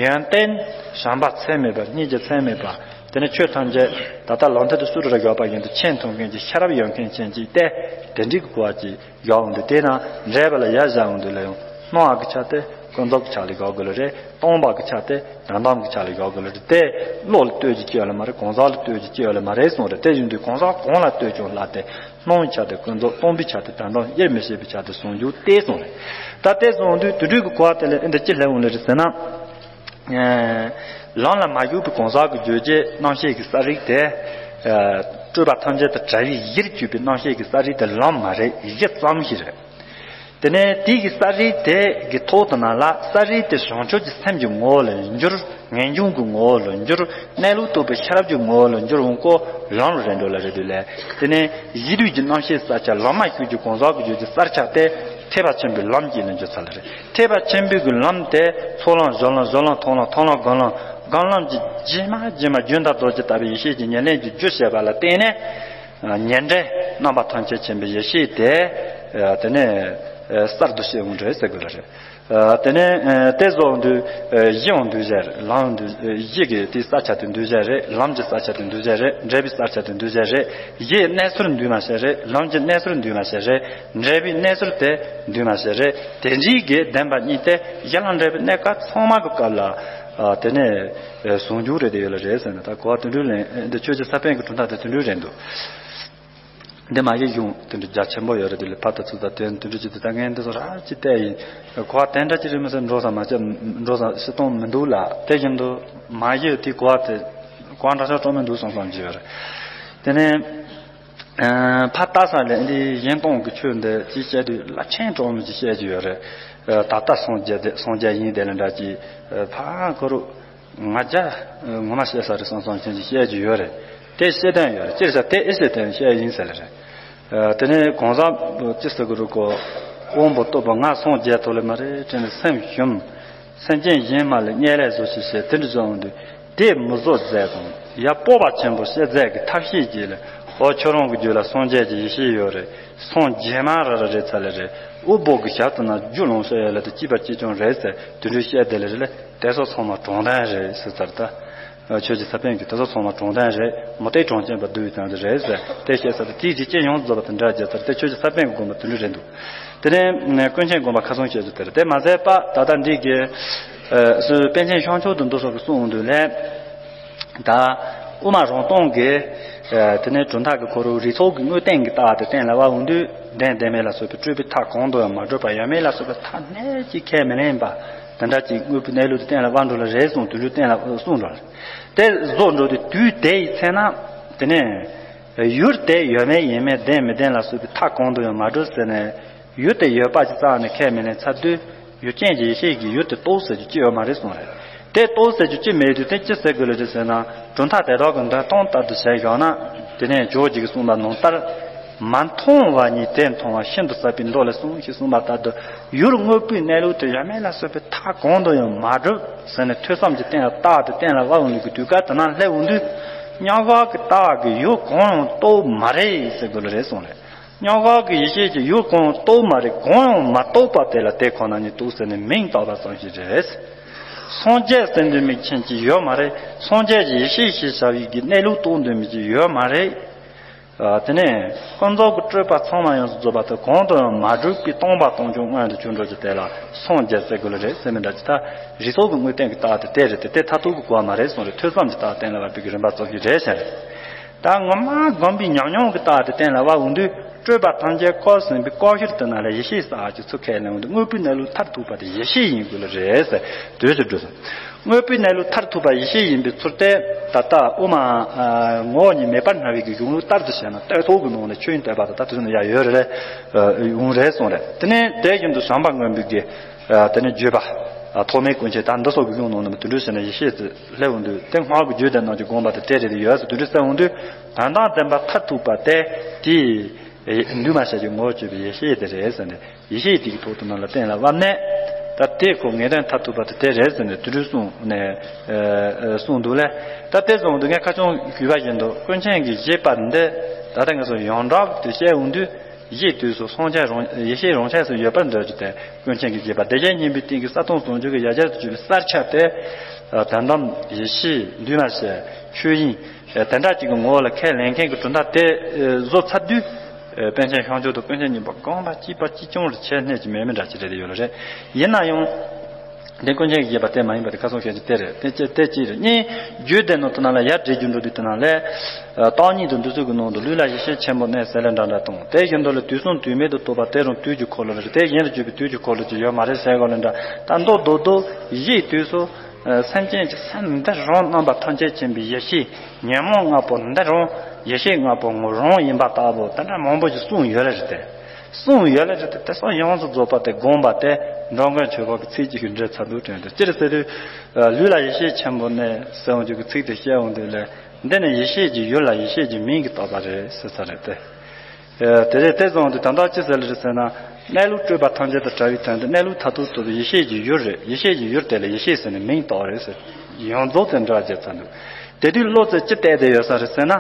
ཡོན་ཏན་བྱམས་པ་ཚད་མེད་པ། སྙིང་རྗེ་ཚད་མེད་པ། དེ་ནི་ཆོས་ཐམས་ཅད་ད་ལྟ་ལམ་མཐའ་དུ་སུ་རུ་ར་ཡོད་པ་བཞིན་དུ་མཁྱེན་ཐུབ་མཁན་གྱི་ཤེས་རབ་ཡོད་མཁན་ཅན་ཅིག་སྟེ། དེ་འདྲའི་གི་གོ་བ་ཅིག་ཡོད་འོང་དུས། དེས་ན་འགྲེལ་པ་ལ་ཡར་བཞག་འོང་དུས་ལ་ཡང་སྣང་བ་གི་ཆ་དེ་ཀུན་རྫོབ་ཀྱི་ཆ་ལ་ཡོད་དགོས་ལེ་རེད། སྟོང་པ་གི་ཆ་དེ་དོན་དམ་གྱི་ཆ་ལ་ཡོད་དགོས་ལེ་རེད། དེ་བློ་ལ་ལྟོས་རྒྱུ་ཅི་ཡོད་ལེ་མ་རེད། གང་ཟག་ལ་ལྟོས་རྒྱུ་ཅི་ཡོད་ལེ་མ་རེད་གསུངས་རེད། དེ་ཡིན་དུས་གང་ཟག་གང་ལ་ལྟོས་ཀྱང་སླ་སྟེ། སྣང་བའི་ཆ་དེ་ཀུན་རྫོབ། སྟོང་པའི་ཆ་དེ་དོན་དམ། དབྱེར་མི་ཕྱེད་པའི་ཆ་དེ་ཟུང་འཇུག་སྟེ་གསུངས་རེད། ད་དེ་གསུངས་དུས་དེ་འདྲའི་གི་གོ་བ་དེ་ལ་ཨེ་འདི་ཅི་སླེབས་འོང་ལེ་རེད་ཟེར་ན། ལམ་ལ་མ་ཞུགས་པའི་གང་ཟག་གི་རྗོད་བྱེད་རྣམ་ཤེས་ཀྱི་གསལ་རིག་དེ། སྤྲོས་པ་ཐམས་ཅད་དང་བྲལ་བའི་གཞིར་གྱུར་པའི་རྣམ་ཤེས་ཀྱི་གསལ་རིག་དེ་ལམ་མ་རེད། གཞི་ཙམ་ཞིག་རེད། དེ་ནས་དེའི་གི་གསལ་རིག་དེ་གི་ཐོག་ཏུ་ན་ལ་གསལ་རིག་དེ་བྱང་ཆུབ་ཀྱི་སེམས་ཀྱི་ངོ་བོ་ལ་འགྱུར། ངེས་འབྱུང་གི་ངོ་བོ་ལ་འགྱུར། གནས་ལུགས་རྟོགས་པའི་ཤེས་རབ་ཀྱི་ངོ་བོ་ལ་འགྱུར་འོང་སྐོར་ལམ་རེད་འགྲོ་ལ་རེད་དུས་ལས། དེ་ནས་གཞི་དུས་ཀྱི་རྣམ་ཤེས་གསལ་ཆ་ལམ་མ་ཞུགས་ཀྱི་གང་ཟག་གི་རྗོད་བྱེད་གསལ་ཆ་དེ་ཐེག་པ་ཆེན་པོའི་ལམ་གྱི་ལ་འགྱུར་ཚར་ལ་རེད། ཐེག་པ་ཆེན་པོའི་གི་ལམ་དེ་ཚོགས་ལམ་སྦྱོར་ལམ་བཞི་ལམ་མཐོང་ལམ་མཐོང་ལམ་སྒོམ་ལམ་སྒོམ་ལམ་གྱི་རྗེས་མ་རྗེས་མ་རྒྱུན་དང་རྡོ་རྗེ་ལྟ་བུའི་ཡེ་ཤེས་ཀྱི་ཉེར་ལེན་གྱི་རྒྱུ་བྱས་པ་ལ་བརྟེན་ནས། ཉེར་འབྲེལ་རྣམ་པ་ཐམས་ཅད་མཁྱེན་པའི་ཡེ་ཤེས་དེ། དེ་ནས་གསར་དུ་སྐྱེ་འོང་འདྲ་ཟེར་དགོས་ལ་རེད། དེ་ནས་དེ་བཟོ་འོང་དུས་གཞི་འོང་དུས་གཞི་རེད། ལམ་འོང་དུས་གཞི་གི་དེའི་གསལ་ཆ་དེ་འདུས་གཞི་རེད། ལམ་གྱི་གསལ་ཆ་དེ་འདུས་གཞི་རེད། འབྲེལ་བའི་གསལ་ཆ་དེ་འདུས་གཞི་རེད། གཞིའི་གནས་ཚུལ་འདུས་མ་བྱས་རེད། ལམ་གྱི་གནས་ཚུལ་འདུས་མ་བྱས་རེད། འབྲེལ་བའི་གནས་ཚུལ་དེ་འདུས་མ་བྱས་རེད། དེ་འདྲའི་གི་བདེན་པ་གཉིས་དེ་གཞི་ལ་འབྲེལ་བའི་གནས་སྐབས་ཚང་མ་གི་སྐབས་ལ། དེ་ནས་ཟུང་འཇུག་རེད་དེ་ཡོད་ལ་རེད་ཟེར་ནས། ད་གོ་བ་དེ་འདྲ་ལེན་འདི་ཆོས་ཀྱི་ས་པཎ་གྱི་གྲུབ་མཐའ་དེ་དེ་འདྲ་རེད་འདུག་འདི་མ་གཞི་གཞུང་དེ་འདྲ་རྒྱ་ཆེན་པོ་ཡོད་རེད། དེ་ལས་ཕར་དང་ཚུར་དང་དེ་དེ་འདྲ་ཅིག་དེ་ད་ངས་འདི་ཚོ་ར་ཅིག་བལྟས་ཡིན། གོ་བ་དེ་འདྲ་ཅིག་རེད་མི་སྲིད། འགྲོ་ས་མ་བྱེད་འགྲོ་ས་སྲིད་སྟོང་མི་འདུག་ལ། དེ་བཞིན་དུ་མ་གཞི་དེ་གོ་བ་དེ་གོ་བ་འདྲ་ཆགས་སྤྲོ་མི་འདུག་བསམ་བསམ་གྱི་ཡོད་རེད། དེ་ནས་ཕར་ལྟ་ས་ལས་འདི་གཞན་སྟོང་གི་ཆོས་འདི་ཅིག་བཤད་དུས་རླབས་ཆེན་སྤྲོ་མི་ཅིག་བཤད་ཀྱི་ཡོད་རེད། ད་ལྟ་སངས་རྒྱས་དེ་སངས་རྒྱས་ཡིན་དེ་ལ་འདྲ་ཅིག་ཕར་ཁོ་རུ། ང་རྒྱལ་ངོ་མ་བཤད་ས་རེད་བསམ་བསམ་བྱས་ཀྱི་བཤད་ཀྱི་ཡོད་རེད། དེ་བཤད་དོན་ཡོད་རེད། ཅེས་ཟེར་དེ་ཨེ་བཤད་དོན་བཤད་ཡིན་ཟེར་ལ་རེད། དེ་ནས་གང་ཟག་ཅི་ཟེར་གི་རུ་གོ། དབང་པོ་རྟོགས་པ་ང་སངས་རྒྱས་ཐོག་ལས་མ་རེད་དྲན་ནས་སེམས་ཞུམ། སེམས་ཅན་གཞན་མ་ལ་བརྙས་ལས་བཟོ་ཞིག་བྱས་དེ་འདྲ་བཟོ་འོང་དུས་དེ་མི་བཟོ་མཛད་དང་ཡ་སྤོབས་པ་ཆེན་པོ་བཤད་མཛད་ཀྱི་ཐབས་ཤེས་ཀྱིས་ལ། ཨོ་ཁྱོད་རང་གི་རྒྱུད་ལ་སངས་རྒྱས་ཀྱི་ཡེ་ཤེས་ཡོད་རེད། སངས་རྒྱས་མ་ར་ར་རེད་ཚ་ལ་རེད། དབུ་བོ་གི་ཞབས་ཏུ་ན་རྒྱུ་ལོངས་སྤྱོད་ཡོད་ལ་དེ་སྐྱིད་པ་སྐྱིད་ཆུང་རེད་ཟེར་དེ་འདྲའི་བཤད་དེ་ལ་རེད་ལ། དེ་ཚོ་ཚང་མ་དྲང་བདེན་རེད་ཟེར་ཚར་ད། ཆོས་ཀྱི་ས་པཎ་གྱིས་དེ་ཚོ་ཚང་མ་དྲང་བདེན་རེད། མུ་སྟེགས་གྲངས་ཅན་པ་བསྡུས་ཙམ་དེ་རེད་ཟེར་དེ་བཤད་ས་དེ་དེའི་རིགས་ཅན་ཡོངས་རྫོགས་པ་དེ་འདྲ་བརྗོད་ཚར། དེ་ཆོས་ཀྱི་ས་པཎ་གྱི་དགོངས་པ་དེ་འདྲ་རེད་འདུག་དེ་ནས་ཀུན་མཁྱེན་དགོངས་པ་ཁ་སང་བཤད་རྒྱུ་དེ་རེད། དེ་མ་ཟད་པ་ད་ལྟ་འདི་གི་སུ་པཎ་ཆེན་ཤངས་ཆོས་དང་འདུ་སོགས་ཀྱི་གསུང་འོང་དུས་ལས། ད་དབུ་མ་རང་སྟོང་གི་དེ་ནས་གྲུབ་མཐའ་གི་ཁོ་རང་རིགས་ཚོགས་ཀྱི་དངོས་བསྟན་གྱི་ལྟ་བ་དེ་གཏན་ལ་དབབ་འོང་དུས་བདེན་བདེན་མེད་ལ་སོགས་པའི་སྤྲོས་པའི་མཐའ་གང་དུ་ཡང་མ་གྲུབ་པ་ཡོད་མེད་ལ་སོགས་པའི་ཐ་སྙད་ཀྱིས་ཁས་མི་ལེན་པ་དེ་འདྲ་ཅིག་དངོས་པོའི་གནས་ལུགས་དེ་གཏན་ལ་དབབ་འགྲོ་ལ་རེད་གསུངས་དུས་ལུགས་གཏན་ལ་གསུངས་འགྲོ་ལ། དེ་བཟོ་འགྲོ་དུས་དུས་དེ་ཡི་ཚེ་ན་དེ་ནས་ཡུལ་དེ་ཡོད་མེད་ཡིན་མིན་བདེན་མི་བདེན་ལ་སོགས་པའི་མཐའ་གང་དུ་ཡང་མ་གྲུབ་ཟེར་ནས། ཡུལ་དེ་ཡོད་པ་ཅིག་རྩ་ནས་ཁས་མི་ལེན་ཚར་དུས་ཡུལ་ཅན་གྱི་ཡེ་ཤེས་ཀྱིས་ཡུལ་དེ་རྟོགས་ཟེར་རྒྱུ་ཅི་ཡོད་མ་རེད་གསུངས་རེད། དེ་རྟོགས་ཟེར་རྒྱུ་ཅི་མེད་དུས་དེ་ཅི་ཟེར་དགོས་ལ་རེད་ཟེར་ན། གྲུབ་མཐའ་དེ་དག་གི་འདོན་སྟངས་ལྟར་དུ་བྱས་བཞག་ན་དེ་ནས་ཇོ་བོ་རྗེ་གིས་གསུངས་པ་ནང་ལྟར། མ་མཐོང་བ་ཉིད་དེ་མཐོང་བ་ཤིན་ཏུ་ཟབ་པའི་མདོ་ལས་གསུངས་ཞེས་གསུངས་པ་ལྟར་དུ་ཡུལ་དངོས་པོའི་གནས་ལུགས་དེ་ཡོད་མེད་ལ་སོགས་པའི་མཐའ་གང་དུ་ཡང་མ་གྲུབ་ཟེར་ནས་ཐོས་བསམ་གྱི་སྟེང་ལ་ལྟ་བ་དེ་གཏན་ལ་དབབ་འོང་ནས་ཀྱི་དུས་སྐབས་དེ་ན་སླེབས་འོང་དུས་མཉམ་བཞག་གི་ལྟ་བ་གི་ཡུལ་གང་ཡང་རྟོགས་མ་རེད་ཟེར་དགོས་ལ་རེད་གསུངས་རེད། མཉམ་བཞག་གི་ཡེ་ཤེས་ཀྱི་ཡུལ་གང་ཡང་རྟོགས་མ་རེད། གང་ཡང་མ་རྟོགས་པ་དེ་ལ་དེ་ཁོ་ན་ཉིད་རྟོགས་ཟེར་ནས་མིང་བཏགས་པ་ཙམ་ཞིག་རེད། སངས་རྒྱས་ཟེར་འདོད་མི་ཅན་གྱི་ཡོད་མ་རེད། སངས་རྒྱས་ཀྱི་ཡེ་ཤེས་ཞེས་བྱ་བའི་གི་གནས་ལུགས་རྟོགས་འདོད་མི་ཅིག་ཡོད་མ་རེད། ཨ་དེ་ནས་ཀུན་རྫོབ་ཀྱི་སྤྲོས་པ་ཚང་མ་ཡོངས་སུ་རྫོགས་པ་དེ་གང་དུ་ཡང་མ་གྲུབ་པའི་སྟོང་པ་སྟོང་རྐྱང་མངོན་དུ་གྱུར་འགྲོ་རྒྱུ་དེ་ལ་སངས་རྒྱས་ཟེར་དགོས་ལ་རེད་ཟེར་མི་འདྲ་ཅི་ད་རིགས་ཚོགས་ཀྱི་དངོས་བསྟན་གྱི་རྟགས་དེ་དེ་རེད་དེ་དེ་མཐར་ཐུག་གི་གོ་བ་མ་རེད་གསུངས་རེད། ཐོས་བསམ་གྱི་རྟགས་གཏན་ལ་དབབ་པའི་གི་རིམ་པ་ཙམ་ཞིག་རེད་ཟེར། ད་ངོ་མ་སྒོམ་པའི་ཉམས་མྱོང་གི་རྟགས་དེ་གཏན་ལ་དབབ་འོང་དུས་སྤྲོས་པ་ཐམས་ཅད་བཀོད་ཟིན་པའི་བཀོད་གཞིར་དུ་ན་ལ་ཡེ་ཤེས་ཟེར་ཅིག་ཚུར་ཁས་ལེན་འོང་དུས་དངོས་པོའི་གནས་ལུགས་མཐར་ཐུག་པ་དེ་ཡེ་ཤེས་ཡིན་དགོས་ལ་རེད་ཟེར་དུས་སུ་འགྲོ་སོང་། དངོས་པོའི་གནས་ལུགས་མཐར་ཐུག་པ་ཡེ་ཤེས་ཡིན་པའི་ཚུལ་དེ་ད་ལྟ་དབུ་མ་ངོ་བོ་ཉིད་མེད་པར་སྨྲ་བའི་གི་གཞུང་ལུགས་ལྟར་དུ་བྱས་ན་ལྟོས་ཐོག་གི་ནང་ནས་ཆོས་དབྱིངས་སྟོན་པ་དང་ད་དུས་ནས་ཡ་ཡོད་རེད། ཡོང་རེད་གསུངས་རེད། དེ་ནས་དེ་བཞིན་དུ་བྱམས་པ་མངོན་པའི་གི་དེ་ནས་བརྗོད་པ། ཐོགས་མེད་ཀུན་མཁྱེན་ད་འདི་སོགས་ཀྱི་གཞུང་ནང་ནས་དུད་འགྲོའི་ཕྱིར་ན་ཡེ་ཤེས་སུ་སླེབས་འོང་དུས་དེ་སྔགས་ཀྱི་རྒྱུད་དེ་རྣམས་ཀྱི་དགོངས་པ་དེ་དེ་རེད་དེ་ཡོད་ཟེར་དུད་འགྲོའི་སེམས་འོང་དུས་དོན་དམ་བདེན་པ་མཐར་ཐུག་པ་དེ་དེའི་འདུས་མ་བྱས་ཀྱི་ངོ་བོ་གཅོད་པའི་ཡེ་ཤེས་དེ་རེད་ཟེར་ནས་ཡེ་ཤེས་དེ་གི་ཐོག་ཏུ་ནང་ལ་གཏན་ལ་དབབ་ནས་ད་དེ་ཁོ་ངེས་དོན་མཐར་ཐུག་པ་དེ་དེ་རེད་ཟེར་ནས་དུད་འགྲོའི་གསུང་ནས་གསུངས་འདུག་ལས། ད་དེ་གསུངས་འདུག་ངས་ཁ་ཆུང་གུས་པ་བཞིན་དུ་ཀུན་མཁྱེན་གྱི་བཞེད་པ་འདི་ད་ལྟ་ང་ཚོ་ཡོངས་གྲགས་དུ་བཤད་འོང་དུས། གཞི་དུས་སུ་སངས་རྒྱས་རང་ཡེ་ཤེས་རང་ཆས་སུ་ཡོད་པར་འདོད་རྒྱུ་དེ་ཀུན་མཁྱེན་གྱི་བཞེད་པ་སྡེ་བརྒྱད་སྙིང་པོའི་སྟེང་གི་ས་སྟོང་ཟུང་འཇུག་གི་ཡ་གྱལ་དུ་གྱུར་པའི་གསལ་ཆ་དེ། དོན་དམ་ཡེ་ཤེས་འདུས་མ་བྱས་ཆོས་དབྱིངས་དེ་འདྲ་ཅིག་གི་ངོ་བོ་ལ་ཁས་ལེན་མཁན་གྱི་གྲུབ་མཐའ་དེ་བཟོ་ཚར་དུས། པཎ་ཆེན་ཤངས་ཆོས་དང་ཀུན་མཁྱེན་གཉིས་པོ་གོམ་པ་གཅིག་པ་གཅིག་རྐྱང་ལ་ཆད་གནས་ཀྱི་མེད་མི་འདྲ་ཅིག་རེད་ཡོད་ལ་རེད། ཡིན་ན་ཡང་། འདི་ཀུན་མཁྱེན་གྱི་བཞེད་པ་དེ་མ་ཡིན་པ་དེ་ཁ་སང་བཤད་རྒྱུ་དེ་རེད། དེ་ཅི་དེ་ཅི་རེད། གཉིས་རྒྱུད་སྡེ་ནང་དུ་ན་ལ་ཡར་འགྲེལ་རྒྱུ་འགྲོ་དུས་དུ་ན་ལས། བརྟག་གཉིས་དང་འདུ་ཚུལ་གྱི་ནང་དུ་ལུས་ལ་ཡེ་ཤེས་ཆེན་པོ་གནས་ཟེར་ལས་འདྲ་འདྲ་དང་དེ་བཞིན་དུ་ལ་དུས་གསུམ་དུས་མེད་དུ་རྟོགས་པ་དེ་རང་དུས་ཀྱི་འཁོར་ལོ་རེད། དེ་གཞན་ལ་བརྗོད་པའི་དུས་ཀྱི་འཁོར་ལོ་ཅིག་ཡོད་མ་རེད་ཟེར་གོ་ལ་འདྲ། ད་མདོ་རྡོག་རྡོག་གཞི་དུས་སུ། སེམས་ཅན་གྱི་སེམས་འདི་རང་རྣམ་པ་ཐམས་ཅད་མཁྱེན་པའི་ཡེ་ཤེས་ཉོན་མོངས་ལྔ་པོ་འདི་རང་ཡེ་ཤེས་ལྔ་པོ་ངོ་རང་ཡིན་པ་ལྟ་བུ་དེ་འདྲ་མང་པོ་ཞིག་གསུངས་ཡོད་ལ་རེད་དེ། གསུངས་ཡོད་ལ་རེད་དེ། དེ་སོགས་ཡོངས་སུ་རྫོགས་པ་དེ་དགོངས་པ་དེ་འགྲོ་མགོན་ཆོས་འཕགས་ཀྱི་ཚིག་གཅིག་གིས་འགྲེལ་ཚར་འདུག་དྲན་དུ་སྤྱིར་ཟེར་དུས། ལུས་ལ་ཡེ་ཤེས་ཆེན་པོ་གནས་ཟེར་འོང་རྒྱུ་གི་ཚིག་དེ་བཤད་འོང་དུས་ལས། འདི་ནི་ཡེ་ཤེས་ཀྱི་ཡུལ་ལ་ཡེ་ཤེས་ཀྱི་མིང་གིས་བཏགས་པ་རེད་ཟེར་ས་རེད་དེ། དེ་རེད། དེ་བཟུང་དུས་ད་ལྟ་ཅི་ཟེར་ལ་རེད་ཟེར་ན། གནས་ལུགས་སྤྲོས་པ་ཐམས་ཅད་དང་བྲལ་བའི་དོན་དུ་གནས་ལུགས་མཐར་ཐུག་ཏུ་ཡེ་ཤེས་ཀྱི་ཡུལ་རེད། ཡེ་ཤེས་ཀྱི་ཡུལ་དེ་ལ་ཡེ་ཤེས་ཟེར་ནས་མིང་བཏགས་རེད་ཟེར། ཡོངས་རྫོགས་དེ་འདྲ་བརྗོད་ཚར་འདུག་དེ་དུས་བློ་རྩེ་ཅི་གཏད་དེ་ཡོད་ས་རེད་ཟེར་ན།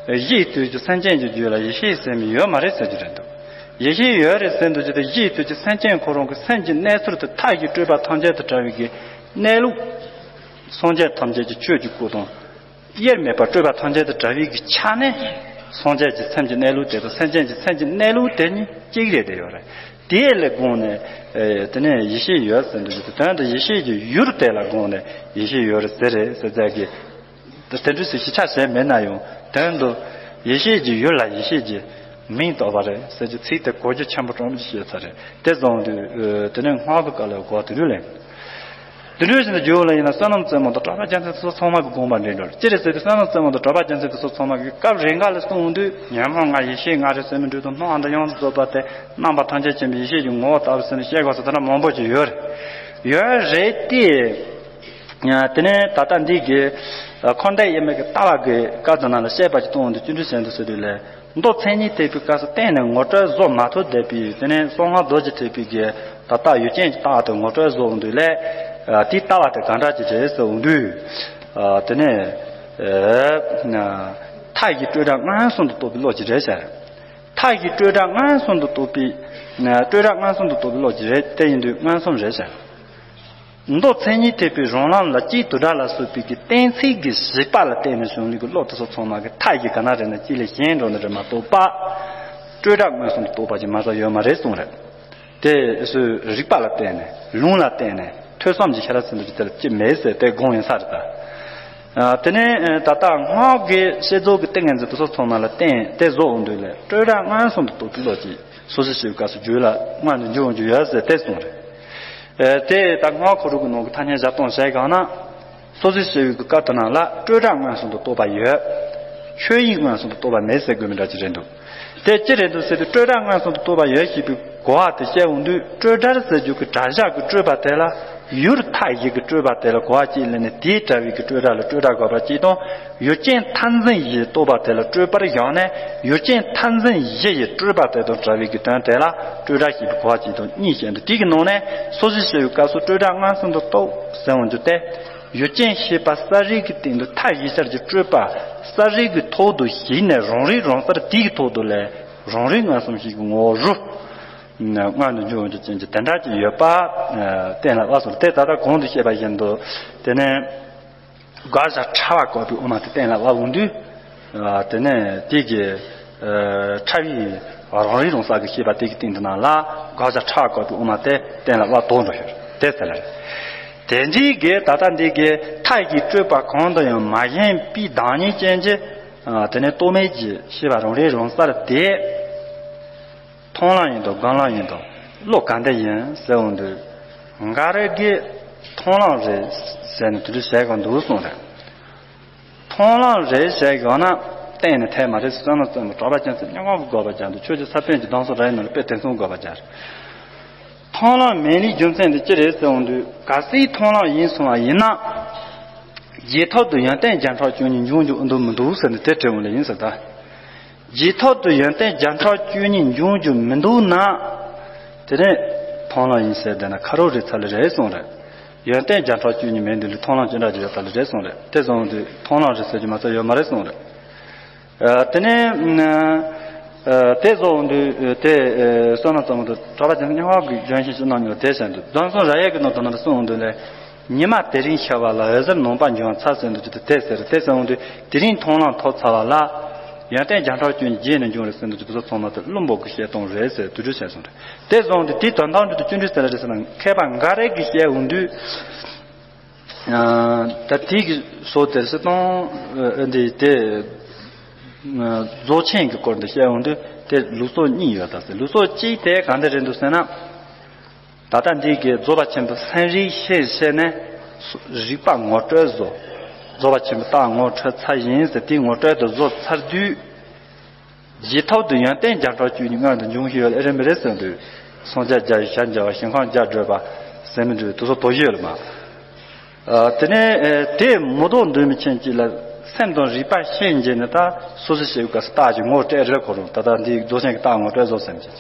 གཞི་ཡི་དུས་ཀྱི་སེམས་ཅན་གྱི་རྒྱུད་ལ་ཡེ་ཤེས་ཟེར་མི་ཡོད་མ་རེད་ཟེར་རྒྱུ་རེད་འདུག་ཡེ་ཤེས་ཡོད་རེད་ཟེར་འདུག་རྒྱུ་དེ་གཞི་ཡི་དུས་ཀྱི་སེམས་ཅན་ཁོ་རང་གི་སེམས་ཀྱི་གནས་ཚུལ་དེ་མཐའ་བཞི་སྤྲོས་པ་ཐམས་ཅད་དང་བྲལ་བའི་གི་གནས་ལུགས། སངས་རྒྱས་ཐམས་ཅད་ཀྱི་ཆོས་ཀྱི་སྐུ་དང་། དབྱེར་མེད་པར་སྤྲོས་པ་ཐམས་ཅད་དང་བྲལ་བའི་གི་ཆ་ནས། སངས་རྒྱས་ཀྱི་སེམས་ཀྱི་གནས་ལུགས་དེ་དང་སེམས་ཅན་གྱི་སེམས་ཀྱི་གནས་ལུགས་དེ་གཉིས་གཅིག་རེད་དེ་ཡོད་རེད། དེ་ལ་དགོངས་ནས། དེ་ནས་ཡེ་ཤེས་ཡོད་ཟེར་འདུག་རྒྱུ་དེ་དོན་དུ་ཡེ་ཤེས་ཀྱི་ཡུལ་དེ་ལ་དགོངས་ནས་ཡེ་ཤེས་ཡོད་རེད་ཟེར་རེད་ཟེར་ཚད་ཀྱི། དེ་འདྲ་ཞིག་ཞིབ་ཆ་བྱས་མེད་ན་ཡང་དོན་དུ་ཡེ་ཤེས་ཀྱི་ཡུལ་ལ་ཡེ་ཤེས་ཀྱི་མིང་བཏགས་པ་རེད་ཟེར་གྱི་ཚིག་དེ་གོ་རྒྱུ་ཆེན་པོ་གྲངས་མེད་ཅིག་བཤད་ཚར་རེད། དེ་བཟུང་དུས་དེ་ནས་སྔགས་ཀྱི་བཀའ་ལ་གོ་དེ་རུ་ལེན། དེ་འདྲ་ཞིག་ཏུ་འགྱུར་བ་ལ་ཡིན་ན་བསོད་ནམས་རྩེ་མོ་དང་གྲགས་པ་རྒྱལ་མཚན་དེ་ཚོ་ཚང་མ་གི་དགོངས་པ་འགྲེལ་འགྲོ། ཅི་རེད་ཟེར་དུས་བསོད་ནམས་རྩེ་མོ་དང་གྲགས་པ་རྒྱལ་མཚན་དེ་ཚོ་ཚང་མ་གི་སྐབས་རེ་འགའ་ལ་གསུངས་དུས་ཉོན་མོངས་ལྔ་ཡེ་ཤེས་ལྔ་རེད་ཟེར་མི་འགྲོ་དང་སྣང་བ་འདི་ཡོངས་སུ་རྫོགས་པ་དེ་རྣམ་པ་ཐམས་ཅད་མཁྱེན་པའི་ཡེ་ཤེས་ཀྱི་ངོ་བོ་ལྟ་བུ་ཟེར་ནས་བཤད་དགོས་ས་དེ་འདྲ་མང་པོ་ཅིག་ཡོད་རེད། ཡོད་རེད་དེ། དེ་ནས་ད་ལྟ་འདི་གི་འཁོར་འདས་དབྱེར་མེད་ཀྱི་ལྟ་བ་གི་བཀའ་དེ་ནང་ལ་བཤད་པ་ཅིག་གཏོང་འོང་དུས་ཅི་འདྲ་བཤད་འདུག་ཟེར་དུས་ལས། མདོ་མཚན་ཉིད་ཐེག་པའི་སྐབས་སུ་གཏན་ནས་ངོ་སྤྲོད་བཟོ་མ་ཐུབ་བསྡད་པའི་དེ་ནས་གསང་སྔགས་རྡོ་རྗེ་ཐེག་པའི་གི་ད་ལྟ་ཡུལ་ཅན་གྱི་ལྟ་བ་དེ་ངོ་སྤྲོད་བཟོ་འོང་དུས་ལས། དེའི་ལྟ་བ་དེ་གང་འདྲ་ཅིག་རེད་ཟེར་འོང་དུས། དེ་ནས་མཐའ་བཞི་སྤྲོས་བྲལ་མངོན་སུམ་དུ་རྟོགས་པའི་བློ་ཅིག་རེད་ཟེར། མཐའ་བཞི་སྤྲོས་བྲལ་མངོན་སུམ་དུ་རྟོགས་པའི། སྤྲོས་བྲལ་མངོན་སུམ་དུ་རྟོགས་པའི་བློ་ཅིག་རེད། དེ་ཡིན་དུས་མངོན་སུམ་རེད་ཟེར། མདོ་མཚན་ཉིད་ཐེག་པའི་རང་ལམ་ལ་སྤྱིའི་དུ་བྲལ་ལ་སོགས་པའི་གི་གཏན་ཚིགས་ཀྱི་བཞི་པ་ལ་བརྟེན་ནས་བྱུང་བའི་གི་བློ་དེ་ཚོ་ཚང་མ་གི་མཐའ་བཞི་ག་ན་རེ་ན་གཅིག་ལས་གཞན་འགྲོ་ནི་རེད་མ་གཏོགས་པ། སྤྲོས་བྲལ་མངོན་སུམ་དུ་རྟོགས་པ་ཅིག་མ་གཏོགས་ཡོད་མ་རེད་གསུངས་རེད། དེ་སུ་རིགས་པ་ལ་བརྟེན་ནས་ལུང་ལ་བརྟེན་ནས་ཐོས་བསམ་གྱི་ཤ་ར་ཟིན་དུ་ཅི་ལ་ཅི་མེད་ཟེར་དེ་དགོངས་ཡིན་ས་རེད་ད། དེ་ནས་ད་ལྟ་སྔགས་ཀྱི་བསྐྱེད་རྫོགས་ཀྱི་ཏིང་ངེ་འཛིན་དེ་ཚོ་ཚང་མ་ལ་བརྟེན་དེ་རྫོགས་འོང་དུས་ལས་སྤྲོས་བྲལ་མངོན་སུམ་དུ་རྟོགས་པའི་བློ་ཅིག་སོ་སོ་ཞིག་སྐབས་སུ་རྒྱུད་ལ་མངོན་དུ་འགྱུར་འོང་རྒྱུ་ཡོད་ཟེར་དེ་གསུངས་རེད། དེ་ད་སྔགས་ཁོ་རང་གི་ནང་གི་ཐ་སྙད་བཞག་སྟངས་བྱས་གང་ན། སོ་སོའི་ཞེས་པའི་སྐབས་དེ་ནང་ལ་སྤྲོས་བྲལ་མངོན་སུམ་དུ་རྟོགས་པ་ཡོད། ཆོས་དབྱིངས་མངོན་སུམ་དུ་རྟོགས་པ་མེད་ཟེར་དགོས་མི་འདྲ་ཅིག་རེད་འདུག་དེ་ཅི་རེད་འདུག་ཟེར་དུས་སྤྲོས་བྲལ་མངོན་སུམ་དུ་རྟོགས་པ་ཡོད་ཞེས་པའི་གོ་བ་དེ་བཤད་འོང་དུས་སྤྲོས་བྲལ་ཟེར་རྒྱུ་གི་གྲྭ་ཤག་གི་སྤྲོས་པ་དེ་ལ་ཡུལ་མཐའ་བཞི་གི་སྤྲོས་པ་དེ་ལ་གོ་བ་གཅིག་ལེན་ནས་དེའི་གྲྭ་བའི་གི་སྤྲོས་བྲལ་ལ་སྤྲོས་བྲལ་དགོས་པ་གཅིག་དང་། ཡུལ་ཅན་མཐར་འཛིན་བཞི་རྟོགས་པ་དེ་ལ་སྤྲོས་པར་བཞག་ནས་ཡུལ་ཅན་མཐར་འཛིན་བཞི་ཡི་སྤྲོས་པ་དེ་དང་བྲལ་བའི་གི་དོན་དེ་ལ་སྤྲོས་བྲལ་ཞེས་པའི་གོ་བ་གཅིག་དང་གཉིས་བཤད་འདུག་དེ་གི་ནང་ནས་སོ་སོའི་ཞེས་པའི་སྐབས་སུ་སྤྲོས་བྲལ་མངོན་སུམ་དུ་རྟོགས་ཟེར་འོང་རྒྱུ་དེ། ཡུལ་ཅན་ཤེས་པ་གསལ་རིག་གི་སྟེང་དུ་མཐའ་བཞི་ཤར་གྱི་སྤྲོས་པ་གསལ་རིག་གི་ཐོག་ཏུ་ཞུགས་ནས་རང་རིག་རང་གསལ་དེ་གི་ཐོག་ཏུ་ལས་རང་རིག་མངོན་སུམ་ཞིག་གི་ངོ་བོ་རུ། མངོན་དུ་འགྱུར་འོང་རྒྱུ་ཅན་གྱི་དེ་འདྲ་ཅིག་ཡོད་པ། གཏན་ལ་དབབ་སོང་དེ་ད་ལྟ་གོང་དུ་བཤད་པ་བཞིན་དུ། དེ་ནས། དགག་བྱ་ཕྲ་བ་བཀོད་པའི་དབུ་མ་དེ་གཏན་ལ་དབབ་འོང་དུས། དེ་ནས་དེ་གི་ཕྲ་བའི་རང་རིག་རང་གསལ་གྱི་ཤེས་པ་དེ་གི་སྟེང་དུ་ནང་ལ་དགག་བྱ་ཕྲ་བ་བཀོད་པའི་དབུ་མ་དེ་གཏན་ལ་དབབ་དོགས་འགྲོ་ཤོར་དེ་ཟེར་ལ་རེད། དེ་འདྲའི་གི་ད་ལྟ་འདི་གི་མཐའ་ཡི་སྤྲོས་པ་གང་དུ་ཡང་མ་ཞེན་པའི་བདག་ཉིད་ཅན་གྱི། དེ་ནས་རྟོག་མེད་ཀྱི་ཤེས་པ་རང་རིག་རང་གསལ་དེ། མཐོང་ལམ་ཡིན་དང་སྒོམ་ལམ་ཡིན་དང་བློ་ག་འདྲ་ཡིན་ཟེར་འོང་དུས། འགའ་རེ་གིས་མཐོང་ལམ་རེད་ཟེར་ནས་དེ་འདྲ་བྱས་གང་འདུག་གསུངས་རེད། མཐོང་ལམ་རེད་བྱས་གང་ན་གཏན་ནས་འཐད་མ་རེད་ཟེར་བསམ་ན་བསམ་པ་གྲགས་པ་རྒྱལ་མཚན་སྙན་ངག་གི་དགོས་པ་ཀྱང་འདུག་ཆོས་ཀྱི་ས་བོན་གྱི་གདམས་སོ་ར་ཡི་ནང་ལ་དཔེ་དེ་མཚུངས་དགོས་པ་ཀྱང་རེད། མཐོང་ལམ་མེད་ལུགས་རྒྱུ་མཚན་འདི་ཅི་རེད་ཟེར་འོང་དུས་གལ་སྲིད་མཐོང་ལམ་ཡིན་སོང་བ་ཡིན་ན། རྗེས་ཐོག་ཏུ་ཡོན་ཏན་བརྒྱ་ཕྲག་བཅུ་གཉིས་འབྱུང་རྒྱུ་འདུག་མི་འདུག་ཟེར་ནས་དེ་དྲི་བ་ལ་ཡིན་ཟེར་ད། རྗེས་ཐོག་ཏུ་ཡོན་ཏན་བརྒྱ་ཕྲག་བཅུ་གཉིས་འབྱུང་རྒྱུ་མི་འདུག་ན། དེ་ནས་མཐོང་ལམ་ཡིན་ཟེར་བསྡད་ན་ཁ་རོག་རེད་ཚར་ལེ་རེད་གསུངས་རེད། ཡོན་ཏན་བརྒྱ་ཕྲག་བཅུ་གཉིས་མེད་འདི་ལས་མཐོང་ལམ་ཅི་འདྲ་ཅིག་ཡོད་ད་ལེ་རེད་གསུངས་རེད། དེ་སོང་དུས་མཐོང་ལམ་རེད་ཟེར་རྒྱུ་མ་ཚད་ཡོད་མ་རེད་གསུངས་རེད། དེ་ནས་དེ་བཟོ་འོང་དུས་དེ་བསོད་ནམས་རྩེ་མོ་དང་གྲགས་པ་རྒྱལ་མཚན་སྙན་ངག་གི་ལྗོན་ཤིང་ཅི་གནང་མྱོང་དེ་བྱས་འདུག་གདམས་སོ་ར་ཡི་གི་ནང་དུ་ན་གསུངས་འོང་དུས་ལས། ཉི་མ་དེ་རིང་ཤར་བ་ལ་འོད་ཟེར་ནོམ་པ་འབྱུང་བ་མཚར་ཟེར་འདུག་རྒྱུ་དེ་དེ་ཟེར་དེ་ཟེར་འོང་དུས་དེ་རིང་མཐོང་ལམ་ཐོབ་ཚར་བ་ལ། ཡོན་ཏན་བརྒྱ་ཕྲག་བཅུ་གཉིས་རྗེས་ནས་འབྱུང་རེད་ཟེར་འདུག་རྒྱུ་དེ་ཚོ་ཚང་མ་དེ་བླུན་པོ་གི་བཤད་སྟངས་རེད་ཟེར་དུས་འགྲེལ་བྱས་སོང་རེད། དེ་བཟོ་འོང་དུས་དེའི་དོན་དམ་དུ་ཅི་འདྲ་ཟེར་རེད་ཟེར་ན་མཁས་པ་འགའ་རེ་གིས་བཤད་འོང་དུས། ད་དེ་གི་སོ་དེར་སྲིད་དང་འདི་དེ་རྫོགས་ཆེན་གྱི་སྐོར་འདི་བཤད་འོང་དུས་དེ་ལུགས་སྲོལ་གཉིས་ཡོད་ད་ཟེར། ལུགས་སྲོལ་གཅིག་དེ་ག་འདྲ་རེད་འདུག་ཟེར་ན། ད་ལྟ་འདི་གི་རྫོགས་པ་ཆེན་པོ་སེམས་རིག་ཤེས་བཤད་ནས་ རིག་པ་ངོ་སྤྲོད་བཟོ། རྫོགས་པ་ཆེན་པོའི་རྟགས་ངོ་འཕྲོད་ཚར་ཡིན་ཟེར། དེའི་ངོ་སྤྲོད་དུ་བཟོ་ཚར་དུས། རྗེས་ཐོབ་ཏུ་ཡོན་ཏན་རྒྱ་མཚོ་བཅུ་གཉིས་མངོན་དུ་འབྱུང་ཞེས་ཡོད་ལ། ཨེ་རེད་མི་རེད་ཟེར་དུས། སངས་རྒྱས་བརྒྱ་ཡི་ཞལ་མཇལ་བ། ཞིང་ཁམས་བརྒྱ་བགྲོད་པ་ཟེར་མི་འདུག་དེ་ཚོ་དོགས་གཞི་ཡོད་ལ་མ། ཨ། དེ་ནས་ཨེ་དེ་མི་ལྡོག་འདུས་མི་ཆེན་གཅིག་ལ་སེམས་དང་རིག་པ་ཤེས་བྱས་ནས། ད་སོ་སོ་ཞིག་ག་སུ་རྟགས་ཀྱི་ངོ་སྤྲད་རེད། ཁོ་རང་ད་ལྟ་འདི་རྫོགས་ཆེན་གྱི་རྟགས་ངོ་སྤྲོད་བཟོ་ཟེར་མི་ཅིག་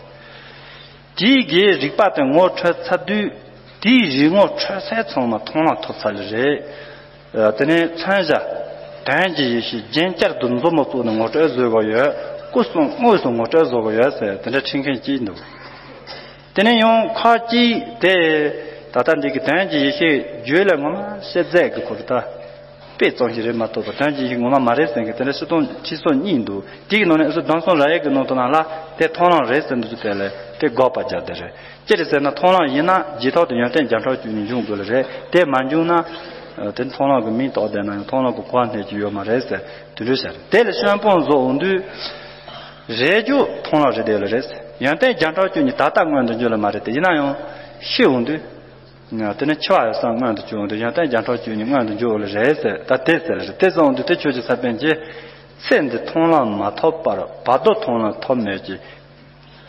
དེའི་གི་རིག་པ་དེ་ངོ་འཕྲོད་ཚར་དུས། དེའི་རིག་ངོ་འཕྲོད་ཚད་ཚང་མ་མཐོང་ལམ་ཐོབ་ཚར་ལེ་རེད། ཨ། དེ་ནས་མཚོན་བྱ་དོན་གྱི་ཡེ་ཤེས་རྒྱན་བསྐྱར་དུ་མཛུབ་མོ་བཙུགས་ནས་ངོ་སྤྲོད་བཟོ་དགོས་ཡོད། སྐུ་གསུང་དངོས་སུ་ངོ་སྤྲོད་བཟོ་དགོས་ཡོད་ཟེར། དེ་འདྲ་ཁྲིད་མཁན་གཅིག་འདུག་དེ་ནས་ཡང་ཁ་ཅིག་དེ་ད་ལྟ་འདི་གི་དོན་གྱི་ཡེ་ཤེས་རྒྱུད་ལ་ངོ་མ་ཤེས་ཚད་ཀྱི་ཁོ་རེ་ད། དཔེ་ཙམ་ཞིག་རེད་མ་གཏོགས་པ་དོན་གྱི་ཡེ་ཤེས་ངོ་མ་མ་རེད་ཟེར་མཁན། དེ་འདྲ་སྤྱིར་བཏང་ཁྲིད་སོ་གཉིས་འདུག་དེའི་ནང་ནས་ཨ་སུ་གདམས་གསུམ་ར་ཡིག་གི་ནང་དུ་ནང་ལ་དེ་མཐོང་ལམ་རེད་ཟེར་འདུག་དེ་ལས་དེ་དགག་པ་རྒྱག་བསྡད་རེད། ཅི་རེད་ཟེར་ན། མཐོང་ལམ་ཡིན་ན་རྗེས་ཐོབ་ཏུ་ཡོན་ཏན་བརྒྱ་ཕྲག་བཅུ་གཉིས་འབྱུང་དགོས་ལེ་རེད། དེ་མ་འབྱུང་ན། ཨ། དེ་མཐོང་ལམ་གྱི་མིང་བཏགས་བསྡད་ན་ཡང་མཐོང་ལམ་གྱི་གོ་བ་གནས་ཀྱི་ཡོད་མ་རེད་ཟེར། དེ་འདྲ་བཤད་རེད། དེ་ལ་ཤོན་སྤོང་བཟོ་འོང་དུས། རེ་རྒྱུ་མཐོང་ལམ་རེད་བསྡད་ལེ་རེད། ཡོན་ཏན་བརྒྱ་ཕྲག་བཅུ་གཉིས་ད་ལྟ་མངོན་དུ་འགྱུར་ལེ་མ་རེད། དེ་ཡིན་ན་ཡང་ཤི་འོང་དུས། དེ་ནས་འཆི་བ་ཡི་སར་མངོན་དུ་གྱུར་འོང་དུས་ཡོན་ཏན་བརྒྱ་ཕྲག་བཅུ་གཉིས་མངོན་དུ་འགྱུར་ལེ་རེད་ཟེར། ད་དེ་ཟེར་ལེ་རེད། དེ་ཟེར་འོང་དུས་དེ་ཆོས་ཀྱི་ས་པཎ་གྱིས། ཚེ་འདི་མཐོང་ལམ་མ་ཐོབ་པར་བར་དོ་མཐོང་ལམ་ཐོབ་མོད་ཀྱི།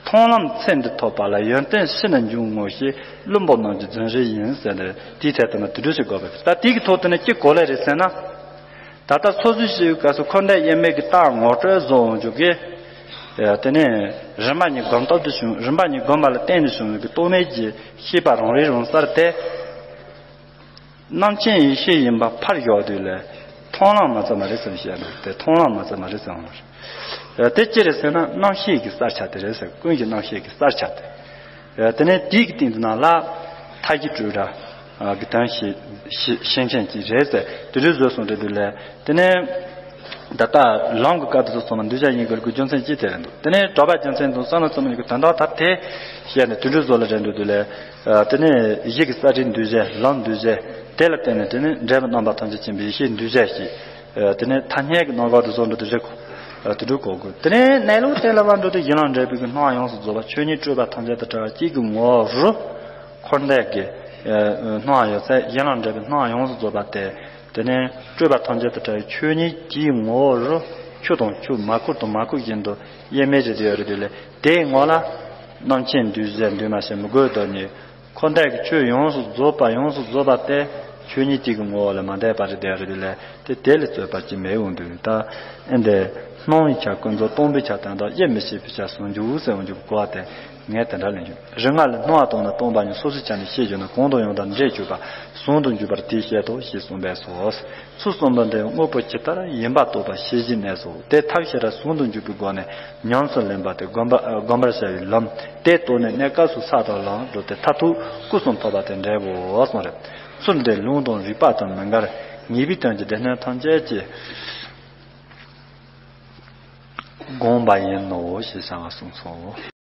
མཐོང་ལམ་ཚེ་འདི་ཐོབ་པ་ལ། ཡོན་ཏན་ཤི་ནས་འབྱུང་ངོ་ཞེས། བླུན་པོ་རྣམས་ཀྱི་རྫུན་རིགས་ཡིན་ཟེར་ནས། དེའི་ཐད་དུ་ན་དེ་འདྲ་ཞིག་དགོས་པ་རེད། ད་དེ་གི་ཐོག་དེ་ནས་ཅི་གོ་ལེ་རེད་ཟེར་ན། ད་ལྟ་སོ་སོའི་ཤེས་ཡོན་སྐབས་སུ་འཁོར་འདས་དབྱེར་མེད་ཀྱི་རྟགས་ངོ་སྤྲོད་བཟོ་འོང་རྒྱུ་གི། ཨ། དེ་ནས་རིམ་པ་གཉིས་སྒོམ་སྟོབས་དུ་བྱུང་། རིམ་པ་གཉིས་སྒོམ་པ་ལ་བརྟེན་ནས་བྱུང་བའི་གི་རྟོག་མེད་ཀྱི་ཤེས་པ་རང་རིག་རང་གསལ་དེ། རྣམ་མཁྱེན་ཡེ་ཤེས་ཡིན་པ་ཕར་བཞག་དུས་ལ། མཐོང་ལམ་མ་རྩ་མ་རེད་ཟེར་བཤད་འདུག་དེ་མཐོང་ལམ་མ་རྩ་མ་རེད་ཟེར་འོང་བ་རེད། ཨ། དེ་ཅི་རེད་ཟེར་ན། རྣམ་ཤེས་ཀྱི་གསལ་ཆ་དེ་རེད་ཟེར། ཀུན་གཞི་རྣམ་ཤེས་ཀྱི་གསལ་ཆ་དེ། ཨ། དེ་ནས་དེའི་གི་སྟེང་དུ་ནང་ལ་མཐའ་བཞི་སྤྲོས་བྲལ་གྱི་དོན་ཤེས་ཤེས་ཤེས་མཁན་གཅིག་རེད་ཟེར། དེ་འདྲའི་བཟོ་སོང་རེད་དུས་ལ། དེ་ནས་ད་ལྟ་ལམ་གྱི་སྐབས་དེ་ཚོ་ཚང་མ་འདུས་བྱས་ཡིན་དགོས་ཀྱི་རྒྱུ་མཚན་ཅི་དེ་རེད་འདུག་དེ་ནས་གྲགས་པ་རྒྱུ་མཚན་དང་བསམ་བློ་ཚང་མ་ཡིན་གྱི་དོན་དག་ད་དེ་བཤད་ནས་དེ་འདྲའི་བཟོ་ལ་རེད་འདུག་དུས་ལ། ཨ། དེ་ནས་གཞི་གི་ས་བྲིས་འདུས་བྱས། ལམ་འདུས་བྱས། དེ་ལ་བརྟེན་ནས་དེ་ནས་འབྲས་བུ་རྣམ་པ་ཐམས་ཅད་མཁྱེན་པའི་ཡེ་ཤེས་འདུས་བྱས་ཤིག་ཨ། དེ་ནས་ཐ་སྙད་ཀྱི་རྣམ་གཞག་དེ་བཟོ་འདྲ་དེ་རེད་ཁོ། ཨ། དེ་འདྲ་གོ་དགོས། དེ་ནས་གནས་ལུགས་དེ་ལ་བར་འགྲོ་དུས་གཞན་ལ་འབྲེལ་བའི་གི་སྣང་ཡོངས་སུ་རྫོགས་པ་ཆོས་ཉིད་སྤྲོས་པ་ཐམས་ཅད་དང་བྲལ་བ་གཅིག་གི་ངོ་བོ་རུ། འཁོར་འདས་ཀྱི། ཨ། སྣང་ཡོད་ཚད་གཞན་ལ་འབྲེལ་བའི་སྣང་ཡོངས་སུ་རྫོགས་པ་དེ། དེ་ནས་སྤྲོས་པ་ཐམས་ཅད་དང་བྲལ་བའི་ཆོས་ཉིད་ཀྱི་ངོ་བོ་རུ། ཆུ་དང་ཆུ་མ་ཁུག་དང་མ་ཁུག་བཞིན་དུ་དབྱེར་མེད་རེད་དེ་ཡོད་རེད་དེ་ལས། དེའི་ངོ་ལ་རྣམ་མཁྱེན་འདུས་བྱས་འདུས་མ་བྱས་མི་དགོས་དོན་ནི། འཁོར་འདས་ཀྱི་ཆོས་ཡོངས་སུ་རྫོགས་པ་ཡོངས་སུ་རྫོགས་པ་དེ་ཆོས་ཉིད་གཅིག་གི་ངོ་བོ་ལས་མ་འདས་པ་རེད་དེ་ཡོད་རེད་དེ་ལས། དེ་དེ་ལས་རྩོད་པ་ཅི་མེད་འོང་དུས། ད་ཨེ་འདི་སྣང་བའི་ཆ་ཀུན་རྫོབ། སྟོང་པའི་ཆ་དོན་དམ། དབྱེར་མི་ཕྱེད་པའི་ཆ་ཟུང་འཇུག་ཟེར་འོང་རྒྱུ་གོ་བ་དེ་ངས་དེ་འདྲ་ལེན་རྒྱུ། རིགས་ལྔ་ལས་སྣང་བ་དང་ནི་སྟོང་པ་ཉིད། སོ་སོའི་ཆ་ནས་ཤེས་གྱུར་ན། གང་དང་ཡང་དག་འདྲེས་གྱུར་པ། ཟུང་དུ་འཇུག་པར་དེའི་ཕྱིར་ཏོ་ཞེས་གསུངས་པས་སོ། ཚུལ་གསུམ་པོ་འདི་དངོས་པོ་ཇི་ལྟར་ཡིན་པ་རྟོགས་པ་ཤེས་བྱའི་གནས་སོ། དེ་ཐབས་ཤེས་རབ་ཟུང་དུ་འཇུག་པའི་སྒོ་ནས་ཉམས་སུ་ལེན་པ་སྟེ། བསྒོམ་པ་བསྒོམ་པར་བྱ་བའི་ལམ་དེ་རྟོགས་ནས་གནས་སྐབས་སུ་ས་དང་ལམ་བགྲོད་དེ་མཐར་ཐུག་སྐུ་གསུམ་ཐོབ་པ་དེ་འབྲས་བུའོ་གསུངས་རེད། ཚུལ་འདི་ལུང་དང་རིགས་པ་དང་མི་འགལ། ངེས་པའི་དོན་གྱི་སྡེ་སྣོད་ཐམས་ཅད་ཀྱིས་དགོངས་པ་ཡིན་ནོ་ཞེས་བྱ་བ་གསུངས་སོ།